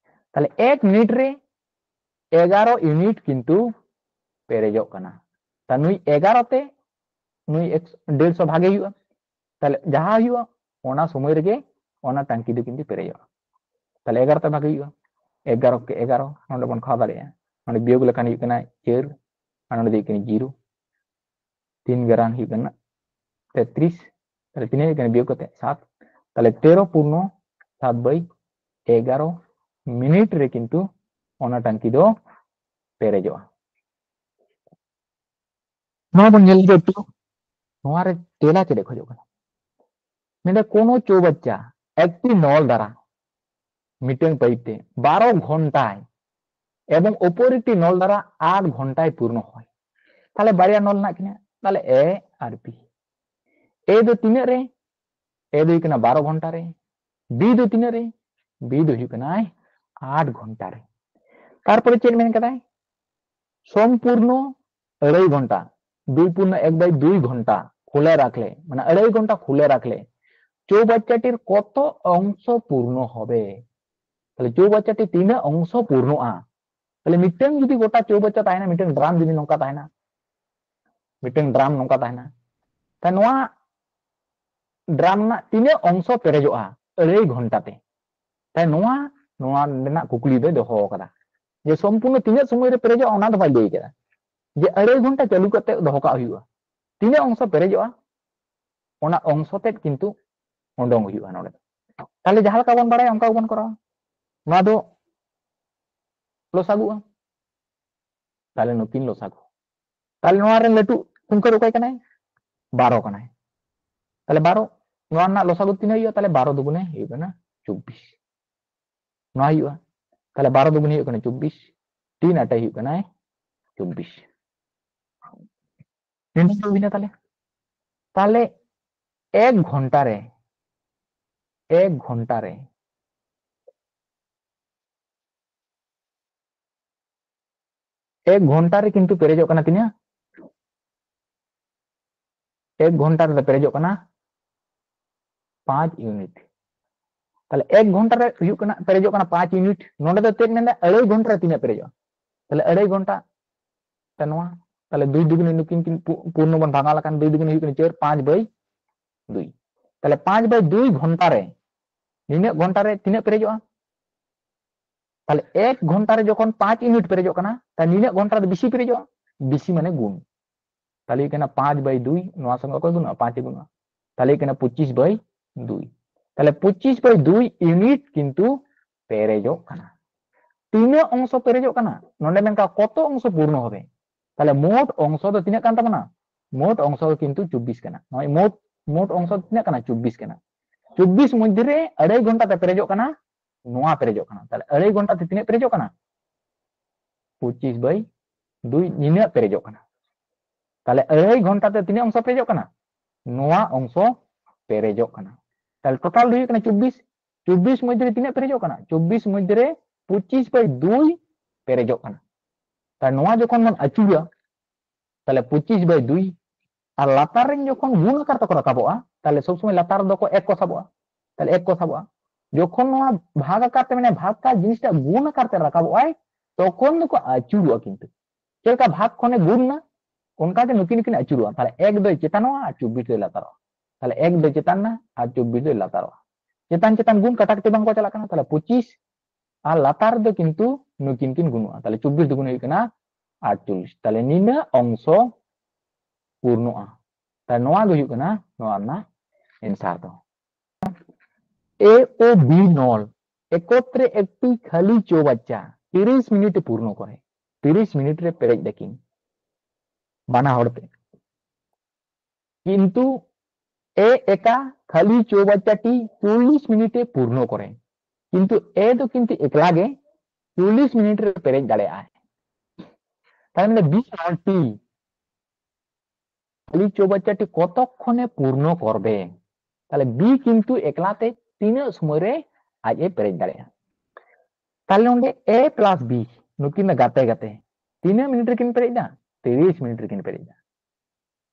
ᱛᱟᱦᱞᱮ ᱮᱠ ᱢᱤᱱᱤᱴ ᱨᱮ ᱮᱜᱟᱨᱚ ᱤᱭᱩᱱᱤᱴ ᱠᱤᱱᱛᱩ ᱯᱮᱨᱮᱡᱚᱜ ᱠᱟᱱᱟ᱾ ᱛᱟ ᱱᱩᱭ ᱮᱜᱟᱨᱚ ᱛᱮ ᱱᱩᱭ ᱮᱠᱥ-, ᱰᱮᱲᱥᱚ ᱵᱷᱟᱜᱮ ᱦᱩᱭᱩᱜᱼᱟ᱾ ᱛᱟᱦᱞᱮ ᱡᱟᱦᱟᱸ ᱦᱩᱭᱩᱜᱼᱟ ᱚᱱᱟ ᱥᱚᱢᱚᱭ ᱨᱮᱜᱮ ᱚᱱᱟ ᱴᱟᱝᱠᱤ ᱫᱚ ᱠᱤᱱᱛᱩ ᱯᱮᱨᱮᱡᱚᱜᱼᱟ᱾ ᱛᱟᱦᱞᱮ ᱮᱜᱟᱨᱚ ᱛᱮ ᱵᱷᱟᱜᱮ ᱦᱩᱭᱩᱜᱼᱟ, ᱮᱜᱟᱨᱚ ᱠᱮ ᱮᱜᱟᱨᱚ ᱱᱚᱰᱮ ᱵᱚᱱ ᱠᱷᱟᱣᱟ ᱫᱟᱲᱮᱭᱟᱜᱼᱟ᱾ ᱱᱚᱰᱮ ᱵᱤᱭᱳᱜᱽ ᱞᱮᱠᱷᱟᱱ ᱦᱩᱭᱩᱜ ᱠᱟᱱᱟ ᱪᱟᱹᱨ ᱟᱨ ᱱᱚᱰᱮ ᱫᱚ ᱦᱩᱭᱩᱜ ᱠᱟᱱᱟ ᱡᱤᱨᱳ᱾ ᱛᱤᱱ ᱜᱮ ᱨᱟᱱ ᱦᱩᱭᱩᱜ ᱠᱟᱱᱟ ᱛᱮᱛᱨᱤᱥ᱾ ᱛᱟᱦᱞᱮ ᱛᱤᱱᱟᱹᱜ ᱦᱩᱭᱩᱜ ᱠᱟᱱᱟ ᱵᱤᱭᱳᱜᱽ ᱠᱟᱛᱮ? ᱥᱟᱛ᱾ ᱛᱟᱦᱞᱮ ᱛᱮᱨᱚ ᱯᱩᱨᱱᱚ ᱥᱟᱛ ᱵᱟᱭ ᱮᱜᱟᱨᱚ ᱢᱤᱱᱤᱴ ᱨᱮ ᱠᱤᱱᱛᱩ ᱚᱱᱟ ᱴᱟᱝᱠᱤ ᱫᱚ ᱯᱮᱨᱮᱡᱚᱜᱼᱟ᱾ ᱱᱚᱣᱟ ᱵᱚᱱ ᱧᱮᱞ ᱞᱮᱜᱮ ᱮᱠᱴᱩ, ᱱᱚᱣᱟ ᱨᱮ ᱛᱮᱞᱟ ᱪᱮᱫ ᱮ ᱠᱷᱚᱡᱚᱜ ᱠᱟᱱᱟ? ᱢᱮᱱᱫᱟ ᱠᱳᱱᱳ ᱪᱳᱣᱵᱟᱪᱪᱟ ᱮᱠᱴᱤ ᱱᱚᱞ ᱫᱟᱨᱟ ᱢᱤᱫᱴᱟᱝ ᱯᱟᱭᱤᱯ ᱛᱮ ᱵᱟᱨᱚ ᱜᱷᱚᱱᱴᱟᱭ ᱮᱵᱚᱝ ᱚᱯᱚᱨ ᱮᱠᱴᱤ ᱱᱚᱞ ᱫᱟᱨᱟ ᱟᱴ ᱜᱷᱚᱱᱴᱟᱭ ᱯᱩᱨᱱᱚ ᱦᱚᱭ᱾ ᱛᱟᱦᱞᱮ ᱵᱟᱨᱭᱟ ᱱᱚᱞ ᱦᱮᱱᱟᱜ ᱠᱤᱱᱟ, ᱛᱟᱦᱞᱮ ᱮ ᱟᱨ ᱵᱤ᱾ ᱮ ᱫᱚ ᱛᱤᱱᱟᱹᱜ ᱨᱮ? ᱮ ᱫᱚ ᱦᱩᱭᱩᱜ ᱠᱟᱱᱟ ᱵᱟᱨᱚ ᱜᱷᱚᱱᱴᱟ ᱨᱮ᱾ ᱵᱤ ᱫᱚ ᱛᱤᱱᱟᱹᱜ ᱨᱮ? ᱵᱤ ᱫᱚ ᱦᱩᱭᱩᱜ ᱠᱟᱱᱟᱭ ᱟᱴ ᱜᱷᱚᱱᱴᱟ ᱨᱮ᱾ ᱛᱟᱨᱯᱚᱨᱮ ᱪᱮᱫ ᱢᱮᱱ ᱠᱟᱫᱟᱭ? ᱥᱚᱢᱯᱩᱨᱱᱚ ᱟᱹᱲᱟᱹᱭ ᱜᱷᱚᱱᱴᱟ, ᱫᱩᱭ ᱯᱩᱨᱱᱚ ᱮᱠ ᱵᱟᱭ ᱫᱩᱭ ᱜᱷᱚᱱᱴᱟ ᱠᱷᱩᱞᱮ ᱨᱟᱠᱷᱞᱮ, ᱢᱟᱱᱮ ᱟᱹᱲᱟᱹᱭ ᱜᱷᱚᱱᱴᱟ ᱠᱷᱩᱞᱮ ᱨᱟᱠᱷᱞᱮ ᱪᱳᱣᱵᱟᱪᱪᱟᱴᱤᱨ ᱠᱚᱛᱚ ᱚᱝᱥᱚ ᱯᱩᱨᱱᱚ ᱦᱚᱵᱮ? ᱛᱟᱦᱞᱮ ᱪᱳᱣᱵᱟᱪᱪᱟᱴᱤ ᱛᱤᱱᱟᱹᱜ ᱚᱝᱥᱚ ᱯᱩᱨᱱᱚᱜᱼᱟ? ᱛᱟᱦᱞᱮ ᱢᱤᱫᱴᱟᱝ ᱡᱩᱫᱤ ᱜᱚᱴᱟ ᱪᱳᱣᱵᱟᱪᱪᱟ ᱛᱟᱦᱮᱱᱟ, ᱢᱤᱫᱴᱟᱝ ᱰᱨᱟᱢ ᱡᱩᱫᱤ ᱱᱚᱝᱠᱟ ᱛᱟᱦᱮᱱᱟ, ᱢᱤᱫᱴᱟᱝ ᱰᱨᱟᱢ ᱱᱚᱝᱠᱟ ᱛᱟᱦᱮᱱᱟ, ᱛᱟᱦᱞᱮ ᱱᱚᱣᱟ ᱰᱨᱟᱢ ᱨᱮᱱᱟᱜ ᱛᱤᱱᱟᱹᱜ ᱚᱝᱥᱚ ᱯᱮᱨᱮᱡᱚᱜᱼᱟ ᱟᱹᱲᱟᱹᱭ ᱜᱷᱚᱱᱴᱟ ᱛᱮ? ᱛᱟᱦᱞᱮ ᱱᱚᱣᱟ ᱱᱚᱣᱟ ᱨᱮᱱᱟᱜ ᱠᱩᱠᱞᱤ ᱫᱚᱭ ᱫᱚᱦᱚ ᱟᱠᱟᱫᱟ ᱡᱮ ᱥᱚᱢᱯᱩᱨᱱᱚ ᱛᱤᱱᱟᱹᱜ ᱥᱚᱢᱚᱭ ᱨᱮ ᱯᱮᱨᱮᱡᱚᱜᱼᱟ, ᱚᱱᱟ ᱫᱚ ᱵᱟᱭ ᱞᱟᱹᱭ ᱠᱟᱫᱟ᱾ ᱡᱮ ᱟᱹᱲᱟᱹᱭ ᱜᱷᱚᱱᱴᱟ ᱪᱟᱹᱞᱩ ᱠᱟᱛᱮ ᱫᱚᱦᱚ ᱠᱟᱜ ᱦᱩᱭᱩᱜᱼᱟ, ᱛᱤᱱᱟᱹᱜ ᱚᱝᱥᱚ ᱯᱮᱨᱮᱡᱚᱜᱼᱟ, ᱚᱱᱟ ᱚᱝᱥᱚ ᱛᱮᱫ ᱠᱤᱱᱛᱩ ᱩᱰᱩᱝ ᱦᱩᱭᱩᱜᱼᱟ ᱱᱚᱰᱮ ᱫᱚ᱾ ᱛᱟᱦᱞᱮ ᱡᱟᱦᱟᱸ ᱞᱮᱠᱟ ᱵᱚᱱ ᱵᱟᱲᱟᱭᱟ ᱚᱱᱠᱟ ᱜᱮᱵᱚᱱ ᱠᱚᱨᱟᱣᱟ᱾ ᱱᱚᱣᱟ ᱫᱚ ᱞᱚᱥᱟᱜᱩᱜᱼᱟ᱾ ᱛᱟᱦᱞᱮ ᱱᱩᱠᱤᱱ ᱞᱚᱥᱟᱜᱩ᱾ ᱛᱟᱦᱞᱮ ᱱᱚᱣᱟ ᱨᱮᱱ ᱞᱟᱹᱴᱩ ᱠᱩᱝᱠᱟᱹ ᱫᱚ ᱚᱠᱚᱭ ᱠᱟᱱᱟᱭ? ᱵᱟᱨᱚ ᱠᱟᱱᱟᱭ᱾ ᱛᱟᱦᱞᱮ ᱵᱟᱨᱚ, ᱱᱚᱣᱟ ᱨᱮᱱᱟᱜ ᱞᱚᱥᱟᱜᱩ ᱛᱤᱱᱟᱹᱜ ᱦᱩᱭᱩᱜᱼᱟ? ᱛᱟᱦᱞᱮ ᱵᱟᱨᱚ ᱫᱩᱜᱩᱱᱮ ᱦᱩᱭᱩᱜ ᱠᱟᱱᱟ ᱪᱚᱵᱵᱤᱥ᱾ ᱱᱚᱣᱟ ᱦᱩᱭᱩᱜᱼᱟ, ᱛᱟᱦᱞᱮ ᱵᱟᱨᱚ ᱫᱩᱜᱩᱱᱮ ᱦᱩᱭᱩᱜ ᱠᱟᱱᱟ ᱪᱚᱵᱵᱤᱥ, ᱛᱤᱱ ᱟᱴᱮ ᱦᱩᱭᱩᱜ ᱠᱟᱱᱟᱭ ᱪᱚᱵᱵᱤᱥ᱾ ᱱᱤᱱᱟᱹᱜ ᱫᱚ ᱦᱩᱭᱱᱟ ᱛᱟᱦᱞᱮ᱾ ᱛᱟᱦᱞᱮ ᱮᱠ ᱜᱷᱚᱱᱴᱟ ᱨᱮ, ᱮᱠ ᱜᱷᱚᱱᱴᱟ ᱨᱮ ᱮᱠ ᱜᱷᱚᱱᱴᱟ ᱨᱮ ᱠᱤᱱᱛᱩ ᱯᱮᱨᱮᱡᱚᱜ ᱠᱟᱱᱟ ᱛᱤᱱᱟᱹᱜ? ᱮᱠ ᱜᱷᱚᱱᱴᱟ ᱨᱮᱫᱚ ᱯᱮᱨᱮᱡᱚᱜ ᱠᱟᱱᱟ ᱯᱟᱸᱪ ᱤᱭᱩᱱᱤᱴ᱾ ᱛᱟᱦᱞᱮ ᱮᱠ ᱜᱷᱚᱱᱴᱟ ᱨᱮ ᱦᱩᱭᱩᱜ ᱠᱟᱱᱟ, ᱯᱮᱨᱮᱡᱚᱜ ᱠᱟᱱᱟ ᱯᱟᱸᱪ ᱤᱭᱩᱱᱤᱴ᱾ ᱱᱚᱰᱮ ᱫᱚ ᱪᱮᱫ ᱢᱮᱱᱫᱟ? ᱟᱹᱲᱟᱹᱭ ᱜᱷᱚᱱᱴᱟ ᱨᱮ ᱛᱤᱱᱟᱹᱜ ᱯᱮᱨᱮᱡᱚᱜᱼᱟ? ᱛᱟᱦᱞᱮ ᱟᱹᱲᱟᱹᱭ ᱜᱷᱚᱱᱴᱟ ᱛᱮ ᱱᱚᱣᱟ, ᱛᱟᱦᱞᱮ ᱫᱩᱭ ᱫᱩᱜᱩᱱᱤ ᱱᱩᱠᱤᱱ ᱠᱤᱱ ᱯᱩ-, ᱯᱩᱨᱱᱚ ᱵᱚᱱ ᱵᱷᱟᱜᱟᱣ ᱞᱮᱠᱷᱟᱱ ᱫᱩᱭ ᱫᱩᱜᱩᱱᱤ ᱦᱩᱭᱩᱜ ᱠᱟᱱᱟ ᱪᱟᱨ, ᱯᱟᱸᱪ ᱵᱟᱭ ᱫᱩᱭ᱾ ᱛᱟᱦᱞᱮ ᱯᱟᱸᱪ ᱵᱟᱭ ᱫᱩᱭ ᱜᱷᱚᱱᱴᱟ ᱨᱮ, ᱱᱤᱱᱟᱹᱜ ᱜᱷᱚᱱᱴᱟ ᱨᱮ ᱛᱤᱱᱟᱹᱜ ᱯᱮᱨᱮᱡᱚᱜᱼᱟ? ᱛᱟᱦᱞᱮ ᱮᱠ ᱜᱷᱚᱱᱴᱟ ᱨᱮ ᱡᱚᱠᱷᱚᱱ ᱯᱟᱸᱪ ᱤᱭᱩᱱᱤᱴ ᱯᱮᱨᱮᱡᱚᱜ ᱠᱟᱱᱟ, ᱛᱟᱦᱞᱮ ᱱᱤᱱᱟᱹᱜ ᱜᱷᱚᱱᱴᱟ ᱨᱮ ᱵᱮᱥᱤ ᱯᱮᱨᱮᱡᱚᱜᱼᱟ, ᱵᱮᱥᱤ ᱢᱟᱱᱮ ᱜᱩᱱ᱾ ᱛᱟᱦᱞᱮ ᱦᱩᱭᱩᱜ ᱠᱟᱱᱟ ᱯᱟᱸᱪ ᱵᱟᱭ ᱫᱩᱭ, ᱱᱚᱣᱟ ᱥᱚᱸᱜᱮ ᱚᱠᱚᱭ ᱜᱩᱱᱚᱜᱼᱟ? ᱯᱟᱸᱪ ᱮ ᱜᱩᱱᱚᱜᱼᱟ᱾ ᱛᱟᱦᱞᱮ ᱦᱩᱭᱩᱜ ᱠᱟᱱᱟ ᱯᱚᱸᱪᱤᱥ ᱵᱟᱭ ᱫᱩᱭ᱾ ᱛᱟᱦᱞᱮ ᱯᱚᱸᱪᱤᱥ ᱵᱟᱭ ᱫᱩᱭ ᱤᱭᱩᱱᱤᱴ ᱠᱤᱱᱛᱩ ᱯᱮᱨᱮᱡᱚᱜ ᱠᱟᱱᱟ᱾ ᱛᱤᱱᱟᱹᱜ ᱚᱝᱥᱚ ᱯᱮᱨᱮᱡᱚᱜ ᱠᱟᱱᱟ? ᱱᱚᱰᱮ ᱢᱮᱱ ᱠᱟᱜ ᱠᱚᱛᱚ ᱚᱝᱥᱚ ᱯᱩᱨᱱᱚ ᱦᱚᱵᱮ? ᱛᱟᱦᱞᱮ ᱢᱳᱴ ᱚᱝᱥᱚ ᱫᱚ ᱛᱤᱱᱟᱹᱜ ᱠᱟᱱ ᱛᱟᱵᱚᱱᱟ? ᱢᱳᱴ ᱚᱝᱥᱚ ᱫᱚ ᱠᱤᱱᱛᱩ ᱪᱚᱵᱵᱤᱥ ᱠᱟᱱᱟ᱾ ᱱᱚᱜᱼᱚᱭ ᱢᱳᱴ, ᱢᱳᱴ ᱚᱝᱥᱚ ᱫᱚ ᱛᱤᱱᱟᱹᱜ ᱠᱟᱱᱟ? ᱪᱚᱵᱵᱤᱥ ᱠᱟᱱᱟ᱾ ᱪᱚᱵᱵᱤᱥ ᱢᱚᱫᱽᱫᱷᱮ ᱨᱮ ᱟᱹᱲᱟᱹᱭ ᱜᱷᱚᱱᱴᱟ ᱛᱮ ᱯᱮᱨᱮᱡᱚᱜ ᱠᱟᱱᱟ, ᱱᱚᱣᱟ ᱯᱮᱨᱮᱡᱚᱜ ᱠᱟᱱᱟ᱾ ᱛᱟᱦᱞᱮ ᱟᱹᱲᱟᱹᱭ ᱜᱷᱚᱱᱴᱟ ᱛᱮ ᱛᱤᱱᱟᱹᱜ ᱯᱮᱨᱮᱡᱚᱜ ᱠᱟᱱᱟ? ᱯᱚᱸᱪᱤᱥ ᱵᱟᱭ ᱫᱩᱭ, ᱱᱤᱱᱟᱹᱜ ᱯᱮᱨᱮᱡᱚᱜ ᱠᱟᱱᱟ᱾ ᱛᱟᱦᱞᱮ ᱟᱹᱲᱟᱹᱭ ᱜᱷᱚᱱᱴᱟ ᱛᱮ ᱛᱤᱱᱟᱹᱜ ᱚᱝᱥᱚ ᱯᱮᱨᱮᱡᱚᱜ ᱠᱟᱱᱟ? ᱱᱚᱣᱟ ᱚᱝᱥᱚ ᱯᱮᱨᱮᱡᱚᱜ ᱠᱟᱱᱟ᱾ ᱛᱟᱦᱞᱮ ᱴᱳᱴᱟᱞ ᱫᱚ ᱦᱩᱭᱩᱜ ᱠᱟᱱᱟ ᱪᱚᱵᱵᱤᱥ᱾ ᱪᱚᱵᱵᱤᱥ ᱢᱚᱫᱽᱫᱷᱮ ᱨᱮ ᱛᱤᱱᱟᱹᱜ ᱯᱮᱨᱮᱡᱚᱜ ᱠᱟᱱᱟ? ᱪᱚᱵᱵᱤᱥ ᱢᱚᱫᱽᱫᱷᱮ ᱨᱮ ᱯᱚᱸᱪᱤᱥ ᱵᱟᱭ ᱫᱩᱭ ᱯᱮᱨᱮᱡᱚᱜ ᱠᱟᱱᱟ᱾ ᱛᱟᱦᱞᱮ ᱱᱚᱣᱟ ᱡᱚᱠᱷᱚᱱ ᱵᱚᱱ ᱟᱹᱪᱩᱨᱟ, ᱛᱟᱦᱞᱮ ᱯᱚᱸᱪᱤᱥ ᱵᱟᱭ ᱫᱩᱭ, ᱟᱨ ᱞᱟᱛᱟᱨ ᱨᱮᱱ ᱡᱚᱠᱷᱚᱱ ᱜᱩᱱ ᱟᱠᱟᱨ ᱛᱮᱠᱚ ᱨᱟᱠᱟᱵᱚᱜᱼᱟ, ᱛᱟᱦᱞᱮ ᱥᱚᱵ ᱥᱚᱢᱚᱭ ᱞᱟᱛᱟᱨ ᱨᱮᱫᱚ ᱠᱚ ᱮᱠ ᱠᱚ ᱥᱟᱵᱚᱜᱼᱟ, ᱛᱟᱦᱞᱮ ᱮᱠ ᱠᱚ ᱥᱟᱵᱚᱜᱼᱟ᱾ ᱡᱚᱠᱷᱚᱱ ᱱᱚᱣᱟ ᱵᱷᱟᱜᱽ ᱟᱠᱟᱨ ᱛᱮ, ᱢᱟᱱᱮ ᱵᱷᱟᱜᱽ ᱠᱟᱨ ᱡᱤᱱᱤᱥᱴᱟᱜ ᱜᱩᱱ ᱟᱠᱟᱨ ᱛᱮ ᱨᱟᱠᱟᱵᱚᱜᱼᱟᱭ, ᱛᱚᱠᱷᱚᱱ ᱫᱚᱠᱚ ᱟᱹᱪᱩᱨᱚᱜᱼᱟ᱾ ᱠᱤᱱᱛᱩ ᱪᱮᱫ ᱞᱮᱠᱟ ᱵᱷᱟᱜᱽ ᱠᱷᱚᱱᱮ ᱜᱩᱱ ᱱᱟ, ᱚᱱᱠᱟ ᱜᱮ ᱱᱩᱠᱤᱱ ᱱᱩᱠᱤᱱ ᱟᱹᱪᱩᱨᱚᱜᱼᱟ᱾ ᱛᱟᱦᱞᱮ ᱮᱠ ᱫᱚᱭ ᱪᱮᱛᱟᱱᱚᱜᱼᱟ ᱟᱨ ᱪᱚᱵᱵᱤᱥ ᱫᱚᱭ ᱞᱟᱛᱟᱨᱚᱜᱼᱟ᱾ ᱛᱟᱦᱞᱮ ᱮᱠ ᱫᱚ ᱪᱮᱛᱟᱱ ᱱᱟ ᱟᱨ ᱪᱚᱵᱵᱤᱥ ᱫᱚ ᱞᱟᱛᱟᱨᱚᱜᱼᱟ᱾ ᱪᱮᱛᱟᱱ ᱪᱮᱛᱟᱱ ᱜᱩᱱ ᱠᱟᱴᱟ ᱠᱟᱛᱮ ᱵᱟᱝ ᱠᱚ ᱪᱟᱞᱟᱜ ᱠᱟᱱᱟ, ᱛᱟᱦᱞᱮ ᱯᱚᱸᱪᱤᱥ ᱟᱨ ᱞᱟᱛᱟᱨ ᱫᱚ ᱠᱤᱱᱛᱩ ᱱᱩᱠᱤᱱ ᱠᱤᱱ ᱜᱩᱱᱚᱜᱼᱟ᱾ ᱛᱟᱦᱞᱮ ᱪᱚᱵᱵᱤᱥ ᱫᱩᱜᱩᱱ ᱦᱩᱭᱩᱜ ᱠᱟᱱᱟ ᱟᱴᱪᱚᱞᱞᱤᱥ᱾ ᱛᱟᱦᱞᱮ ᱱᱤᱱᱟᱹᱜ ᱚᱝᱥᱚ ᱯᱩᱨᱱᱚᱜᱼᱟ᱾ ᱛᱟᱦᱞᱮ ᱱᱚᱣᱟ ᱜᱮ ᱦᱩᱭᱩᱜ ᱠᱟᱱᱟ ᱱᱚᱣᱟ ᱨᱮᱱᱟᱜ answer ᱫᱚ᱾ এ ও বি নল একত্রে একটি খালি চৌবাচ্চা তিরিশ মিনিটে পূর্ণ করে। তিরিশ মিনিট রে পেরেজ ᱫᱟᱠᱤᱱ ᱵᱟᱱᱟ ᱦᱚᱲ ᱛᱮ, ᱠᱤᱱᱛᱩ ᱮ ᱮᱠᱟ ᱠᱷᱟᱹᱞᱤ ᱪᱳᱣᱵᱟᱪᱪᱟᱴᱤ ᱪᱚᱞᱞᱤᱥ ᱢᱤᱱᱤᱴ ᱮ ᱯᱩᱨᱱᱚ ᱠᱚᱨᱮ, ᱠᱤᱱᱛᱩ ᱮ ᱫᱚ ᱠᱤᱱᱛᱩ ᱮᱠᱞᱟ ᱜᱮ ᱪᱚᱞᱞᱤᱥ ᱢᱤᱱᱤᱴ ᱨᱮ ᱯᱮᱨᱮᱡ ᱫᱟᱲᱮᱭᱟᱜᱼᱟᱭ᱾ ᱛᱟᱦᱞᱮ ᱢᱮᱱᱫᱟ ᱵᱤ ᱟᱨ ᱴᱤ ᱠᱷᱟᱹᱞᱤ ᱪᱳᱣᱵᱟᱪᱪᱟᱴᱤ ᱠᱚᱛᱚᱠᱠᱷᱚᱱᱮ ᱯᱩᱨᱱᱚ ᱠᱚᱨᱵᱮ? ᱛᱟᱦᱞᱮ ᱵᱤ ᱠᱤᱱᱛᱩ ᱮᱠᱞᱟ ᱛᱮ ᱛᱤᱱᱟᱹᱜ ᱥᱚᱢᱚᱭ ᱨᱮ ᱟᱡ ᱮ ᱯᱮᱨᱮᱡ ᱫᱟᱲᱮᱭᱟᱜᱼᱟ? ᱛᱟᱦᱞᱮ ᱱᱚᱰᱮ ᱮ ᱯᱞᱟᱥ ᱵᱤ ᱱᱩᱠᱤᱱ ᱫᱚ ᱜᱟᱛᱮ ᱜᱟᱛᱮ ᱛᱤᱱᱟᱹᱜ ᱢᱤᱱᱤᱴ ᱨᱮᱠᱤᱱ ᱯᱮᱨᱮᱡ ᱫᱟ? ᱛᱤᱨᱤᱥ ᱢᱤᱱᱤᱴ ᱨᱮᱠᱤᱱ ᱯᱮᱨᱮᱡ ᱫᱟ᱾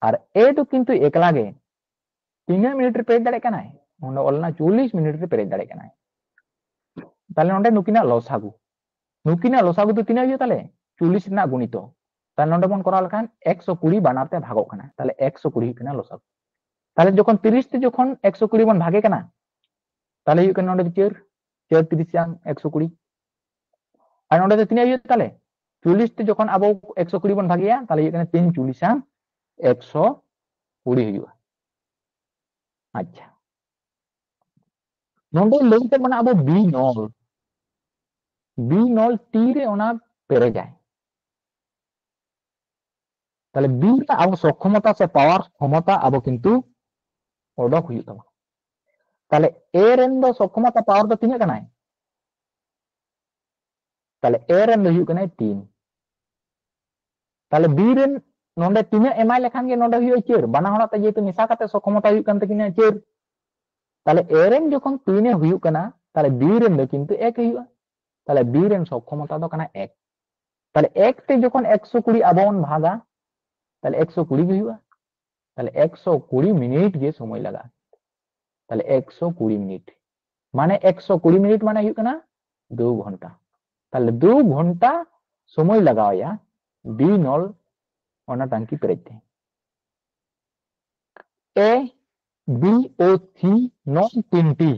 ᱟᱨ ᱮ ᱫᱚ ᱠᱤᱱᱛᱩ ᱮᱠᱞᱟ ᱜᱮ ᱛᱤᱱᱟᱹᱜ ᱢᱤᱱᱤᱴ ᱨᱮ ᱯᱮᱨᱮᱡ ᱫᱟᱲᱮᱭᱟᱜ ᱠᱟᱱᱟᱭ? ᱚᱸᱰᱮ ᱚᱞ ᱞᱮᱱᱟ ᱪᱚᱞᱞᱤᱥ ᱢᱤᱱᱤᱴ ᱨᱮ ᱯᱮᱨᱮᱡ ᱫᱟᱲᱮᱭᱟᱜ ᱠᱟᱱᱟᱭ᱾ ᱛᱟᱦᱞᱮ ᱱᱚᱰᱮ ᱱᱩᱠᱤᱱᱟᱜ ᱞᱚᱥᱟᱜᱩ, ᱱᱩᱠᱤᱱᱟᱜ ᱞᱚᱥᱟᱜᱩ ᱫᱚ ᱛᱤᱱᱟᱹᱜ ᱦᱩᱭᱩᱜᱼᱟ? ᱛᱟᱦᱞᱮ ᱪᱚᱞᱞᱤᱥ ᱨᱮᱱᱟᱜ ᱜᱩᱱᱤᱛᱚ, ᱛᱟᱦᱞᱮ ᱱᱚᱰᱮ ᱵᱚᱱ ᱠᱚᱨᱟᱣ ᱞᱮᱠᱷᱟᱱ ᱮᱠᱥᱚ ᱠᱩᱲᱤ ᱵᱟᱱᱟᱨ ᱛᱮ ᱵᱷᱟᱜᱚᱜ ᱠᱟᱱᱟ, ᱛᱟᱦᱞᱮ ᱮᱠᱥᱚ ᱠᱩᱲᱤ ᱦᱩᱭᱩᱜ ᱠᱟᱱᱟ ᱞᱚᱥᱟᱜᱩ᱾ ᱛᱟᱦᱞᱮ ᱡᱚᱠᱷᱚᱱ ᱛᱤᱨᱤᱥ ᱛᱮ ᱡᱚᱠᱷᱚᱱ ᱮᱠᱥᱚ ᱠᱩᱲᱤ ᱵᱚᱱ ᱵᱷᱟᱜᱮ ᱠᱟᱱᱟ, ᱛᱟᱦᱞᱮ ᱦᱩᱭᱩᱜ ᱠᱟᱱᱟ ᱱᱚᱰᱮ ᱫᱚ ᱪᱟᱹᱨ, ᱪᱟᱹᱨ ᱛᱤᱨᱤᱥ ᱟᱝ ᱮᱠᱥᱚ ᱠᱩᱲᱤ᱾ ᱟᱨ ᱱᱚᱰᱮ ᱫᱚ ᱛᱤᱱᱟᱹᱜ ᱦᱩᱭᱩᱜ ᱛᱟᱞᱮ? ᱪᱚᱞᱞᱤᱥ ᱛᱮ ᱡᱚᱠᱷᱚᱱ ᱟᱵᱚ ᱮᱠᱥᱚ ᱠᱩᱲᱤ ᱵᱚᱱ ᱵᱷᱟᱜᱮᱭᱟ, ᱛᱟᱦᱞᱮ ᱦᱩᱭᱩᱜ ᱠᱟᱱᱟ ᱛᱤᱱ ᱪᱚᱞᱞᱤᱥ ᱟᱝ ᱮᱠᱥᱚ ᱠᱩᱲᱤ ᱦᱩᱭᱩᱜᱼᱟ᱾ ᱟᱪᱪᱷᱟ, ᱱᱚᱰᱮ ᱞᱟᱹᱭ ᱛᱮ ᱢᱟᱱᱮ ᱟᱵᱚ ᱵᱤ ᱱᱚᱞ, ᱵᱤ ᱱᱚᱞ ᱛᱤᱨᱮ ᱚᱱᱟ ᱯᱮᱨᱮᱡᱟᱭ? ᱛᱟᱦᱞᱮ ᱵᱤ ᱨᱮ ᱟᱵᱚ ᱥᱚᱠᱠᱷᱚᱢᱚᱛᱟ ᱥᱮ ᱯᱟᱣᱟᱨ ᱠᱷᱚᱢᱚᱛᱟ ᱟᱵᱚ ᱠᱤᱱᱛᱩ ᱚᱰᱚᱠ ᱦᱩᱭᱩᱜ ᱛᱟᱵᱚᱱᱟ᱾ ᱛᱟᱦᱞᱮ ᱮ ᱨᱮᱱ ᱫᱚ ᱥᱚᱠᱠᱷᱚᱢᱚᱛᱟ ᱯᱟᱣᱟᱨ ᱫᱚ ᱛᱤᱱᱟᱹᱜ ᱠᱟᱱᱟᱭ? ᱛᱟᱦᱞᱮ ᱮ ᱨᱮᱱ ᱫᱚ ᱦᱩᱭᱩᱜ ᱠᱟᱱᱟᱭ ᱛᱤᱱ᱾ ᱛᱟᱦᱞᱮ ᱵᱤ ᱨᱮᱱ ᱱᱚᱰᱮ ᱛᱤᱱᱟᱹᱜ ᱮᱢᱟᱭ ᱞᱮᱠᱷᱟᱱ ᱜᱮ ᱱᱚᱰᱮ ᱦᱩᱭᱩᱜᱼᱟ ᱪᱟᱹᱨ, ᱵᱟᱱᱟ ᱦᱚᱲᱟᱜ ᱛᱮ ᱡᱮᱦᱮᱛᱩ ᱢᱮᱥᱟ ᱠᱟᱛᱮ ᱥᱚᱠᱠᱷᱚᱢᱚᱛᱟ ᱦᱩᱭᱩᱜ ᱠᱟᱱ ᱛᱟᱹᱠᱤᱱᱟ ᱪᱟᱹᱨ᱾ ᱛᱟᱦᱞᱮ ᱮ ᱨᱮᱱ ᱡᱚᱠᱷᱚᱱ ᱛᱤᱱ ᱮ ᱦᱩᱭᱩᱜ ᱠᱟᱱᱟ, ᱛᱟᱦᱞᱮ ᱵᱤ ᱨᱮᱱ ᱫᱚ ᱠᱤᱱᱛᱩ ᱮᱠ ᱦᱩᱭᱩᱜᱼᱟ᱾ ᱛᱟᱦᱞᱮ ᱵᱤ ᱨᱮᱱ ᱥᱚᱠᱠᱷᱚᱢᱚᱛᱟ ᱫᱚ ᱠᱟᱱᱟ ᱮᱠ᱾ ᱛᱟᱦᱞᱮ ᱮᱠ ᱛᱮ ᱡᱚᱠᱷᱚᱱ ᱮᱠᱥᱚ ᱠᱩᱲᱤ ᱟᱵᱚ ᱵᱚᱱ ᱵᱷᱟᱜᱟ, ᱛᱟᱦᱞᱮ ᱮᱠᱥᱚ ᱠᱩᱲᱤ ᱜᱮ ᱦᱩᱭᱩᱜᱼᱟ᱾ ᱛᱟᱦᱞᱮ ᱮᱠᱥᱚ ᱠᱩᱲᱤ ᱢᱤᱱᱤᱴ ᱜᱮ ᱥᱚᱢᱚᱭ ᱞᱟᱜᱟᱜᱼᱟ᱾ ᱛᱟᱦᱞᱮ ᱮᱠᱥᱚ ᱠᱩᱲᱤ ᱢᱤᱱᱤᱴ ᱢᱟᱱᱮ ᱮᱠᱥᱚ ᱠᱩᱲᱤ ᱢᱤᱱᱤᱴ ᱢᱟᱱᱮ ᱦᱩᱭᱩᱜ ᱠᱟᱱᱟ ᱫᱩ ᱜᱷᱚᱱᱴᱟ᱾ ᱛᱟᱦᱞᱮ ᱫᱩ ᱜᱷᱚᱱᱴᱟ ᱥᱚᱢᱚᱭ ᱞᱟᱜᱟᱣ ᱟᱭᱟ ᱵᱤ ᱱᱚᱞ ᱚᱱᱟ ᱴᱟᱝᱠᱤ ᱯᱮᱨᱮᱡ ᱛᱮ᱾ ᱮ B O C নল তিনটি,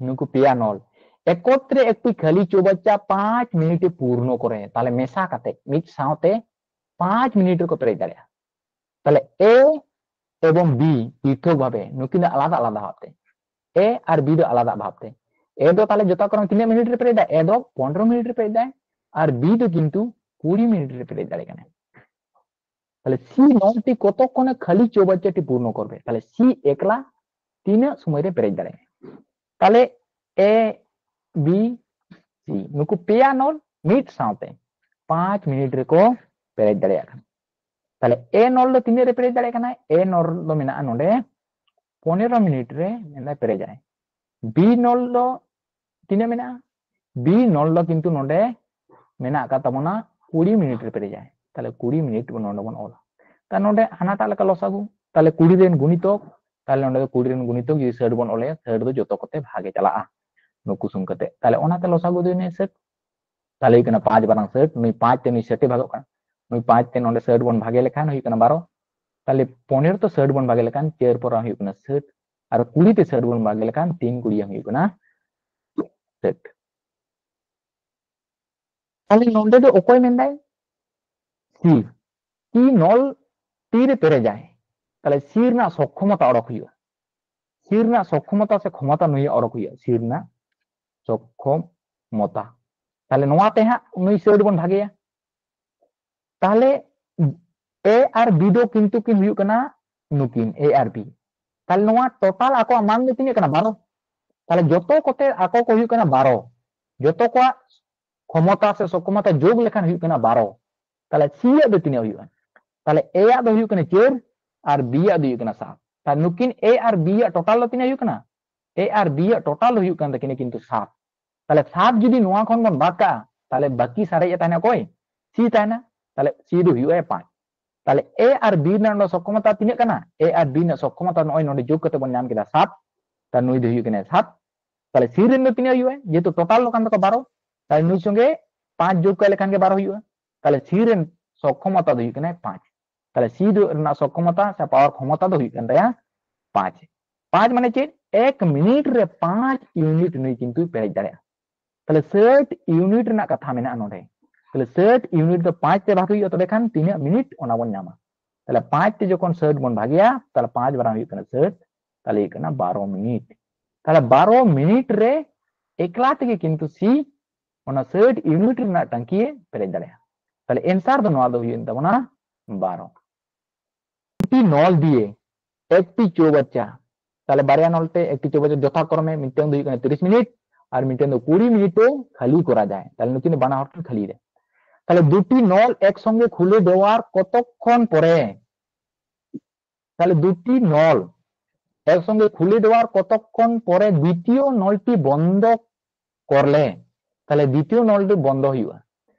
নুকু পেয়া নল একত্রে একটি খালি চৌবাচ্চা পাঁচ মিনিটে পূর্ণ করে। তাহলে মেশা কাতে মিট সাথে পাঁচ মিনিট ᱨᱮᱠᱚ ᱯᱮᱨᱮᱡ ᱫᱟᱲᱮᱭᱟᱜᱼᱟ। ᱛᱟᱦᱞᱮ A ᱮᱵᱚᱝ B ᱯᱨᱤᱛᱷᱚᱠ ᱵᱷᱟᱵᱮ, ᱱᱩᱠᱤᱱ ᱫᱚ ᱟᱞᱟᱫᱟ ᱟᱞᱟᱫᱟ ᱵᱷᱟᱵᱛᱮ, A ᱟᱨ B ᱫᱚ ᱟᱞᱟᱫᱟ ᱵᱷᱟᱵᱛᱮ। A ᱫᱚ ᱛᱟᱦᱞᱮ ᱡᱚᱛᱚ ᱠᱷᱚᱱ ᱛᱤᱱᱟᱹᱜ ᱢᱤᱱᱤᱴ ᱨᱮ ᱯᱮᱨᱮᱡ ᱫᱟᱭ? A ᱫᱚ ᱯᱚᱱᱨᱚ ᱢᱤᱱᱤᱴ ᱨᱮ ᱯᱮᱨᱮᱡ ᱫᱟᱭ, ᱟᱨ B ᱫᱚ ᱠᱤᱱᱛᱩ ᱠᱩᱲᱤ ᱢᱤᱱᱤᱴ ᱨᱮ ᱯᱮᱨᱮᱡ ᱫᱟᱲᱮᱭᱟᱜ ᱠᱟᱱᱟᱭ। ᱛᱟᱦᱞᱮ C ᱱᱚᱞ ᱴᱤ ᱠᱚᱛᱚᱠ ᱠᱷᱚᱱᱮ ᱠᱷᱟᱹᱞᱤ ᱪᱳᱣᱵᱟᱪᱪᱟᱴᱤ ᱯᱩᱨᱱᱚ ᱠᱚᱨᱵᱮ? ᱛᱟᱦᱞᱮ C ᱮᱠᱞᱟ ᱛᱤᱱᱟᱹᱜ ᱥᱚᱢᱚᱭ ᱨᱮ ᱯᱮᱨᱮᱡ ᱫᱟᱲᱮᱭᱟᱜᱼᱟ? ᱛᱟᱦᱞᱮ A B C ᱱᱩᱠᱩ ᱯᱮᱭᱟ ᱱᱚᱞ ᱢᱤᱫ ᱥᱟᱶᱛᱮ ᱯᱟᱸᱪ ᱢᱤᱱᱤᱴ ᱨᱮᱠᱚ ᱯᱮᱨᱮᱡ ᱫᱟᱲᱮᱭᱟᱜ ᱠᱟᱱᱟ। ᱛᱟᱦᱞᱮ A ᱱᱚᱞ ᱫᱚ ᱛᱤᱱᱟᱹᱜ ᱨᱮ ᱯᱮᱨᱮᱡ ᱫᱟᱲᱮᱭᱟᱜ ᱠᱟᱱᱟ? A ᱱᱚᱞ ᱫᱚ ᱢᱮᱱᱟᱜᱼᱟ ᱱᱚᱰᱮ ᱯᱚᱱᱮᱨᱚ ᱢᱤᱱᱤᱴ ᱨᱮ ᱢᱮᱱᱫᱟᱭ ᱯᱮᱨᱮᱡᱟᱭ। B ᱱᱚᱞ ᱫᱚ ᱛᱤᱱᱟᱹᱜ ᱢᱮᱱᱟᱜᱼᱟ? B ᱱᱚᱞ ᱫᱚ ᱠᱤᱱᱛᱩ ᱱᱚᱰᱮ ᱢᱮᱱᱟᱜ ᱟᱠᱟᱫ ᱛᱟᱵᱚᱱᱟ ᱠᱩᱲᱤ ᱢᱤᱱᱤᱴ ᱨᱮ ᱯᱮᱨᱮᱡᱟᱭ। ᱛᱟᱦᱞᱮ ᱠᱩᱲᱤ ᱢᱤᱱᱤᱴ ᱵᱚᱱ ᱱᱚᱰᱮ ᱵᱚᱱ ᱚᱞᱟ। ᱛᱟᱦᱞᱮ ᱱᱚᱰᱮ ᱦᱟᱱᱟᱴᱟᱜ ᱞᱮᱠᱟ ᱞᱚᱥᱟᱜᱩ, ᱛᱟᱦᱞᱮ ᱠᱩᱲᱤ ᱨᱮᱱ ᱜᱩᱱᱤᱛᱚᱠ, ᱛᱟᱦᱞᱮ ᱱᱚᱰᱮ ᱫᱚ ᱠᱩᱲᱤ ᱨᱮᱱ ᱜᱩᱱᱤᱛᱚᱠ ᱡᱩᱫᱤ ᱥᱟᱴ ᱵᱚᱱ ᱚᱞᱮᱭᱟ, ᱥᱟᱴ ᱫᱚ ᱡᱚᱛᱚ ᱠᱚᱛᱮ ᱵᱷᱟᱜᱮ ᱪᱟᱞᱟᱜᱼᱟ ᱱᱩᱠᱩ ᱥᱩᱢ ᱠᱟᱛᱮ। ᱛᱟᱦᱞᱮ ᱚᱱᱟᱛᱮ ᱞᱚᱥᱟᱜᱩ ᱫᱚ ᱦᱩᱭᱱᱟ ᱥᱟᱴ, ᱛᱟᱦᱞᱮ ᱦᱩᱭᱩᱜ ᱠᱟᱱᱟ ᱯᱟᱸᱪ ᱵᱟᱨᱟᱝ ᱥᱟᱴ, ᱱᱩᱭ ᱯᱟᱸᱪ ᱛᱮ ᱱᱩᱭ ᱥᱟᱴ ᱮ ᱵᱷᱟᱜᱚᱜ ᱠᱟᱱᱟ, ᱱᱩᱭ ᱯᱟᱸᱪ ᱛᱮ ᱱᱚᱰᱮ ᱥᱟᱴ ᱵᱚᱱ ᱵᱷᱟᱜᱮ ᱞᱮᱠᱷᱟᱱ ᱦᱩᱭᱩᱜ ᱠᱟᱱᱟ ᱵᱟᱨᱚ, ᱛᱟᱦᱞᱮ ᱯᱚᱱᱮᱨᱚ ᱛᱮ ᱥᱟᱴ ᱵᱚᱱ ᱵᱷᱟᱜᱮ ᱞᱮᱠᱷᱟᱱ ᱪᱟᱨ ᱯᱚᱱᱨᱚ ᱦᱩᱭᱩᱜ ᱠᱟᱱᱟ ᱥᱟᱴ, ᱟᱨ ᱠᱩᱲᱤ ᱛᱮ ᱥᱟᱴ ᱵᱚᱱ ᱵᱷᱟᱜᱮ ᱞᱮᱠᱷᱟᱱ ᱛᱤᱱ ᱠᱩᱲᱤ ᱦᱩᱭᱩᱜ ᱠᱟᱱᱟ ᱥᱟᱴ᱾ ᱛᱟᱦᱞᱮ ᱱᱚᱰᱮ ᱫᱚ ᱚᱠᱚᱭ ᱢᱮᱱᱫᱟᱭ? C, C ᱱᱚᱞ ᱛᱤᱨᱮ ᱯᱮᱨᱮᱡᱟᱭ? ᱛᱟᱦᱞᱮ C ᱨᱮᱱᱟᱜ ᱥᱚᱠᱠᱷᱚᱢᱚᱛᱟ ᱚᱰᱚᱠ ᱦᱩᱭᱩᱜᱼᱟ, C ᱨᱮᱱᱟᱜ ᱥᱚᱠᱠᱷᱚᱢᱚᱛᱟ ᱥᱮ ᱠᱷᱚᱢᱚᱛᱟ ᱱᱩᱭᱟᱜ ᱚᱰᱚᱠ ᱦᱩᱭᱩᱜᱼᱟ, C ᱨᱮᱱᱟᱜ ᱥᱚᱠᱠᱷᱚᱢᱚᱛᱟ। ᱛᱟᱦᱞᱮ ᱱᱚᱣᱟ ᱛᱮ ᱦᱟᱸᱜ ᱱᱩᱭ ᱥᱟᱴ ᱵᱚᱱ ᱵᱷᱟᱜᱮᱭᱟ, ᱛᱟᱦᱞᱮ A ᱟᱨ B ᱫᱚ ᱠᱤᱱᱛᱩ ᱠᱤᱱ ᱦᱩᱭᱩᱜ ᱠᱟᱱᱟ ᱱᱩᱠᱤᱱ A ᱟᱨ B। ᱛᱟᱦᱞᱮ ᱱᱚᱣᱟ ᱴᱳᱴᱟᱞ ᱟᱠᱚᱣᱟᱜ ᱢᱟᱱ ᱫᱚ ᱛᱤᱱᱟᱹᱜ ᱠᱟᱱᱟ? ᱵᱟᱨᱚ। ᱛᱟᱦᱞᱮ ᱡᱚᱛᱚ ᱠᱚᱛᱮ ᱟᱠᱚ ᱠᱚ ᱦᱩᱭᱩᱜ ᱠᱟᱱᱟ ᱵᱟᱨᱚ, ᱡᱚᱛᱚ ᱠᱚᱣᱟᱜ ᱠᱷᱚᱢᱚᱛᱟ ᱥᱮ ᱥᱚᱠᱠᱷᱚᱢᱚᱛᱟ ᱡᱳᱜᱽ ᱞᱮᱠᱷᱟᱱ ᱦᱩᱭᱩᱜ ᱠᱟᱱᱟ ᱵᱟᱨᱚ। ᱛᱟᱦᱞᱮ C ᱟᱜ ᱫᱚ ᱛᱤᱱᱟᱹᱜ ᱦᱩᱭᱩᱜᱼᱟ? ᱛᱟᱦᱞᱮ A ᱟᱜ ᱫᱚ ᱦᱩᱭᱩᱜ ᱠᱟᱱᱟ ᱪᱟᱨ ᱟᱨ B ᱟᱜ ᱫᱚ ᱦᱩᱭᱩᱜ ᱠᱟᱱᱟ ᱥᱟᱛ। ᱛᱟᱦᱞᱮ ᱱᱩᱠᱤᱱ A ᱟᱨ B ᱟᱜ ᱴᱳᱴᱟᱞ ᱫᱚ ᱛᱤᱱᱟᱹᱜ ᱦᱩᱭᱩᱜ ᱠᱟᱱᱟ? A ᱟᱨ B ᱟᱜ ᱴᱳᱴᱟᱞ ᱫᱚ ᱦᱩᱭᱩᱜ ᱠᱟᱱ ᱛᱟᱹᱠᱤᱱᱟ ᱠᱤᱱᱛᱩ ᱥᱟᱛ। ᱛᱟᱦᱞᱮ ᱥᱟᱛ ᱡᱩᱫᱤ ᱱᱚᱣᱟ ᱠᱷᱚᱱ ᱵᱚᱱ ᱵᱟᱫ ᱠᱟᱜᱼᱟ, ᱛᱟᱦᱞᱮ ᱵᱟᱹᱠᱤ ᱥᱟᱨᱮᱡ ᱮ ᱛᱟᱦᱮᱱᱟ ᱚᱠᱚᱭ? C ᱛᱟᱦᱮᱱᱟ। ᱛᱟᱦᱞᱮ C ᱫᱚ ᱦᱩᱭᱩᱜᱼᱟ ᱯᱟᱸᱪ। ᱛᱟᱦᱞᱮ A ᱟᱨ B ᱨᱮᱱᱟᱜ ᱱᱚᱰᱮ ᱥᱚᱠᱠᱷᱚᱢᱚᱛᱟ ᱛᱤᱱᱟᱹᱜ ᱠᱟᱱᱟ? A ᱟᱨ B ᱨᱮᱱᱟᱜ ᱥᱚᱠᱠᱷᱚᱢᱚᱛᱟ ᱱᱚᱜᱼᱚᱭ ᱱᱚᱰᱮ ᱡᱳᱜᱽ ᱠᱟᱛᱮ ᱵᱚᱱ ᱧᱟᱢ ᱠᱮᱫᱟ ᱥᱟᱛ, ᱛᱟᱦᱞᱮ ᱱᱩᱭ ᱫᱚ ᱦᱩᱭᱩᱜ ᱠᱟᱱᱟ ᱥᱟᱛ। ᱛᱟᱦᱞᱮ C ᱨᱮᱱ ᱫᱚ ᱛᱤᱱᱟᱹᱜ ᱦᱩᱭᱩᱜᱼᱟ? ᱡᱮᱦᱮᱛᱩ ᱴᱳᱴᱟᱞ ᱫᱚ ᱠᱟᱱ ᱛᱟᱠᱚ ᱵᱟᱨᱚ, ᱛᱟᱦᱞᱮ ᱱᱩᱭ ᱥᱚᱸᱜᱮ ᱯᱟᱸᱪ ᱡᱳᱜᱽ ᱠᱟᱭ ᱞᱮᱠᱷᱟᱱ ᱜᱮ ᱵᱟᱨᱚ ᱦᱩᱭᱩᱜᱼᱟ। ᱛᱟᱦᱞᱮ C ᱨᱮᱱ ᱥᱚᱠᱠᱷᱚᱢᱚᱛᱟ ᱫᱚ ᱦᱩᱭᱩᱜ ᱠᱟᱱᱟ ᱯᱟᱸᱪ। ᱛᱟᱦᱞᱮ C ᱫᱚ ᱨᱮᱱᱟᱜ ᱥᱚᱠᱠᱷᱚᱢᱚᱛᱟ ᱥᱮ ᱯᱟᱣᱟᱨ ᱠᱷᱚᱢᱚᱛᱟ ᱫᱚ ᱦᱩᱭᱩᱜ ᱠᱟᱱ ᱛᱟᱭᱟ ᱯᱟᱸᱪ। ᱯᱟᱸᱪ ᱢᱟᱱᱮ ᱪᱮᱫ? ᱮᱠ ᱢᱤᱱᱤᱴ ᱨᱮ ᱯᱟᱸᱪ ᱤᱭᱩᱱᱤᱴ ᱱᱩᱭ ᱠᱤᱱᱛᱩ ᱯᱮᱨᱮᱡ ᱫᱟᱲᱮᱭᱟᱜᱼᱟ᱾ ᱛᱟᱦᱞᱮ ᱥᱟᱴ ᱤᱭᱩᱱᱤᱴ ᱨᱮᱱᱟᱜ ᱠᱟᱛᱷᱟ ᱢᱮᱱᱟᱜᱼᱟ ᱱᱚᱰᱮ᱾ ᱛᱟᱦᱞᱮ ᱥᱟᱴ ᱤᱭᱩᱱᱤᱴ ᱫᱚ ᱯᱟᱸᱪ ᱛᱮ ᱵᱷᱟᱜᱽ ᱦᱩᱭᱩᱜᱼᱟ, ᱛᱚᱵᱮ ᱠᱷᱟᱱ ᱛᱤᱱᱟᱹᱜ ᱢᱤᱱᱤᱴ ᱚᱱᱟ ᱵᱚᱱ ᱧᱟᱢᱟ᱾ ᱛᱟᱦᱞᱮ ᱯᱟᱸᱪ ᱛᱮ ᱡᱚᱠᱷᱚᱱ ᱥᱟᱴ ᱵᱚᱱ ᱵᱷᱟᱜᱮᱭᱟ, ᱛᱟᱦᱞᱮ ᱯᱟᱸᱪ ᱵᱟᱨᱟ ᱦᱩᱭᱩᱜ ᱠᱟᱱᱟ ᱥᱟᱴ, ᱛᱟᱦᱞᱮ ᱦᱩᱭᱩᱜ ᱠᱟᱱᱟ ᱵᱟᱨᱚ ᱢᱤᱱᱤᱴ᱾ ᱛᱟᱦᱞᱮ ᱵᱟᱨᱚ ᱢᱤᱱᱤᱴ ᱨᱮ ᱮᱠᱞᱟ ᱛᱮᱜᱮ ᱠᱤᱱᱛᱩ ᱥᱤ ᱚᱱᱟ ᱥᱟᱴ ᱤᱭᱩᱱᱤᱴ ᱨᱮᱱᱟᱜ ᱴᱟᱝᱠᱤ ᱯᱮᱨᱮᱡ ᱫᱟᱲᱮᱭᱟᱜᱼᱟ᱾ ᱛᱟᱦᱞᱮ ᱮᱱᱥᱟᱨ ᱫᱚ ᱱᱚᱣᱟ ᱫᱚ ᱦᱩᱭᱩᱜ ᱛᱟᱵᱚᱱᱟ ᱵᱟᱨᱚ। দুটি নল দিয়ে একটি চৌবাচ্চা, তাহলে ᱵᱟᱨᱭᱟ ᱱᱚᱞ ᱛᱮ ᱮᱠᱴᱤ ᱪᱳᱣᱵᱟᱪᱪᱟ ᱡᱚᱛᱷᱟᱠᱨᱚᱢᱮ ᱢᱤᱫᱴᱟᱝ ᱫᱚ ᱦᱩᱭᱩᱜ ᱠᱟᱱᱟ ᱛᱤᱨᱤᱥ ᱢᱤᱱᱤᱴ ᱟᱨ ᱢᱤᱫᱴᱟᱝ ᱫᱚ ᱠᱩᱲᱤ ᱢᱤᱱᱤᱴ ᱮ ᱠᱷᱟᱹᱞᱤ ᱠᱚᱨᱟ ᱡᱟᱭ, ᱛᱟᱦᱞᱮ ᱱᱩᱠᱤᱱ ᱫᱚ ᱵᱟᱱᱟ ᱦᱚᱲ ᱠᱤᱱ ᱠᱷᱟᱹᱞᱤ ᱨᱮ। তাহলে দুটি নল একসঙ্গে খুলে দেওয়ার কতক্ষণ পরে, তাহলে দুটি নল একসঙ্গে খুলে দেওয়ার কতক্ষণ পরে দ্বিতীয় নলটি বন্ধ করলে, তাহলে দ্বিতীয় নলটি বন্ধ ᱦᱩᱭᱩᱜᱼᱟ।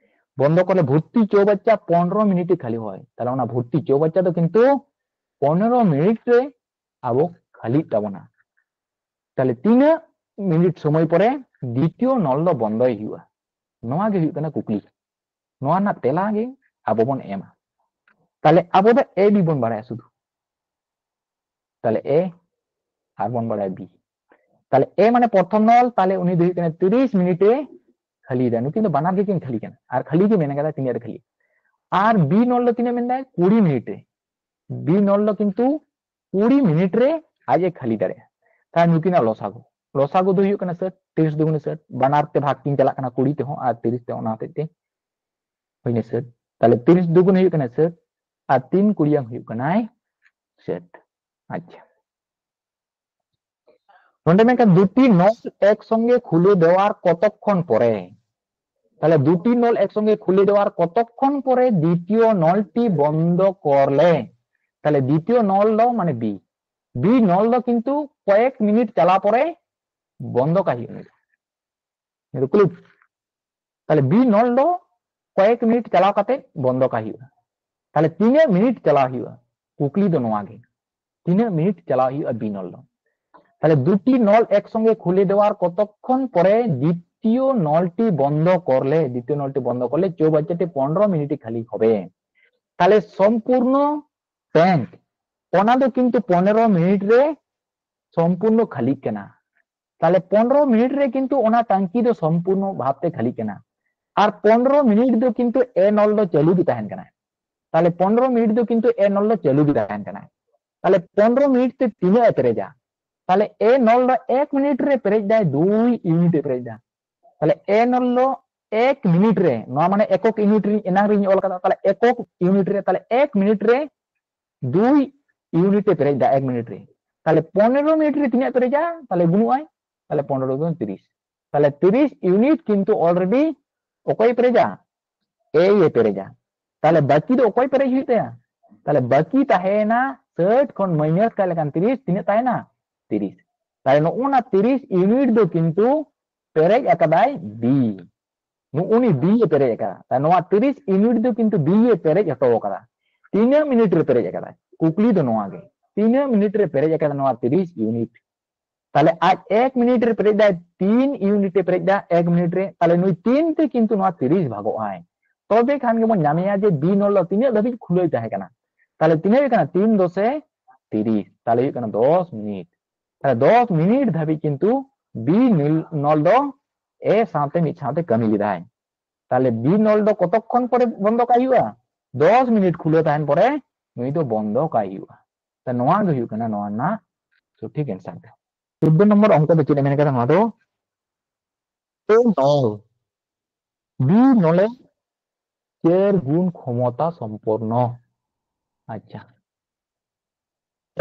বন্ধ করলে ভর্তি চৌবাচ্চা পনেরো মিনিটে খালি হয়। তাহলে ᱚᱱᱟ ᱵᱷᱚᱨᱛᱤ ᱪᱳᱣᱵᱟᱪᱪᱟ ᱫᱚ ᱠᱤᱱᱛᱩ ᱯᱚᱱᱮᱨᱚ ᱢᱤᱱᱤᱴ ᱨᱮ ᱟᱵᱚ ᱠᱷᱟᱹᱞᱤᱜ ᱛᱟᱵᱚᱱᱟ। ᱛᱟᱦᱞᱮ ᱛᱤᱱᱟᱹᱜ ᱢᱤᱱᱤᱴ ᱥᱚᱢᱚᱭ ᱯᱚᱨᱮ ᱫᱤᱛᱤᱭᱚ ᱱᱚᱞ ᱫᱚ ᱵᱚᱱᱫᱚᱭ ᱦᱩᱭᱩᱜᱼᱟ? ᱱᱚᱣᱟ ᱜᱮ ᱦᱩᱭᱩᱜ ᱠᱟᱱᱟ ᱠᱩᱠᱞᱤ। ᱱᱚᱣᱟ ᱨᱮᱱᱟᱜ ᱛᱮᱞᱟ ᱜᱮ ᱟᱵᱚ ᱵᱚᱱ ᱮᱢᱟ। ᱛᱟᱦᱞᱮ ᱟᱵᱚ ᱫᱚ ᱮ ᱵᱤ ᱵᱚᱱ ᱵᱟᱲᱟᱭᱟ ᱥᱩᱫᱷᱩ। ᱛᱟᱦᱞᱮ ᱮ ᱟᱨ ᱵᱚᱱ ᱵᱟᱲᱟᱭᱟ ᱵᱤ। ᱛᱟᱦᱞᱮ ᱮ ᱢᱟᱱᱮ ᱯᱨᱚᱛᱷᱚᱢ ᱱᱚᱞ, ᱛᱟᱦᱞᱮ ᱩᱱᱤ ᱫᱚ ᱦᱩᱭᱩᱜ ᱠᱟᱱᱟ ᱛᱤᱨᱤᱥ ᱢᱤᱱᱤᱴ ᱮ ᱠᱷᱟᱹᱞᱤᱭᱮᱫᱟ। ᱱᱩᱠᱤᱱ ᱫᱚ ᱵᱟᱱᱟᱨ ᱜᱮᱠᱤᱱ ᱠᱷᱟᱹᱞᱤ ᱠᱟᱱᱟ, ᱟᱨ ᱠᱷᱟᱹᱞᱤ ᱜᱮ ᱢᱮᱱ ᱠᱟᱫᱟ ᱛᱤᱱᱟᱹᱜ ᱨᱮ ᱠᱷᱟᱹᱞᱤ। ᱟᱨ ᱵᱤ ᱱᱚᱞ ᱫᱚ ᱛᱤᱱᱟᱹᱜ ᱢᱮᱱᱫᱟᱭ? ᱠᱩᱲᱤ ᱢᱤᱱᱤᱴ ᱨᱮ। ᱵᱤ ᱱᱚᱞ ᱫᱚ ᱠᱤᱱᱛᱩ ᱠᱩᱲᱤ ᱢᱤᱱᱤᱴ ᱨᱮ ᱟᱡ ᱮ ᱠᱷᱟᱹᱞᱤ ᱫᱟᱲᱮᱭᱟᱜᱼᱟ। ᱛᱟᱦᱞᱮ ᱱᱩᱠᱤᱱᱟᱜ ᱞᱚᱥᱟᱜᱩ, ᱞᱚᱥᱟᱜᱩ ᱫᱚ ᱦᱩᱭᱩᱜ ᱠᱟᱱᱟ ᱥᱟᱴ, ᱛᱤᱨᱤᱥ ᱫᱩᱜᱩᱱᱮ ᱥᱟᱴ, ᱵᱟᱱᱟᱨ ᱛᱮ ᱵᱷᱟᱜᱽ ᱠᱤᱱ ᱪᱟᱞᱟᱜ ᱠᱟᱱᱟ ᱠᱩᱲᱤ ᱛᱮᱦᱚᱸ ᱟᱨ ᱛᱤᱨᱤᱥ ᱛᱮ, ᱚᱱᱟ ᱦᱚᱛᱮᱡ ᱛᱮ ᱦᱩᱭᱱᱟ ᱥᱟᱴ। ᱛᱟᱦᱞᱮ ᱛᱤᱨᱤᱥ ᱫᱩᱜᱩᱱ ᱦᱩᱭᱩᱜ ᱠᱟᱱᱟ ᱥᱟᱴ ᱟᱨ ᱛᱤᱱ ᱠᱩᱲᱤᱭᱟᱝ ᱦᱩᱭᱩᱜ ᱠᱟᱱᱟᱭ ᱥᱟᱴ। ᱟᱪᱪᱷᱟ, ᱱᱚᱰᱮ ᱢᱮᱱᱠᱷᱟᱱ দুটি নল একসঙ্গে খুলে দেওয়ার কতক্ষণ পরে, তাহলে দুটি নল একসঙ্গে খুলে দেওয়ার কতক্ষণ পরে দ্বিতীয় নলটি বন্ধ করলে, তাহলে দ্বিতীয় নল ᱫᱚ ᱢᱟᱱᱮ ᱵᱤ, ᱵᱤ ᱱᱚᱞ ᱫᱚ ᱠᱤᱱᱛᱩ ᱠᱚᱭᱮᱠ ᱢᱤᱱᱤᱴ ᱪᱟᱞᱟᱣ ᱯᱚᱨᱮ ᱵᱚᱱᱫᱚ ᱠᱟᱜ ᱦᱩᱭᱩᱜᱼᱟ। ᱱᱤᱭᱟᱹ ᱫᱚ ᱠᱩᱞᱤ। ᱛᱟᱦᱞᱮ ᱵᱤ ᱱᱚᱞ ᱫᱚ ᱠᱚᱭᱮᱠ ᱢᱤᱱᱤᱴ ᱪᱟᱞᱟᱣ ᱠᱟᱛᱮ ᱵᱚᱱᱫᱚ ᱠᱟᱜ ᱦᱩᱭᱩᱜᱼᱟ। ᱛᱟᱦᱞᱮ ᱛᱤᱱᱟᱹᱜ ᱢᱤᱱᱤᱴ ᱪᱟᱞᱟᱣ ᱦᱩᱭᱩᱜᱼᱟ? ᱠᱩᱠᱞᱤ ᱫᱚ ᱱᱚᱣᱟ ᱜᱮ, ᱛᱤᱱᱟᱹᱜ ᱢᱤᱱᱤᱴ ᱪᱟᱞᱟᱣ ᱦᱩᱭᱩᱜᱼᱟ ᱵᱤ ᱱᱚᱞ ᱫᱚ? তাহলে দুটি নল একসঙ্গে খুলে দেওয়ার কতক্ষণ পরে দ্বিতীয় নলটি বন্ধ করলে, দ্বিতীয় নলটি বন্ধ করলে চৌবাচ্চাটি পনেরো মিনিটে খালি হবে। তাহলে সম্পূর্ণ ট্যাঙ্ক ᱚᱱᱟ ᱫᱚ ᱠᱤᱱᱛᱩ ᱯᱚᱱᱮᱨᱚ ᱢᱤᱱᱤᱴ ᱨᱮ ᱥᱚᱢᱯᱩᱨᱱᱚ ᱠᱷᱟᱹᱞᱤᱜ ᱠᱟᱱᱟ᱾ ᱛᱟᱦᱞᱮ ᱯᱚᱱᱨᱚ ᱢᱤᱱᱤᱴ ᱨᱮ ᱠᱤᱱᱛᱩ ᱚᱱᱟ ᱴᱟᱝᱠᱤ ᱫᱚ ᱥᱚᱢᱯᱩᱨᱱᱚ ᱵᱷᱟᱵᱛᱮ ᱠᱷᱟᱹᱞᱤᱜ ᱠᱟᱱᱟ᱾ ᱟᱨ ᱯᱚᱱᱨᱚ ᱢᱤᱱᱤᱴ ᱫᱚ ᱠᱤᱱᱛᱩ ᱮ ᱱᱚᱞ ᱫᱚ ᱪᱟᱹᱞᱩ ᱜᱮ ᱛᱟᱦᱮᱱ ᱠᱟᱱᱟ᱾ ᱛᱟᱦᱞᱮ ᱯᱚᱱᱨᱚ ᱢᱤᱱᱤᱴ ᱫᱚ ᱠᱤᱱᱛᱩ ᱮ ᱱᱚᱞ ᱫᱚ ᱪᱟᱹᱞᱩ ᱜᱮ ᱛᱟᱦᱮᱱ ᱠᱟᱱᱟ᱾ ᱛᱟᱦᱞᱮ ᱯᱚᱱᱨᱚ ᱢᱤᱱᱤᱴ ᱛᱮ ᱛᱤᱱᱟᱹᱜ ᱮ ᱯᱮᱨᱮᱡᱟ? ᱛᱟᱦᱞᱮ ᱮ ᱱᱚᱞ ᱫᱚ ᱮᱠ ᱢᱤᱱᱤᱴ ᱨᱮ ᱯᱮᱨᱮᱡ ᱫᱟᱭ, ᱫᱩᱭ ᱤᱭᱩᱱᱤᱴ ᱮ ᱯᱮᱨᱮᱡ ᱫᱟ᱾ ᱛᱟᱦᱞᱮ ᱮ ᱱᱚᱞ ᱫᱚ ᱮᱠ ᱢᱤᱱᱤᱴ ᱨᱮ, ᱱᱚᱣᱟ ᱢᱟᱱᱮ ᱮᱠᱚᱠ ᱤᱭᱩᱱᱤᱴ ᱨᱮ ᱮᱱᱟᱝ ᱨᱤᱧ ᱚᱞ ᱠᱟᱫᱟ, ᱛᱟᱦᱞᱮ ᱮᱠᱚᱠ ᱤᱭᱩᱱᱤᱴ ᱨᱮ, ᱛᱟᱦᱞᱮ ᱮᱠ ᱢᱤᱱᱤᱴ ᱨᱮ ᱫᱩᱭ ᱤᱭᱩᱱᱤᱴ ᱮ ᱯᱮᱨᱮᱡ ᱫᱟ, ᱮᱠ ᱢᱤᱱᱤᱴ ᱨᱮ᱾ ᱛᱟᱦᱞᱮ ᱯᱚᱱᱨᱚ ᱢᱤᱱᱤᱴ ᱨᱮ ᱛᱤᱱᱟᱹᱜ ᱯᱮᱨᱮᱡᱟ? ᱛᱟᱦᱞᱮ ᱜᱩᱱᱩᱜ ᱟᱭ, ᱛᱟᱦᱞᱮ ᱯᱚᱱᱨᱚ ᱫᱩ ᱛᱤᱨᱤᱥ᱾ ᱛᱟᱦᱞᱮ ᱛᱤᱨᱤᱥ ᱤᱭᱩᱱᱤᱴ ᱠᱤᱱᱛᱩ already ᱚᱠᱚᱭ ᱯᱮᱨᱮᱡᱟ? ᱮ ᱭᱮ ᱯᱮᱨᱮᱡᱟ᱾ ᱛᱟᱦᱞᱮ ᱵᱟᱹᱠᱤ ᱫᱚ ᱚᱠᱚᱭ ᱯᱮᱨᱮᱡ ᱦᱩᱭᱩᱜ ᱛᱟᱭᱟ? ᱛᱟᱦᱞᱮ ᱵᱟᱹᱠᱤ ᱛᱟᱦᱮᱸᱭᱮᱱᱟ ᱥᱟᱹᱴ ᱠᱷᱚᱱ ᱢᱟᱭᱱᱟᱥ ᱠᱟᱜ ᱞᱮᱠᱷᱟᱱ ᱛᱤᱨᱤᱥ, ᱛᱤᱱᱟᱹᱜ ᱛᱟᱦᱮᱸᱭᱮᱱᱟ? ᱛᱤᱨᱤᱥ᱾ ᱛᱟᱦᱞᱮ ᱱᱚᱜᱼᱚ ᱱᱟ ᱛᱤᱨᱤᱥ ᱤᱭᱩᱱᱤᱴ ᱫᱚ ᱠᱤᱱᱛᱩ ᱯᱮᱨᱮᱡ ᱟᱠᱟᱫᱟᱭ ᱵᱤ᱾ ᱱᱩᱜᱼᱩ ᱱᱤ ᱵᱤ ᱮ ᱯᱮᱨᱮᱡ ᱟᱠᱟᱫᱟ᱾ ᱛᱟᱦᱞᱮ ᱱᱚᱣᱟ ᱛᱤᱨᱤᱥ ᱤᱭᱩᱱᱤᱴ ᱫᱚ ᱠᱤᱱᱛᱩ ᱵᱤ ᱮ ᱯᱮᱨᱮᱡ ᱦᱚᱴᱚ ᱟᱠᱟᱫᱟ᱾ ᱛᱤᱱᱟᱹᱜ ᱢᱤᱱᱤᱴ ᱨᱮ ᱯᱮᱨᱮᱡ ᱟᱠᱟᱫᱟᱭ? ᱠᱩᱠᱞᱤ ᱫᱚ ᱱᱚᱣᱟ ᱜᱮ, ᱛᱤᱱᱟᱹᱜ ᱢᱤᱱᱤᱴ ᱨᱮ ᱯᱮᱨᱮᱡ ᱟᱠᱟᱫᱟ ᱱᱚᱣᱟ ᱛᱤᱨᱤᱥ ᱤᱭᱩᱱᱤᱴ? ᱛᱟᱦᱞᱮ ᱟᱡ ᱮᱠ ᱢᱤᱱᱤᱴ ᱨᱮ ᱯᱮᱨᱮᱡ ᱫᱟᱭ, ᱛᱤᱱ ᱤᱭᱩᱱᱤᱴ ᱮ ᱯᱮᱨᱮᱡ ᱫᱟ ᱮᱠ ᱢᱤᱱᱤᱴ ᱨᱮ᱾ ᱛᱟᱦᱞᱮ ᱱᱩᱭ ᱛᱤᱱ ᱛᱮ ᱠᱤᱱᱛᱩ ᱱᱚᱣᱟ ᱛᱤᱨᱤᱥ ᱵᱷᱟᱜᱚᱜ ᱟᱭ, ᱛᱚᱵᱮ ᱠᱷᱟᱱ ᱜᱮᱵᱚᱱ ᱧᱟᱢᱮᱭᱟ ᱡᱮ ᱵᱤ ᱱᱚᱞ ᱫᱚ ᱛᱤᱱᱟᱹᱜ ᱫᱷᱟᱹᱵᱤᱡ ᱠᱷᱩᱞᱟᱹᱣ ᱛᱟᱦᱮᱸ ᱠᱟᱱᱟ? ᱛᱟᱦᱞᱮ ᱛᱤᱱᱟᱹᱜ ᱦᱩᱭᱩᱜ ᱠᱟᱱᱟ? ᱛᱤᱱ ᱫᱚᱥᱮ ᱛᱤᱨᱤᱥ, ᱛᱟᱦᱞᱮ ᱦᱩᱭᱩᱜ ᱠᱟᱱᱟ ᱫᱚᱥ ᱢᱤᱱᱤᱴ᱾ ᱛᱟᱦᱞᱮ ᱫᱚᱥ ᱢᱤᱱᱤᱴ ᱫᱷᱟᱹᱵᱤᱡ ᱠᱤᱱᱛᱩ ᱵᱤ ᱱᱤᱞ-, ᱱᱚᱞ ᱫᱚ ᱮ ᱥᱟᱶᱛᱮ ᱢᱤᱫ ᱥᱟᱶᱛᱮ ᱠᱟᱹᱢᱤ ᱞᱮᱫᱟᱭ᱾ ᱛᱟᱦᱞᱮ ᱵᱤ ᱱᱚᱞ ᱫᱚ ᱠᱚᱛᱚᱠᱠᱷᱚᱱ ᱯᱚᱨᱮ ᱵᱚᱱᱫᱚ ᱠᱟᱭ ᱦᱩᱭᱩᱜᱼᱟ? ᱫᱚᱥ ᱢᱤᱱᱤᱴ ᱠᱷᱩᱞᱟᱹᱣ ᱛᱟᱦᱮᱱ ᱯᱚᱨᱮ ᱱᱩᱭ ᱫᱚ ᱵᱚᱱᱫᱚ ᱠᱟᱭ ᱦᱩᱭᱩᱜᱼᱟ᱾ ᱛᱚ ᱱᱚᱣᱟ ᱜᱮ ᱦᱩᱭᱩᱜ ᱠᱟᱱᱟ ᱱᱚᱣᱟ ᱨᱮᱱᱟᱜ ᱥᱚᱴᱷᱤᱠ answer ᱫᱚ᱾ ᱪᱳᱫᱫᱳ ᱱᱚᱢᱵᱚᱨ ᱚᱝᱠᱚ ᱫᱚ ᱪᱮᱫ ᱮ ᱢᱮᱱ ᱠᱟᱫᱟ? ᱱᱚᱣᱟ ᱫᱚ ᱮ ᱱᱚᱞ, ᱵᱤ ᱱᱚᱞᱮ ᱪᱟᱹᱨ ᱜᱩᱱ ᱠᱷᱚᱢᱚᱛᱟ ᱥᱚᱢᱯᱚᱨᱱᱚ᱾ ᱟᱪᱪᱷᱟ,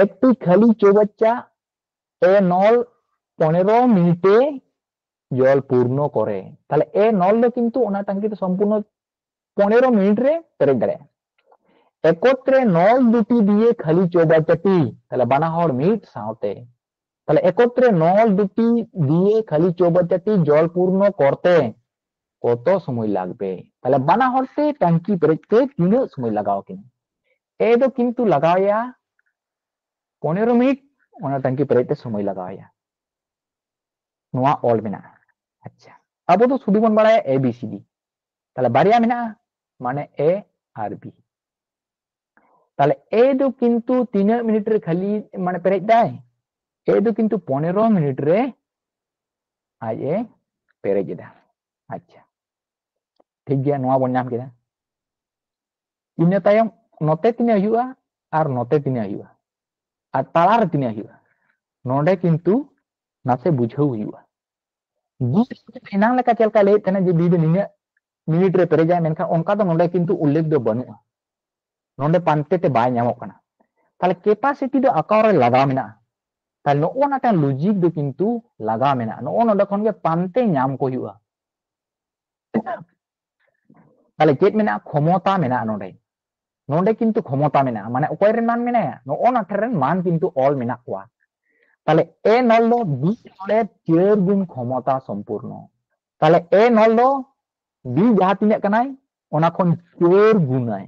একটি খালি চৌবাচ্চা এ নল পনেরো মিনিটে জল পূর্ণ করে। তাহলে এ নল ᱫᱚ ᱠᱤᱱᱛᱩ ᱚᱱᱟ ᱴᱟᱝᱠᱤ ᱫᱚ ᱥᱚᱢᱯᱩᱨᱱᱚ ᱯᱚᱱᱮᱨᱚ ᱢᱤᱱᱤᱴ ᱨᱮ ᱯᱮᱨᱮᱡ ᱫᱟᱲᱮᱭᱟᱜᱼᱟ᱾ একত্রে নল দুটি দিয়ে খালি চৌবাচ্চাটি, ᱛᱟᱦᱞᱮ ᱵᱟᱱᱟ ᱦᱚᱲ ᱢᱤᱫ ᱥᱟᱶᱛᱮ, ᱛᱟᱦᱞᱮ একত্রে নল দুটি দিয়ে খালি চৌবাচ্চাটি জল পূর্ণ করতে কত সময় লাগবে? ᱛᱟᱦᱞᱮ ᱵᱟᱱᱟ ᱦᱚᱲ ᱛᱮ ᱴᱟᱝᱠᱤ ᱯᱮᱨᱮᱡ ᱛᱮ ᱛᱤᱱᱟᱹᱜ ᱥᱚᱢᱚᱭ ᱞᱟᱜᱟᱣ ᱠᱤᱱᱟ? ᱮ ᱫᱚ ᱠᱤᱱᱛᱩ ᱞᱟᱜᱟᱣ ᱮᱭᱟ ᱯᱚᱱᱮᱨᱚ ᱢᱤᱱᱤᱴ, ᱚᱱᱟ ᱴᱟᱝᱠᱤ ᱯᱮᱨᱮᱡ ᱛᱮ ᱥᱚᱢᱚᱭ ᱞᱟᱜᱟᱣ ᱮᱭᱟ᱾ ᱱᱚᱣᱟ ᱚᱞ ᱢᱮᱱᱟᱜᱼᱟ᱾ ᱟᱪᱪᱷᱟ, ᱟᱵᱚ ᱫᱚ ᱥᱩᱫᱷᱩ ᱵᱚᱱ ᱵᱟᱲᱟᱭᱟ ᱮ ᱵᱤ ᱥᱤ ᱰᱤ, ᱛᱟᱦᱞᱮ ᱵᱟᱨᱭᱟ ᱢᱮᱱᱟᱜᱼᱟ, ᱢᱟᱱᱮ ᱮ ᱟᱨ ᱵᱤ᱾ ᱛᱟᱦᱞᱮ ᱮ ᱫᱚ ᱠᱤᱱᱛᱩ ᱛᱤᱱᱟᱹᱜ ᱢᱤᱱᱤᱴ ᱨᱮ ᱠᱷᱟᱹᱞᱤ, ᱢᱟᱱᱮ ᱯᱮᱨᱮᱡ ᱫᱟᱭ? ᱮ ᱫᱚ ᱠᱤᱱᱛᱩ ᱯᱚᱱᱮᱨᱚ ᱢᱤᱱᱤᱴ ᱨᱮ ᱟᱡ ᱮ ᱯᱮᱨᱮᱡ ᱮᱫᱟ᱾ ᱟᱪᱪᱷᱟ, ᱴᱷᱤᱠ ᱜᱮᱭᱟ, ᱱᱚᱣᱟ ᱵᱚᱱ ᱧᱟᱢ ᱠᱮᱫᱟ᱾ ᱤᱱᱟᱹ ᱛᱟᱭᱚᱢ ᱱᱚᱛᱮ ᱛᱤᱱᱟᱹᱜ ᱦᱩᱭᱩᱜᱼᱟ ᱟᱨ ᱱᱚᱛᱮ ᱛᱤᱱᱟᱹᱜ ᱦᱩᱭᱩᱜᱼᱟ ᱟᱨ ᱛᱟᱞᱟᱨᱮ ᱛᱤᱱᱟᱹᱜ ᱦᱩᱭᱩᱜᱼᱟ, ᱱᱚᱰᱮ ᱠᱤᱱᱛᱩ ᱱᱟᱥᱮ ᱵᱩᱡᱷᱟᱹᱣ ᱦᱩᱭᱩᱜᱼᱟ᱾ ᱵᱤ ᱮᱱᱟᱝ ᱞᱮᱠᱟ ᱪᱮᱫ ᱞᱮᱠᱟ ᱞᱟᱹᱭᱮᱫ ᱛᱟᱦᱮᱱᱟ ᱡᱮ ᱵᱤ ᱫᱚ ᱱᱤᱱᱟᱹᱜ ᱢᱤᱱᱤᱴ ᱨᱮ ᱯᱮᱨᱮᱡᱟᱭ, ᱢᱮᱱᱠᱷᱟᱱ ᱚᱱᱠᱟ ᱫᱚ ᱱᱚᱰᱮ ᱠᱤᱱᱛᱩ ᱩᱞᱞᱮᱠᱷ ᱫᱚ ᱵᱟᱹᱱᱩᱜᱼᱟ, ᱱᱚᱰᱮ ᱯᱟᱱᱛᱮ ᱛᱮ ᱵᱟᱭ ᱧᱟᱢᱚᱜ ᱠᱟᱱᱟ᱾ ᱛᱟᱦᱞᱮ ᱠᱮᱯᱟᱥᱤᱴᱤ ᱫᱚ ᱚᱠᱟ ᱨᱮ ᱞᱟᱜᱟᱣ ᱢᱮᱱᱟᱜᱼᱟ? ᱛᱟᱦᱞᱮ ᱱᱚᱜᱼᱚ ᱱᱟᱴᱟᱜ ᱞᱚᱡᱤᱠ ᱫᱚ ᱠᱤᱱᱛᱩ ᱞᱟᱜᱟᱣ ᱢᱮᱱᱟᱜᱼᱟ, ᱱᱚᱜᱼᱚ ᱱᱚᱰᱮ ᱠᱷᱚᱱ ᱜᱮ ᱯᱟᱱᱛᱮ ᱧᱟᱢ ᱠᱚ ᱦᱩᱭᱩᱜᱼᱟ᱾ ᱛᱟᱦᱞᱮ ᱪᱮᱫ ᱢᱮᱱᱟᱜᱼᱟ? ᱠᱷᱚᱢᱚᱛᱟ ᱢᱮᱱᱟᱜᱼᱟ ᱱᱚᱰᱮ, ᱱᱚᱰᱮ ᱠᱤᱱᱛᱩ ᱠᱷᱚᱢᱚᱛᱟ ᱢᱮᱱᱟᱜᱼᱟ, ᱢᱟᱱᱮ ᱚᱠᱚᱭ ᱨᱮᱱ ᱢᱟᱱ ᱢᱮᱱᱟᱭᱟ, ᱱᱚᱜᱼᱚ ᱱᱟ ᱴᱷᱮᱱ ᱨᱮᱱ ᱢᱟᱱ ᱠᱤᱱᱛᱩ ᱚᱞ ᱢᱮᱱᱟᱜ ᱠᱚᱣᱟ᱾ ᱛᱟᱦᱞᱮ ᱮ ᱱᱚᱞ ᱫᱚ ᱵᱤ ᱱᱚᱞᱮ ᱪᱟᱹᱨ ᱜᱩᱱ ᱠᱷᱚᱢᱚᱛᱟ ᱥᱚᱢᱯᱩᱨᱱᱚ᱾ ᱛᱟᱦᱞᱮ ᱮ ᱱᱚᱞ ᱫᱚ ᱵᱤ ᱡᱟᱦᱟᱸ ᱛᱤᱱᱟᱹᱜ ᱠᱟᱱᱟᱭ ᱚᱱᱟ ᱠᱷᱚᱱ ᱪᱟᱹᱨ ᱜᱩᱱᱟᱭ᱾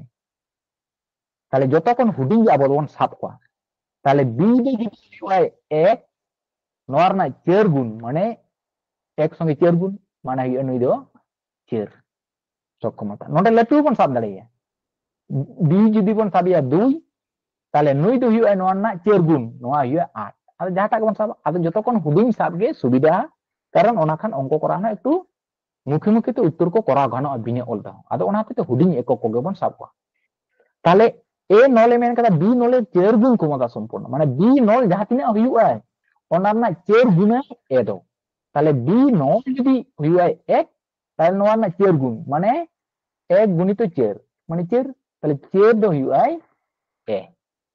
ᱛᱟᱦᱞᱮ ᱡᱚᱛᱚ ᱠᱷᱚᱱ ᱦᱩᱰᱤᱧ ᱜᱮ ᱟᱵᱚ ᱫᱚᱵᱚᱱ ᱥᱟᱵ ᱠᱚᱣᱟ᱾ ᱛᱟᱦᱞᱮ ᱵᱤ ᱫᱚ ᱡᱩᱫᱤ ᱦᱩᱭᱩᱜᱼᱟᱭ ᱮᱠ, ᱱᱚᱣᱟ ᱨᱮᱱᱟᱜ ᱪᱟᱹᱨ ᱜᱩᱱ, ᱢᱟᱱᱮ ᱮᱠ ᱥᱚᱸᱜᱮ ᱪᱟᱹᱨ ᱜᱩᱱ, ᱢᱟᱱᱮ ᱦᱩᱭᱩᱜᱼᱟ ᱱᱩᱭ ᱫᱚ ᱪᱟᱹᱨ ᱥᱚᱠᱠᱷᱚᱢᱚᱛᱟ᱾ ᱱᱚᱰᱮ ᱞᱟᱹᱴᱩ ᱦᱚᱸᱵᱚᱱ ᱥᱟᱵ ᱫᱟᱲᱮᱭᱟᱭᱟ, ᱵᱤ ᱡᱩᱫᱤ ᱵᱚᱱ ᱥᱟᱵᱮᱭᱟ ᱫᱩᱭ, ᱛᱟᱦᱞᱮ ᱱᱩᱭ ᱫᱚ ᱦᱩᱭᱩᱜᱼᱟ ᱱᱚᱣᱟ ᱨᱮᱱᱟᱜ ᱪᱟᱹᱨ ᱜᱩᱱ, ᱱᱚᱣᱟ ᱦᱩᱭᱩᱜᱼᱟ ᱟᱴ᱾ ᱟᱫᱚ ᱡᱟᱦᱟᱸᱴᱟᱜ ᱜᱮᱵᱚᱱ ᱥᱟᱵᱟ, ᱟᱫᱚ ᱡᱚᱛᱚ ᱠᱷᱚᱱ ᱦᱩᱰᱤᱧ ᱥᱟᱵ ᱜᱮ ᱥᱩᱵᱤᱫᱷᱟ, ᱠᱟᱨᱚᱱ ᱚᱱᱟ ᱠᱷᱟᱱ ᱚᱝᱠᱚ ᱠᱚᱨᱟᱣ ᱦᱚᱸ ᱮᱠᱴᱩ ᱢᱩᱠᱷᱮ ᱢᱩᱠᱷᱤ ᱛᱮ ᱩᱛᱛᱚᱨ ᱠᱚ ᱠᱚᱨᱟᱣ ᱜᱟᱱᱚᱜᱼᱟ ᱵᱤᱱᱟᱹ ᱚᱞ ᱛᱮᱦᱚᱸ᱾ ᱟᱫᱚ ᱚᱱᱟ ᱦᱚᱛᱮᱡ ᱛᱮ ᱦᱩᱰᱤᱧ ᱮᱠᱚᱠ ᱠᱚᱜᱮ ᱵᱚᱱ ᱥᱟᱵ ᱠᱚᱣᱟ᱾ ᱛᱟᱦᱞᱮ ᱮ ᱱᱚᱞᱮ ᱢᱮᱱ ᱠᱟᱫᱟ ᱵᱤ ᱱᱚᱞᱮ ᱪᱟᱹᱨ ᱜᱩᱱ ᱠᱷᱚᱢᱚᱛᱟ ᱥᱚᱢᱯᱩᱨᱱᱚ, ᱢᱟᱱᱮ ᱵᱤ ᱱᱚᱞ ᱡᱟᱦᱟᱸ ᱛᱤᱱᱟᱹᱜ ᱦᱩᱭᱩᱜᱼᱟ ᱚᱱᱟ ᱨᱮᱱᱟᱜ ᱪᱟᱹᱨ ᱜᱩᱱᱟᱭ ᱮ ᱫᱚ᱾ ᱛᱟᱦᱞᱮ ᱵᱤ ᱱᱚᱞ ᱡᱩᱫᱤ ᱦᱩᱭᱩᱜᱼᱟᱭ ᱮᱠ, ᱛᱟᱦᱞᱮ ᱱᱚᱣᱟ ᱨᱮᱱᱟᱜ ᱪᱟᱹᱨ ᱜᱩᱱ, ᱢᱟᱱᱮ ᱮᱠ ᱜᱩᱱᱤᱛᱚ ᱪᱟᱹᱨ, ᱢᱟᱱᱮ ᱪᱟᱹᱨ, ᱛᱟᱦᱞᱮ ᱪᱟᱹᱨ ᱫᱚ ᱦᱩᱭᱩᱜᱼᱟᱭ ᱮ᱾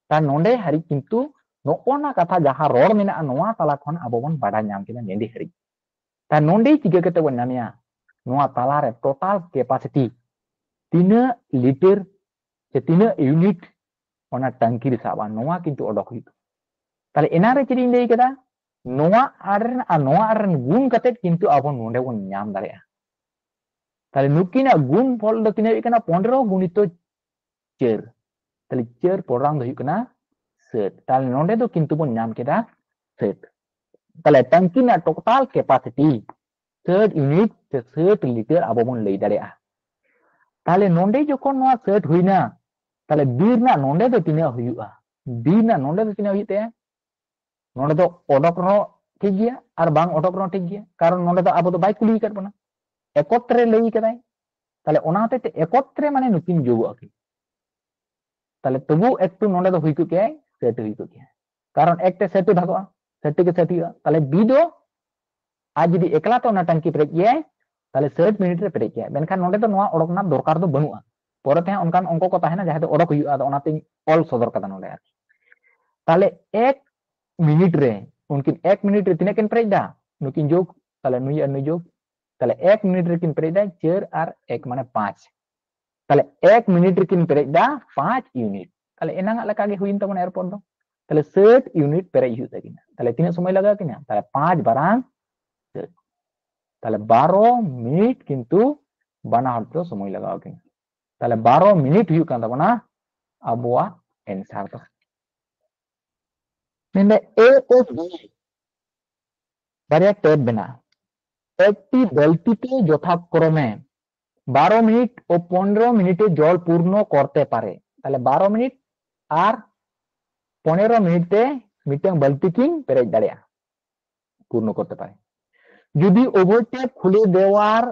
ᱛᱟᱦᱞᱮ ᱱᱚᱰᱮ ᱦᱟᱹᱨᱤᱡ ᱠᱤᱱᱛᱩ ᱱᱚᱜᱼᱚ ᱱᱟ ᱠᱟᱛᱷᱟ ᱡᱟᱦᱟᱸ ᱨᱚᱲ ᱢᱮᱱᱟᱜᱼᱟ ᱱᱚᱣᱟ ᱛᱟᱞᱟ ᱠᱷᱚᱱ ᱟᱵᱚ ᱵᱚᱱ ᱵᱟᱰᱟᱭ ᱧᱟᱢ ᱠᱮᱫᱟ ᱱᱚᱰᱮ ᱦᱟᱹᱨᱤᱡ᱾ ᱛᱟᱦᱞᱮ ᱱᱚᱰᱮ ᱪᱤᱠᱟᱹ ᱠᱟᱛᱮ ᱵᱚᱱ ᱧᱟᱢᱮᱭᱟ? ᱱᱚᱣᱟ ᱛᱟᱞᱟᱨᱮ ᱴᱳᱴᱟᱞ ᱠᱮᱯᱟᱥᱤᱴᱤ ᱛᱤᱱᱟᱹᱜ ᱞᱤᱴᱟᱨ ᱥᱮ ᱛᱤᱱᱟᱹᱜ ᱤᱭᱩᱱᱤᱴ ᱚᱱᱟ ᱴᱟᱝᱠᱤ ᱨᱮ ᱥᱟᱵᱼᱟ, ᱱᱚᱣᱟ ᱠᱤᱱᱛᱩ ᱚᱰᱚᱠ ᱦᱩᱭᱩᱜᱼᱟ᱾ ᱛᱟᱦᱞᱮ ᱮᱱᱟᱝ ᱨᱮ ᱪᱮᱫ ᱤᱧ ᱞᱟᱹᱭ ᱠᱮᱫᱟ, ᱱᱚᱣᱟ ᱟᱲ ᱨᱮᱱ ᱟᱨ ᱱᱚᱣᱟ ᱟᱲ ᱨᱮᱱ ᱜᱩᱱ ᱠᱟᱛᱮ ᱠᱤᱱᱛᱩ ᱟᱵᱚ ᱱᱚᱰᱮ ᱵᱚᱱ ᱧᱟᱢ ᱫᱟᱲᱮᱭᱟᱜᱼᱟ᱾ ᱛᱟᱦᱞᱮ ᱱᱩᱠᱤᱱᱟᱜ ᱜᱩᱱ ᱯᱷᱚᱞ ᱫᱚ ᱛᱤᱱᱟᱹᱜ ᱦᱩᱭᱩᱜ ᱠᱟᱱᱟ? ᱯᱚᱱᱨᱚ ᱜᱩᱱᱤᱛᱚ ᱪᱟᱹᱨ, ᱛᱟᱦᱞᱮ ᱪᱟᱹᱨ ᱯᱚᱲᱟᱝ ᱫᱚ ᱦᱩᱭᱩᱜ ᱠᱟᱱᱟ ᱥᱟᱹᱴ᱾ ᱛᱟᱦᱞᱮ ᱱᱚᱰᱮ ᱫᱚ ᱠᱤᱱᱛᱩ ᱵᱚᱱ ᱧᱟᱢ ᱠᱮᱫᱟ ᱥᱟᱹᱴ᱾ ᱛᱟᱦᱞᱮ ᱴᱟᱝᱠᱤ ᱨᱮᱱᱟᱜ ᱴᱳᱴᱟᱞ ᱠᱮᱯᱟᱥᱤᱴᱤ ᱥᱟᱹᱴ ᱤᱭᱩᱱᱤᱴ ᱥᱮ ᱥᱟᱹᱴ ᱞᱤᱴᱟᱨ ᱟᱵᱚ ᱵᱚᱱ ᱞᱟᱹᱭ ᱫᱟᱲᱮᱭᱟᱜᱼᱟ᱾ ᱛᱟᱦᱞᱮ ᱱᱚᱰᱮ ᱡᱚᱠᱷᱚᱱ ᱱᱚᱣᱟ ᱥᱟᱹᱴ ᱦᱩᱭᱱᱟ, ᱛᱟᱦᱞᱮ ᱵᱤ ᱨᱮᱱᱟᱜ ᱱᱚᱰᱮ ᱫᱚ ᱛᱤᱱᱟᱹᱜ ᱦᱩᱭᱩᱜᱼᱟ? ᱵᱤ ᱨᱮᱱᱟᱜ ᱱᱚᱰᱮ ᱫᱚ ᱛᱤᱱᱟᱹᱜ ᱦᱩᱭᱩᱜ ᱛᱟᱭᱟ? ᱱᱚᱰᱮ ᱫᱚ ᱚᱰᱚᱠ ᱨᱮᱦᱚᱸ ᱴᱷᱤᱠ ᱜᱮᱭᱟ ᱟᱨ ᱵᱟᱝ ᱚᱰᱚᱠ ᱨᱮᱦᱚᱸ ᱴᱷᱤᱠ ᱜᱮᱭᱟ, ᱠᱟᱨᱚᱱ ᱱᱚᱰᱮ ᱫᱚ ᱟᱵᱚ ᱫᱚ ᱵᱟᱭ ᱠᱩᱞᱤ ᱟᱠᱟᱫ ᱵᱚᱱᱟ, ᱮᱠᱚᱛᱨᱮ ᱞᱟᱹᱭ ᱠᱟᱫᱟᱭ᱾ ᱛᱟᱦᱞᱮ ᱚᱱᱟ ᱦᱚᱛᱮᱡ ᱛᱮ ᱮᱠᱚᱛᱨᱮ ᱢᱟᱱᱮ ᱱᱩᱠᱤᱱ ᱡᱳᱜᱚᱜ ᱟᱹᱠᱤᱱ᱾ ᱛᱟᱦᱞᱮ ᱛᱚᱵᱩ ᱮᱠᱴᱩ ᱱᱚᱰᱮ ᱫᱚ ᱦᱩᱭ ᱠᱚᱜ ᱜᱮᱭᱟᱭ, ᱥᱮᱴ ᱦᱩᱭ ᱠᱚᱜ ᱜᱮᱭᱟ, ᱠᱟᱨᱚᱱ ᱮᱠ ᱛᱮ ᱥᱮᱴ ᱵᱷᱟᱜᱚᱜᱼᱟ, ᱥᱮᱴ ᱛᱮᱜᱮ ᱥᱮᱴ ᱦᱩᱭᱩᱜᱼᱟ᱾ ᱛᱟᱦᱞᱮ ᱵᱤ ᱫᱚ ᱟᱡ ᱡᱩᱫᱤ ᱮᱠᱞᱟ ᱛᱮ ᱚᱱᱟ ᱴᱟᱝᱠᱤ ᱯᱮᱨᱮᱡ ᱜᱮᱭᱟᱭ, ᱛᱟᱦᱞᱮ ᱥᱟᱹᱴ ᱢᱤᱱᱤᱴ ᱨᱮ ᱯᱮᱨᱮᱡ ᱜᱮᱭᱟᱭ᱾ ᱢᱮᱱᱠᱷᱟᱱ ᱱᱚᱰᱮ ᱫᱚ ᱱᱚᱣᱟ ᱚᱰᱚᱠ ᱨᱮᱱᱟᱜ ᱫᱚᱨᱠᱟᱨ ᱫᱚ ᱵᱟᱹᱱᱩᱜᱼᱟ, ᱯᱚᱨᱮ ᱛᱮᱦᱚᱸ ᱚᱱᱠᱟᱱ ᱚᱝᱠᱚ ᱠᱚ ᱛᱟᱦᱮᱱᱟ ᱡᱟᱦᱟᱸ ᱫᱚ ᱚᱰᱚᱠ ᱦᱩᱭᱩᱜᱼᱟ, ᱟᱫᱚ ᱚᱱᱟᱛᱤᱧ ᱚᱞ ᱥᱚᱫᱚᱨ ᱠᱟᱫᱟ ᱱᱚᱰᱮ ᱟᱨᱠᱤ᱾ ᱛᱟᱦᱞᱮ ᱮᱠ ᱢᱤᱱᱤᱴ ᱨᱮ, ᱩᱱᱠᱤᱱ ᱮᱠ ᱢᱤᱱᱤᱴ ᱨᱮ ᱛᱤᱱᱟᱹᱜ ᱠᱤᱱ ᱯᱮᱨᱮᱡ ᱫᱟ? ᱱᱩᱠᱤᱱ ᱡᱳᱜᱽ, ᱛᱟᱦᱞᱮ ᱱᱩᱭ ᱟᱨ ᱱᱩᱭ ᱡᱳᱜᱽ, ᱛᱟᱦᱞᱮ ᱮᱠ ᱢᱤᱱᱤᱴ ᱨᱮᱠᱤᱱ ᱯᱮᱨᱮᱡ ᱫᱟ ᱪᱟᱨ ᱟᱨ ᱮᱠ ᱢᱟᱱᱮ ᱯᱟᱸᱪ᱾ ᱛᱟᱦᱞᱮ ᱮᱠ ᱢᱤᱱᱤᱴ ᱨᱮᱠᱤᱱ ᱯᱮᱨᱮᱡ ᱫᱟ ᱯᱟᱸᱪ ᱤᱭᱩᱱᱤᱴ᱾ ᱛᱟᱦᱞᱮ ᱮᱱᱟᱝᱟᱜ ᱞᱮᱠᱟ ᱜᱮ ᱦᱩᱭᱮᱱ ᱛᱟᱵᱚᱱᱟ ᱮᱨᱯᱚᱨ ᱫᱚ᱾ ᱛᱟᱦᱞᱮ ᱥᱟᱹᱴ ᱤᱭᱩᱱᱤᱴ ᱯᱮᱨᱮᱡ ᱦᱩᱭᱩᱜ ᱛᱟᱹᱠᱤᱱᱟ᱾ ᱛᱟᱦᱞᱮ ᱛᱤᱱᱟᱹᱜ ᱥᱚᱢᱚᱭ ᱞᱟᱜᱟᱣ ᱠᱤᱱᱟ? ᱛᱟᱦᱞᱮ ᱯᱟᱸᱪ ᱵᱟᱨᱟᱝ ᱥᱟᱹᱴ᱾ ᱛᱟᱦᱞᱮ ᱵᱟᱨᱚ ᱢᱤᱱᱤᱴ ᱠᱤᱱᱛᱩ ᱵᱟᱱᱟ ᱦᱚᱲ ᱫᱚ ᱥᱚᱢᱚᱭ ᱞᱟᱜᱟᱣ ᱠᱤᱱᱟ᱾ ᱛᱟᱦᱞᱮ ᱵᱟᱨᱚ ᱢᱤᱱᱤᱴ ᱦᱩᱭᱩᱜ ᱠᱟᱱ ᱛᱟᱵᱚᱱᱟ ᱟᱵᱚᱣᱟᱜ ᱮᱱᱥᱟᱨ ᱫᱚ᱾ ᱢᱮᱱᱫᱟ ᱮ ᱮᱯ ᱵᱤ ᱵᱟᱨᱭᱟ ᱴᱮᱯ ᱢᱮᱱᱟᱜᱼᱟ᱾ একটি বালতিতে যথাক্রমে বারো মিনিট ও পনেরো মিনিটে জল পূর্ণ করতে পারে। তাহলে বারো মিনিট আর পনেরো মিনিটে ᱢᱤᱫᱴᱟᱝ ᱵᱟᱹᱞᱛᱤ ᱠᱤᱱ ᱯᱮᱨᱮᱡ ᱫᱟᱲᱮᱭᱟᱜᱼᱟ, ᱯᱩᱨᱱᱚ ᱠᱚᱨᱛᱮ ᱯᱟᱨᱮ᱾ ᱡᱩᱫᱤ ᱩᱵᱷᱚᱭ ᱴᱮᱯ ᱠᱷᱩᱞᱮ ᱫᱮᱣᱟᱨ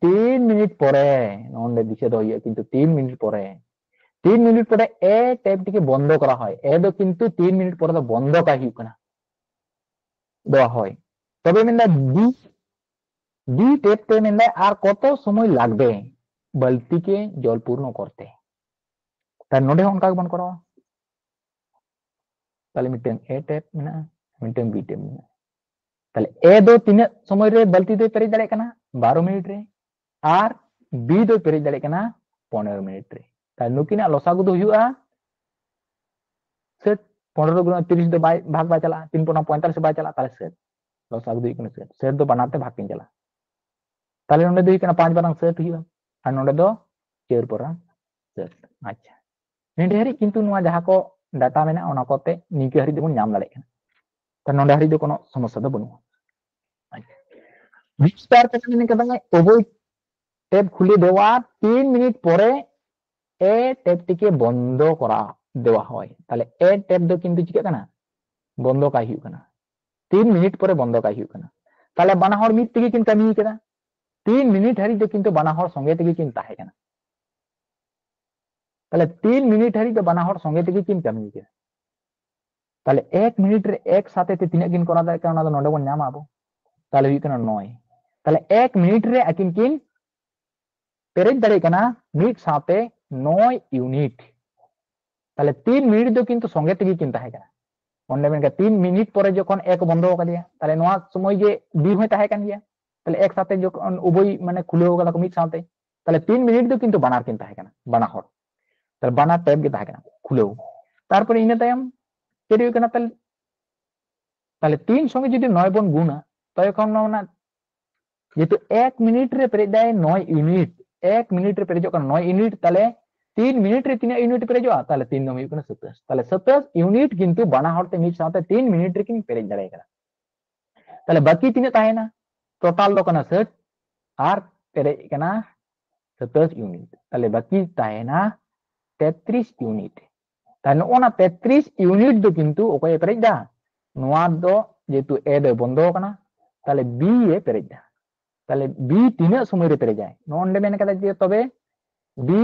ᱛᱤᱱ ᱢᱤᱱᱤᱴ ᱯᱚᱨᱮ, ᱱᱚᱰᱮ ᱫᱤᱥᱟᱹ ᱫᱚᱦᱚᱭ ᱦᱩᱭᱩᱜᱼᱟ, ᱠᱤᱱᱛᱩ ᱛᱤᱱ ᱢᱤᱱᱤᱴ ᱯᱚᱨᱮ, ᱛᱤᱱ ᱢᱤᱱᱤᱴ ᱯᱚᱨᱮ ᱮ ᱴᱮᱯ ᱴᱤᱠᱮ ᱵᱚᱱᱫᱚ ᱠᱚᱨᱟ ᱦᱚᱭ, ᱮ ᱫᱚ ᱠᱤᱱᱛᱩ ᱛᱤᱱ ᱢᱤᱱᱤᱴ ᱯᱚᱨᱮ ᱫᱚ ᱵᱚᱱᱫᱚ ᱠᱟᱭ ᱦᱩᱭᱩᱜ ᱠᱟᱱᱟ, ᱫᱮᱣᱟ ᱦᱚᱭ᱾ ᱛᱚᱵᱮ ᱢᱮᱱᱫᱟ ᱵᱤ, ᱵᱤ ᱴᱮᱯ ᱛᱮ ᱢᱮᱱᱫᱟᱭ ᱟᱨ ᱠᱚᱛᱚ ᱥᱚᱢᱚᱭ ᱞᱟᱜᱵᱮ ᱵᱟᱹᱞᱛᱤ ᱠᱮ ᱡᱚᱞ ᱯᱩᱨᱱᱚ ᱠᱚᱨᱛᱮ᱾ ᱛᱟᱦᱞᱮ ᱱᱚᱰᱮ ᱦᱚᱸ ᱚᱱᱠᱟ ᱜᱮᱵᱚᱱ ᱠᱚᱨᱟᱣᱟ᱾ ᱛᱟᱦᱞᱮ ᱢᱤᱫᱴᱟᱝ ᱮ ᱴᱮᱯ ᱢᱮᱱᱟᱜᱼᱟ, ᱢᱤᱫᱴᱟᱝ ᱵᱤ ᱴᱮᱯ ᱢᱮᱱᱟᱜᱼᱟ᱾ ᱛᱟᱦᱞᱮ ᱮ ᱫᱚ ᱛᱤᱱᱟᱹᱜ ᱥᱚᱢᱚᱭ ᱨᱮ ᱵᱟᱹᱞᱛᱤ ᱫᱚᱭ ᱯᱮᱨᱮᱡ ᱫᱟᱲᱮᱭᱟᱜ ᱠᱟᱱᱟ? ᱵᱟᱨᱚ ᱢᱤᱱᱤᱴ ᱨᱮ᱾ ᱟᱨ ᱵᱤ ᱫᱚᱭ ᱯᱮᱨᱮᱡ ᱫᱟᱲᱮᱭᱟᱜ ᱠᱟᱱᱟ ᱯᱚᱱᱮᱨᱚ ᱢᱤᱱᱤᱴ ᱨᱮ᱾ ᱛᱟᱦᱞᱮ ᱱᱩᱠᱤᱱᱟᱜ ᱞᱚᱥᱟᱜᱩ ᱫᱚ ᱦᱩᱭᱩᱜᱼᱟ ᱥᱟᱹᱴ, ᱯᱚᱱᱮᱨᱚ ᱜᱩᱱᱟᱹ ᱛᱤᱨᱤᱥ ᱫᱚ ᱵᱟᱭ, ᱵᱷᱟᱜᱽ ᱵᱟᱭ ᱪᱟᱞᱟᱜᱼᱟ, ᱛᱤᱱ ᱯᱚᱱᱟ ᱯᱚᱸᱭᱛᱟᱞᱤᱥ ᱵᱟᱭ ᱪᱟᱞᱟᱜᱼᱟ, ᱛᱟᱦᱞᱮ ᱥᱟᱹᱴ᱾ ᱞᱚᱥᱟᱜᱩ ᱫᱚ ᱦᱩᱭᱩᱜ ᱠᱟᱱᱟ ᱥᱟᱹᱴ᱾ ᱥᱟᱹᱴ ᱫᱚ ᱵᱟᱱᱟᱨ ᱛᱮ ᱵᱷᱟᱜᱽ ᱠᱤᱱ ᱪᱟᱞᱟᱜᱼᱟ᱾ ᱛᱟᱦᱞᱮ ᱱᱚᱰᱮ ᱫᱚ ᱦᱩᱭᱩᱜ ᱠᱟᱱᱟ ᱯᱟᱸᱪ ᱵᱟᱨᱟᱝ ᱥᱟᱹᱴ ᱦᱩᱭᱩᱜᱼᱟ, ᱟᱨ ᱱᱚᱰᱮ ᱫᱚ ᱪᱟᱹᱨ ᱯᱚᱨᱟᱝ ᱥᱟᱹᱴ᱾ ᱟᱪᱪᱷᱟ, ᱱᱤᱰᱮ ᱦᱟᱹᱨᱤᱡ ᱠᱤᱱᱛᱩ ᱱᱚᱣᱟ ᱡᱟᱦᱟᱸ ᱠᱚ ᱰᱟᱴᱟ ᱢᱮᱱᱟᱜᱼᱟ, ᱚᱱᱟ ᱠᱚᱛᱮ ᱱᱤᱝᱠᱟᱹ ᱦᱟᱹᱨᱤᱡ ᱫᱚᱵᱚᱱ ᱧᱟᱢ ᱫᱟᱲᱮᱭᱟᱜ ᱠᱟᱱᱟ᱾ ᱛᱚ ᱱᱚᱰᱮ ᱦᱟᱹᱨᱤᱡ ᱫᱚ ᱠᱳᱱᱳ ᱥᱚᱢᱚᱥᱥᱟ ᱫᱚ ᱵᱟᱹᱱᱩᱜᱼᱟ᱾ ᱟᱪᱪᱷᱟ, ᱵᱤᱥᱛᱟᱨ ᱠᱟᱛᱮ ᱢᱮᱱ ᱠᱟᱫᱟ, ᱚᱵᱚᱭ ᱴᱮᱯ ᱠᱷᱩᱞᱮ ᱫᱮᱣᱟ ᱛᱤᱱ ᱢᱤᱱᱤᱴ ᱯᱚᱨᱮ ᱮ ᱴᱮᱯ ᱴᱤᱠᱮ ᱵᱚᱱᱫᱚ ᱠᱚᱨᱟ ᱫᱮᱣᱟ ᱦᱚᱭ᱾ ᱛᱟᱦᱞᱮ ᱮ ᱴᱮᱯ ᱫᱚ ᱠᱤᱱᱛᱩ ᱪᱤᱠᱟᱹᱜ ᱠᱟᱱᱟ? ᱵᱚᱱᱫᱚ ᱠᱟᱭ ᱦᱩᱭᱩᱜ ᱠᱟᱱᱟ᱾ ᱛᱤᱱ ᱢᱤᱱᱤᱴ ᱯᱚᱨᱮ ᱵᱚᱱᱫᱚ ᱠᱟᱭ ᱦᱩᱭᱩᱜ ᱠᱟᱱᱟ᱾ ᱛᱟᱦᱞᱮ ᱵᱟᱱᱟ ᱦᱚᱲ ᱢᱤᱫ ᱛᱮᱜᱮ ᱠᱤᱱ ᱠᱟᱹᱢᱤ ᱠᱟᱫᱟ᱾ ᱛᱤᱱ ᱢᱤᱱᱤᱴ ᱦᱟᱹᱨᱤᱡ ᱫᱚ ᱠᱤᱱᱛᱩ ᱵᱟᱱᱟ ᱦᱚᱲ ᱥᱚᱸᱜᱮ ᱛᱮᱜᱮ ᱠᱤᱱ ᱛᱟᱦᱮᱸ ᱠᱟᱱᱟ᱾ ᱛᱟᱦᱞᱮ ᱛᱤᱱ ᱢᱤᱱᱤᱴ ᱦᱟᱹᱨᱤᱡ ᱫᱚ ᱵᱟᱱᱟ ᱦᱚᱲ ᱥᱚᱸᱜᱮ ᱛᱮᱜᱮ ᱠᱤᱱ ᱠᱟᱹᱢᱤ ᱠᱟᱫᱟ᱾ ᱛᱟᱦᱞᱮ ᱮᱠ ᱢᱤᱱᱤᱴ ᱨᱮ ᱮᱠ ᱥᱟᱛᱮ ᱛᱮ ᱛᱤᱱᱟᱹᱜ ᱠᱤᱱ ᱠᱚᱨᱟᱣ ᱫᱟᱲᱮᱭᱟᱜ ᱠᱟᱱᱟ, ᱚᱱᱟ ᱫᱚ ᱱᱚᱰᱮ ᱵᱚᱱ ᱧᱟᱢᱟ ᱟᱵᱚ᱾ ᱛᱟᱦᱞᱮ ᱦᱩᱭᱩᱜ ᱠᱟᱱᱟ ᱱᱚᱭ᱾ ᱛᱟᱦᱞᱮ ᱮᱠ ᱢᱤᱱᱤᱴ ᱨᱮ ᱟᱹᱠᱤᱱ ᱠᱤᱱ ᱯᱮᱨᱮᱡ ᱫᱟᱲᱮᱭᱟᱜ ᱠᱟᱱᱟ ᱢᱤᱫ ᱥᱟᱶᱛᱮ ᱱᱚᱭ ᱤᱭᱩᱱᱤᱴ᱾ ᱛᱟᱦᱞᱮ ᱛᱤᱱ ᱢᱤᱱᱤᱴ ᱫᱚ ᱠᱤᱱᱛᱩ ᱥᱚᱸᱜᱮ ᱛᱮᱜᱮ ᱠᱤᱱ ᱛᱟᱦᱮᱸ ᱠᱟᱱᱟ᱾ ᱚᱸᱰᱮ ᱢᱮᱱᱠᱷᱟᱱ ᱛᱤᱱ ᱢᱤᱱᱤᱴ ᱯᱚᱨᱮ ᱡᱚᱠᱷᱚᱱ ᱮᱠ ᱵᱚᱱᱫᱚ ᱟᱠᱟᱫᱮᱭᱟ, ᱛᱟᱦᱞᱮ ᱱᱚᱣᱟ ᱥᱚᱢᱚᱭ ᱜᱮ ᱵᱤ ᱦᱚᱸᱭ ᱛᱟᱦᱮᱸ ᱠᱟᱱ ᱜᱮᱭᱟ᱾ ᱛᱟᱦᱞᱮ ᱮᱠ ᱥᱟᱛᱮ ᱡᱚᱠᱷᱚᱱ ᱩᱵᱷᱚᱭ ᱢᱟᱱᱮ ᱠᱷᱩᱞᱟᱹᱣ ᱠᱟᱫᱟ ᱠᱚ ᱢᱤᱫ ᱥᱟᱶᱛᱮ, ᱛᱟᱦᱞᱮ ᱛᱤᱱ ᱢᱤᱱᱤᱴ ᱫᱚ ᱠᱤᱱᱛᱩ ᱵᱟᱱᱟᱨ ᱠᱤᱱ ᱛᱟᱦᱮᱸ ᱠᱟᱱᱟ, ᱵᱟᱱᱟ ᱦᱚᱲ᱾ ᱛᱟᱦᱞᱮ ᱵᱟᱱᱟᱨ ᱴᱮᱯ ᱜᱮ ᱛᱟᱦᱮᱸ ᱠᱟᱱᱟ ᱠᱷᱩᱞᱟᱹᱣ᱾ ᱛᱟᱨᱯᱚᱨᱮ ᱤᱱᱟᱹ ᱛᱟᱭᱚᱢ ᱪᱮᱫ ᱦᱩᱭᱩᱜ ᱠᱟᱱᱟ, ᱛᱟᱦᱞᱮ, ᱛᱟᱦᱞᱮ ᱛᱤᱱ ᱥᱚᱸᱜᱮ ᱡᱩᱫᱤ ᱱᱚᱭ ᱵᱚᱱ ᱜᱩᱱᱟ, ᱛᱚᱠᱷᱚᱱ ᱚᱱᱟ ᱡᱮᱦᱮᱛᱩ ᱮᱠ ᱢᱤᱱᱤᱴ ᱨᱮ ᱯᱮᱨᱮᱡ ᱫᱟᱭ ᱱᱚᱭ ᱤᱭᱩᱱᱤᱴ, ᱮᱠ ᱢᱤᱱᱤᱴ ᱨᱮ ᱯᱮᱨᱮᱡᱚᱜ ᱠᱟᱱᱟ ᱱᱚᱭ ᱤᱭᱩᱱᱤᱴ, ᱛᱟᱦᱞᱮ ᱛᱤᱱ ᱢᱤᱱᱤᱴ ᱨᱮ ᱛᱤᱱᱟᱹᱜ ᱤᱭᱩᱱᱤᱴ ᱯᱮᱨᱮᱡᱚᱜᱼᱟ? ᱛᱟᱦᱞᱮ ᱛᱤᱱ ᱫᱚ ᱦᱩᱭᱩᱜ ᱠᱟᱱᱟ ᱥᱟᱛᱟᱥ᱾ ᱛᱟᱦᱞᱮ ᱥᱟᱛᱟᱥ ᱤᱭᱩᱱᱤᱴ ᱠᱤᱱᱛᱩ ᱵᱟᱱᱟ ᱦᱚᱲ ᱛᱮ ᱢᱤᱫ ᱥᱟᱶᱛᱮ ᱛᱤᱱ ᱢᱤᱱᱤᱴ ᱨᱮᱠᱤᱱ ᱯᱮᱨᱮᱡ ᱫᱟᱲᱮ ᱠᱟᱫᱟ᱾ ᱛᱟᱦᱞᱮ ᱵᱟᱹᱠᱤ ᱛᱤᱱᱟᱹᱜ ᱛᱟᱦᱮᱸᱭᱮᱱᱟ? ᱴᱳᱴᱟᱞ ᱫᱚ ᱠᱟᱱᱟ ᱥᱟᱴ ᱟᱨ ᱯᱮᱨᱮᱡ ᱠᱟᱱᱟ ᱥᱟᱛᱟᱥ ᱤᱭᱩᱱᱤᱴ᱾ ᱛᱟᱦᱞᱮ ᱵᱟᱹᱠᱤ ᱛᱟᱦᱮᱸᱭᱮᱱᱟ ᱛᱮᱛᱨᱤᱥ ᱤᱭᱩᱱᱤᱴ᱾ ᱛᱟᱦᱞᱮ ᱱᱚᱜᱼᱚ ᱱᱟ ᱛᱮᱛᱨᱤᱥ ᱤᱭᱩᱱᱤᱴ ᱫᱚ ᱠᱤᱱᱛᱩ ᱚᱠᱚᱭᱮ ᱯᱮᱨᱮᱡ ᱫᱟ? ᱱᱚᱣᱟ ᱫᱚ ᱡᱮᱦᱮᱛᱩ ᱮ ᱫᱚᱭ ᱵᱚᱱᱫᱚ ᱟᱠᱟᱱᱟ, ᱛᱟᱦᱞᱮ ᱵᱤ ᱮ ᱯᱮᱨᱮᱡ ᱫᱟ᱾ ᱛᱟᱦᱞᱮ ᱵᱤ ᱛᱤᱱᱟᱹᱜ ᱥᱚᱢᱚᱭ ᱨᱮ ᱯᱮᱨᱮᱡᱟᱭ? ᱱᱚᱜᱼᱚ ᱱᱚᱰᱮ ᱢᱮᱱ ᱠᱟᱫᱟ ᱡᱮ ᱛᱚᱵᱮ ᱵᱤ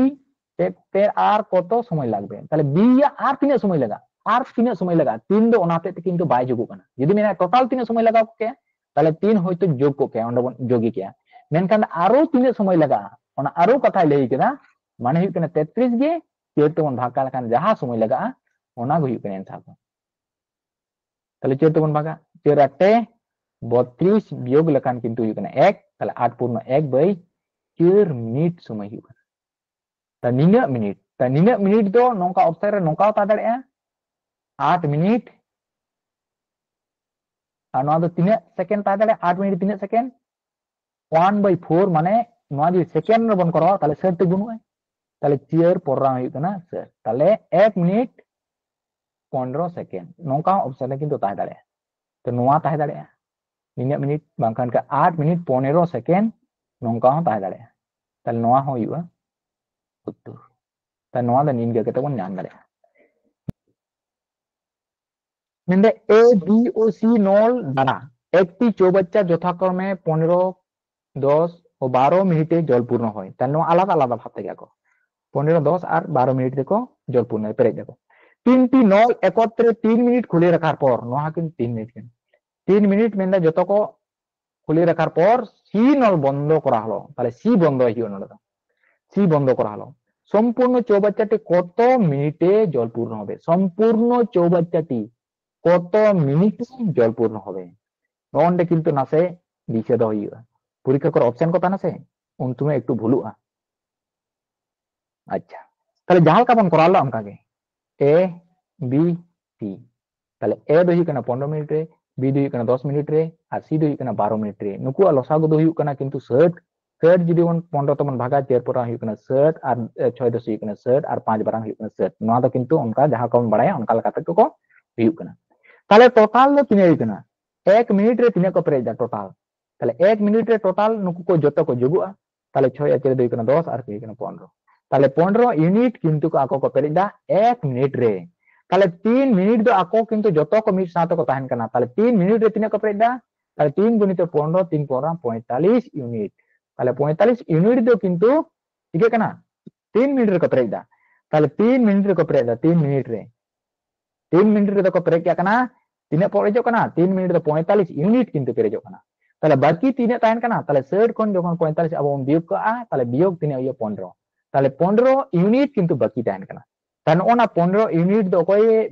ᱛᱮ, ᱛᱮ ᱟᱨ ᱠᱚᱛᱚ ᱥᱚᱢᱚᱭ ᱞᱟᱜᱵᱮ? ᱛᱟᱦᱞᱮ ᱵᱤ ᱭᱟᱜ ᱟᱨ ᱛᱤᱱᱟᱹᱜ ᱥᱚᱢᱚᱭ ᱞᱟᱜᱟᱜᱼᱟ? ᱟᱨ ᱛᱤᱱᱟᱹᱜ ᱥᱚᱢᱚᱭ ᱞᱟᱜᱟᱜᱼᱟ? ᱛᱤᱱ ᱫᱚ ᱚᱱᱟ ᱦᱚᱛᱮᱡ ᱛᱮ ᱠᱤᱱᱛᱩ ᱵᱟᱭ ᱡᱳᱜᱚᱜ ᱠᱟᱱᱟ᱾ ᱡᱩᱫᱤ ᱢᱮᱱᱟ ᱴᱳᱴᱟᱞ ᱛᱤᱱᱟᱹᱜ ᱥᱚᱢᱚᱭ ᱞᱟᱜᱟᱣ ᱠᱚᱜ ᱠᱮᱭᱟ, ᱛᱟᱦᱞᱮ ᱛᱤᱱ ᱦᱚᱭᱛᱳ ᱡᱳᱜᱽ ᱠᱚᱜ ᱠᱮᱭᱟ, ᱚᱸᱰᱮ ᱵᱚᱱ ᱡᱳᱜᱽ ᱠᱮᱭᱟ᱾ ᱢᱮᱱᱠᱷᱟᱱ ᱟᱨᱚ ᱛᱤᱱᱟᱹᱜ ᱥᱚᱢᱚᱭ ᱞᱟᱜᱟᱜᱼᱟ, ᱚᱱᱟ ᱟᱨᱚ ᱠᱟᱛᱷᱟᱭ ᱞᱟᱹᱭ ᱠᱮᱫᱟ, ᱢᱟᱱᱮ ᱦᱩᱭᱩᱜ ᱠᱟᱱᱟ ᱛᱮᱛᱨᱤᱥ ᱜᱮ ᱪᱟᱹᱨ ᱛᱮᱵᱚᱱ ᱵᱷᱟᱜᱽ ᱠᱟᱜ ᱞᱮᱠᱷᱟᱱ ᱡᱟᱦᱟᱸ ᱥᱚᱢᱚᱭ ᱞᱟᱜᱟᱜᱼᱟ, ᱚᱱᱟ ᱜᱮ ᱦᱩᱭᱩᱜ ᱠᱟᱱᱟ ᱮᱱᱥᱟᱨ ᱫᱚ᱾ ᱛᱟᱦᱞᱮ ᱪᱟᱹᱨ ᱛᱮᱵᱚᱱ ᱵᱷᱟᱜᱟ, ᱪᱟᱹᱨ ᱟᱴᱮ ᱵᱚᱛᱨᱤᱥ, ᱵᱤᱭᱳᱜᱽ ᱞᱮᱠᱷᱟᱱ ᱠᱤᱱᱛᱩ ᱦᱩᱭᱩᱜ ᱠᱟᱱᱟ ᱮᱠ, ᱛᱟᱦᱞᱮ ᱟᱴ ᱯᱩᱨᱱᱚ ᱮᱠ ᱵᱟᱭ ᱪᱟᱹᱨ ᱢᱤᱱᱤᱴ ᱥᱚᱢᱚᱭ ᱦᱩᱭᱩᱜ ᱠᱟᱱᱟ᱾ ᱛᱟ ᱱᱤᱱᱟᱹᱜ ᱢᱤᱱᱤᱴ, ᱛᱟ ᱱᱤᱱᱟᱹᱜ ᱢᱤᱱᱤᱴ ᱫᱚ ᱱᱚᱝᱠᱟ ᱚᱯᱥᱮᱱ ᱨᱮ ᱱᱚᱝᱠᱟ ᱦᱚᱸ ᱛᱟᱦᱮᱸ ᱫᱟᱲᱮᱭᱟᱜᱼᱟ, ᱟᱴ ᱢᱤᱱᱤᱴ, ᱟᱨ ᱱᱚᱣᱟ ᱫᱚ ᱛᱤᱱᱟᱹᱜ ᱥᱮᱠᱮᱱᱰ ᱛᱟᱦᱮᱸ ᱫᱟᱲᱮᱭᱟᱜᱼᱟ? ᱟᱴ ᱢᱤᱱᱤᱴ ᱛᱤᱱᱟᱹᱜ ᱥᱮᱠᱮᱱᱰ? ᱚᱣᱟᱱ ᱵᱟᱭ ᱯᱷᱳᱨ, ᱢᱟᱱᱮ ᱱᱚᱣᱟ ᱡᱩᱫᱤ ᱥᱮᱠᱮᱱᱰ ᱨᱮᱵᱚᱱ ᱠᱚᱨᱟᱣᱟ, ᱛᱟᱦᱞᱮ ᱥᱟᱹᱴ ᱛᱮ ᱜᱩᱱᱩᱜᱼᱟ, ᱛᱟᱦᱞᱮ ᱪᱤᱭᱟᱹᱨ ᱯᱚᱨᱨᱟ ᱦᱩᱭᱩᱜ ᱠᱟᱱᱟ ᱥᱟᱹᱴ᱾ ᱛᱟᱦᱞᱮ ᱮᱠ ᱢᱤᱱᱤᱴ ᱯᱚᱱᱨᱚ ᱥᱮᱠᱮᱱᱰ, ᱱᱚᱝᱠᱟ ᱦᱚᱸ ᱚᱯᱥᱮᱱ ᱨᱮ ᱠᱤᱱᱛᱩ ᱛᱟᱦᱮᱸ ᱫᱟᱲᱮᱭᱟᱜᱼᱟ᱾ ᱛᱚ ᱱᱚᱣᱟ ᱛᱟᱦᱮᱸ ᱫᱟᱲᱮᱭᱟᱜᱼᱟ ᱱᱤᱱᱟᱹᱜ ᱢᱤᱱᱤᱴ, ᱵᱟᱝᱠᱷᱟᱱ ᱠᱟ ᱟᱴ ᱢᱤᱱᱤᱴ ᱯᱚᱱᱮᱨᱚ ᱥᱮᱠᱮᱱᱰ, ᱱᱚᱝᱠᱟ ᱦᱚᱸ ᱛᱟᱦᱮᱸ ᱫᱟᱲᱮᱭᱟᱜᱼᱟ᱾ ᱛᱟᱦᱞᱮ ᱱᱚᱣᱟ ᱦᱚᱸ ᱦᱩᱭᱩᱜᱼᱟ ᱩᱛᱛᱚᱨ᱾ ᱛᱟᱦᱞᱮ ᱱᱚᱣᱟ ᱫᱚ ᱱᱤᱱᱠᱟᱹ ᱠᱟᱛᱮ ᱵᱚᱱ ᱧᱟᱢ ᱫᱟᱲᱮᱭᱟᱜᱼᱟ᱾ ᱢᱮᱱᱫᱟ, এ বি ও সি নল দ্বারা একটি চৌবাচ্চা যথাক্রমে পনেরো, দশ ও বারো মিনিটে জল পূর্ণ হয়। তাহলে ᱱᱚᱣᱟ ᱟᱞᱟᱫᱟ ᱟᱞᱟᱫᱟ ᱵᱷᱟᱵ ᱛᱮᱜᱮ ᱟᱠᱚ ᱯᱚᱱᱮᱨᱚ, ᱫᱚᱥ ᱟᱨ ᱵᱟᱨᱚ ᱢᱤᱱᱤᱴ ᱨᱮᱠᱚ ᱡᱚᱞ ᱯᱩᱨᱱᱚ ᱯᱮᱨᱮᱡ ᱫᱟᱠᱚ᱾ তিনটি নল একত্রে তিন মিনিট খুলে রাখার পর, ᱱᱚᱣᱟ ᱠᱤᱱ ᱛᱤᱱ ᱢᱤᱱᱤᱴ ᱠᱤᱱ ᱛᱤᱱ ᱢᱤᱱᱤᱴ ᱢᱮᱱᱫᱟ ᱡᱚᱛᱚ ᱠᱚ ᱠᱷᱩᱞᱟᱹ ᱨᱟᱠᱷᱟᱨ ᱯᱚᱨ সি নল বন্ধ করা হলো। তাহলে সি বন্ধ ᱦᱩᱭᱩᱜᱼᱟ ᱱᱚᱰᱮ ᱫᱚ, সি বন্ধ করা হলো। সম্পূর্ণ চৌবাচ্চাটি কত মিনিটে জল পূর্ণ হবে? সম্পূর্ণ চৌবাচ্চাটি কত মিনিটে জল পূর্ণ হবে? ᱱᱚᱜᱼᱚ ᱱᱚᱰᱮ ᱠᱤᱱᱛᱩ ᱱᱟᱥᱮ ᱫᱤᱥᱟᱹ ᱫᱚᱦᱚ ᱦᱩᱭᱩᱜᱼᱟ, ᱯᱚᱨᱤᱠᱠᱷᱟ ᱠᱚᱨᱮ ᱚᱯᱥᱮᱱ ᱠᱚ ᱛᱟᱦᱮᱱᱟ ᱥᱮ, ᱩᱱ ᱥᱚᱢᱚᱭ ᱮᱠᱴᱩ ᱵᱷᱩᱞᱩᱜᱼᱟ᱾ ᱟᱪᱪᱷᱟ, ᱛᱟᱦᱞᱮ ᱡᱟᱦᱟᱸ ᱞᱮᱠᱟ ᱵᱚᱱ ᱠᱚᱨᱟᱣ ᱞᱮᱫᱟ ᱚᱱᱠᱟ ᱜᱮ, ᱮ ᱵᱤ ᱥᱤ᱾ ᱛᱟᱦᱞᱮ ᱮ ᱫᱚ ᱦᱩᱭᱩᱜ ᱠᱟᱱᱟ ᱯᱚᱱᱨᱚ ᱢᱤᱱᱤᱴ ᱨᱮ, ᱵᱤ ᱫᱚ ᱦᱩᱭᱩᱜ ᱠᱟᱱᱟ ᱫᱚᱥ ᱢᱤᱱᱤᱴ ᱨᱮ, ᱟᱨ ᱥᱤ ᱫᱚ ᱦᱩᱭᱩᱜ ᱠᱟᱱᱟ ᱵᱟᱨᱚ ᱢᱤᱱᱤᱴ ᱨᱮ᱾ ᱱᱩᱠᱩᱣᱟᱜ ᱞᱚᱥᱟᱜᱩ ᱫᱚ ᱦᱩᱭᱩᱜ ᱠᱟᱱᱟ ᱠᱤᱱᱛᱩ ᱥᱟᱴ᱾ ᱥᱟᱴ ᱡᱩᱫᱤ ᱵᱚᱱ ᱯᱚᱱᱨᱚ ᱛᱮᱵᱚᱱ ᱵᱷᱟᱜᱟ, ᱪᱟᱨ ᱯᱚᱨᱟ ᱦᱩᱭᱩᱜ ᱠᱟᱱᱟ ᱥᱟᱴ, ᱟᱨ ᱮ, ᱪᱷᱚᱭ ᱫᱚᱥ ᱦᱩᱭᱩᱜ ᱠᱟᱱᱟ ᱥᱟᱴ, ᱟᱨ ᱯᱟᱸᱪ ᱵᱟᱨᱟᱝ ᱦᱩᱭᱩᱜ ᱠᱟᱱᱟ ᱥᱟᱴ᱾ ᱱᱚᱣᱟ ᱫᱚ ᱠᱤᱱᱛᱩ ᱚᱱᱠᱟ ᱡᱟᱦᱟᱸ ᱞᱮᱠᱟ ᱵᱚᱱ ᱵᱟᱲᱟᱭᱟ ᱚᱱᱠᱟ ᱞᱮᱠᱟ ᱛᱮᱜᱮ ᱠᱚ ᱦᱩᱭᱩᱜ ᱠᱟᱱᱟ᱾ ᱛᱟᱦᱞᱮ ᱴᱳᱴᱟᱞ ᱫᱚ ᱛᱤᱱᱟᱹᱜ ᱦᱩᱭᱩᱜ ᱠᱟᱱᱟ? ᱮᱠ ᱢᱤᱱᱤᱴ ᱨᱮ ᱛᱤᱱᱟᱹᱜ ᱠᱚ ᱯᱮᱨᱮᱡ ᱫᱟ ᱴᱳᱴᱟᱞ? ᱛᱟᱦᱞᱮ ᱮᱠ ᱢᱤᱱᱤᱴ ᱨᱮ ᱴᱳᱴᱟᱞ ᱱᱩᱠᱩ ᱠᱚ ᱡᱚᱛᱚ ᱠᱚ ᱡᱳᱜᱚᱜᱼᱟ᱾ ᱛᱟᱦᱞᱮ ᱪᱷᱚᱭ ᱟᱨ ᱪᱟᱨ ᱫᱚ ᱦᱩᱭᱩᱜ ᱠᱟᱱᱟ ᱫᱚᱥ ᱟᱨ ᱦᱩᱭᱩᱜ ᱠᱟᱱᱟ ᱯᱚᱱᱨᱚ᱾ ᱛᱟᱦᱞᱮ ᱯᱚᱱᱨᱚ ᱤᱭᱩᱱᱤᱴ ᱠᱤᱱᱛᱩ ᱠᱚ ᱟᱠᱚ ᱠᱚ ᱯᱮᱨᱮᱡ ᱫᱟ ᱮᱠ ᱢᱤᱱᱤᱴ ᱨᱮ᱾ ᱛᱟᱦᱞᱮ ᱛᱤᱱ ᱢᱤᱱᱤᱴ ᱫᱚ ᱟᱠᱚ ᱠᱤᱱᱛᱩ ᱡᱚᱛᱚ ᱠᱚ ᱢᱤᱫ ᱥᱟᱶ ᱛᱮᱠᱚ ᱛᱟᱦᱮᱱ ᱠᱟᱱᱟ᱾ ᱛᱟᱦᱞᱮ ᱛᱤᱱ ᱢᱤᱱᱤᱴ ᱨᱮ ᱛᱤᱱᱟᱹᱜ ᱠᱚ ᱯᱮᱨᱮᱡ ᱫᱟ? ᱛᱟᱦᱞᱮ ᱛᱤᱱ ᱜᱩᱱᱤᱛᱮ ᱯᱚᱱᱨᱚ, ᱛᱤᱱ ᱯᱚᱱᱨᱚ ᱯᱚᱸᱭᱛᱟᱞᱤᱥ ᱤᱭᱩᱱᱤᱴ᱾ ᱛᱟᱦᱞᱮ ᱯᱚᱸᱭᱛᱟᱞᱤᱥ ᱤᱭᱩᱱᱤᱴ ᱫᱚ ᱠᱤᱱᱛᱩ ᱪᱤᱠᱟᱹᱜ ᱠᱟᱱᱟ? ᱛᱤᱱ ᱢᱤᱱᱤᱴ ᱨᱮᱠᱚ ᱯᱮᱨᱮᱡ ᱫᱟ᱾ ᱛᱟᱦᱞᱮ ᱛᱤᱱ ᱢᱤᱱᱤᱴ ᱨᱮᱠᱚ ᱯᱮᱨᱮᱡ ᱫᱟ, ᱛᱤᱱ ᱢᱤᱱᱤᱴ ᱨᱮ᱾ ᱛᱤᱱ ᱢᱤᱱᱤᱴ ᱨᱮᱫᱚ ᱠᱚ ᱯᱮᱨᱮᱡ ᱠᱟᱜ ᱠᱟᱱᱟ᱾ ᱛᱤᱱᱟᱹᱜ ᱯᱮᱨᱮᱡᱚᱜ ᱠᱟᱱᱟ? ᱛᱤᱱ ᱢᱤᱱᱤᱴ ᱨᱮᱫᱚ ᱯᱚᱸᱭᱛᱟᱞᱤᱥ ᱤᱭᱩᱱᱤᱴ ᱠᱤᱱᱛᱩ ᱯᱮᱨᱮᱡᱚᱜ ᱠᱟᱱᱟ᱾ ᱛᱟᱦᱞᱮ ᱵᱟᱹᱠᱤ ᱛᱤᱱᱟᱹᱜ ᱛᱟᱦᱮᱱ ᱠᱟᱱᱟ? ᱛᱟᱦᱞᱮ ᱥᱟᱴ ᱠᱷᱚᱱ ᱡᱚᱠᱷᱚᱱ ᱯᱚᱸᱭᱛᱟᱞᱤᱥ ᱟᱵᱚ ᱵᱚᱱ ᱵᱤᱭᱳᱜ ᱠᱟᱜᱼᱟ, ᱛᱟᱦᱞᱮ ᱵᱤᱭᱳᱜ ᱛᱤᱱᱟᱹᱜ ᱦᱩᱭᱩᱜᱼᱟ? ᱯᱚᱱᱨᱚ᱾ ᱛᱟᱦᱞᱮ ᱯᱚᱱᱨᱚ ᱤᱭᱩᱱᱤᱴ ᱠᱤᱱᱛᱩ ᱵᱟᱹᱠᱤ ᱛᱟᱦᱮᱱ ᱠᱟᱱᱟ᱾ ᱛᱟᱦᱞᱮ ᱱᱚᱜᱼᱚ ᱱᱟ ᱯᱚᱱᱨᱚ ᱤᱭᱩᱱᱤᱴ ᱫᱚ ᱚᱠᱚᱭ,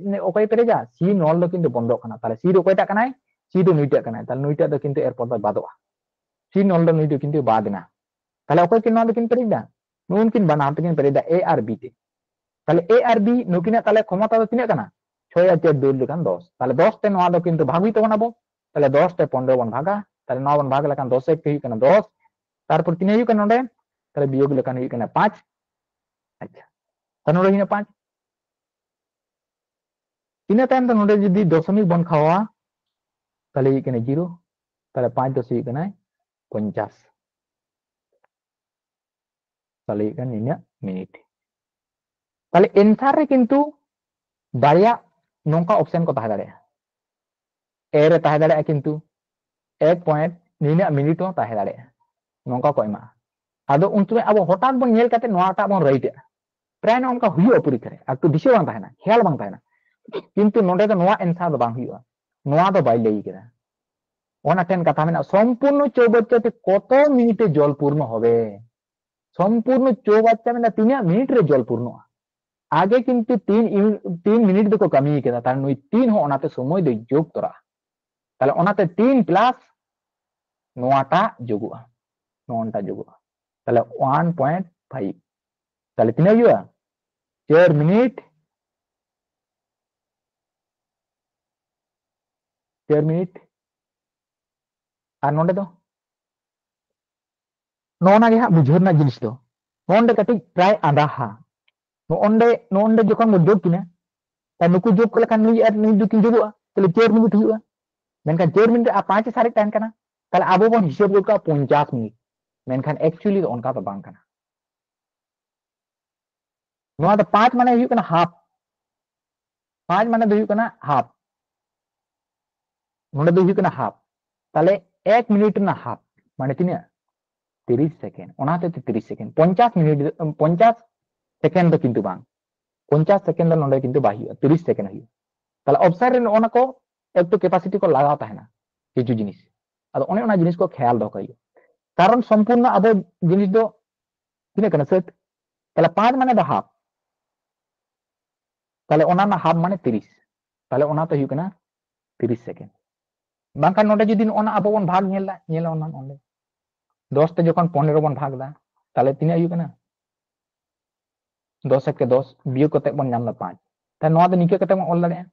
ᱚᱠᱚᱭ ᱯᱮᱨᱮᱡᱟ? ᱥᱤ ᱱᱚᱞ ᱫᱚ ᱠᱤᱱᱛᱩ ᱵᱚᱱᱫᱚᱜ ᱠᱟᱱᱟ᱾ ᱛᱟᱦᱞᱮ ᱥᱤ ᱫᱚ ᱚᱠᱚᱭᱴᱟᱜ ᱠᱟᱱᱟᱭ? ᱥᱤ ᱫᱚ ᱱᱩᱭᱴᱟᱜ ᱠᱟᱱᱟᱭ᱾ ᱛᱟᱦᱞᱮ ᱱᱩᱭᱴᱟᱜ ᱫᱚ ᱠᱤᱱᱛᱩ ᱮᱨᱯᱚᱨ ᱫᱚ ᱵᱟᱫᱚᱜᱼᱟ᱾ ᱥᱤ ᱱᱚᱞ ᱫᱚ ᱱᱩᱭ ᱫᱚ ᱠᱤᱱᱛᱩ ᱵᱟᱫ ᱮᱱᱟ᱾ ᱛᱟᱦᱞᱮ ᱚᱠᱚᱭ ᱠᱤᱱ ᱱᱚᱣᱟ ᱫᱚᱠᱤᱱ ᱯᱮᱨᱮᱡ ᱫᱟ? ᱱᱩᱜᱼᱩ ᱱᱩᱠᱤᱱ ᱵᱟᱱᱟ ᱦᱚᱲ ᱛᱮᱠᱤᱱ ᱯᱮᱨᱮᱡ ᱫᱟ, ᱮ ᱟᱨ ᱵᱤ ᱛᱮ᱾ ᱛᱟᱦᱞᱮ ᱮ ᱟᱨ ᱵᱤ ᱱᱩᱠᱤᱱᱟᱜ ᱛᱟᱦᱞᱮ ᱠᱷᱚᱢᱚᱛᱟ ᱫᱚ ᱛᱤᱱᱟᱹᱜ ᱠᱟᱱᱟ? ᱪᱷᱚᱭ ᱟᱨ ᱪᱟᱨ ᱫᱟᱹᱲ ᱞᱮᱠᱷᱟᱱ ᱫᱚᱥ᱾ ᱛᱟᱦᱞᱮ ᱫᱚᱥ ᱛᱮ ᱱᱚᱣᱟ ᱫᱚ ᱠᱤᱱᱛᱩ ᱵᱷᱟᱜᱽ ᱦᱩᱭᱩᱜ ᱛᱟᱵᱚᱱᱟ ᱟᱵᱚ᱾ ᱛᱟᱦᱞᱮ ᱫᱚᱥ ᱛᱮ ᱯᱚᱱᱨᱚ ᱵᱚᱱ ᱵᱷᱟᱜᱟ᱾ ᱛᱟᱦᱞᱮ ᱱᱚᱣᱟ ᱵᱚᱱ ᱵᱷᱟᱜᱽ ᱞᱮᱠᱷᱟᱱ ᱫᱚᱥ ᱮᱠ ᱛᱮ ᱦᱩᱭᱩᱜ ᱠᱟᱱᱟ ᱫᱚᱥ᱾ ᱛᱟᱨᱯᱚᱨ ᱛᱤᱱᱟᱹᱜ ᱦᱩᱭᱩᱜ ᱠᱟᱱᱟ ᱱᱚᱰᱮ? ᱛᱟᱦᱞᱮ ᱵᱤᱭᱳᱜᱽ ᱞᱮᱠᱷᱟᱱ ᱦᱩᱭᱩᱜ ᱠᱟᱱᱟ ᱯᱟᱸᱪ᱾ ᱟᱪᱪᱷᱟ, ᱛᱟᱦᱞᱮ ᱱᱚᱰᱮ ᱦᱩᱭᱩᱜ ᱠᱟᱱᱟ ᱯᱟᱸᱪ᱾ ᱤᱱᱟᱹ ᱛᱟᱭᱚᱢ ᱫᱚ ᱱᱚᱰᱮ ᱡᱩᱫᱤ ᱫᱚᱥᱚᱢᱤᱠ ᱵᱚᱱ ᱠᱷᱟᱣᱟ, ᱛᱟᱦᱞᱮ ᱦᱩᱭᱩᱜ ᱠᱟᱱᱟ ᱡᱤᱨᱳ᱾ ᱛᱟᱦᱞᱮ ᱯᱟᱸᱪ ᱫᱚᱥ ᱦᱩᱭᱩᱜ ᱠᱟᱱᱟ ᱯᱚᱧᱪᱟᱥ᱾ ᱛᱟᱦᱞᱮ ᱦᱩᱭᱩᱜ ᱠᱟᱱᱟ ᱱᱤᱱᱟᱹᱜ ᱢᱤᱱᱤᱴ᱾ ᱛᱟᱦᱞᱮ ᱮᱱᱥᱟᱨ ᱨᱮ ᱠᱤᱱᱛᱩ ᱵᱟᱨᱭᱟ ᱱᱚᱝᱠᱟ ᱚᱯᱥᱮᱱ ᱠᱚ ᱛᱟᱦᱮᱸ ᱫᱟᱲᱮᱭᱟᱜᱼᱟ᱾ ᱮ ᱨᱮ ᱛᱟᱦᱮᱸ ᱫᱟᱲᱮᱭᱟᱜᱼᱟ, ᱠᱤᱱᱛᱩ ᱮᱠ ᱯᱚᱭᱮᱱᱴ ᱱᱤᱱᱟᱹᱜ ᱢᱤᱱᱤᱴ ᱦᱚᱸ ᱛᱟᱦᱮᱸ ᱫᱟᱲᱮᱭᱟᱜᱼᱟ, ᱱᱚᱝᱠᱟ ᱠᱚ ᱮᱢᱟᱜᱼᱟ᱾ ᱟᱫᱚ ᱩᱱ ᱥᱚᱢᱚᱭ ᱟᱵᱚ ᱦᱚᱴᱟᱛ ᱵᱚᱱ ᱧᱮᱞ ᱠᱟᱛᱮ ᱱᱚᱣᱟᱴᱟᱜ ᱵᱚᱱ ᱨᱟᱭᱤᱴ ᱮᱜᱼᱟ᱾ ᱯᱨᱟᱭ ᱱᱚᱜᱼᱚ ᱱᱚᱝᱠᱟ ᱦᱩᱭᱩᱜᱼᱟ ᱯᱚᱨᱤᱠᱠᱷᱟ ᱨᱮ, ᱮᱠᱴᱩ ᱫᱤᱥᱟᱹ ᱵᱟᱝ ᱛᱟᱦᱮᱱᱟ, ᱠᱷᱮᱭᱟᱞ ᱵᱟᱝ ᱛᱟᱦᱮᱱᱟ᱾ ᱠᱤᱱᱛᱩ ᱱᱚᱰᱮ ᱫᱚ ᱱᱚᱣᱟ ᱮᱱᱥᱟᱨ ᱫᱚ ᱵᱟᱝ ᱦᱩᱭᱩᱜᱼᱟ, ᱱᱚᱣᱟ ᱫᱚ ᱵᱟᱭ ᱞᱟᱹᱭ ᱠᱮᱫᱟ᱾ ᱚᱱᱟ ᱴᱷᱮᱱ ᱠᱟᱛᱷᱟ ᱢᱮᱱᱟᱜᱼᱟ, ᱥᱚᱢᱯᱩᱨᱱᱚ ᱪᱳᱣᱵᱟᱪᱪᱟᱛᱤ ᱠᱚᱛᱚ ᱢᱤᱱᱤᱴᱮ ᱡᱚᱞ ᱯᱩᱨᱱᱚ ᱦᱚᱵᱮ᱾ ᱥᱚᱢᱯᱩᱨᱱᱚ ᱪᱳᱣᱵᱟᱪᱪᱟ ᱢᱮᱱᱟ ᱛᱤᱱᱟᱹᱜ ᱢᱤᱱᱤᱴ ᱨᱮ ᱡᱚᱞ ᱯᱩᱨᱱᱚᱜᱼᱟ? ᱟᱜᱮ ᱠᱤᱱᱛᱩ ᱛᱤᱱ ᱤᱭᱩ-, ᱛᱤᱱ ᱢᱤᱱᱤᱴ ᱫᱚᱠᱚ ᱠᱟᱹᱢᱤ ᱠᱮᱫᱟ, ᱛᱟᱦᱞᱮ ᱱᱩᱭ ᱛᱤᱱ ᱦᱚᱸ ᱚᱱᱟᱛᱮ ᱥᱚᱢᱚᱭ ᱫᱚ ᱡᱳᱜ ᱛᱚᱨᱟᱜᱼᱟ᱾ ᱛᱟᱦᱞᱮ ᱚᱱᱟᱛᱮ ᱛᱤᱱ ᱯᱞᱟᱥ ᱱᱚᱣᱟᱴᱟᱜ ᱡᱳᱜᱚᱜᱼᱟ, ᱱᱚᱣᱟᱴᱟᱜ ᱡᱳᱜᱚᱜᱼᱟ, ᱛᱟᱦᱞᱮ ᱚᱣᱟᱱ ᱯᱚᱭᱮᱱᱴ ᱯᱷᱟᱭᱤᱵᱷ᱾ ᱛᱟᱦᱞᱮ ᱛᱤᱱᱟᱹᱜ ᱦᱩᱭᱩᱜᱼᱟ? ᱪᱟᱨ ᱢᱤᱱᱤᱴ, ᱪᱟᱨ ᱢᱤᱱᱤᱴ᱾ ᱟᱨ ᱱᱚᱰᱮ ᱫᱚ ᱱᱚᱜᱼᱚ ᱱᱟ ᱜᱮ ᱦᱟᱸᱜ ᱵᱩᱡᱷᱟᱹᱣ ᱨᱮᱱᱟᱜ ᱡᱤᱱᱤᱥ ᱫᱚ᱾ ᱱᱚᱜᱼᱚ ᱱᱚᱰᱮ ᱠᱟᱹᱴᱤᱡ ᱯᱨᱟᱭ ᱟᱸᱫᱷᱟ ᱦᱟ᱾ ᱱᱚᱜᱼᱚ ᱱᱚᱰᱮ, ᱱᱚᱜᱼᱚ ᱱᱚᱰᱮ ᱡᱚᱠᱷᱚᱱ ᱵᱚᱱ ᱡᱳᱜᱽ ᱠᱤᱱᱟ, ᱛᱟᱦᱞᱮ ᱱᱩᱠᱩ ᱡᱳᱜᱽ ᱠᱚ ᱞᱮᱠᱷᱟᱱ ᱱᱩᱭ ᱟᱨ ᱱᱩᱭ ᱫᱚᱠᱤᱱ ᱡᱳᱜᱚᱜᱼᱟ, ᱛᱟᱦᱞᱮ ᱪᱟᱨ ᱢᱤᱱᱤᱴ ᱦᱩᱭᱩᱜᱼᱟ᱾ ᱢᱮᱱᱠᱷᱟᱱ ᱪᱟᱨ ᱢᱤᱱᱤᱴ ᱟᱨ ᱯᱟᱸᱪ ᱮ ᱥᱟᱨᱮᱡ ᱛᱟᱦᱮᱱ ᱠᱟᱱᱟ, ᱛᱟᱦᱞᱮ ᱟᱵᱚ ᱵᱚᱱ ᱦᱤᱥᱟᱹᱵ ᱜᱚᱫ ᱠᱟᱜᱼᱟ ᱯᱚᱧᱪᱟᱥ ᱢᱤᱱᱤᱴ᱾ ᱢᱮᱱᱠᱷᱟᱱ actually ᱫᱚ ᱚᱱᱠᱟ ᱫᱚ ᱵᱟᱝ ᱠᱟᱱᱟ᱾ ᱱᱚᱣᱟ ᱫᱚ ᱯᱟᱸᱪ ᱢᱟᱱᱮ ᱦᱩᱭᱩᱜ ᱠᱟᱱᱟ ᱦᱟᱯ, ᱯᱟᱸᱪ ᱢᱟᱱᱮ ᱫᱚ ᱦᱩᱭᱩᱜ ᱠᱟᱱᱟ ᱦᱟᱯ, ᱱᱚᱰᱮ ᱫᱚ ᱦᱩᱭᱩᱜ ᱠᱟᱱᱟ ᱦᱟᱯ᱾ ᱛᱟᱦᱞᱮ ᱮᱠ ᱢᱤᱱᱤᱴ ᱨᱮᱱᱟᱜ ᱦᱟᱯ ᱢᱟᱱᱮ ᱛᱤᱱᱟᱹᱜ? ᱛᱤᱨᱤᱥ ᱥᱮᱠᱮᱱᱰ᱾ ᱚᱱᱟ ᱦᱚᱛᱮᱡ ᱛᱮ ᱛᱤᱨᱤᱥ ᱥᱮᱠᱮᱱᱰ, ᱯᱚᱧᱪᱟᱥ ᱢᱤᱱᱤᱴ, ᱯᱚᱧᱪᱟᱥ ᱥᱮᱠᱮᱱᱰ ᱫᱚ ᱠᱤᱱᱛᱩ ᱵᱟᱝ, ᱯᱚᱧᱪᱟᱥ ᱥᱮᱠᱮᱱᱰ ᱫᱚ ᱱᱚᱰᱮ ᱠᱤᱱᱛᱩ ᱵᱟᱭ ᱦᱩᱭᱩᱜᱼᱟ, ᱛᱤᱨᱤᱥ ᱥᱮᱠᱮᱱᱰ ᱦᱩᱭᱩᱜᱼᱟ᱾ ᱛᱟᱦᱞᱮ ᱚᱯᱥᱮᱱ ᱨᱮ ᱱᱚᱜᱼᱚ ᱱᱟ ᱠᱚ ᱮᱠᱴᱩ ᱠᱮᱯᱟᱥᱤᱴᱤ ᱠᱚ ᱞᱟᱜᱟᱣ ᱛᱟᱦᱮᱱᱟ ᱠᱤᱪᱷᱩ ᱡᱤᱱᱤᱥ, ᱟᱫᱚ ᱚᱱᱮ ᱚᱱᱟ ᱡᱤᱱᱤᱥ ᱠᱚ ᱠᱷᱮᱭᱟᱞ ᱫᱚᱦᱚ ᱠᱟᱜ ᱦᱩᱭᱩᱜᱼᱟ᱾ ᱠᱟᱨᱚᱱ ᱥᱚᱢᱯᱩᱨᱱᱚ ᱟᱵᱚ ᱡᱤᱱᱤᱥ ᱫᱚ ᱛᱤᱱᱟᱹᱜ ᱠᱟᱱᱟ? ᱥᱟᱹᱴ᱾ ᱛᱟᱦᱞᱮ ᱯᱟᱸᱪ ᱢᱟᱱᱮ ᱫᱚ ᱦᱟᱯ, ᱛᱟᱦᱞᱮ ᱚᱱᱟ ᱨᱮᱱᱟᱜ ᱦᱟᱯ ᱢᱟᱱᱮ ᱛᱤᱨᱤᱥ, ᱛᱟᱦᱞᱮ ᱚᱱᱟ ᱛᱮ ᱦᱩᱭᱩᱜ ᱠᱟᱱᱟ ᱛᱤᱨᱤᱥ ᱥᱮᱠᱮᱱᱰ᱾ ᱵᱟᱝᱠᱷᱟᱱ ᱱᱚᱰᱮ ᱡᱩᱫᱤ ᱱᱚᱜᱼᱚ ᱱᱟ ᱟᱵᱚ ᱵᱚᱱ ᱵᱷᱟᱜᱽ ᱧᱮᱞ ᱫᱟ, ᱧᱮᱞ ᱚᱱᱟ ᱚᱸᱰᱮ ᱫᱚᱥ ᱛᱮ ᱡᱚᱠᱷᱚᱱ ᱯᱚᱱᱮᱨᱚ ᱵᱚᱱ ᱵᱷᱟᱜᱽ ᱫᱟ, ᱛᱟᱦᱞᱮ ᱛᱤᱱᱟᱹᱜ ᱦᱩᱭᱩᱜ ᱠᱟᱱᱟ? ᱫᱚᱥ ᱮᱠᱮ ᱫᱚᱥ, ᱵᱤᱭᱳᱜ ᱠᱟᱛᱮ ᱵᱚᱱ ᱧᱟᱢ ᱫᱟ ᱯᱟᱸᱪ᱾ ᱛᱟᱦᱞᱮ ᱱᱚᱣᱟ ᱫᱚ ᱱᱤᱝᱠᱟᱹ ᱠᱟᱛᱮ ᱵᱚᱱ ᱚᱞ ᱫᱟᱲᱮᱭᱟᱜᱼᱟ,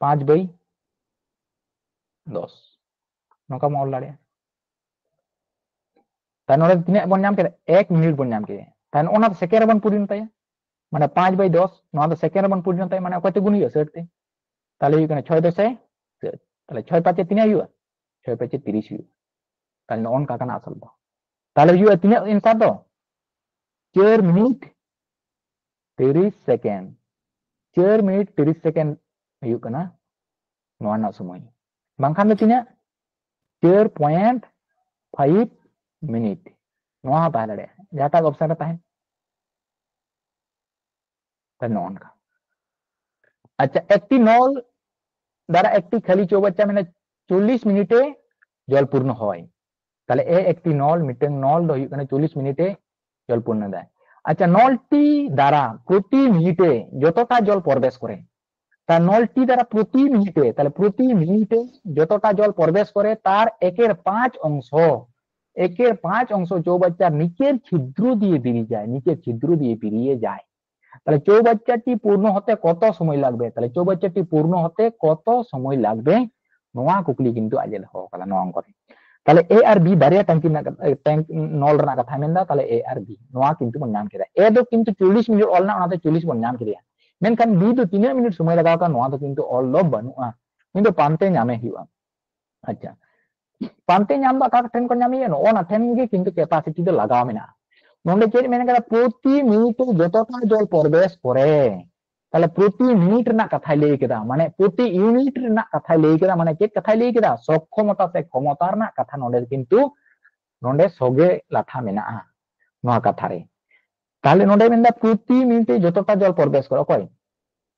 ᱯᱟᱸᱪ ᱵᱟᱭ ᱫᱚᱥ, ᱱᱚᱝᱠᱟ ᱵᱚᱱ ᱚᱞ ᱫᱟᱲᱮᱭᱟᱜᱼᱟ᱾ ᱛᱟᱦᱞᱮ ᱱᱚᱰᱮ ᱛᱤᱱᱟᱹᱜ ᱵᱚᱱ ᱧᱟᱢ ᱠᱮᱫᱟ? ᱮᱠ ᱢᱤᱱᱤᱴ ᱵᱚᱱ ᱧᱟᱢ ᱠᱮᱫᱟ᱾ ᱛᱟᱦᱞᱮ ᱚᱱᱟ ᱫᱚ ᱥᱮᱠᱮᱱᱰ ᱨᱮᱵᱚᱱ ᱯᱚᱨᱤᱱᱚᱛᱟᱭᱟ, ᱢᱟᱱᱮ ᱯᱟᱸᱪ ᱵᱟᱭ ᱫᱚᱥ, ᱱᱚᱣᱟ ᱫᱚ ᱥᱮᱠᱮᱱᱰ ᱨᱮᱵᱚᱱ ᱯᱚᱨᱤᱱᱚᱛᱟᱭᱟ, ᱢᱟᱱᱮ ᱚᱠᱚᱭ ᱛᱮ ᱜᱩᱱ ᱦᱩᱭᱩᱜᱼᱟ? ᱥᱟᱹᱴ ᱛᱮ᱾ ᱛᱟᱦᱞᱮ ᱦᱩᱭᱩᱜ ᱠᱟᱱᱟ ᱪᱷᱚᱭ ᱫᱚᱥᱮ ᱥᱟᱹᱴ, ᱛᱟᱦᱞᱮ ᱪᱷᱚᱭ ᱯᱟᱸᱪᱮ ᱛᱤᱱᱟᱹᱜ ᱦᱩᱭᱩᱜᱼᱟ? ᱪᱷᱚᱭ ᱯᱟᱸᱪᱮ ᱛᱤᱨᱤᱥ ᱦᱩᱭᱩᱜᱼᱟ᱾ ᱛᱟᱦᱞᱮ ᱱᱚᱜᱼᱚ ᱱᱚᱝᱠᱟ ᱠᱟᱱᱟ ᱟᱥᱚᱞ ᱫᱚ᱾ ᱛᱟᱦᱞᱮ ᱦᱩᱭᱩᱜᱼᱟ ᱛᱤᱱᱟᱹᱜ ᱮᱱᱥᱟᱨ ᱫᱚ? ᱪᱟᱨ ᱢᱤᱱᱤᱴ ᱛᱤᱨᱤᱥ ᱥᱮᱠᱮᱱᱰ, ᱪᱟᱨ ᱢᱤᱱᱤᱴ ᱛᱤᱨᱤᱥ ᱥᱮᱠᱮᱱᱰ ᱦᱩᱭᱩᱜ ᱠᱟᱱᱟ ᱱᱚᱣᱟ ᱨᱮᱱᱟᱜ ᱥᱚᱢᱚᱭ᱾ ᱵᱟᱝᱠᱷᱟᱱ ᱫᱚ ᱛᱤᱱᱟᱹᱜ? ᱪᱟᱨ point five minute᱾ ᱱᱚᱣᱟ ᱦᱚᱸ ᱛᱟᱦᱮᱸ ᱫᱟᱲᱮᱭᱟᱜᱼᱟ, ᱡᱟᱦᱟᱸᱴᱟᱜ ᱚᱯᱥᱮᱱ ᱨᱮ ᱛᱟᱦᱮᱱ᱾ ᱛᱟᱦᱞᱮ ᱱᱚᱜᱼᱚ ᱱᱚᱝᱠᱟ᱾ ᱟᱪᱪᱷᱟ, একটি নল দ্বারা একটি খালি চৌবাচ্চা মানে চল্লিশ মিনিটে জল পূর্ণ হয়। তাহলে এ একটি নল, ᱢᱤᱫᱴᱟᱝ ᱱᱚᱞ ᱫᱚ ᱦᱩᱭᱩᱜ ᱠᱟᱱᱟ ᱪᱚᱞᱞᱤᱥ ᱢᱤᱱᱤᱴᱮ ᱡᱚᱞ ᱯᱩᱨᱱᱚ ᱫᱟᱭ᱾ ᱟᱪᱪᱷᱟ, ᱱᱚᱞᱴᱤ ᱫᱟᱨᱟ ᱯᱨᱚᱛᱤ ᱢᱤᱱᱤᱴᱮ ᱡᱚᱛᱚᱴᱟ ᱡᱚᱞ ᱯᱨᱚᱵᱮᱥ ᱠᱚᱨᱮ, ᱛᱟ ᱱᱚᱞᱴᱤ ᱫᱟᱨᱟ ᱯᱨᱚᱛᱤ ᱢᱤᱱᱤᱴᱮ, ᱛᱟᱦᱞᱮ ᱯᱨᱚᱛᱤ ᱢᱤᱱᱤᱴᱮ ᱡᱚᱛᱚᱴᱟ ᱡᱚᱞ ᱯᱨᱚᱵᱮᱥ ᱠᱚᱨᱮ ᱛᱟᱨ ᱮᱠᱮᱨ ᱯᱟᱸᱪ ᱚᱝশ, ᱮᱠᱮᱨ ᱯᱟᱸᱪ ᱚᱝশ চৌবাচ্চার নিচের ছিদ্র দিয়ে বেরিয়ে যায়, নিচের ছিদ্র দিয়ে বেরিয়ে যায়। তাহলে চৌবাচ্চাটি পূর্ণ হতে কত সময় লাগবে? তাহলে চৌবাচ্চাটি পূর্ণ হতে কত সময় লাগবে? ᱱᱚᱣᱟ ᱠᱩᱠᱞᱤ ᱠᱤᱱᱛᱩ ᱟᱡ ᱮ ᱫᱚᱦᱚ ᱟᱠᱟᱫᱟ ᱱᱚᱣᱟ ᱚᱝᱠᱚ ᱨᱮ᱾ ᱛᱟᱦᱞᱮ ᱮ ᱟᱨ ᱵᱤ ᱵᱟᱨᱭᱟ ᱴᱟᱝᱠᱤ ᱨᱮᱱᱟᱜ ᱠᱟᱛᱷᱟ, ᱴᱮᱝᱠ ᱱᱚᱞ ᱨᱮᱱᱟᱜ ᱠᱟᱛᱷᱟᱭ ᱢᱮᱱᱫᱟ, ᱛᱟᱦᱞᱮ ᱮ ᱟᱨ ᱵᱤ ᱱᱚᱣᱟ ᱠᱤᱱᱛᱩ ᱵᱚᱱ ᱧᱟᱢ ᱠᱮᱫᱟ᱾ ᱮ ᱫᱚ ᱠᱤᱱᱛᱩ ᱪᱚᱞᱞᱤᱥ ᱢᱤᱱᱤᱴ ᱚᱞ ᱨᱮᱱᱟᱜ, ᱚᱱᱟᱛᱮ ᱪᱚᱞᱞᱤᱥ ᱵᱚᱱ ᱧᱟᱢ ᱠᱮᱫᱮᱭᱟ᱾ ᱢᱮᱱᱠᱷᱟᱱ ᱵᱤ ᱫᱚ ᱛᱤᱱᱟᱹᱜ ᱢᱤᱱᱤᱴ ᱥᱚᱢᱚᱭ ᱞᱟᱜᱟᱣ ᱠᱟᱱᱟ, ᱱᱚᱣᱟ ᱫᱚ ᱠᱤᱱᱛᱩ ᱚᱞ ᱫᱚ ᱵᱟᱹᱱᱩᱜᱼᱟ, ᱩᱱᱤ ᱫᱚ ᱯᱟᱱᱛᱮ ᱧᱟᱢᱮ ᱦᱩᱭᱩᱜᱼᱟ᱾ ᱟᱪᱪᱷᱟ, ᱯᱟᱱᱛᱮ ᱧᱟᱢ ᱫᱚ ᱚᱠᱟ ᱴᱷᱮᱱ ᱠᱚ ᱧᱟᱢᱮᱭᱟ? ᱱᱚᱜᱼᱚ ᱱᱟ ᱴᱷᱮᱱ ᱜᱮ ᱠᱤᱱᱛᱩ ᱠᱮᱯᱟᱥᱤᱴᱤ ᱫᱚ ᱞᱟᱜᱟᱣ ᱢᱮᱱᱟᱜᱼᱟ᱾ ᱱᱚᱰᱮ ᱪᱮᱫ ᱢᱮᱱ ᱠᱟᱫᱟ? ᱯᱨᱚᱛᱤ ᱢᱤᱱᱤᱴ ᱨᱮ ᱡᱚᱛᱚᱴᱟ ᱡᱚᱞ ᱯᱨᱚᱵᱮᱥ ᱠᱚᱨᱮ, ᱛᱟᱦᱞᱮ ᱯᱨᱚᱛᱤ ᱢᱤᱱᱤᱴ ᱨᱮᱱᱟᱜ ᱠᱟᱛᱷᱟᱭ ᱞᱟᱹᱭ ᱠᱮᱫᱟ, ᱢᱟᱱᱮ ᱯᱨᱚᱛᱤ ᱤᱭᱩᱱᱤᱴ ᱨᱮᱱᱟᱜ ᱠᱟᱛᱷᱟᱭ ᱞᱟᱹᱭ ᱠᱮᱫᱟ᱾ ᱢᱟᱱᱮ ᱪᱮᱫ ᱠᱟᱛᱷᱟᱭ ᱞᱟᱹᱭ ᱠᱮᱫᱟ? ᱥᱚᱠᱠᱷᱚᱢᱚᱛᱟ ᱥᱮ ᱠᱷᱚᱢᱚᱛᱟ ᱨᱮᱱᱟᱜ ᱠᱟᱛᱷᱟ ᱱᱚᱰᱮ ᱠᱤᱱᱛᱩ ᱱᱚᱰᱮ ᱥᱚᱜᱮ ᱞᱟᱴᱷᱟ ᱢᱮᱱᱟᱜᱼᱟ ᱱᱚᱣᱟ ᱠᱟᱛᱷᱟ ᱨᱮ᱾ ᱛᱟᱦᱞᱮ ᱱᱚᱰᱮ ᱢᱮᱱᱫᱟ ᱯᱨᱚᱛᱤ ᱢᱤᱱᱤᱴ ᱨᱮ ᱡᱚᱛᱚᱴᱟ ᱡᱚᱞ ᱯᱨᱚᱵᱮᱥ ᱠᱚᱨᱮ, ᱚᱠᱚᱭ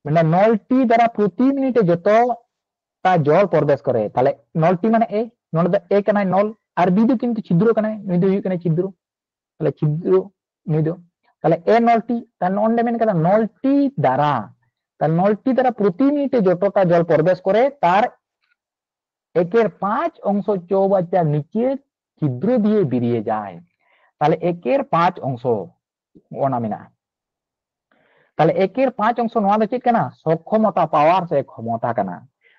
ᱢᱮᱱᱫᱟ? ᱱᱚᱞᱴᱤ ᱫᱟᱨᱟ ᱯᱨᱚᱛᱤ ᱢᱤᱱᱤᱴ ᱨᱮ ᱡᱚᱛᱚᱴᱟ ᱡᱚᱞ ᱯᱨᱚᱵᱮᱥ ᱠᱚᱨᱮ᱾ ᱛᱟᱦᱞᱮ ᱱᱚᱞᱴᱤ ᱢᱟᱱᱮ ᱮ, ᱱᱚᱰᱮ ᱫᱚ ᱮ ᱠᱟᱱᱟᱭ ᱱᱚᱞ, ᱟᱨ ᱵᱤ ᱫᱚ ᱠᱤᱱᱛᱩ ᱪᱷᱤᱫᱨᱚ ᱠᱟᱱᱟᱭ, ᱱᱩᱭ ᱫᱚ ᱦᱩᱭᱩᱜ ᱠᱟᱱᱟᱭ ᱪᱷᱤᱫᱨᱚ᱾ ᱛᱟᱦᱞᱮ ᱪᱷᱤᱫᱨᱚ ᱱᱩᱭ ᱫᱚ, ᱛᱟᱦᱞᱮ ᱮ ᱱᱚᱞᱴᱤ, ᱛᱟᱦᱞᱮ ᱱᱚᱰᱮ ᱢᱮᱱ ᱠᱟᱫᱟ ᱱᱚᱞᱴᱤ ᱫᱟᱨᱟ, ᱛᱟᱦᱞᱮ ᱱᱚᱞᱴᱤ ᱫᱟᱨᱟ ᱯᱨᱚᱛᱤ ᱢᱤᱱᱤᱴ ᱨᱮ ᱡᱚᱛᱚᱴᱟ ᱡᱚᱞ ᱯᱨᱚᱵᱮᱥ ᱠᱚᱨᱮ ᱛᱟᱨ ᱮᱠᱮᱨ ᱯᱟᱸᱪ ᱚᱝশ চৌবাচ্চার নিচের ছিদ্র দিয়ে বেরিয়ে যায়। তাহলে একের পাঁচ অংশ ᱚᱱᱟ ᱢᱮᱱᱟᱜᱼᱟ᱾ ᱛᱟᱦᱞᱮ ᱮᱠᱮᱨ ᱯᱟᱸᱪ ᱚᱝশ ᱱᱚᱣᱟ ᱫᱚ ᱪᱮᱫ ᱠᱟᱱᱟ? ᱥᱚᱠᱠᱷᱚᱢᱚᱛᱟ, ᱯᱟᱣᱟᱨ ᱥᱮ ᱠᱷᱚᱢᱚᱛᱟ ᱠᱟᱱᱟ᱾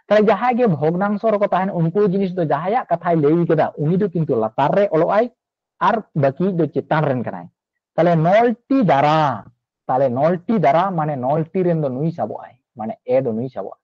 ᱛᱟᱦᱞᱮ ᱡᱟᱦᱟᱸᱭ ᱜᱮ ᱵᱷᱚᱜᱽᱱᱟᱝᱥᱚ ᱨᱮᱠᱚ ᱛᱟᱦᱮᱱ, ᱩᱱᱠᱩ ᱡᱤᱱᱤᱥ ᱫᱚ ᱡᱟᱦᱟᱸᱭᱟᱜ ᱠᱟᱛᱷᱟᱭ ᱞᱟᱹᱭ ᱠᱮᱫᱟ, ᱩᱱᱤ ᱫᱚ ᱠᱤᱱᱛᱩ ᱞᱟᱛᱟᱨ ᱨᱮ ᱚᱞᱚᱜ ᱟᱭ ᱟᱨ ᱵᱟᱹᱠᱤ ᱫᱚ ᱪᱮᱛᱟᱱ ᱨᱮᱱ ᱠᱟᱱᱟᱭ᱾ ᱛᱟᱦᱞᱮ ᱱᱚᱞᱴᱤ ᱫᱟᱨᱟ, ᱛᱟᱦᱞᱮ ᱱᱚᱞᱴᱤ ᱫᱟᱨᱟ ᱢᱟᱱᱮ ᱱᱚᱞᱴᱤ ᱨᱮᱱ ᱫᱚ ᱱᱩᱭ ᱥᱟᱵᱚᱜ ᱟᱭ, ᱢᱟᱱᱮ ᱮ ᱫᱚ ᱱᱩᱭ ᱥᱟᱵᱚᱜᱼᱟ᱾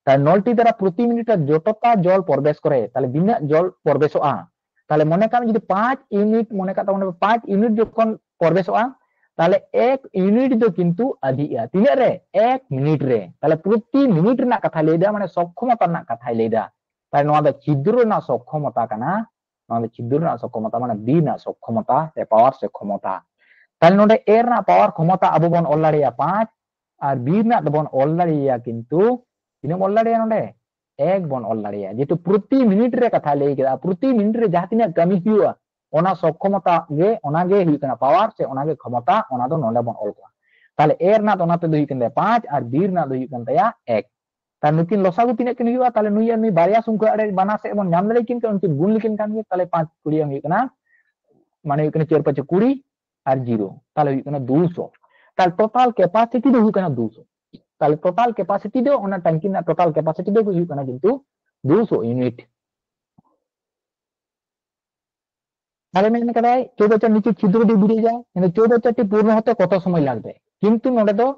ᱛᱟᱦᱞᱮ ᱱᱚᱞᱴᱤ ᱫᱟᱨᱟ ᱯᱨᱚᱛᱤ ᱢᱤᱱᱤᱴ ᱨᱮ ᱡᱚᱛᱚᱴᱟ ᱡᱚᱞ ᱯᱨᱚᱵᱮᱥ ᱠᱚᱨᱮ, ᱛᱟᱦᱞᱮ ᱛᱤᱱᱟᱹᱜ ᱡᱚᱞ ᱯᱨᱚᱵᱮᱥᱚᱜᱼᱟ? ᱛᱟᱦᱞᱮ ᱢᱚᱱᱮ ᱠᱟᱜ ᱢᱮ ᱡᱩᱫᱤ ᱯᱟᱸᱪ ᱤᱭᱩᱱᱤᱴ, ᱢᱚᱱᱮ ᱠᱟᱜ ᱛᱟᱵᱚᱱ ᱯᱟᱸᱪ ᱤᱭᱩᱱᱤᱴ ᱡᱚᱠᱷᱚᱱ ᱯᱨᱚᱵᱮᱥᱚᱜᱼᱟ, ᱛᱟᱦᱞᱮ ᱮᱠ ᱤᱭᱩᱱᱤᱴ ᱫᱚ ᱠᱤᱱᱛᱩ ᱟᱫᱷᱤᱜᱼᱟ᱾ ᱛᱤᱱᱟᱹᱜ ᱨᱮ? ᱮᱠ ᱢᱤᱱᱤᱴ ᱨᱮ᱾ ᱛᱟᱦᱞᱮ ᱯᱨᱚᱛᱤ ᱢᱤᱱᱤᱴ ᱨᱮᱱᱟᱜ ᱠᱟᱛᱷᱟᱭ ᱞᱟᱹᱭᱫᱟ, ᱢᱟᱱᱮ ᱥᱚᱠᱠᱷᱚᱢᱚᱛᱟ ᱨᱮᱱᱟᱜ ᱠᱟᱛᱷᱟᱭ ᱞᱟᱹᱭᱫᱟ᱾ ᱛᱟᱦᱞᱮ ᱱᱚᱣᱟ ᱫᱚ ᱪᱷᱤᱫᱨᱚ ᱨᱮᱱᱟᱜ ᱥᱚᱠᱠᱷᱚᱢᱚᱛᱟ ᱠᱟᱱᱟ᱾ ᱱᱚᱣᱟ ᱫᱚ ᱪᱷᱤᱫᱨᱚ ᱨᱮᱱᱟᱜ ᱥᱚᱠᱠᱷᱚᱢᱚᱛᱟ, ᱢᱟᱱᱮ ᱵᱤ ᱨᱮᱱᱟᱜ ᱥᱚᱠᱠᱷᱚᱢᱚᱛᱟ ᱥᱮ ᱯᱟᱣᱟᱨ ᱥᱮ ᱠᱷᱚᱢᱚᱛᱟ᱾ ᱛᱟᱦᱞᱮ ᱱᱚᱰᱮ ᱮ ᱨᱮᱱᱟᱜ ᱯᱟᱣᱟᱨ ᱠᱷᱚᱢᱚᱛᱟ ᱟᱵᱚ ᱵᱚᱱ ᱚᱞ ᱫᱟᱲᱮᱭᱟᱜᱼᱟ ᱯᱟᱸᱪ, ᱟᱨ ᱵᱤ ᱨᱮᱱᱟᱜ ᱫᱚᱵᱚᱱ ᱚᱞ ᱫᱟᱲᱮᱭᱟᱜᱼᱟ ᱠᱤᱱᱛᱩ ᱛᱤᱱᱟᱹᱜ ᱵᱚᱱ ᱚᱞ ᱫᱟᱲᱮᱭᱟᱜᱼᱟ ᱱᱚᱰᱮ? ᱮᱠ ᱵᱚᱱ ᱚᱞ ᱫᱟᱲᱮᱭᱟᱜᱼᱟ, ᱡᱮᱦᱮᱛᱩ ᱯᱨᱚᱛᱤ ᱢᱤᱱᱤᱴ ᱨᱮ ᱠᱟᱛᱷᱟᱭ ᱞᱟᱹᱭ ᱠᱮᱫᱟ, ᱯᱨᱚᱛᱤ ᱢᱤᱱᱤᱴ ᱨᱮ ᱡᱟᱦᱟᱸ ᱛᱤᱱᱟᱹᱜ ᱠᱟᱹᱢᱤ ᱦᱩᱭᱩᱜᱼᱟ ᱚᱱᱟ ᱥᱚᱠᱠᱷᱚᱢᱚᱛᱟ ᱜᱮ, ᱚᱱᱟ ᱜᱮ ᱦᱩᱭᱩᱜ ᱠᱟᱱᱟ ᱯᱟᱣᱟᱨ ᱥᱮ ᱚᱱᱟ ᱜᱮ ᱠᱷᱚᱢᱚᱛᱟ, ᱚᱱᱟ ᱫᱚ ᱱᱚᱰᱮ ᱵᱚᱱ ᱚᱞ ᱠᱚᱣᱟ᱾ ᱛᱟᱦᱞᱮ ᱮ ᱨᱮᱱᱟᱜ ᱫᱚ ᱚᱱᱟ ᱛᱮᱫᱚ ᱦᱩᱭᱩᱜ ᱠᱟᱱ ᱛᱟᱭᱟ ᱯᱟᱸᱪ ᱟᱨ ᱵᱤ ᱨᱮᱱᱟᱜ ᱫᱚ ᱦᱩᱭᱩᱜ ᱠᱟᱱ ᱛᱟᱭᱟ ᱮᱠ᱾ ᱛᱟᱦᱞᱮ ᱱᱩᱠᱤᱱ ᱞᱚᱥᱟᱜᱩ ᱛᱤᱱᱟᱹᱜ ᱠᱤᱱ ᱦᱩᱭᱩᱜᱼᱟ? ᱛᱟᱦᱞᱮ ᱱᱩᱭ ᱟᱨ ᱱᱩᱭ ᱵᱟᱨᱭᱟ ᱥᱚᱝᱠᱷᱟ ᱟᱲᱮ ᱵᱟᱱᱟ ᱥᱮᱫ ᱵᱚᱱ ᱧᱟᱢ ᱫᱟᱲᱮᱭᱟᱠᱤᱱ ᱠᱷᱟᱱ ᱩᱱᱠᱤᱱ ᱜᱩᱱ ᱞᱮᱠᱤᱱ ᱠᱷᱟᱱ ᱜᱮ, ᱛᱟᱦᱞᱮ ᱯᱟᱸᱪ ᱠᱩᱲᱤ ᱦᱩᱭᱩᱜ ᱠᱟᱱᱟ, ᱢᱟᱱᱮ ᱦᱩᱭᱩᱜ ᱠᱟᱱᱟ ᱪᱟᱨ ᱯᱟᱸᱪᱮ ᱠᱩᱲᱤ ᱟᱨ ᱡᱤᱨᱳ, ᱛᱟᱦᱞᱮ ᱦᱩᱭᱩᱜ ᱠᱟᱱᱟ ᱫᱩᱥᱚ᱾ ᱛᱟᱦᱞᱮ ᱴᱳᱴᱟᱞ ᱠᱮᱯᱟᱥᱤᱴᱤ ᱫᱚ ᱦᱩᱭᱩᱜ ᱠᱟᱱᱟ ᱫᱩᱥᱚ᱾ ᱛᱟᱦᱞᱮ ᱴᱳᱴᱟᱞ ᱠᱮᱯᱟᱥᱤᱴᱤ ᱫᱚ, ᱚᱱᱟ ᱴᱟᱝᱠᱤ ᱨᱮᱱᱟᱜ ᱴᱳᱴᱟᱞ ᱠᱮᱯᱟᱥᱤᱴᱤ ᱫᱚ ᱦᱩᱭᱩᱜ ᱠᱟᱱᱟ ᱠᱤᱱᱛᱩ ᱫᱩᱥᱚ ᱤᱭᱩᱱᱤᱴ᱾ ᱛᱟᱦᱞᱮ ᱢᱮᱱ ᱠᱟᱫᱟᱭ ᱪᱳᱣᱵᱟᱪᱪᱟᱨ ᱱᱤᱪᱮ ᱪᱷᱤᱫᱨᱚ ᱫᱤᱭᱮ ᱵᱩᱲᱤ ᱡᱟᱭ, ᱢᱟᱱᱮ ᱪᱳᱣᱵᱟᱪᱪᱟᱨ ᱴᱤ ᱯᱩᱨᱱᱚ ᱦᱚᱛᱮ ᱠᱚᱛᱚ ᱥᱚᱢᱚᱭ ᱞᱟᱜᱽᱵᱮ? ᱠᱤᱱᱛᱩ ᱱᱚᱰᱮ ᱫᱚ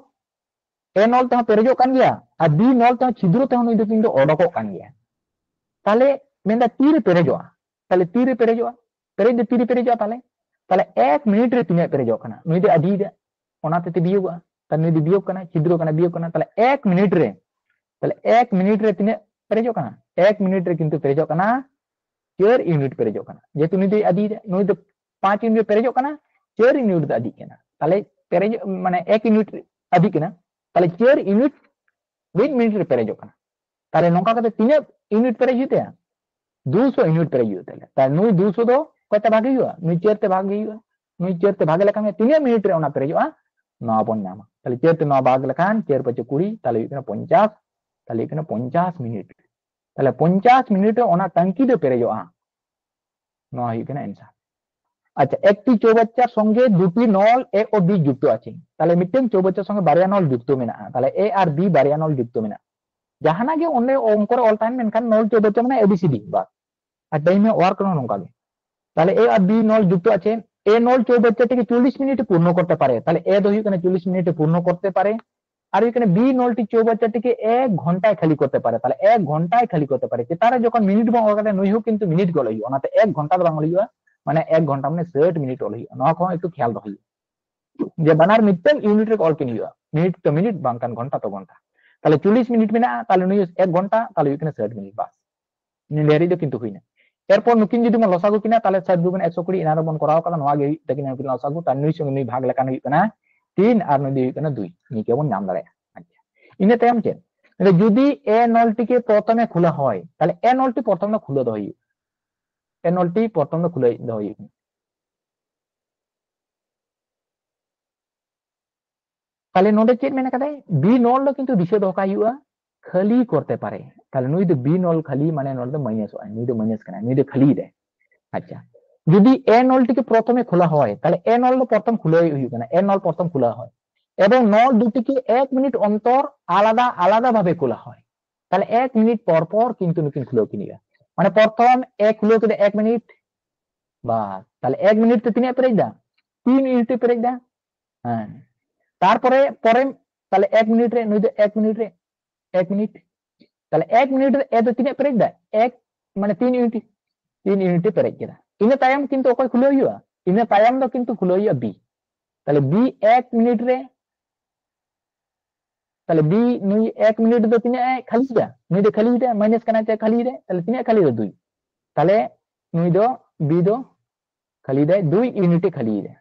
ᱮ ᱱᱚᱞ ᱛᱮᱦᱚᱸ ᱯᱮᱨᱮᱡᱚᱜ ᱠᱟᱱ ᱜᱮᱭᱟ ᱟᱨ ᱵᱤ ᱱᱚᱞ ᱛᱮᱦᱚᱸ ᱪᱷᱤᱫᱨᱚ ᱛᱮᱦᱚᱸ ᱱᱩᱭ ᱫᱚ ᱠᱤᱱᱛᱩ ᱚᱰᱚᱠᱚᱜ ᱠᱟᱱ ᱜᱮᱭᱟ᱾ ᱛᱟᱦᱞᱮ ᱢᱮᱱᱫᱟ ᱛᱤᱨᱮ ᱯᱮᱨᱮᱡᱚᱜᱼᱟ? ᱛᱟᱦᱞᱮ ᱛᱤᱨᱮ ᱯᱮᱨᱮᱡᱚᱜᱼᱟ? ᱯᱮᱨᱮᱡ ᱫᱚ ᱛᱤᱨᱮ ᱯᱮᱨᱮᱡᱚᱜᱼᱟ? ᱛᱟᱦᱞᱮ, ᱛᱟᱦᱞᱮ ᱮᱠ ᱢᱤᱱᱤᱴ ᱨᱮ ᱛᱤᱱᱟᱹᱜ ᱯᱮᱨᱮᱡᱚᱜ ᱠᱟᱱᱟ? ᱱᱩᱭ ᱫᱚ ᱟᱹᱰᱤᱭᱮᱫᱟ, ᱚᱱᱟ ᱛᱮ ᱵᱤᱭᱳᱜᱚᱜᱼᱟ᱾ ᱛᱟᱦᱞᱮ ᱱᱩᱭ ᱫᱚ ᱵᱤᱭᱳᱜ ᱠᱟᱱᱟ, ᱪᱷᱤᱫᱨᱚ ᱠᱟᱱᱟ, ᱵᱤᱭᱳᱜ ᱠᱟᱱᱟ᱾ ᱛᱟᱦᱞᱮ ᱮᱠ ᱢᱤᱱᱤᱴ ᱨᱮ, ᱛᱟᱦᱞᱮ ᱮᱠ ᱢᱤᱱᱤᱴ ᱨᱮ ᱛᱤᱱᱟᱹᱜ ᱯᱮᱨᱮᱡᱚᱜ ᱠᱟᱱᱟ? ᱮᱠ ᱢᱤᱱᱤᱴ ᱨᱮ ᱠᱤᱱᱛᱩ ᱯᱮᱨᱮᱡᱚᱜ ᱠᱟᱱᱟ ᱪᱟᱨ ᱤᱭᱩᱱᱤᱴ ᱯᱮᱨᱮᱡᱚᱜ ᱠᱟᱱᱟ᱾ ᱡᱮᱦᱮᱛᱩ ᱱᱩᱭ ᱫᱚᱭ ᱟᱹᱰᱤᱭᱮᱫᱟ, ᱱᱩᱭ ᱫᱚ ᱯᱟᱸᱪ ᱤᱭᱩᱱᱤᱴ ᱯᱮᱨᱮᱡᱚᱜ ᱠᱟᱱᱟ, ᱪᱟᱨ ᱤᱭᱩᱱᱤᱴ ᱫᱚ ᱟᱹᱰᱤᱜ ᱠᱟᱱᱟ᱾ ᱛᱟᱦᱞᱮ ᱯᱮᱨᱮᱡᱚᱜ, ᱢᱟᱱᱮ ᱮᱠ ᱤᱭᱩᱱᱤᱴ ᱟᱹᱰᱤᱜ ᱠᱟᱱᱟ, ᱛᱟᱦᱞᱮ ᱪᱟᱨ ᱤᱭᱩᱱᱤᱴ ᱢᱤᱫ ᱢᱤᱱᱤᱴ ᱨᱮ ᱯᱮᱨᱮᱡᱚᱜ ᱠᱟᱱᱟ᱾ ᱛᱟᱦᱞᱮ ᱱᱚᱝᱠᱟ ᱠᱟᱛᱮ ᱛᱤᱱᱟᱹᱜ ᱤᱭᱩᱱᱤᱴ ᱯᱮᱨᱮᱡ ᱦᱩᱭᱩᱜ ᱛᱟᱭᱟ? ᱫᱩᱥᱚ ᱤᱭᱩᱱᱤᱴ ᱯᱮᱨᱮᱡ ᱦᱩᱭᱩᱜ ᱛᱟᱭᱟ᱾ ᱛᱟᱦᱞᱮ ᱱᱩᱭ ᱫᱩᱥᱚ ᱫᱚ ᱚᱠᱚᱭ ᱛᱮ ᱵᱷᱟᱜᱮ ᱦᱩᱭᱩᱜᱼᱟ? ᱱᱩᱭ ᱪᱟᱨ ᱛᱮ ᱵᱷᱟᱜᱮ ᱦᱩᱭᱩᱜᱼᱟ᱾ ᱱᱩᱭ ᱪᱟᱨ ᱛᱮ ᱵᱷᱟᱜᱮ ᱞᱮᱠᱷᱟᱱ ᱜᱮ ᱛᱤᱱᱟᱹᱜ ᱢᱤᱱᱤᱴ ᱨᱮ ᱚᱱᱟ ᱯᱮᱨᱮᱡᱚᱜᱼᱟ? ᱱᱚᱣᱟ ᱵᱚᱱ ᱧᱟᱢᱟ᱾ ᱛᱟᱦᱞᱮ ᱪᱟᱨ ᱛᱮ ᱱᱚᱣᱟ ᱵᱷᱟᱜᱽ ᱞᱮᱠᱷᱟᱱ ᱪᱟᱨ ᱯᱟᱸᱪᱮ ᱠᱩᱲᱤ, ᱛᱟᱦᱞᱮ ᱦᱩᱭᱩᱜ ᱠᱟᱱᱟ ᱯᱚᱧᱪᱟᱥ, ᱛᱟᱦᱞᱮ ᱦᱩᱭᱩᱜ ᱠᱟᱱᱟ ᱯᱚᱧᱪᱟᱥ ᱢᱤᱱᱤᱴ᱾ ᱛᱟᱦᱞᱮ ᱯᱚᱧᱪᱟᱥ ᱢᱤᱱᱤᱴ ᱨᱮ ᱚᱱᱟ ᱴᱟᱝᱠᱤ ᱫᱚ ᱯᱮᱨᱮᱡᱚᱜᱼᱟ᱾ ᱱᱚᱣᱟ ᱦᱩᱭᱩᱜ ᱠᱟᱱᱟ ᱮᱱᱥᱟᱨ᱾ ᱟᱪᱪᱷᱟ, একটি চৌবাচ্চার সঙ্গে দুটি নল এ ও বি যুক্ত আছে। ᱛᱟᱦᱞᱮ ᱢᱤᱫᱴᱟᱝ ᱪᱳᱣᱵᱟᱪᱪᱟᱨ ᱥᱚᱸᱜᱮ ᱵᱟᱨᱭᱟ ᱱᱚᱞ ᱡᱩᱠᱛᱚ ᱢᱮᱱᱟᱜᱼᱟ, ᱛᱟᱦᱞᱮ ᱮ ᱟᱨ ᱵᱤ ᱵᱟᱨᱭᱟ ᱱᱚᱞ ᱡᱩᱠᱛᱚ ᱢᱮᱱᱟᱜᱼᱟ᱾ ᱡᱟᱦᱟᱱᱟᱜ ᱜᱮ ᱚᱸᱰᱮ ᱚᱝᱠᱚ ᱨᱮ ᱚᱞ ᱛᱟᱦᱮᱱ, ᱢᱮᱱᱠᱷᱟᱱ ᱱᱚᱞ ᱪᱳᱣᱵᱟᱪᱪᱟᱨ ᱢᱟᱱᱮ A B C D bus. R time A work ᱨᱮᱦᱚᱸ ᱱᱚᱝᱠᱟ ᱜᱮ᱾ তাহলে এ আর বি নল যুক্ত আছে, এ নল চৌবাচ্চাটিকে চল্লিশ মিনিটে পূর্ণ করতে পারে, তাহলে এ ᱫᱚ ᱦᱩᱭᱩᱜ ᱠᱟᱱᱟ চল্লিশ মিনিটে পূর্ণ করতে পারে, আর ᱦᱩᱭᱩᱜ ᱠᱟᱱᱟ বি নলটি চৌবাচ্চাটিকে এক ঘন্টায় খালি করতে পারে, তাহলে এক ঘন্টায় খালি করতে পারে। ᱪᱮᱛᱟᱱ ᱨᱮ ᱡᱚᱠᱷᱚᱱ ᱢᱤᱱᱤᱴ ᱵᱚᱱ ᱚᱞ ᱠᱟᱫᱟ, ᱱᱩᱭ ᱦᱚᱸ ᱠᱤᱱᱛᱩ ᱢᱤᱱᱤᱴ ᱜᱮ ᱚᱞ ᱦᱩᱭᱩᱜᱼᱟ, ᱚᱱᱟᱛᱮ ᱮᱠ ᱜᱷᱚᱱᱴᱟ ᱫᱚ ᱵᱟᱝ ᱚᱞ ᱦᱩᱭᱩᱜᱼᱟ, ᱢᱟᱱᱮ ᱮᱠ ᱜᱷᱚᱱᱴᱟ ᱢᱟᱱᱮ ᱥᱟᱴ ᱢᱤᱱᱤᱴ ᱚᱞ ᱦᱩᱭᱩᱜᱼᱟ᱾ ᱱᱚᱣᱟ ᱠᱚᱦᱚᱸ ᱮᱠᱴᱩ ᱠᱷᱮᱭᱟᱞ ᱫᱚᱦᱚᱭ ᱦᱩᱭᱩᱜᱼᱟ᱾ ᱡᱮ ᱵᱟᱱᱟᱨ ᱢᱤᱫᱴᱟᱝ ᱤᱭᱩᱱᱤᱴ ᱨᱮ ᱚᱞ ᱠᱤᱱ ᱦᱩᱭᱩᱜᱼᱟ, ᱢᱤᱱᱤᱴ ᱛᱚ ᱢᱤᱱᱤᱴ, ᱵᱟᱝᱠᱷᱟᱱ ᱜᱷᱚᱱᱴᱟ ᱛᱚ ᱜᱷᱚᱱᱴᱟ᱾ ᱛᱟᱦᱞᱮ ᱪᱚᱞᱞᱤᱥ ᱢᱤᱱᱤᱴ ᱢᱮᱱᱟᱜᱼᱟ, ᱛᱟᱦᱞᱮ ᱱᱩᱭ ᱮᱠ ᱜᱷᱚᱱᱴᱟ, ᱛᱟᱦᱞᱮ ᱦᱩᱭᱩᱜ ᱠᱟᱱᱟ ᱥᱟᱴ ᱢᱤᱱᱤᱴ, ᱵᱟᱥ᱾ ᱱᱤᱭᱟᱹ ᱫᱷᱟᱹᱨᱤᱡ ᱫᱚ ᱠᱤᱱᱛᱩ ᱦᱩᱭᱱᱟ᱾ ᱮᱨᱯᱚᱨ ᱱᱩᱠᱤᱱ ᱡᱩᱫᱤ ᱵᱚᱱ ᱞᱚᱥᱟᱜᱩ ᱠᱤᱱᱟ, ᱛᱟᱦᱞᱮ ᱥᱟᱛ ᱫᱩ ᱜᱩᱱ ᱮᱠᱥᱚ ᱠᱩᱲᱤ, ᱮᱱᱟᱝ ᱨᱮᱵᱚᱱ ᱠᱚᱨᱟᱣ ᱠᱟᱫᱟ, ᱱᱚᱣᱟ ᱜᱮ ᱦᱩᱭᱩᱜ ᱛᱟᱹᱠᱤᱱᱟ ᱱᱩᱠᱤᱱ ᱞᱚᱥᱟᱜᱩ, ᱛᱟᱦᱞᱮ ᱱᱩᱭ ᱥᱚᱸᱜᱮ ᱱᱩᱭ ᱵᱷᱟᱜᱽ ᱞᱮᱠᱷᱟᱱ ᱦᱩᱭᱩᱜ ᱠᱟᱱᱟ ᱛᱤᱱ, ᱟᱨ ᱱᱩᱭ ᱫᱚ ᱦᱩᱭᱩᱜ ᱠᱟᱱᱟ ᱫᱩᱭ᱾ ᱱᱤᱭᱟᱹ ᱜᱮᱵᱚᱱ ᱧᱟᱢ ᱫᱟᱲᱮᱭᱟᱜᱼᱟ᱾ ᱟᱪᱪᱷᱟ, ᱤᱱᱟᱹ ᱛᱟᱭᱚᱢ ᱪᱮᱫ? ᱡᱩᱫᱤ ᱮ ᱱᱚᱞ ᱴᱤ ᱜᱮ ᱯᱨᱚᱛᱷᱚᱢᱮ ᱠᱷᱩᱞᱟ ᱦᱚᱭ, ᱛᱟᱦᱞᱮ ᱮ ᱱᱚᱞ ᱴᱤ ᱯᱨᱚᱛᱷᱚᱢ ᱫᱚ ᱠᱷᱩᱞᱟᱹ ᱫᱚᱦᱚᱭ ᱦᱩᱭᱩᱜᱼᱟ᱾ ᱮ ᱱᱚᱞ ᱴᱤ ᱯᱨᱚᱛᱷᱚᱢ ᱫᱚ ᱠᱷᱩᱞᱟᱹ ᱫᱚᱦᱚᱭ ᱦᱩᱭᱩᱜᱼᱟ᱾ ᱛᱟᱦᱞᱮ ᱱᱚᱰᱮ ᱪᱮᱫ ᱢᱮᱱ ᱠᱟᱫᱟᱭ? ᱵᱤ ᱱᱚᱞ ᱫᱚ ᱠᱤᱱᱛᱩ ᱫᱤᱥᱟᱹ ᱫᱚᱦᱚ ᱠᱟᱜ ᱦᱩᱭᱩᱜᱼᱟ, ᱠᱷᱟᱹᱞᱤ ᱠᱚᱨᱛᱮ ᱯᱟᱨᱮ᱾ ᱛᱟᱦᱞᱮ ᱱᱩᱭ ᱫᱚ ᱵᱤ ᱱᱚᱞ ᱠᱷᱟᱹᱞᱤ, ᱢᱟᱱᱮ ᱱᱚᱰᱮ ᱫᱚ ᱢᱟᱭᱱᱟᱥᱚᱜᱼᱟ, ᱱᱩᱭ ᱫᱚ ᱢᱟᱭᱱᱟᱥ ᱠᱟᱱᱟ, ᱱᱩᱭ ᱫᱚ ᱠᱷᱟᱹᱞᱤᱭ ᱫᱟᱭ᱾ ᱟᱪᱪᱷᱟ, ᱡᱩᱫᱤ ᱮ ᱱᱚᱞ ᱴᱤ ᱜᱮ ᱯᱨᱚᱛᱷᱚᱢᱮ ᱠᱷᱩᱞᱟ ᱦᱚᱭ, ᱛᱟᱦᱞᱮ ᱮ ᱱᱚᱞ ᱫᱚ ᱯᱨᱚᱛᱷᱚᱢ ᱠᱷᱩᱞᱟᱹᱣ ᱦᱩᱭᱩᱜ ᱠᱟᱱᱟ, ᱮ ᱱᱚᱞ ᱯᱨᱚᱛᱷᱚᱢ ᱠᱷᱩᱞᱟᱹᱣ ᱦᱚᱭ, ᱮᱵᱚᱝ ᱱᱚᱞ ᱫᱩᱴᱤ ᱜᱮ ᱮᱠ ᱢᱤᱱᱤᱴ ᱚᱱᱛᱚᱨ ᱟᱞᱟᱫᱟ ᱟᱞᱟᱫᱟ ᱵᱷᱟᱵᱮ ᱠᱷᱩᱞᱟ ᱦᱚᱭ, ᱛᱟᱦᱞᱮ ᱮᱠ ᱢᱤᱱᱤᱴ ᱯᱚᱨ ᱯᱚᱨ ᱠᱤᱱᱛᱩ ᱱᱩᱠᱤᱱ ᱠᱷᱩᱞᱟᱹᱣ ᱠᱤᱱ ᱦᱩᱭᱩᱜᱼᱟ᱾ ᱢᱟᱱᱮ ᱯᱨᱚᱛᱷᱚᱢ ᱮ ᱠᱷᱩᱞᱟᱹᱣ ᱠᱮᱫᱟ ᱮᱠ ᱢᱤᱱᱤᱴ, ᱵᱟᱥ, ᱛᱟᱦᱞᱮ ᱮᱠ ᱢᱤᱱᱤᱴ ᱛᱮ ᱛᱤᱱᱟᱹᱜ ᱯᱮᱨᱮᱡ ᱫᱟ? ᱛᱤᱱ ᱤᱭᱩᱱᱤᱴ ᱮ ᱯᱮᱨᱮᱡ ᱫᱟ᱾ ᱦᱮᱸ, ᱛᱟᱨᱯᱚᱨᱮ ᱯᱚᱨᱮ, ᱛᱟᱦᱞᱮ ᱮᱠ ᱢᱤᱱᱤᱴ ᱨᱮ ᱱᱩᱭ ᱫᱚ ᱮᱠ ᱢᱤᱱᱤᱴ ᱨᱮ, ᱮᱠ ᱢᱤᱱᱤᱴ, ᱛᱟᱦᱞᱮ ᱮᱠ ᱢᱤᱱᱤᱴ ᱨᱮ ᱮ ᱫᱚ ᱛᱤᱱᱟᱹᱜ ᱯᱮᱨᱮᱡ ᱫᱟ? ᱮᱠ, ᱢᱟᱱᱮ ᱛᱤᱱ ᱤᱭᱩᱱᱤᱴ, ᱛᱤᱱ ᱤᱭᱩᱱᱤᱴ ᱮ ᱯᱮᱨᱮᱡ ᱠᱮᱫᱟ᱾ ᱤᱱᱟᱹ ᱛᱟᱭᱚᱢ ᱠᱤᱱᱛᱩ ᱚᱠᱚᱭ ᱠᱷᱩᱞᱟᱹᱣ ᱦᱩᱭᱩᱜᱼᱟ? ᱤᱱᱟᱹ ᱛᱟᱭᱚᱢ ᱫᱚ ᱠᱤᱱᱛᱩ ᱠᱷᱩᱞᱟᱹᱣ ᱦᱩᱭᱩᱜᱼᱟ ᱵᱤ᱾ ᱛᱟᱦᱞᱮ ᱵᱤ ᱮᱠ ᱢᱤᱱᱤᱴ ᱨᱮ, ᱛᱟᱦᱞᱮ ᱵᱤ ᱱᱩᱭ ᱮᱠ ᱢᱤᱱᱤᱴ ᱫᱚ ᱛᱤᱱᱟᱹᱜ ᱮ ᱠᱷᱟᱹᱞᱤᱭᱮᱫᱟ? ᱱᱩᱭ ᱫᱚ ᱠᱷᱟᱹᱞᱤᱭᱮᱫᱟ, ᱢᱟᱭᱱᱟᱥ ᱠᱟᱱᱟ ᱪᱮ ᱠᱷᱟᱹᱞᱤᱭᱮᱫᱟ? ᱛᱟᱦᱞᱮ ᱛᱤᱱᱟᱹᱜ ᱮ ᱠᱷᱟᱹᱞᱤᱭᱮᱫᱟ? ᱫᱩᱭ᱾ ᱛᱟᱦᱞᱮ ᱱᱩᱭ ᱫᱚ, ᱵᱤ ᱫᱚ ᱠᱷᱟᱹᱞᱤᱭᱮᱫᱟᱭ, ᱫᱩᱭ ᱤᱭᱩᱱᱤᱴ ᱮ ᱠᱷᱟᱹᱞᱤᱭᱮᱫᱟ᱾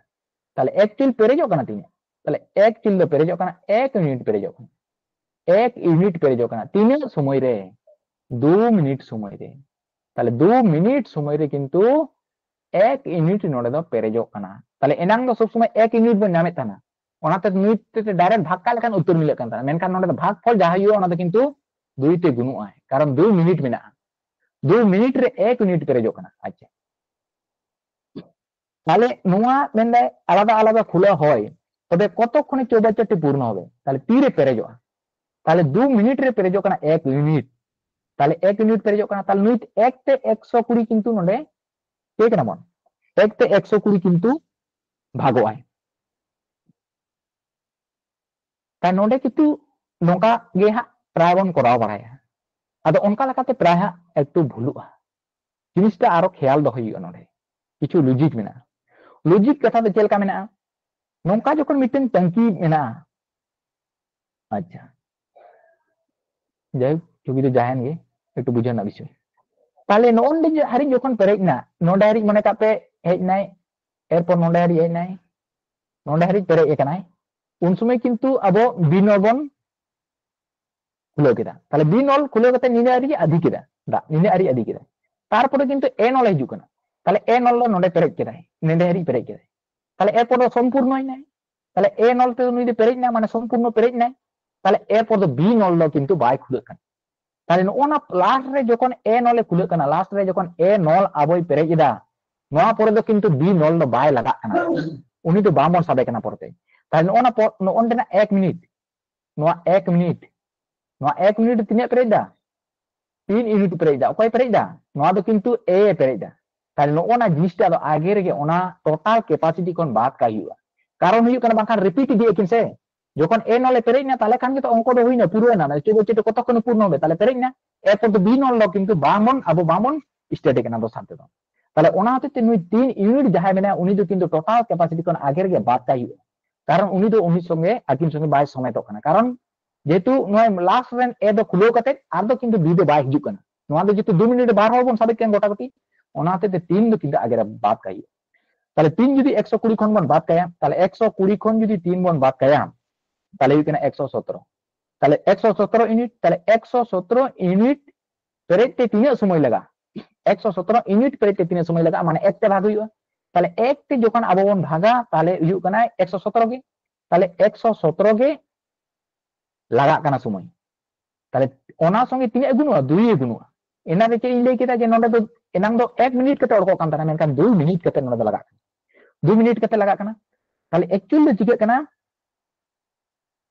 ᱛᱟᱦᱞᱮ ᱮᱠ ᱪᱩᱞ ᱯᱮᱨᱮᱡᱚᱜ ᱠᱟᱱᱟ ᱛᱤᱱᱟᱹᱜ? ᱛᱟᱦᱞᱮ ᱮᱠ ᱪᱩᱞ ᱫᱚ ᱯᱮᱨᱮᱡᱚᱜ ᱠᱟᱱᱟ, ᱮᱠ ᱤᱭᱩᱱᱤᱴ ᱯᱮᱨᱮᱡᱚᱜ ᱠᱟᱱᱟ, ᱮᱠ ᱤᱭᱩᱱᱤᱴ ᱯᱮᱨᱮᱡᱚᱜ ᱠᱟᱱᱟ᱾ ᱛᱤᱱᱟᱹᱜ ᱥᱚᱢᱚᱭ ᱨᱮ? ᱫᱩ ᱢᱤᱱᱤᱴ ᱥᱚᱢᱚᱭ ᱨᱮ᱾ ᱛᱟᱦᱞᱮ ᱫᱩ ᱢᱤᱱᱤᱴ ᱥᱚᱢᱚᱭ ᱨᱮ ᱠᱤᱱᱛᱩ ᱮᱠ ᱤᱭᱩᱱᱤᱴ ᱱᱚᱰᱮ ᱫᱚ ᱯᱮᱨᱮᱡᱚᱜ ᱠᱟᱱᱟ᱾ ᱛᱟᱦᱞᱮ ᱮᱱᱟᱝ ᱫᱚ ᱥᱚᱵ ᱥᱚᱢᱚᱭ ᱮᱠ ᱤᱭᱩᱱᱤᱴ ᱵᱚᱱ ᱧᱟᱢᱮᱫ ᱛᱟᱦᱮᱱᱟ, ᱚᱱᱟᱛᱮ ᱱᱩᱭ ᱛᱮ ᱰᱟᱭᱨᱮᱠᱴ ᱵᱷᱟᱜᱽ ᱠᱟᱜ ᱞᱮᱠᱷᱟᱱ ᱩᱛᱛᱚᱨ ᱢᱤᱞᱟᱹᱜ ᱠᱟᱱ ᱛᱟᱦᱮᱱᱟ, ᱢᱮᱱᱠᱷᱟᱱ ᱱᱚᱰᱮ ᱫᱚ ᱵᱷᱟᱜᱽ ᱯᱷᱚᱞ ᱡᱟᱦᱟᱸ ᱦᱩᱭᱩᱜᱼᱟ ᱚᱱᱟ ᱫᱚ ᱠᱤᱱᱛᱩ ᱫᱩᱭ ᱛᱮ ᱜᱩᱱᱩᱜᱼᱟᱭ, ᱠᱟᱨᱚᱱ ᱫᱩ ᱢᱤᱱᱤᱴ ᱢᱮᱱᱟᱜᱼᱟ, ᱫᱩ ᱢᱤᱱᱤᱴ ᱨᱮ ᱮᱠ ᱤᱭᱩᱱᱤᱴ ᱯᱮᱨᱮᱡᱚᱜ ᱠᱟᱱᱟ᱾ ᱟᱪᱪᱷᱟ, ᱛᱟᱦᱞᱮ ᱱᱚᱣᱟ ᱢᱮᱱᱫᱟᱭ ᱟᱞᱟᱫᱟ ᱟᱞᱟᱫᱟ ᱠᱷᱩᱞᱟᱹ ᱦᱚᱭ, ᱛᱚᱵᱮ ᱠᱚᱛᱚᱠ ᱠᱷᱚᱱᱮ ᱪᱚᱣᱵᱟᱪᱪᱚᱨ ᱴᱤ ᱯᱩᱨᱱᱚ ᱦᱚᱵᱮ? ᱛᱟᱦᱞᱮ ᱛᱤᱨᱮ ᱯᱮᱨᱮᱡᱚᱜᱼᱟ? ᱛᱟᱦᱞᱮ ᱫᱩ ᱢᱤᱱᱤᱴ ᱨᱮ ᱯᱮᱨᱮᱡᱚᱜ ᱠᱟᱱᱟ ᱮᱠ ᱤᱭᱩᱱᱤᱴ, ᱛᱟᱦᱞᱮ ᱮᱠ ᱤᱭᱩᱱᱤᱴ ᱯᱮᱨᱮᱡᱚᱜ ᱠᱟᱱᱟ, ᱛᱟᱦᱞᱮ ᱱᱩᱭ ᱮᱠ ᱛᱮ ᱮᱠᱥᱚ ᱠᱩᱲᱤ ᱠᱤᱱᱛᱩ ᱱᱚᱰᱮ ᱪᱮᱫ ᱠᱟᱱᱟ ᱵᱚᱱ, ᱮᱠ ᱛᱮ ᱮᱠᱥᱚ ᱠᱩᱲᱤ ᱠᱤᱱᱛᱩ ᱵᱷᱟᱜᱚᱜ ᱟᱭ᱾ ᱛᱟᱦᱞᱮ ᱱᱚᱰᱮ ᱠᱤᱱᱛᱩ ᱱᱚᱝᱠᱟ ᱜᱮ ᱦᱟᱸᱜ ᱯᱨᱟᱭ ᱵᱚᱱ ᱠᱚᱨᱟᱣ ᱵᱟᱲᱟᱭᱟ᱾ ᱟᱫᱚ ᱚᱱᱠᱟ ᱞᱮᱠᱟᱛᱮ ᱯᱨᱟᱭ ᱦᱟᱸᱜ ᱮᱠᱴᱩ ᱵᱷᱩᱞᱩᱜᱼᱟ᱾ ᱡᱤᱱᱤᱥᱴᱟ ᱟᱨᱚ ᱠᱷᱮᱭᱟᱞ ᱫᱚᱦᱚᱭ ᱦᱩᱭᱩᱜᱼᱟ᱾ ᱱᱚᱰᱮ ᱠᱤᱪᱷᱩ ᱞᱚᱡᱤᱠ ᱢᱮᱱᱟᱜᱼᱟ᱾ ᱞᱚᱡᱤᱠ ᱠᱟᱛᱷᱟ ᱫᱚ ᱪᱮᱫ ᱞᱮᱠᱟ ᱢᱮᱱᱟᱜᱼᱟ? ᱱᱚᱝᱠᱟ ᱡᱚᱠᱷᱚᱱ ᱢᱤᱫᱴᱮᱱ ᱴᱟᱝᱠᱤ ᱢᱮᱱᱟᱜᱼᱟ, ᱟᱪᱪᱷᱟ, ᱡᱟᱭᱦᱳᱠ, ᱪᱷᱚᱵᱤ ᱫᱚ ᱡᱟᱦᱟᱸᱭᱮᱱ ᱜᱮ, ᱮᱠᱴᱩ ᱵᱩᱡᱷᱟᱹᱣ ᱨᱮᱱᱟᱜ ᱵᱤᱥᱚᱭ᱾ ᱛᱟᱦᱞᱮ ᱱᱚᱜᱼᱚ ᱱᱚᱰᱮ ᱡᱮ ᱦᱟᱹᱨᱤᱡ ᱡᱚᱠᱷᱚᱱ ᱯᱮᱨᱮᱡ ᱮᱱᱟ, ᱱᱚᱰᱮ ᱦᱟᱹᱨᱤᱡ ᱢᱚᱱᱮ ᱠᱟᱜ ᱯᱮ ᱦᱮᱡ ᱮᱱᱟᱭ, ᱮᱨᱯᱚᱨ ᱱᱚᱰᱮ ᱦᱟᱹᱨᱤᱡ ᱦᱮᱡ ᱮᱱᱟᱭ, ᱱᱚᱰᱮ ᱦᱟᱹᱨᱤᱡ ᱯᱮᱨᱮᱡ ᱟᱠᱟᱱᱟᱭ, ᱩᱱ ᱥᱚᱢᱚᱭ ᱠᱤᱱᱛᱩ ᱟᱵᱚ ᱵᱤ ᱱᱚᱞ ᱵᱚᱱ ᱠᱷᱩᱞᱟᱹᱣ ᱠᱮᱫᱟ᱾ ᱛᱟᱦᱞᱮ ᱵᱤ ᱱᱚᱞ ᱠᱷᱩᱞᱟᱹᱣ ᱠᱟᱛᱮ ᱱᱤᱱᱟᱹᱜ ᱦᱟᱹᱨᱤᱡ ᱟᱫᱷᱤ ᱠᱮᱫᱟ, ᱫᱟᱜ ᱱᱤᱱᱟᱹᱜ ᱦᱟᱹᱨᱤᱡ ᱟᱫᱷᱤ ᱠᱮᱫᱟ᱾ ᱛᱟᱨᱯᱚᱨᱮ ᱠᱤᱱᱛᱩ ᱮ ᱱᱚᱞ ᱮ ᱦᱤᱡᱩᱜ ᱠᱟᱱᱟ᱾ ᱛᱟᱦᱞᱮ ᱮ ᱱᱚᱞ ᱫᱚ ᱱᱚᱰᱮ ᱯᱮᱨᱮᱡ ᱠᱮᱫᱟᱭ, ᱱᱚᱰᱮ ᱦᱟᱹᱨᱤᱡ ᱯᱮᱨᱮᱡ ᱠᱮᱫᱟᱭ᱾ ᱛᱟᱦᱞᱮ ᱮᱨᱯᱚᱨ ᱫᱚ ᱥᱚᱢᱯᱩᱨᱱᱚᱭᱮᱱᱟᱭ᱾ ᱛᱟᱦᱞᱮ ᱮ ᱱᱚᱞ ᱛᱮᱫᱚ ᱱᱩᱭ ᱫᱚ ᱯᱮᱨᱮᱡ ᱮᱱᱟ, ᱢᱟᱱᱮ ᱥᱚᱢᱯᱩᱨᱱᱚ ᱯᱮᱨᱮᱡ ᱮᱱᱟᱭ᱾ ᱛᱟᱦᱞᱮ ᱮᱨᱯᱚᱨ ᱫᱚ ᱵᱤ ᱱᱚᱞ ᱫᱚ ᱠᱤᱱᱛᱩ ᱵᱟᱭ ᱠᱷᱩᱞᱟᱹᱜ ᱠᱟᱱᱟ᱾ ᱛᱟᱦᱞᱮ ᱱᱚᱜᱼᱚ ᱱᱟ ᱞᱟᱥᱴ ᱨᱮ ᱡᱚᱠᱷᱚᱱ ᱮ ᱱᱚᱞ ᱮ ᱠᱷᱩᱞᱟᱹᱜ ᱠᱟᱱᱟ, ᱞᱟᱥᱴ ᱨᱮ ᱡᱚᱠᱷᱚᱱ ᱮ ᱱᱚᱞ ᱟᱵᱚᱭ ᱯᱮᱨᱮᱡ ᱮᱫᱟ, ᱱᱚᱣᱟ ᱯᱚᱨᱮ ᱫᱚ ᱠᱤᱱᱛᱩ ᱵᱤ ᱱᱚᱞ ᱫᱚ ᱵᱟᱭ ᱞᱟᱜᱟᱜ ᱠᱟᱱᱟ, ᱩᱱᱤ ᱫᱚ ᱵᱟᱝᱵᱚᱱ ᱥᱟᱵᱮ ᱠᱟᱱᱟ ᱯᱚᱨᱮᱛᱮ᱾ ᱛᱟᱦᱞᱮ ᱱᱚᱜᱼᱚ ᱱᱟ ᱯᱚ-, ᱱᱚᱜᱼᱚ ᱱᱚᱰᱮᱱᱟᱜ ᱮᱠ ᱢᱤᱱᱤᱴ, ᱱᱚᱣᱟ ᱮᱠ ᱢᱤᱱᱤᱴ, ᱱᱚᱣᱟ ᱮᱠ ᱢᱤᱱᱤᱴ ᱛᱤᱱᱟᱹᱜ ᱯᱮᱨᱮᱡ ᱫᱟ? ᱛᱤᱱ ᱤᱭᱩᱱᱤᱴ ᱯᱮᱨᱮᱡ ᱫᱟ᱾ ᱚᱠᱚᱭ ᱯᱮᱨᱮᱡ ᱫᱟ? ᱱᱚᱣᱟ ᱫᱚ ᱠᱤᱱᱛᱩ ᱮ ᱯᱮᱨᱮᱡ ᱫᱟ᱾ ᱛᱟᱦᱞᱮ ᱱᱚᱜᱼᱚ ᱱᱟ ᱡᱤᱱᱤᱥᱴᱟ ᱫᱚ ᱟᱜᱮ ᱨᱮᱜᱮ ᱚᱱᱟ ᱴᱳᱴᱟᱞ ᱠᱮᱯᱟᱥᱤᱴᱤ ᱠᱷᱚᱱ ᱵᱟᱫ ᱠᱟᱜ ᱦᱩᱭᱩᱜᱼᱟ᱾ ᱠᱟᱨᱚᱱ ᱦᱩᱭᱩᱜ ᱠᱟᱱᱟ ᱵᱟᱝᱠᱷᱟᱱ ᱨᱤᱯᱤᱴ ᱤᱫᱤᱭᱟ ᱠᱤᱱ ᱥᱮ᱾ ᱡᱚᱠᱷᱚᱱ ᱮ ᱱᱚᱞ ᱮ ᱯᱮᱨᱮᱡ ᱮᱱᱟ, ᱛᱟᱦᱞᱮ ᱠᱷᱟᱱ ᱜᱮ ᱛᱚ ᱚᱝᱠᱚ ᱫᱚ ᱦᱩᱭᱱᱟ, ᱯᱩᱨᱟᱹᱣ ᱮᱱᱟ᱾ ᱪᱮᱫ ᱪᱮᱫ ᱠᱚᱛᱚᱠ ᱠᱷᱚᱱ ᱯᱩᱨᱱᱚ ᱦᱚᱵᱮ, ᱛᱟᱦᱞᱮ ᱯᱮᱨᱮᱡ ᱮᱱᱟ᱾ ᱮᱨᱯᱚᱨ ᱫᱚ ᱵᱤ ᱱᱚᱞ ᱫᱚ ᱠᱤᱱᱛᱩ ᱵᱟᱝᱵᱚᱱ, ᱟᱵᱚ ᱵᱟᱝᱵᱚᱱ ᱥᱴᱮᱴ ᱠᱟᱱᱟ ᱫᱚᱥᱟᱨ ᱛᱮᱫᱚ᱾ ᱛᱟᱦᱞᱮ ᱚᱱᱟ ᱦᱚᱛᱮᱡ ᱛᱮ ᱱᱩᱭ ᱛᱤᱱ ᱤᱭᱩᱱᱤᱴ ᱡᱟᱦᱟᱸᱭ ᱢᱮᱱᱟᱭᱟ, ᱩᱱᱤ ᱫᱚ ᱠᱤᱱᱛᱩ ᱴᱳᱴᱟᱞ ᱠᱮᱯᱟᱥᱤᱴᱤ ᱠᱷᱚᱱ ᱟᱜᱮ ᱨᱮᱜᱮ ᱵᱟᱫ ᱠᱟᱭ ᱦᱩᱭᱩᱜᱼᱟ, ᱠᱟᱨᱚᱱ ᱩᱱᱤ ᱫᱚ ᱩᱱᱤ ᱥᱚᱸᱜᱮ, ᱟᱹᱠᱤᱱ ᱥᱚᱸᱜᱮ ᱵᱟᱭ ᱥᱚᱢᱮᱛᱚᱜ ᱠᱟᱱᱟ᱾ ᱠᱟᱨᱚᱱ ᱡᱮᱦᱮᱛᱩ ᱱᱚᱣᱟ ᱞᱟᱥᱴ ᱨᱮᱱ ᱮ ᱫᱚ ᱠᱷᱩᱞᱟᱹᱣ ᱠᱟᱛᱮ ᱟᱨ ᱫᱚ ᱠᱤᱱᱛᱩ ᱵᱤ ᱫᱚ ᱵᱟᱭ ᱦᱤᱡᱩᱜ ᱠᱟᱱᱟ᱾ ᱱᱚᱣᱟ ᱫᱚ ᱡᱮᱦᱮᱛᱩ ᱫᱩ ᱢᱤᱱᱤᱴ ᱵᱟᱨ ᱦᱚᱲ ᱵᱚᱱ ᱥᱟᱵᱮᱫ ᱠᱟᱱ ᱜᱚᱴᱟ ᱜᱩᱴᱤ, ᱚᱱᱟ ᱦᱚᱛᱮᱡ ᱛᱮ ᱛᱤᱱ ᱫᱚ ᱠᱤᱱᱛᱩ ᱟᱜᱮ ᱨᱮ ᱵᱟᱫ ᱠᱟᱭ ᱦᱩᱭᱩᱜᱼᱟ᱾ ᱛᱟᱦᱞᱮ ᱛᱤᱱ ᱡᱩᱫᱤ ᱮᱠᱥᱚ ᱠᱩᱲᱤ ᱠᱷᱚᱱ ᱵᱚᱱ ᱵᱟᱫ ᱠᱟᱭᱟ, ᱛᱟᱦᱞᱮ ᱮᱠᱥᱚ ᱠᱩᱲᱤ ᱠᱷᱚᱱ ᱡᱩᱫᱤ ᱛᱤᱱ ᱵᱚᱱ ᱵᱟᱫ ᱠᱟᱭᱟ, ᱛᱟᱦᱞᱮ ᱦᱩᱭᱩᱜ ᱠᱟᱱᱟ ᱮᱠᱥᱚ ᱥᱚᱛᱨᱚ᱾ ᱛᱟᱦᱞᱮ ᱮᱠᱥᱚ ᱥᱚᱛᱨᱚ ᱤᱭᱩᱱᱤᱴ, ᱛᱟᱦᱞᱮ ᱮᱠᱥᱚ ᱥᱚᱛᱨᱚ ᱤᱭᱩᱱᱤᱴ ᱯᱮᱨᱮᱡ ᱛᱮ ᱛᱤᱱᱟᱹᱜ ᱥᱚᱢᱚᱭ ᱞᱟᱜᱟᱜᱼᱟ? ᱮᱠᱥᱚ ᱥᱚᱛᱨᱚ ᱤᱭᱩᱱᱤᱴ ᱯᱮᱨᱮᱡ ᱛᱮ ᱛᱤᱱᱟᱹᱜ ᱥᱚᱢᱚᱭ ᱞᱟᱜᱟᱜᱼᱟ? ᱢᱟᱱᱮ ᱮᱠ ᱛᱮ ᱵᱷᱟᱜᱽ ᱦᱩᱭᱩᱜᱼᱟ᱾ ᱛᱟᱦᱞᱮ ᱮᱠ ᱛᱮ ᱡᱚᱠᱷᱚᱱ ᱟᱵᱚ ᱵᱚᱱ ᱵᱷᱟᱜᱟ, ᱛᱟᱦᱞᱮ ᱦᱩᱭᱩᱜ ᱠᱟᱱᱟ ᱮᱠᱥᱚ ᱥᱚᱛᱨᱚ ᱜᱮ᱾ ᱛᱟᱦᱞᱮ ᱮᱠᱥᱚ ᱥᱚᱛᱨᱚ ᱜᱮ ᱞᱟᱜᱟᱜ ᱠᱟᱱᱟ ᱥᱚᱢᱚᱭ᱾ ᱛᱟᱦᱞᱮ ᱚᱱᱟ ᱥᱚᱸᱜᱮ ᱛᱤᱱᱟᱹᱜ ᱮ ᱜᱩᱱᱚᱜᱼᱟ? ᱫᱩᱭ ᱮ ᱜᱩᱱᱚᱜᱼᱟ᱾ ᱮᱱᱟ ᱨᱮ ᱪᱮᱫ ᱤᱧ ᱞᱟᱹᱭ ᱠᱮᱫᱟ ᱡᱮ ᱱᱚᱰᱮ ᱫᱚ ᱮᱱᱟᱝ ᱫᱚ ᱮᱠ ᱢᱤᱱᱤᱴ ᱠᱟᱛᱮ ᱚᱰᱚᱠᱚᱜ ᱠᱟᱱ ᱛᱟᱦᱮᱱᱟ, ᱢᱮᱱᱠᱷᱟᱱ ᱫᱩᱭ ᱢᱤᱱᱤᱴ ᱠᱟᱛᱮ ᱱᱚᱰᱮ ᱫᱚ ᱞᱟᱜᱟᱜ ᱠᱟᱱᱟ, ᱫᱩ ᱢᱤᱱᱤᱴ ᱠᱟᱛᱮ ᱞᱟᱜᱟᱜ ᱠᱟᱱᱟ᱾ ᱛᱟᱦᱞᱮ ᱮᱠᱪᱩᱭᱟᱞ ᱫᱚ ᱪᱤᱠᱟᱹᱜ ᱠᱟᱱᱟ,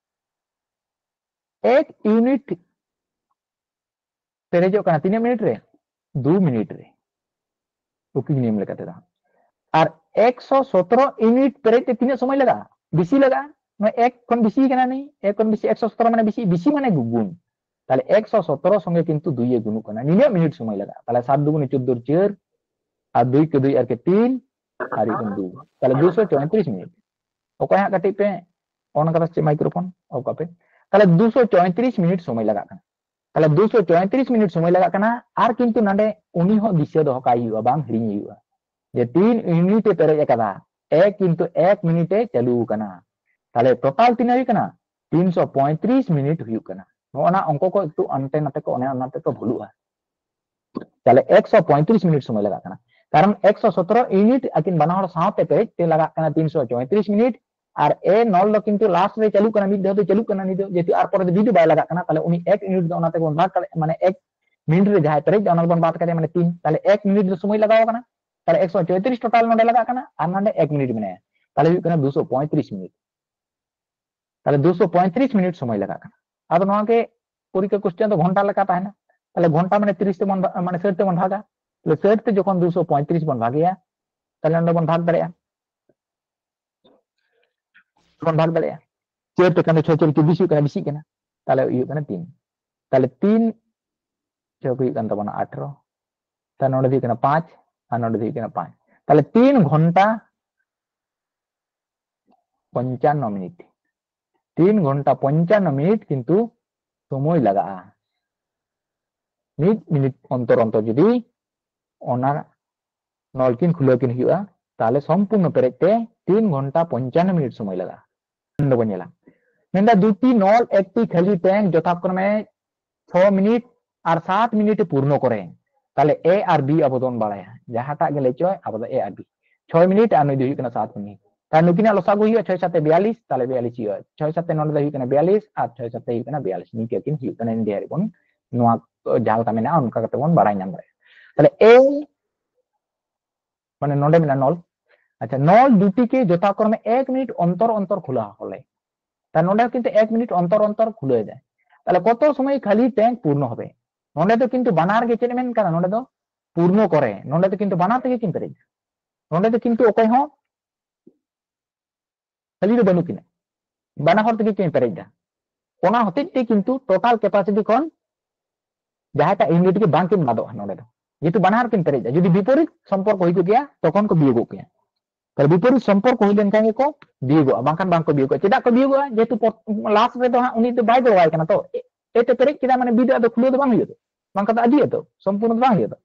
ᱮᱠ ᱤᱭᱩᱱᱤᱴ ᱯᱮᱨᱮᱡᱚᱜ ᱠᱟᱱᱟ ᱛᱤᱱᱟᱹᱜ ᱢᱤᱱᱤᱴ ᱨᱮ? ᱫᱩ ᱢᱤᱱᱤᱴ ᱨᱮ᱾ ᱦᱩᱠᱤᱝ ᱱᱤᱭᱚᱢ ᱞᱮᱠᱟᱛᱮ ᱫᱚ᱾ ᱟᱨ ᱮᱠᱥᱚ ᱥᱚᱛᱨᱚ ᱤᱭᱩᱱᱤᱴ ᱯᱮᱨᱮᱡ ᱛᱮ ᱛᱤᱱᱟᱹᱜ ᱥᱚᱢᱚᱭ ᱞᱟᱜᱟᱜᱼᱟ? ᱵᱮᱥᱤ ᱞᱟᱜᱟᱜᱼᱟ᱾ ᱱᱚᱣᱟ ᱮᱠ ᱠᱷᱚᱱ ᱵᱮᱥᱤ ᱠᱟᱱᱟ ᱱᱤ, ᱮᱠ ᱠᱷᱚᱱ ᱵᱮᱥᱤ, ᱮᱠᱥᱚ ᱥᱚᱛᱨᱚ ᱢᱟᱱᱮ ᱵᱮᱥᱤ, ᱵᱮᱥᱤ ᱢᱟᱱᱮ ᱜᱩᱱ᱾ ᱛᱟᱦᱞᱮ ᱮᱠᱥᱚ ᱥᱚᱛᱨᱚ ᱥᱚᱸᱜᱮ ᱠᱤᱱᱛᱩ ᱫᱩᱭ ᱮ ᱜᱩᱱᱩᱜ ᱠᱟᱱᱟ᱾ ᱱᱤᱱᱟᱹᱜ ᱢᱤᱱᱤᱴ ᱥᱚᱢᱚᱭ ᱞᱟᱜᱟᱜᱼᱟ? ᱛᱟᱦᱞᱮ ᱥᱟᱛ ᱫᱩᱜᱩᱱᱤ ᱪᱳᱫᱽᱫᱳ ᱟᱨ ᱪᱟᱨ, ᱟᱨ ᱫᱩᱭ ᱠᱮ ᱫᱩᱭ ᱟᱨ ᱠᱮ ᱛᱤᱱ, ᱟᱨ ᱦᱩᱭᱩᱜ ᱠᱟᱱᱟ ᱫᱩ᱾ ᱛᱟᱦᱞᱮ ᱫᱩᱥᱚ ᱪᱚᱭᱛᱨᱤᱥ ᱢᱤᱱᱤᱴ᱾ ᱚᱠᱚᱭ ᱦᱟᱸᱜ ᱠᱟᱹᱴᱤᱡ ᱯᱮ on ᱠᱟᱫᱟ ᱪᱮ microphone, off ᱠᱟᱯᱮ᱾ ᱛᱟᱦᱞᱮ ᱫᱩᱥᱚ ᱪᱚᱭᱛᱨᱤᱥ ᱢᱤᱱᱤᱴ ᱥᱚᱢᱚᱭ ᱞᱟᱜᱟᱜ ᱠᱟᱱᱟ᱾ ᱛᱟᱦᱞᱮ ᱫᱩᱥᱚ ᱪᱚᱭᱛᱨᱤᱥ ᱢᱤᱱᱤᱴ ᱥᱚᱢᱚᱭ ᱞᱟᱜᱟᱜ ᱠᱟᱱᱟ᱾ ᱟᱨ ᱠᱤᱱᱛᱩ ᱱᱟᱰᱮ ᱩᱱᱤ ᱦᱚᱸ ᱫᱤᱥᱟᱹ ᱫᱚᱦᱚ ᱠᱟᱜ ᱦᱩᱭᱩᱜᱼᱟ, ᱵᱟᱝ ᱦᱤᱲᱤᱧ ᱦᱩᱭᱩᱜᱼᱟ ᱡᱮ ᱛᱤᱱ ᱢᱤᱱᱤᱴ ᱮ ᱯᱮᱨᱮᱡ ᱟᱠᱟᱫᱟ, ᱮ ᱠᱤᱱᱛᱩ ᱮᱠ ᱢᱤᱱᱤᱴ ᱮ ᱪᱟᱹᱞᱩ ᱟᱠᱟᱱᱟ᱾ ᱛᱟᱦᱞᱮ total ᱛᱤᱱᱟᱹᱜ ᱦᱩᱭᱩᱜ ᱠᱟᱱᱟ? ᱛᱤᱱᱥᱚ ᱯᱚᱸᱭᱛᱨᱤᱥ ᱢᱤᱱᱤᱴ ᱦᱩᱭᱩᱜ ᱠᱟᱱᱟ᱾ ᱱᱚᱜᱼᱚ ᱱᱟ ᱚᱝᱠᱚ ᱠᱚ ᱮᱠᱴᱩ ᱚᱱᱛᱮ ᱱᱟᱛᱮ ᱠᱚ, ᱚᱱᱮ ᱚᱱᱟ ᱛᱮᱠᱚ ᱵᱷᱩᱞᱩᱜᱼᱟ᱾ ᱛᱟᱦᱞᱮ ᱮᱠᱥᱚ ᱯᱚᱸᱭᱛᱨᱤᱥ ᱢᱤᱱᱤᱴ ᱥᱚᱢᱚᱭ ᱞᱟᱜᱟᱜ ᱠᱟᱱᱟ, ᱠᱟᱨᱚᱱ ᱮᱠᱥᱚ ᱥᱚᱛᱨᱚ ᱤᱭᱩᱱᱤᱴ ᱟᱹᱠᱤᱱ ᱵᱟᱱᱟ ᱦᱚᱲ ᱥᱟᱶᱛᱮ ᱯᱮᱨᱮᱡ ᱛᱮ ᱞᱟᱜᱟᱜ ᱠᱟᱱᱟ ᱛᱤᱱᱥᱚ ᱪᱚᱭᱛᱨᱤᱥ ᱢᱤᱱᱤᱴ᱾ ᱟᱨ ᱮ ᱱᱚᱞ ᱫᱚ ᱠᱤᱱᱛᱩ ᱞᱟᱥᱴ ᱨᱮ ᱪᱟᱹᱞᱩᱜ ᱠᱟᱱᱟ, ᱢᱤᱫ ᱫᱷᱟᱣ ᱫᱚ ᱪᱟᱹᱞᱩᱜ ᱠᱟᱱᱟ ᱱᱤᱛᱚᱜ, ᱡᱮᱦᱮᱛᱩ ᱟᱨ ᱯᱚᱨᱮ ᱫᱚ ᱵᱤ ᱫᱚ ᱵᱟᱭ ᱞᱟᱜᱟᱜ ᱠᱟᱱᱟ᱾ ᱛᱟᱦᱞᱮ ᱩᱱᱤ ᱮᱠ ᱤᱭᱩᱱᱤᱴ ᱫᱚ ᱚᱱᱟ ᱛᱮᱵᱚᱱ ᱵᱷᱟᱜᱽ ᱫᱟᱲᱮᱭᱟᱜᱼᱟ, ᱢᱟᱱᱮ ᱮᱠ ᱢᱤᱱᱤᱴ ᱨᱮ ᱡᱟᱦᱟᱸᱭ ᱯᱮᱨᱮᱡ ᱫᱟ ᱚᱱᱟ ᱫᱚᱵᱚᱱ ᱵᱟᱫ ᱠᱟᱫᱮᱭᱟ, ᱢᱟᱱᱮ ᱛᱤᱱ᱾ ᱛᱟᱦᱞᱮ ᱮᱠ ᱢᱤᱱᱤᱴ ᱫᱚ ᱥᱚᱢᱚᱭ ᱞᱟᱜᱟᱣ ᱠᱟᱱᱟ, ᱛᱟᱦᱞᱮ ᱮᱠᱥᱚ ᱪᱚᱭᱛᱨᱤᱥ ᱴᱳᱴᱟᱞ ᱱᱚᱰᱮ ᱞᱟᱜᱟᱜ ᱠᱟᱱᱟ, ᱟᱨ ᱱᱚᱰᱮ ᱮᱠ ᱢᱤᱱᱤᱴ ᱢᱮᱱᱟᱭᱟ, ᱛᱟᱦᱞᱮ ᱦᱩᱭᱩᱜ ᱠᱟᱱᱟ ᱫᱩᱥᱚ ᱯᱚᱸᱭᱛᱨᱤᱥ ᱢᱤᱱᱤᱴ᱾ ᱛᱟᱦᱞᱮ ᱫᱩᱥᱚ ᱯᱚᱸᱭᱛᱨᱤᱥ ᱢᱤᱱᱤᱴ ᱥᱚᱢᱚᱭ ᱞᱟᱜᱟᱜ ᱠᱟᱱᱟ᱾ ᱟᱫᱚ ᱱᱚᱣᱟ ᱜᱮ ᱯᱚᱨᱤᱠᱠᱷᱟ ᱠᱚᱥᱪᱮᱱ ᱫᱚ ᱜᱷᱚᱱᱴᱟ ᱞᱮᱠᱟ ᱛᱟᱦᱮᱱᱟ᱾ ᱛᱟᱦᱞᱮ ᱜᱷᱚᱱᱴᱟ ᱢᱟᱱᱮ ᱛᱤᱨᱤᱥ ᱛᱮᱵᱚᱱ ᱵᱷᱟ-, ᱢᱟᱱᱮ ᱥᱟᱴ ᱛᱮᱵᱚᱱ ᱵᱷᱟᱜᱟ᱾ ᱛᱟᱦᱞᱮ ᱥᱟᱴ ᱛᱮ ᱡᱚᱠᱷᱚᱱ ᱫᱩᱥᱚ ᱯᱚᱸᱭᱛᱨᱤᱥ ᱵᱚᱱ ᱵᱷᱟᱜᱮᱭᱟ, ᱛᱟᱦᱞᱮ ᱱᱚᱰᱮ ᱵᱚᱱ ᱵᱷᱟᱜ ᱫᱟᱲᱮᱭᱟᱜᱼᱟ, ᱵᱚᱱ ᱵᱷᱟᱜ ᱫᱟᱲᱮᱭᱟᱜᱼᱟ᱾ ᱪᱟᱹᱨ ᱛᱮᱠᱷᱟᱱ ᱫᱚ ᱪᱷᱚᱭ ᱪᱟᱹᱨ ᱪᱚᱵᱵᱤᱥ ᱦᱩᱭᱩᱜ ᱠᱟᱱᱟ, ᱵᱮᱥᱤᱜ ᱠᱟᱱᱟ, ᱛᱟᱦᱞᱮ ᱦᱩᱭᱩᱜ ᱠᱟᱱᱟ ᱛᱤᱱ᱾ ᱛᱟᱦᱞᱮ ᱛᱤᱱ ᱪᱷᱚᱠ ᱦᱩᱭᱩᱜ ᱠᱟᱱ ᱛᱟᱵᱚᱱᱟ ᱟᱴᱷᱨᱚ, ᱛᱟᱦᱞᱮ ᱱᱚᱰᱮ ᱫᱚ ᱦᱩᱭᱩᱜ ᱠᱟᱱᱟ ᱯᱟᱸᱪ, ᱟᱨ ᱱᱚᱰᱮ ᱫᱚ ᱦᱩᱭᱩᱜ ᱠᱟᱱᱟ ᱯᱟᱸᱪ᱾ ᱛᱟᱦᱞᱮ ᱛᱤᱱ ᱜᱷᱚᱱᱴᱟ ᱯᱚᱧᱪᱟᱱᱱᱚ ᱢᱤᱱᱤᱴ, ᱛᱤᱱ ᱜᱷᱚᱱᱴᱟ ᱯᱚᱧᱪᱟᱱᱱᱚ ᱢᱤᱱᱤᱴ ᱠᱤᱱᱛᱩ ᱥᱚᱢᱚᱭ ᱞᱟᱜᱟᱜᱼᱟ᱾ ᱢᱤᱫ ᱢᱤᱱᱤᱴ ᱚᱱᱛᱚᱨ ᱚᱱᱛᱚᱨ ᱡᱩᱫᱤ ᱚᱱᱟ ᱱᱚᱞ ᱠᱤᱱ ᱠᱷᱩᱞᱟᱹᱣ ᱠᱤᱱ ᱦᱩᱭᱩᱜᱼᱟ, ᱛᱟᱦᱞᱮ ᱥᱚᱢᱯᱩᱨᱱᱚ ᱯᱮᱨᱮᱡ ᱛᱮ ᱛᱤᱱ ᱜᱷᱚᱱᱴᱟ ᱯᱚᱧᱪᱟᱱᱱᱚ ᱢᱤᱱᱤᱴ ᱥᱚᱢᱚᱭ ᱞᱟᱜᱟᱜᱼᱟ᱾ ᱱᱚᱰᱮ ᱵᱚᱱ ᱧᱮᱞᱟ, ᱢᱮᱱᱫᱟ ᱫᱩᱴᱤ ᱱᱚᱞ ᱮᱠᱴᱤ ᱠᱷᱟᱹᱞᱤ ট্যাঙ্ক যথাক্রমে ছ মিনিট আর সাত মিনিটে পূর্ণ করে, তাহলে এ আর বি ᱟᱵᱚ ᱫᱚᱵᱚᱱ ᱵᱟᱲᱟᱭᱟ, ᱡᱟᱦᱟᱸᱴᱟᱜ ᱜᱮ ᱞᱮ ᱪᱚᱭ ᱟᱵᱚ ᱫᱚ ᱮ ᱟᱨ ᱵᱤ᱾ ᱪᱷᱚᱭ ᱢᱤᱱᱤᱴ ᱟᱨ ᱱᱩᱭ ᱫᱚ ᱦᱩᱭᱩᱜ ᱠᱟᱱᱟ ᱥᱟᱛ ᱢᱤᱱᱤᱴ᱾ ᱛᱟᱦᱞᱮ ᱱᱩᱠᱤᱱᱟᱜ ᱞᱚᱥᱟᱜᱩ ᱦᱩᱭᱩᱜᱼᱟ ᱪᱷᱚᱭ ᱥᱟᱛᱮ ᱵᱤᱭᱟᱞᱤᱥ, ᱛᱟᱦᱞᱮ ᱵᱤᱭᱟᱞᱤᱥ ᱦᱩᱭᱩᱜᱼᱟ᱾ ᱪᱷᱚᱭ ᱥᱟᱛᱮ ᱱᱚᱰᱮ ᱫᱚ ᱦᱩᱭᱩᱜ ᱠᱟᱱᱟ ᱵᱤᱭᱟᱞᱤᱥ ᱟᱨ ᱪᱷᱚᱭ ᱥᱟᱛᱮ ᱦᱩᱭᱩᱜ ᱠᱟᱱᱟ ᱵᱤᱭᱟᱞᱤᱥ᱾ ᱱᱤᱝᱠᱟᱹ ᱠᱤᱱ ᱦᱩᱭᱩᱜ ᱠᱟᱱᱟ, ᱤᱱᱰᱤᱭᱟ ᱨᱮᱵᱚᱱ ᱱᱚᱣᱟ ᱡᱟᱦᱟᱸ ᱞᱮᱠᱟ ᱢᱮᱱᱟᱜᱼᱟ ᱚᱱᱠᱟ ᱠᱟᱛᱮ ᱵᱚᱱ ᱵᱟᱲᱟᱭ ᱧᱟᱢ ᱫᱟᱲᱮᱭᱟᱜᱼᱟ᱾ ᱛᱟᱦᱞᱮ ᱮ ᱢᱟᱱᱮ ᱱᱚᱰᱮ ᱢᱮᱱᱟᱜᱼᱟ ᱱᱚᱞ᱾ ᱟᱪᱪᱷᱟ, ᱱᱚᱞ ᱫᱩᱴᱤ ᱠᱮ ᱡᱚᱛᱷᱟᱠᱨᱚᱢᱮ ᱮᱠ ᱢᱤᱱᱤᱴ ᱚᱱᱛᱚᱨ ᱚᱱᱛᱚᱨ ᱠᱷᱩᱞᱟᱣ ᱦᱚᱞᱮ᱾ ᱛᱟᱦᱞᱮ ᱱᱚᱰᱮ ᱦᱚᱸ ᱠᱤᱱᱛᱩ ᱮᱠ ᱢᱤᱱᱤᱴ ᱚᱱᱛᱚᱨ ᱚᱱᱛᱚᱨ ᱠᱷᱩᱞᱟᱹᱣ ᱮᱫᱟᱭ᱾ ᱛᱟᱦᱞᱮ ᱠᱚᱛᱚ ᱥᱚᱢᱚᱭ ᱠᱷᱟᱹᱞᱤ ট্যাঙ্ক ᱯᱩᱨᱱᱚ ᱦᱚᱵᱮ? ᱱᱚᱰᱮ ᱫᱚ ᱠᱤᱱᱛᱩ ᱵᱟᱱᱟᱨ ᱜᱮ ᱪᱮᱫ ᱮ ᱢᱮᱱ ᱠᱟᱱᱟ? ᱱᱚᱰᱮ ᱫᱚ ᱯᱩᱨᱱᱚ ᱠᱚᱨᱮ, ᱱᱚᱰᱮ ᱫᱚ ᱠᱤᱱᱛᱩ ᱵᱟᱱᱟᱨ ᱛᱮᱜᱮ ᱠᱤᱱ ᱯᱮᱨᱮᱡ ᱫᱟ᱾ ᱱᱚᱰᱮ ᱫᱚ ᱠᱤᱱᱛᱩ ᱚᱠᱚᱭ ᱦᱚᱸ ᱠᱷᱟᱹᱞᱤ ᱫᱚ ᱵᱟᱹᱱᱩᱜ ᱠᱤᱱᱟ, ᱵᱟᱱᱟ ᱦᱚᱲ ᱛᱮᱜᱮ ᱠᱤᱱ ᱯᱮᱨᱮᱡ ᱫᱟ᱾ ᱚᱱᱟ ᱦᱚᱛᱮᱡ ᱛᱮ ᱠᱤᱱᱛᱩ ᱴᱳᱴᱟᱞ ᱠᱮᱯᱟᱥᱤᱴᱤ ᱠᱷᱚᱱ ᱡᱟᱦᱟᱸᱭᱴᱟᱜ ᱤᱭᱩᱱᱤᱴ ᱜᱮ ᱵᱟᱝ ᱠᱤᱱ ᱵᱟᱫᱚᱜᱼᱟ ᱱᱚᱰᱮ ᱫᱚ, ᱡᱮᱦᱮᱛᱩ ᱵᱟᱱᱟ ᱦᱚᱲ ᱠᱤᱱ ᱯᱮᱨᱮᱡ ᱫᱟ᱾ ᱡᱩᱫᱤ ᱵᱤᱯᱚᱨᱤᱛ ᱥᱚᱢᱯᱚᱨᱠᱚ ᱦᱩᱭ ᱠᱚᱜ ᱜᱮᱭᱟ ᱛᱚᱠᱷᱚᱱ ᱠᱚ ᱵᱤᱭᱳᱜᱚᱜ ᱜᱮᱭᱟ᱾ ᱛᱟᱦᱞᱮ ᱵᱤᱯᱚᱨᱤᱛ ᱥᱚᱢᱯᱚᱨᱠᱚ ᱦᱩᱭ ᱞᱮᱱᱠᱷᱟᱱ ᱜᱮᱠᱚ ᱵᱤᱭᱳᱜᱚᱜᱼᱟ, ᱵᱟᱝᱠᱷᱟᱱ ᱵᱟᱝᱠᱚ ᱵᱤᱭᱳᱜᱚᱜᱼᱟ᱾ ᱪᱮᱫᱟᱜ ᱠᱚ ᱵᱤᱭᱳᱜᱚᱜᱼᱟ? ᱡᱮᱦᱮᱛᱩ ᱞᱟᱥᱴ ᱨᱮᱫᱚ ᱦᱟᱸᱜ ᱩᱱᱤ ᱫᱚ ᱵᱟᱭ ᱜᱚᱲᱚᱣᱟᱭ ᱠᱟᱱᱟ ᱛᱚ, ᱮ ᱛᱮ ᱯᱮᱨᱮᱡ ᱠᱮᱫᱟ ᱢᱟᱱᱮ ᱵᱤ ᱫᱚ ᱟᱫᱚ ᱠᱷᱩᱞᱟᱹᱣ ᱫᱚ ᱵᱟᱝ ᱦᱩᱭᱩᱜᱼᱟ ᱛᱚ, ᱵᱟᱝᱠᱷᱟᱱ ᱫᱚ ᱟᱹᱰᱤ ᱟᱫᱚ ᱥᱚᱢᱯᱩᱨᱱᱚ ᱫᱚ ᱵᱟᱝ ᱦᱩᱭᱩᱜᱼᱟ ᱛᱚ᱾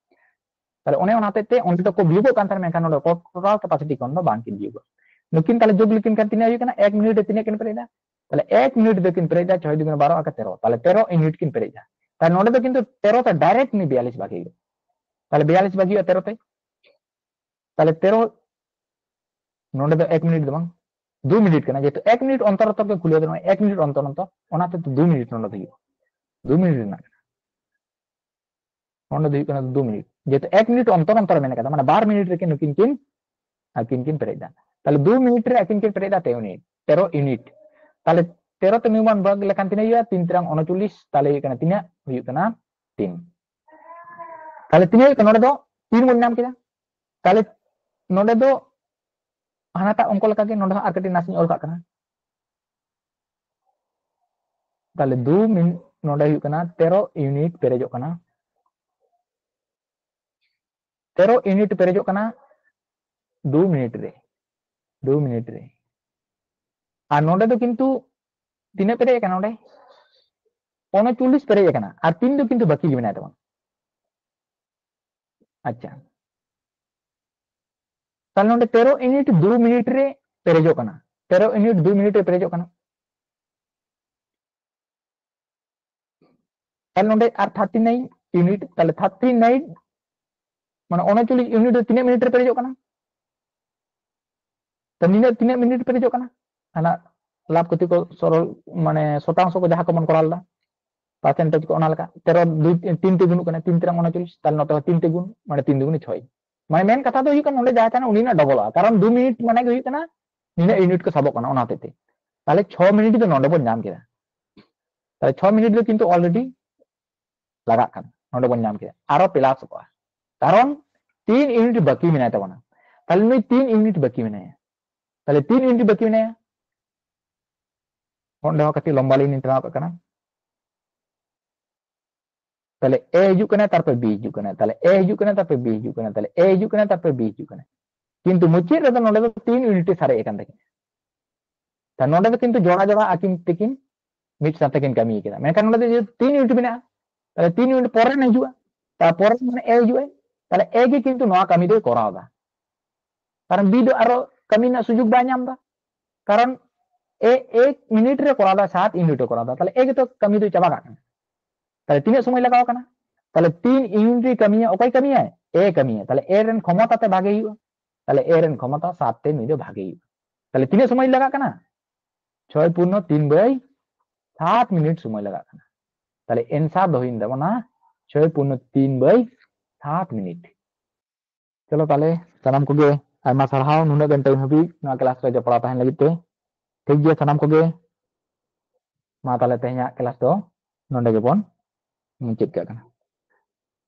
ᱛᱟᱦᱞᱮ ᱚᱱᱮ ᱚᱱᱟ ᱦᱚᱛᱮᱡ ᱛᱮ ᱚᱸᱰᱮ ᱫᱚᱠᱚ ᱵᱤᱭᱳᱜᱚᱜ ᱠᱟᱱ ᱛᱟᱦᱮᱸᱱᱟ, ᱢᱮᱱᱠᱷᱟᱱ ᱱᱚᱰᱮ ᱴᱳᱴᱟᱞ ᱠᱮᱯᱟᱥᱤᱴᱤ ᱠᱷᱚᱱ ᱫᱚ ᱵᱟᱝ ᱠᱤᱱ ᱵᱤᱭᱳᱜᱚᱜᱼᱟ᱾ ᱱᱩᱠᱤᱱ ᱛᱟᱦᱞᱮ ᱡᱳᱜᱽ ᱞᱮᱠᱤᱱ ᱠᱷᱟᱱ ᱛᱤᱱᱟᱹᱜ ᱦᱩᱭᱩᱜ ᱠᱟᱱᱟ? ᱮᱠ ᱢᱤᱱᱤᱴ ᱨᱮ ᱛᱤᱱᱟᱹᱜ ᱠᱤᱱ ᱯᱮᱨᱮᱡ ᱮᱫᱟ? ᱛᱟᱦᱞᱮ ᱮᱠ ᱢᱤᱱᱤᱴ ᱫᱚ ᱠᱤᱱ ᱯᱮᱨᱮᱡ ᱮᱫᱟ ᱪᱷᱚᱭ ᱫᱩᱜᱩᱱᱮ ᱵᱟᱨᱚ ᱟᱨ ᱛᱮᱨᱚ, ᱛᱟᱦᱞᱮ ᱛᱮᱨᱚ ᱤᱭᱩᱱᱤᱴ ᱠᱤᱱ ᱯᱮᱨᱮᱡ ᱮᱫᱟ᱾ ᱛᱟᱦᱞᱮ ᱱᱚᱰᱮ ᱫᱚ ᱠᱤᱱᱛᱩ ᱛᱮᱨᱚ ᱛᱮ ᱰᱟᱭᱨᱮᱠᱴ ᱩᱱᱤ ᱵᱤᱭᱟᱞᱤᱥ ᱵᱷᱟᱜᱮ ᱦᱩᱭᱩᱜᱼᱟ᱾ ᱛᱟᱦᱞᱮ ᱵᱤᱭᱟᱞᱤᱥ ᱵᱷᱟᱜᱮ ᱦᱩᱭᱩᱜᱼᱟ ᱛᱮᱨᱚ ᱛᱮ, ᱛᱟᱦᱞᱮ ᱛᱮᱨᱚ ᱱᱚᱰᱮ ᱫᱚ ᱮᱠ ᱢᱤᱱᱤᱴ ᱫᱚ ᱵᱟᱝ, ᱫᱩ ᱢᱤᱱᱤᱴ ᱠᱟᱱᱟ, ᱡᱮᱦᱮᱛᱩ ᱮᱠ ᱢᱤᱱᱤᱴ ᱚᱱᱛᱚᱨ ᱚᱱᱛᱚᱨ ᱜᱮ ᱠᱷᱩᱞᱟᱹᱣ ᱫᱚ, ᱮᱠ ᱢᱤᱱᱤᱴ ᱚᱱᱛᱚᱨ ᱚᱱᱛᱚᱨ, ᱚᱱᱟᱛᱮ ᱫᱩ ᱢᱤᱱᱤᱴ ᱱᱚᱰᱮ ᱫᱚ ᱦᱩᱭᱩᱜᱼᱟ, ᱫᱩ ᱢᱤᱱᱤᱴ ᱨᱮᱱᱟᱜ ᱠᱟᱱᱟ᱾ ᱱᱚᱰᱮ ᱫᱚ ᱦᱩᱭᱩᱜ ᱠᱟᱱᱟ ᱫᱩ ᱢᱤᱱᱤᱴ, ᱡᱮᱦᱮᱛᱩ ᱮᱠ ᱢᱤᱱᱤᱴ ᱚᱱᱛᱚᱨ ᱚᱱᱛᱚᱨ ᱢᱮᱱᱟᱜ ᱠᱟᱫᱟ, ᱢᱟᱱᱮ ᱵᱟᱨ ᱢᱤᱱᱤᱴ ᱨᱮᱜᱮ ᱱᱩᱠᱤᱱ ᱠᱤᱱ ᱟᱹᱠᱤᱱ ᱠᱤᱱ ᱯᱮᱨᱮᱡ ᱫᱟ᱾ ᱛᱟᱦᱞᱮ ᱫᱩ ᱢᱤᱱᱤᱴ ᱨᱮ ᱟᱹᱠᱤᱱ ᱠᱤᱱ ᱯᱮᱨᱮᱡ ᱫᱟ ᱛᱮᱨᱚ ᱤᱭᱩᱱᱤᱴ, ᱛᱮᱨᱚ ᱤᱭᱩᱱᱤᱴ᱾ ᱛᱟᱦᱞᱮ ᱛᱮᱨᱚ ᱛᱮ ᱱᱩᱭ ᱵᱚᱱ ᱵᱷᱟᱜᱽ ᱞᱮᱠᱷᱟᱱ ᱛᱤᱱᱟᱹᱜ ᱦᱩᱭᱩᱜᱼᱟ? ᱛᱤᱱ ᱛᱮᱨᱟᱝ ᱩᱱᱚᱪᱚᱞᱞᱤᱥ, ᱛᱟᱦᱞᱮ ᱦᱩᱭᱩᱜ ᱠᱟᱱᱟ ᱛᱤᱱᱟᱹᱜ? ᱦᱩᱭᱩᱜ ᱠᱟᱱᱟ ᱛᱤᱱ᱾ ᱛᱟᱦᱞᱮ ᱛᱤᱱᱟᱹᱜ ᱦᱩᱭᱩᱜ ᱠᱟᱱᱟ? ᱱᱚᱰᱮ ᱫᱚ ᱛᱤᱱ ᱵᱚᱱ ᱧᱟᱢ ᱠᱮᱫᱟ᱾ ᱛᱟᱦᱞᱮ ᱱᱚᱰᱮ ᱫᱚ ᱦᱟᱱᱟᱴᱟᱜ ᱚᱝᱠᱚ ᱞᱮᱠᱟᱜᱮ, ᱱᱚᱰᱮ ᱦᱚᱸ ᱟᱨ ᱠᱟᱹᱴᱤᱡ ᱱᱟᱥᱮᱧ ᱚᱞ ᱠᱟᱜ ᱠᱟᱱᱟ᱾ ᱛᱟᱦᱞᱮ ᱫᱩ ᱢᱤᱱ-, ᱱᱚᱰᱮ ᱦᱩᱭᱩᱜ ᱠᱟᱱᱟ ᱛᱮᱨᱚ ᱤᱭᱩᱱᱤᱴ ᱯᱮᱨᱮᱡᱚᱜ ᱠᱟᱱᱟ, ᱛᱮᱨᱚ ᱤᱭᱩᱱᱤᱴ ᱯᱮᱨᱮᱡᱚᱜ ᱠᱟᱱᱟ ᱫᱩ ᱢᱤᱱᱤᱴ ᱨᱮ, ᱫᱩ ᱢᱤᱱᱤᱴ ᱨᱮ᱾ ᱟᱨ ᱱᱚᱰᱮ ᱫᱚ ᱠᱤᱱᱛᱩ ᱛᱤᱱᱟᱹᱜ ᱯᱮᱨᱮᱡ ᱟᱠᱟᱱᱟ ᱱᱚᱰᱮ? ᱩᱱᱚᱪᱚᱞᱞᱤᱥ ᱯᱮᱨᱮᱡ ᱟᱠᱟᱱᱟ, ᱟᱨ ᱛᱤᱱ ᱫᱚ ᱠᱤᱱᱛᱩ ᱵᱟᱹᱠᱤ ᱜᱮ ᱢᱮᱱᱟᱭ ᱛᱟᱵᱚᱱᱟ᱾ ᱟᱪᱪᱷᱟ, ᱛᱟᱦᱞᱮ ᱱᱚᱰᱮ ᱛᱮᱨᱚ ᱤᱭᱩᱱᱤᱴ ᱫᱩ ᱢᱤᱱᱤᱴ ᱨᱮ ᱯᱮᱨᱮᱡᱚᱜ ᱠᱟᱱᱟ, ᱛᱮᱨᱚ ᱤᱭᱩᱱᱤᱴ ᱫᱩ ᱢᱤᱱᱤᱴ ᱨᱮ ᱯᱮᱨᱮᱡᱚᱜ ᱠᱟᱱᱟ᱾ ᱛᱟᱦᱞᱮ ᱱᱚᱰᱮ ᱟᱨ ᱛᱷᱟᱨᱴᱤ ᱱᱟᱭᱤᱱ ᱤᱭᱩᱱᱤᱴ, ᱛᱟᱦᱞᱮ ᱛᱷᱟᱨᱴᱤ ᱱᱟᱭᱤᱱ ᱢᱟᱱᱮ ᱩᱱᱚᱪᱚᱞᱞᱤᱥ ᱤᱭᱩᱱᱤᱴ ᱨᱮ ᱛᱤᱱᱟᱹᱜ ᱢᱤᱱᱤᱴ ᱨᱮ ᱯᱮᱨᱮᱡᱚᱜ ᱠᱟᱱᱟ? ᱛᱚ ᱱᱤᱱᱟᱹᱜ ᱛᱤᱱᱟᱹᱜ ᱢᱤᱱᱤᱴ ᱯᱮᱨᱮᱡᱚᱜ ᱠᱟᱱᱟ? ᱦᱟᱱᱟ ᱞᱟᱵᱷ ᱠᱷᱚᱛᱤ ᱠᱚ ᱥᱚᱨᱚᱞ ᱢᱟᱱᱮ ᱥᱚᱛᱟᱝᱥᱚ ᱠᱚ ᱡᱟᱦᱟᱸ ᱠᱚᱵᱚᱱ ᱠᱚᱨᱟᱣ ᱞᱮᱫᱟ, ᱯᱟᱨᱥᱮᱱᱴᱮᱡᱽ ᱠᱚ ᱚᱱᱟ ᱞᱮᱠᱟ, ᱛᱮᱨᱚ ᱫᱩᱭ ᱛᱤᱱ ᱛᱮ ᱜᱩᱱᱩᱜ ᱠᱟᱱᱟ, ᱛᱤᱱ ᱛᱮᱨᱟᱝ ᱩᱱᱚᱪᱚᱞᱞᱤᱥ, ᱛᱟᱦᱞᱮ ᱱᱚᱛᱮ ᱦᱚᱸ ᱛᱤᱱ ᱛᱮ ᱜᱩᱱ, ᱢᱟᱱᱮ ᱛᱤᱱ ᱫᱩᱜᱩᱱᱮ ᱪᱷᱚᱭ᱾ ᱢᱟᱱᱮ ᱢᱮᱱ ᱠᱟᱛᱷᱟ ᱫᱚ ᱦᱩᱭᱩᱜ ᱠᱟᱱᱟ ᱱᱚᱰᱮ ᱡᱟᱦᱟᱸ ᱛᱟᱦᱮᱱᱟ ᱩᱱᱤ ᱨᱮᱱᱟᱜ ᱰᱚᱵᱚᱞᱚᱜᱼᱟ, ᱠᱟᱨᱚᱱ ᱫᱩ ᱢᱤᱱᱤᱴ ᱢᱟᱱᱮ ᱜᱮ ᱦᱩᱭᱩᱜ ᱠᱟᱱᱟ ᱱᱤᱱᱟᱹᱜ ᱤᱭᱩᱱᱤᱴ ᱠᱚ ᱥᱟᱵᱚᱜ ᱠᱟᱱᱟ, ᱚᱱᱟ ᱦᱚᱛᱮᱡ ᱛᱮ᱾ ᱛᱟᱦᱞᱮ ᱪᱷᱚ ᱢᱤᱱᱤᱴ ᱫᱚ ᱱᱚᱰᱮ ᱵᱚᱱ ᱧᱟᱢ ᱠᱮᱫᱟ, ᱛᱟᱦᱞᱮ ᱪᱷᱚ ᱢᱤᱱᱤᱴ ᱫᱚ ᱠᱤᱱᱛᱩ ᱚᱞᱨᱮᱰᱤ ᱞᱟᱜᱟᱜ ᱠᱟᱱᱟ, ᱱᱚᱰᱮ ᱵᱚᱱ ᱧᱟᱢ ᱠᱮᱫᱟ, ᱟᱨᱚ ᱯᱞᱟᱥ ᱠᱚᱜᱼᱟ, ᱠᱟᱨᱚᱱ ᱛᱤᱱ ᱤᱭᱩᱱᱤᱴ ᱵᱟᱹᱠᱤ ᱢᱮᱱᱟᱭ ᱛᱟᱵᱚᱱᱟ᱾ ᱛᱟᱦᱞᱮ ᱱᱩᱭ ᱛᱤᱱ ᱤᱭᱩᱱᱤᱴ ᱵᱟᱹᱠᱤ ᱢᱮᱱᱟᱭᱟ, ᱛᱟᱦᱞᱮ ᱛᱤᱱ ᱤᱭᱩᱱᱤᱴ ᱵᱟᱹᱠᱤ ᱢᱮᱱᱟᱭᱟ, ᱚᱸᱰᱮ ᱦᱚᱸ ᱠᱟᱹᱴᱤᱡ ᱞᱚᱢᱵᱟ ᱞᱤᱧ ᱴᱟᱱᱟᱣ ᱠᱟᱜ ᱠᱟᱱᱟ᱾ ᱛᱟᱦᱞᱮ ᱮ ᱦᱤᱡᱩᱜ ᱠᱟᱱᱟ, ᱛᱟᱨᱯᱚᱨ ᱵᱤ ᱦᱤᱡᱩᱜ ᱠᱟᱱᱟ, ᱛᱟᱦᱞᱮ ᱮ ᱦᱤᱡᱩᱜ ᱠᱟᱱᱟ, ᱛᱟᱨᱯᱚᱨ ᱵᱤ ᱦᱤᱡᱩᱜ ᱠᱟᱱᱟ, ᱛᱟᱦᱞᱮ ᱮ ᱦᱤᱡᱩᱜ ᱠᱟᱱᱟ, ᱛᱟᱨᱯᱚᱨ ᱵᱤ ᱦᱤᱡᱩᱜ ᱠᱟᱱᱟ᱾ ᱠᱤᱱᱛᱩ ᱢᱩᱪᱟᱹᱫ ᱨᱮᱫᱚ ᱱᱚᱰᱮ ᱫᱚ ᱛᱤᱱ ᱤᱭᱩᱱᱤᱴ ᱥᱟᱨᱮᱡ ᱟᱠᱟᱱ ᱛᱟᱹᱠᱤᱱᱟ᱾ ᱛᱟᱦᱞᱮ ᱱᱚᱰᱮ ᱫᱚ ᱠᱤᱱᱛᱩ ᱡᱚᱲᱟ ᱡᱚᱲᱟ ᱟᱹᱠᱤᱱ ᱛᱤᱠᱤᱱ ᱢᱤᱫ ᱥᱟᱶᱛᱮ ᱠᱤᱱ ᱠᱟᱹᱢᱤ ᱠᱮᱫᱟ᱾ ᱢᱮᱱᱠᱷᱟᱱ ᱱᱚᱰᱮ ᱫᱚ ᱡᱩᱫᱤ ᱛᱤᱱ ᱤᱭᱩᱱᱤᱴ ᱢᱮᱱᱟᱜᱼᱟ, ᱛᱟᱦᱞᱮ ᱛᱤᱱ ᱤᱭᱩᱱᱤᱴ ᱯᱚᱨᱮ ᱨᱮ ᱦᱤᱡᱩᱜᱼᱟ, ᱛᱟᱨᱯᱚᱨᱮ ᱢᱟᱱᱮ ᱮ ᱦᱤᱡᱩᱜᱼᱟ, ᱛᱟᱦᱞᱮ ᱮ ᱜᱮ ᱠᱤᱱᱛᱩ ᱱᱚᱣᱟ ᱠᱟᱹᱢᱤ ᱫᱚᱭ ᱠᱚᱨᱟᱣ ᱮᱫᱟ᱾ ᱠᱟᱨᱚᱱ ᱵᱤ ᱫᱚ ᱟᱨᱚ ᱠᱟᱹᱢᱤ ᱨᱮᱱᱟᱜ ᱥᱩᱡᱳᱜᱽ ᱵᱟᱭ ᱧᱟᱢ ᱮᱫᱟ, ᱠᱟᱨᱚᱱ ᱮ ᱮᱠ ᱢᱤᱱᱤᱴ ᱨᱮ ᱠᱚᱨᱟᱣ ᱮᱫᱟ, ᱥᱟᱛ ᱤᱭᱩᱱᱤᱴ ᱮ ᱠᱚᱨᱟᱣ ᱮᱫᱟ, ᱛᱟᱦᱞᱮ ᱮ ᱜᱮᱛᱚ ᱠᱟᱹᱢᱤ ᱫᱚᱭ ᱪᱟᱵᱟ ᱠᱟᱜ ᱠᱟᱱᱟ᱾ ᱛᱟᱦᱞᱮ ᱛᱤᱱᱟᱹᱜ ᱥᱚᱢᱚᱭ ᱞᱟᱜᱟᱣ ᱠᱟᱱᱟ? ᱛᱟᱦᱞᱮ ᱛᱤᱱ ᱤᱭᱩᱱᱤᱴ ᱨᱮ ᱠᱟᱹᱢᱤᱭᱟ, ᱚᱠᱚᱭ ᱠᱟᱹᱢᱤᱭᱟᱭ? ᱮ ᱠᱟᱹᱢᱤᱭᱟᱭ᱾ ᱛᱟᱦᱞᱮ ᱮ ᱨᱮᱱ ᱠᱷᱚᱢᱚᱛᱟ ᱛᱮ ᱵᱷᱟᱜᱮ ᱦᱩᱭᱩᱜᱼᱟ, ᱛᱟᱦᱞᱮ ᱮ ᱨᱮᱱ ᱠᱷᱚᱢᱚᱛᱟ ᱥᱟᱛ ᱛᱮ ᱱᱩᱭ ᱫᱚ ᱵᱷᱟᱜᱮ ᱦᱩᱭᱩᱜᱼᱟ᱾ ᱛᱟᱦᱞᱮ ᱛᱤᱱᱟᱹᱜ ᱥᱚᱢᱚᱭ ᱞᱟᱜᱟᱜ ᱠᱟᱱᱟ? ᱪᱷᱚᱭ ᱯᱩᱱᱚ ᱛᱤᱱ ᱵᱟᱭ ᱥᱟᱛ ᱢᱤᱱᱤᱴ ᱥᱚᱢᱚᱭ ᱞᱟᱜᱟᱜ ᱠᱟᱱᱟ᱾ ᱛᱟᱦᱞᱮ ᱮᱱᱥᱟᱨ ᱫᱚ ᱦᱩᱭᱮᱱ ᱛᱟᱵᱚᱱᱟ ᱪᱷᱚᱭ ᱯᱩᱱᱚ ᱛᱤᱱ ᱵᱟᱭ ᱥᱟᱛ ᱢᱤᱱᱤᱴ᱾ ᱪᱚᱞᱚ ᱛᱟᱦᱞᱮ ᱥᱟᱱᱟᱢ ᱠᱚᱜᱮ ᱟᱭᱢᱟ ᱥᱟᱨᱦᱟᱣ ᱱᱩᱱᱟᱹᱜ ᱜᱟᱱ ᱴᱟᱭᱤᱢ ᱦᱟᱹᱵᱤᱡ ᱱᱚᱣᱟ ᱠᱞᱟᱥ ᱨᱮ ᱡᱚᱯᱲᱟᱣ ᱛᱟᱦᱮᱱ ᱞᱟᱹᱜᱤᱫ ᱛᱮ᱾ ᱴᱷᱤᱠ ᱜᱮᱭᱟ ᱥᱟᱱᱟᱢ ᱠᱚᱜᱮ, ᱢᱟ ᱛᱟᱦᱞᱮ ᱛᱮᱦᱮᱧᱟᱜ ᱠᱞᱟᱥ ᱫᱚ ᱱᱚᱰᱮ ᱜᱮᱵᱚᱱ ᱢᱩᱪᱟᱹᱫ ᱠᱟᱜ ᱠᱟᱱᱟ᱾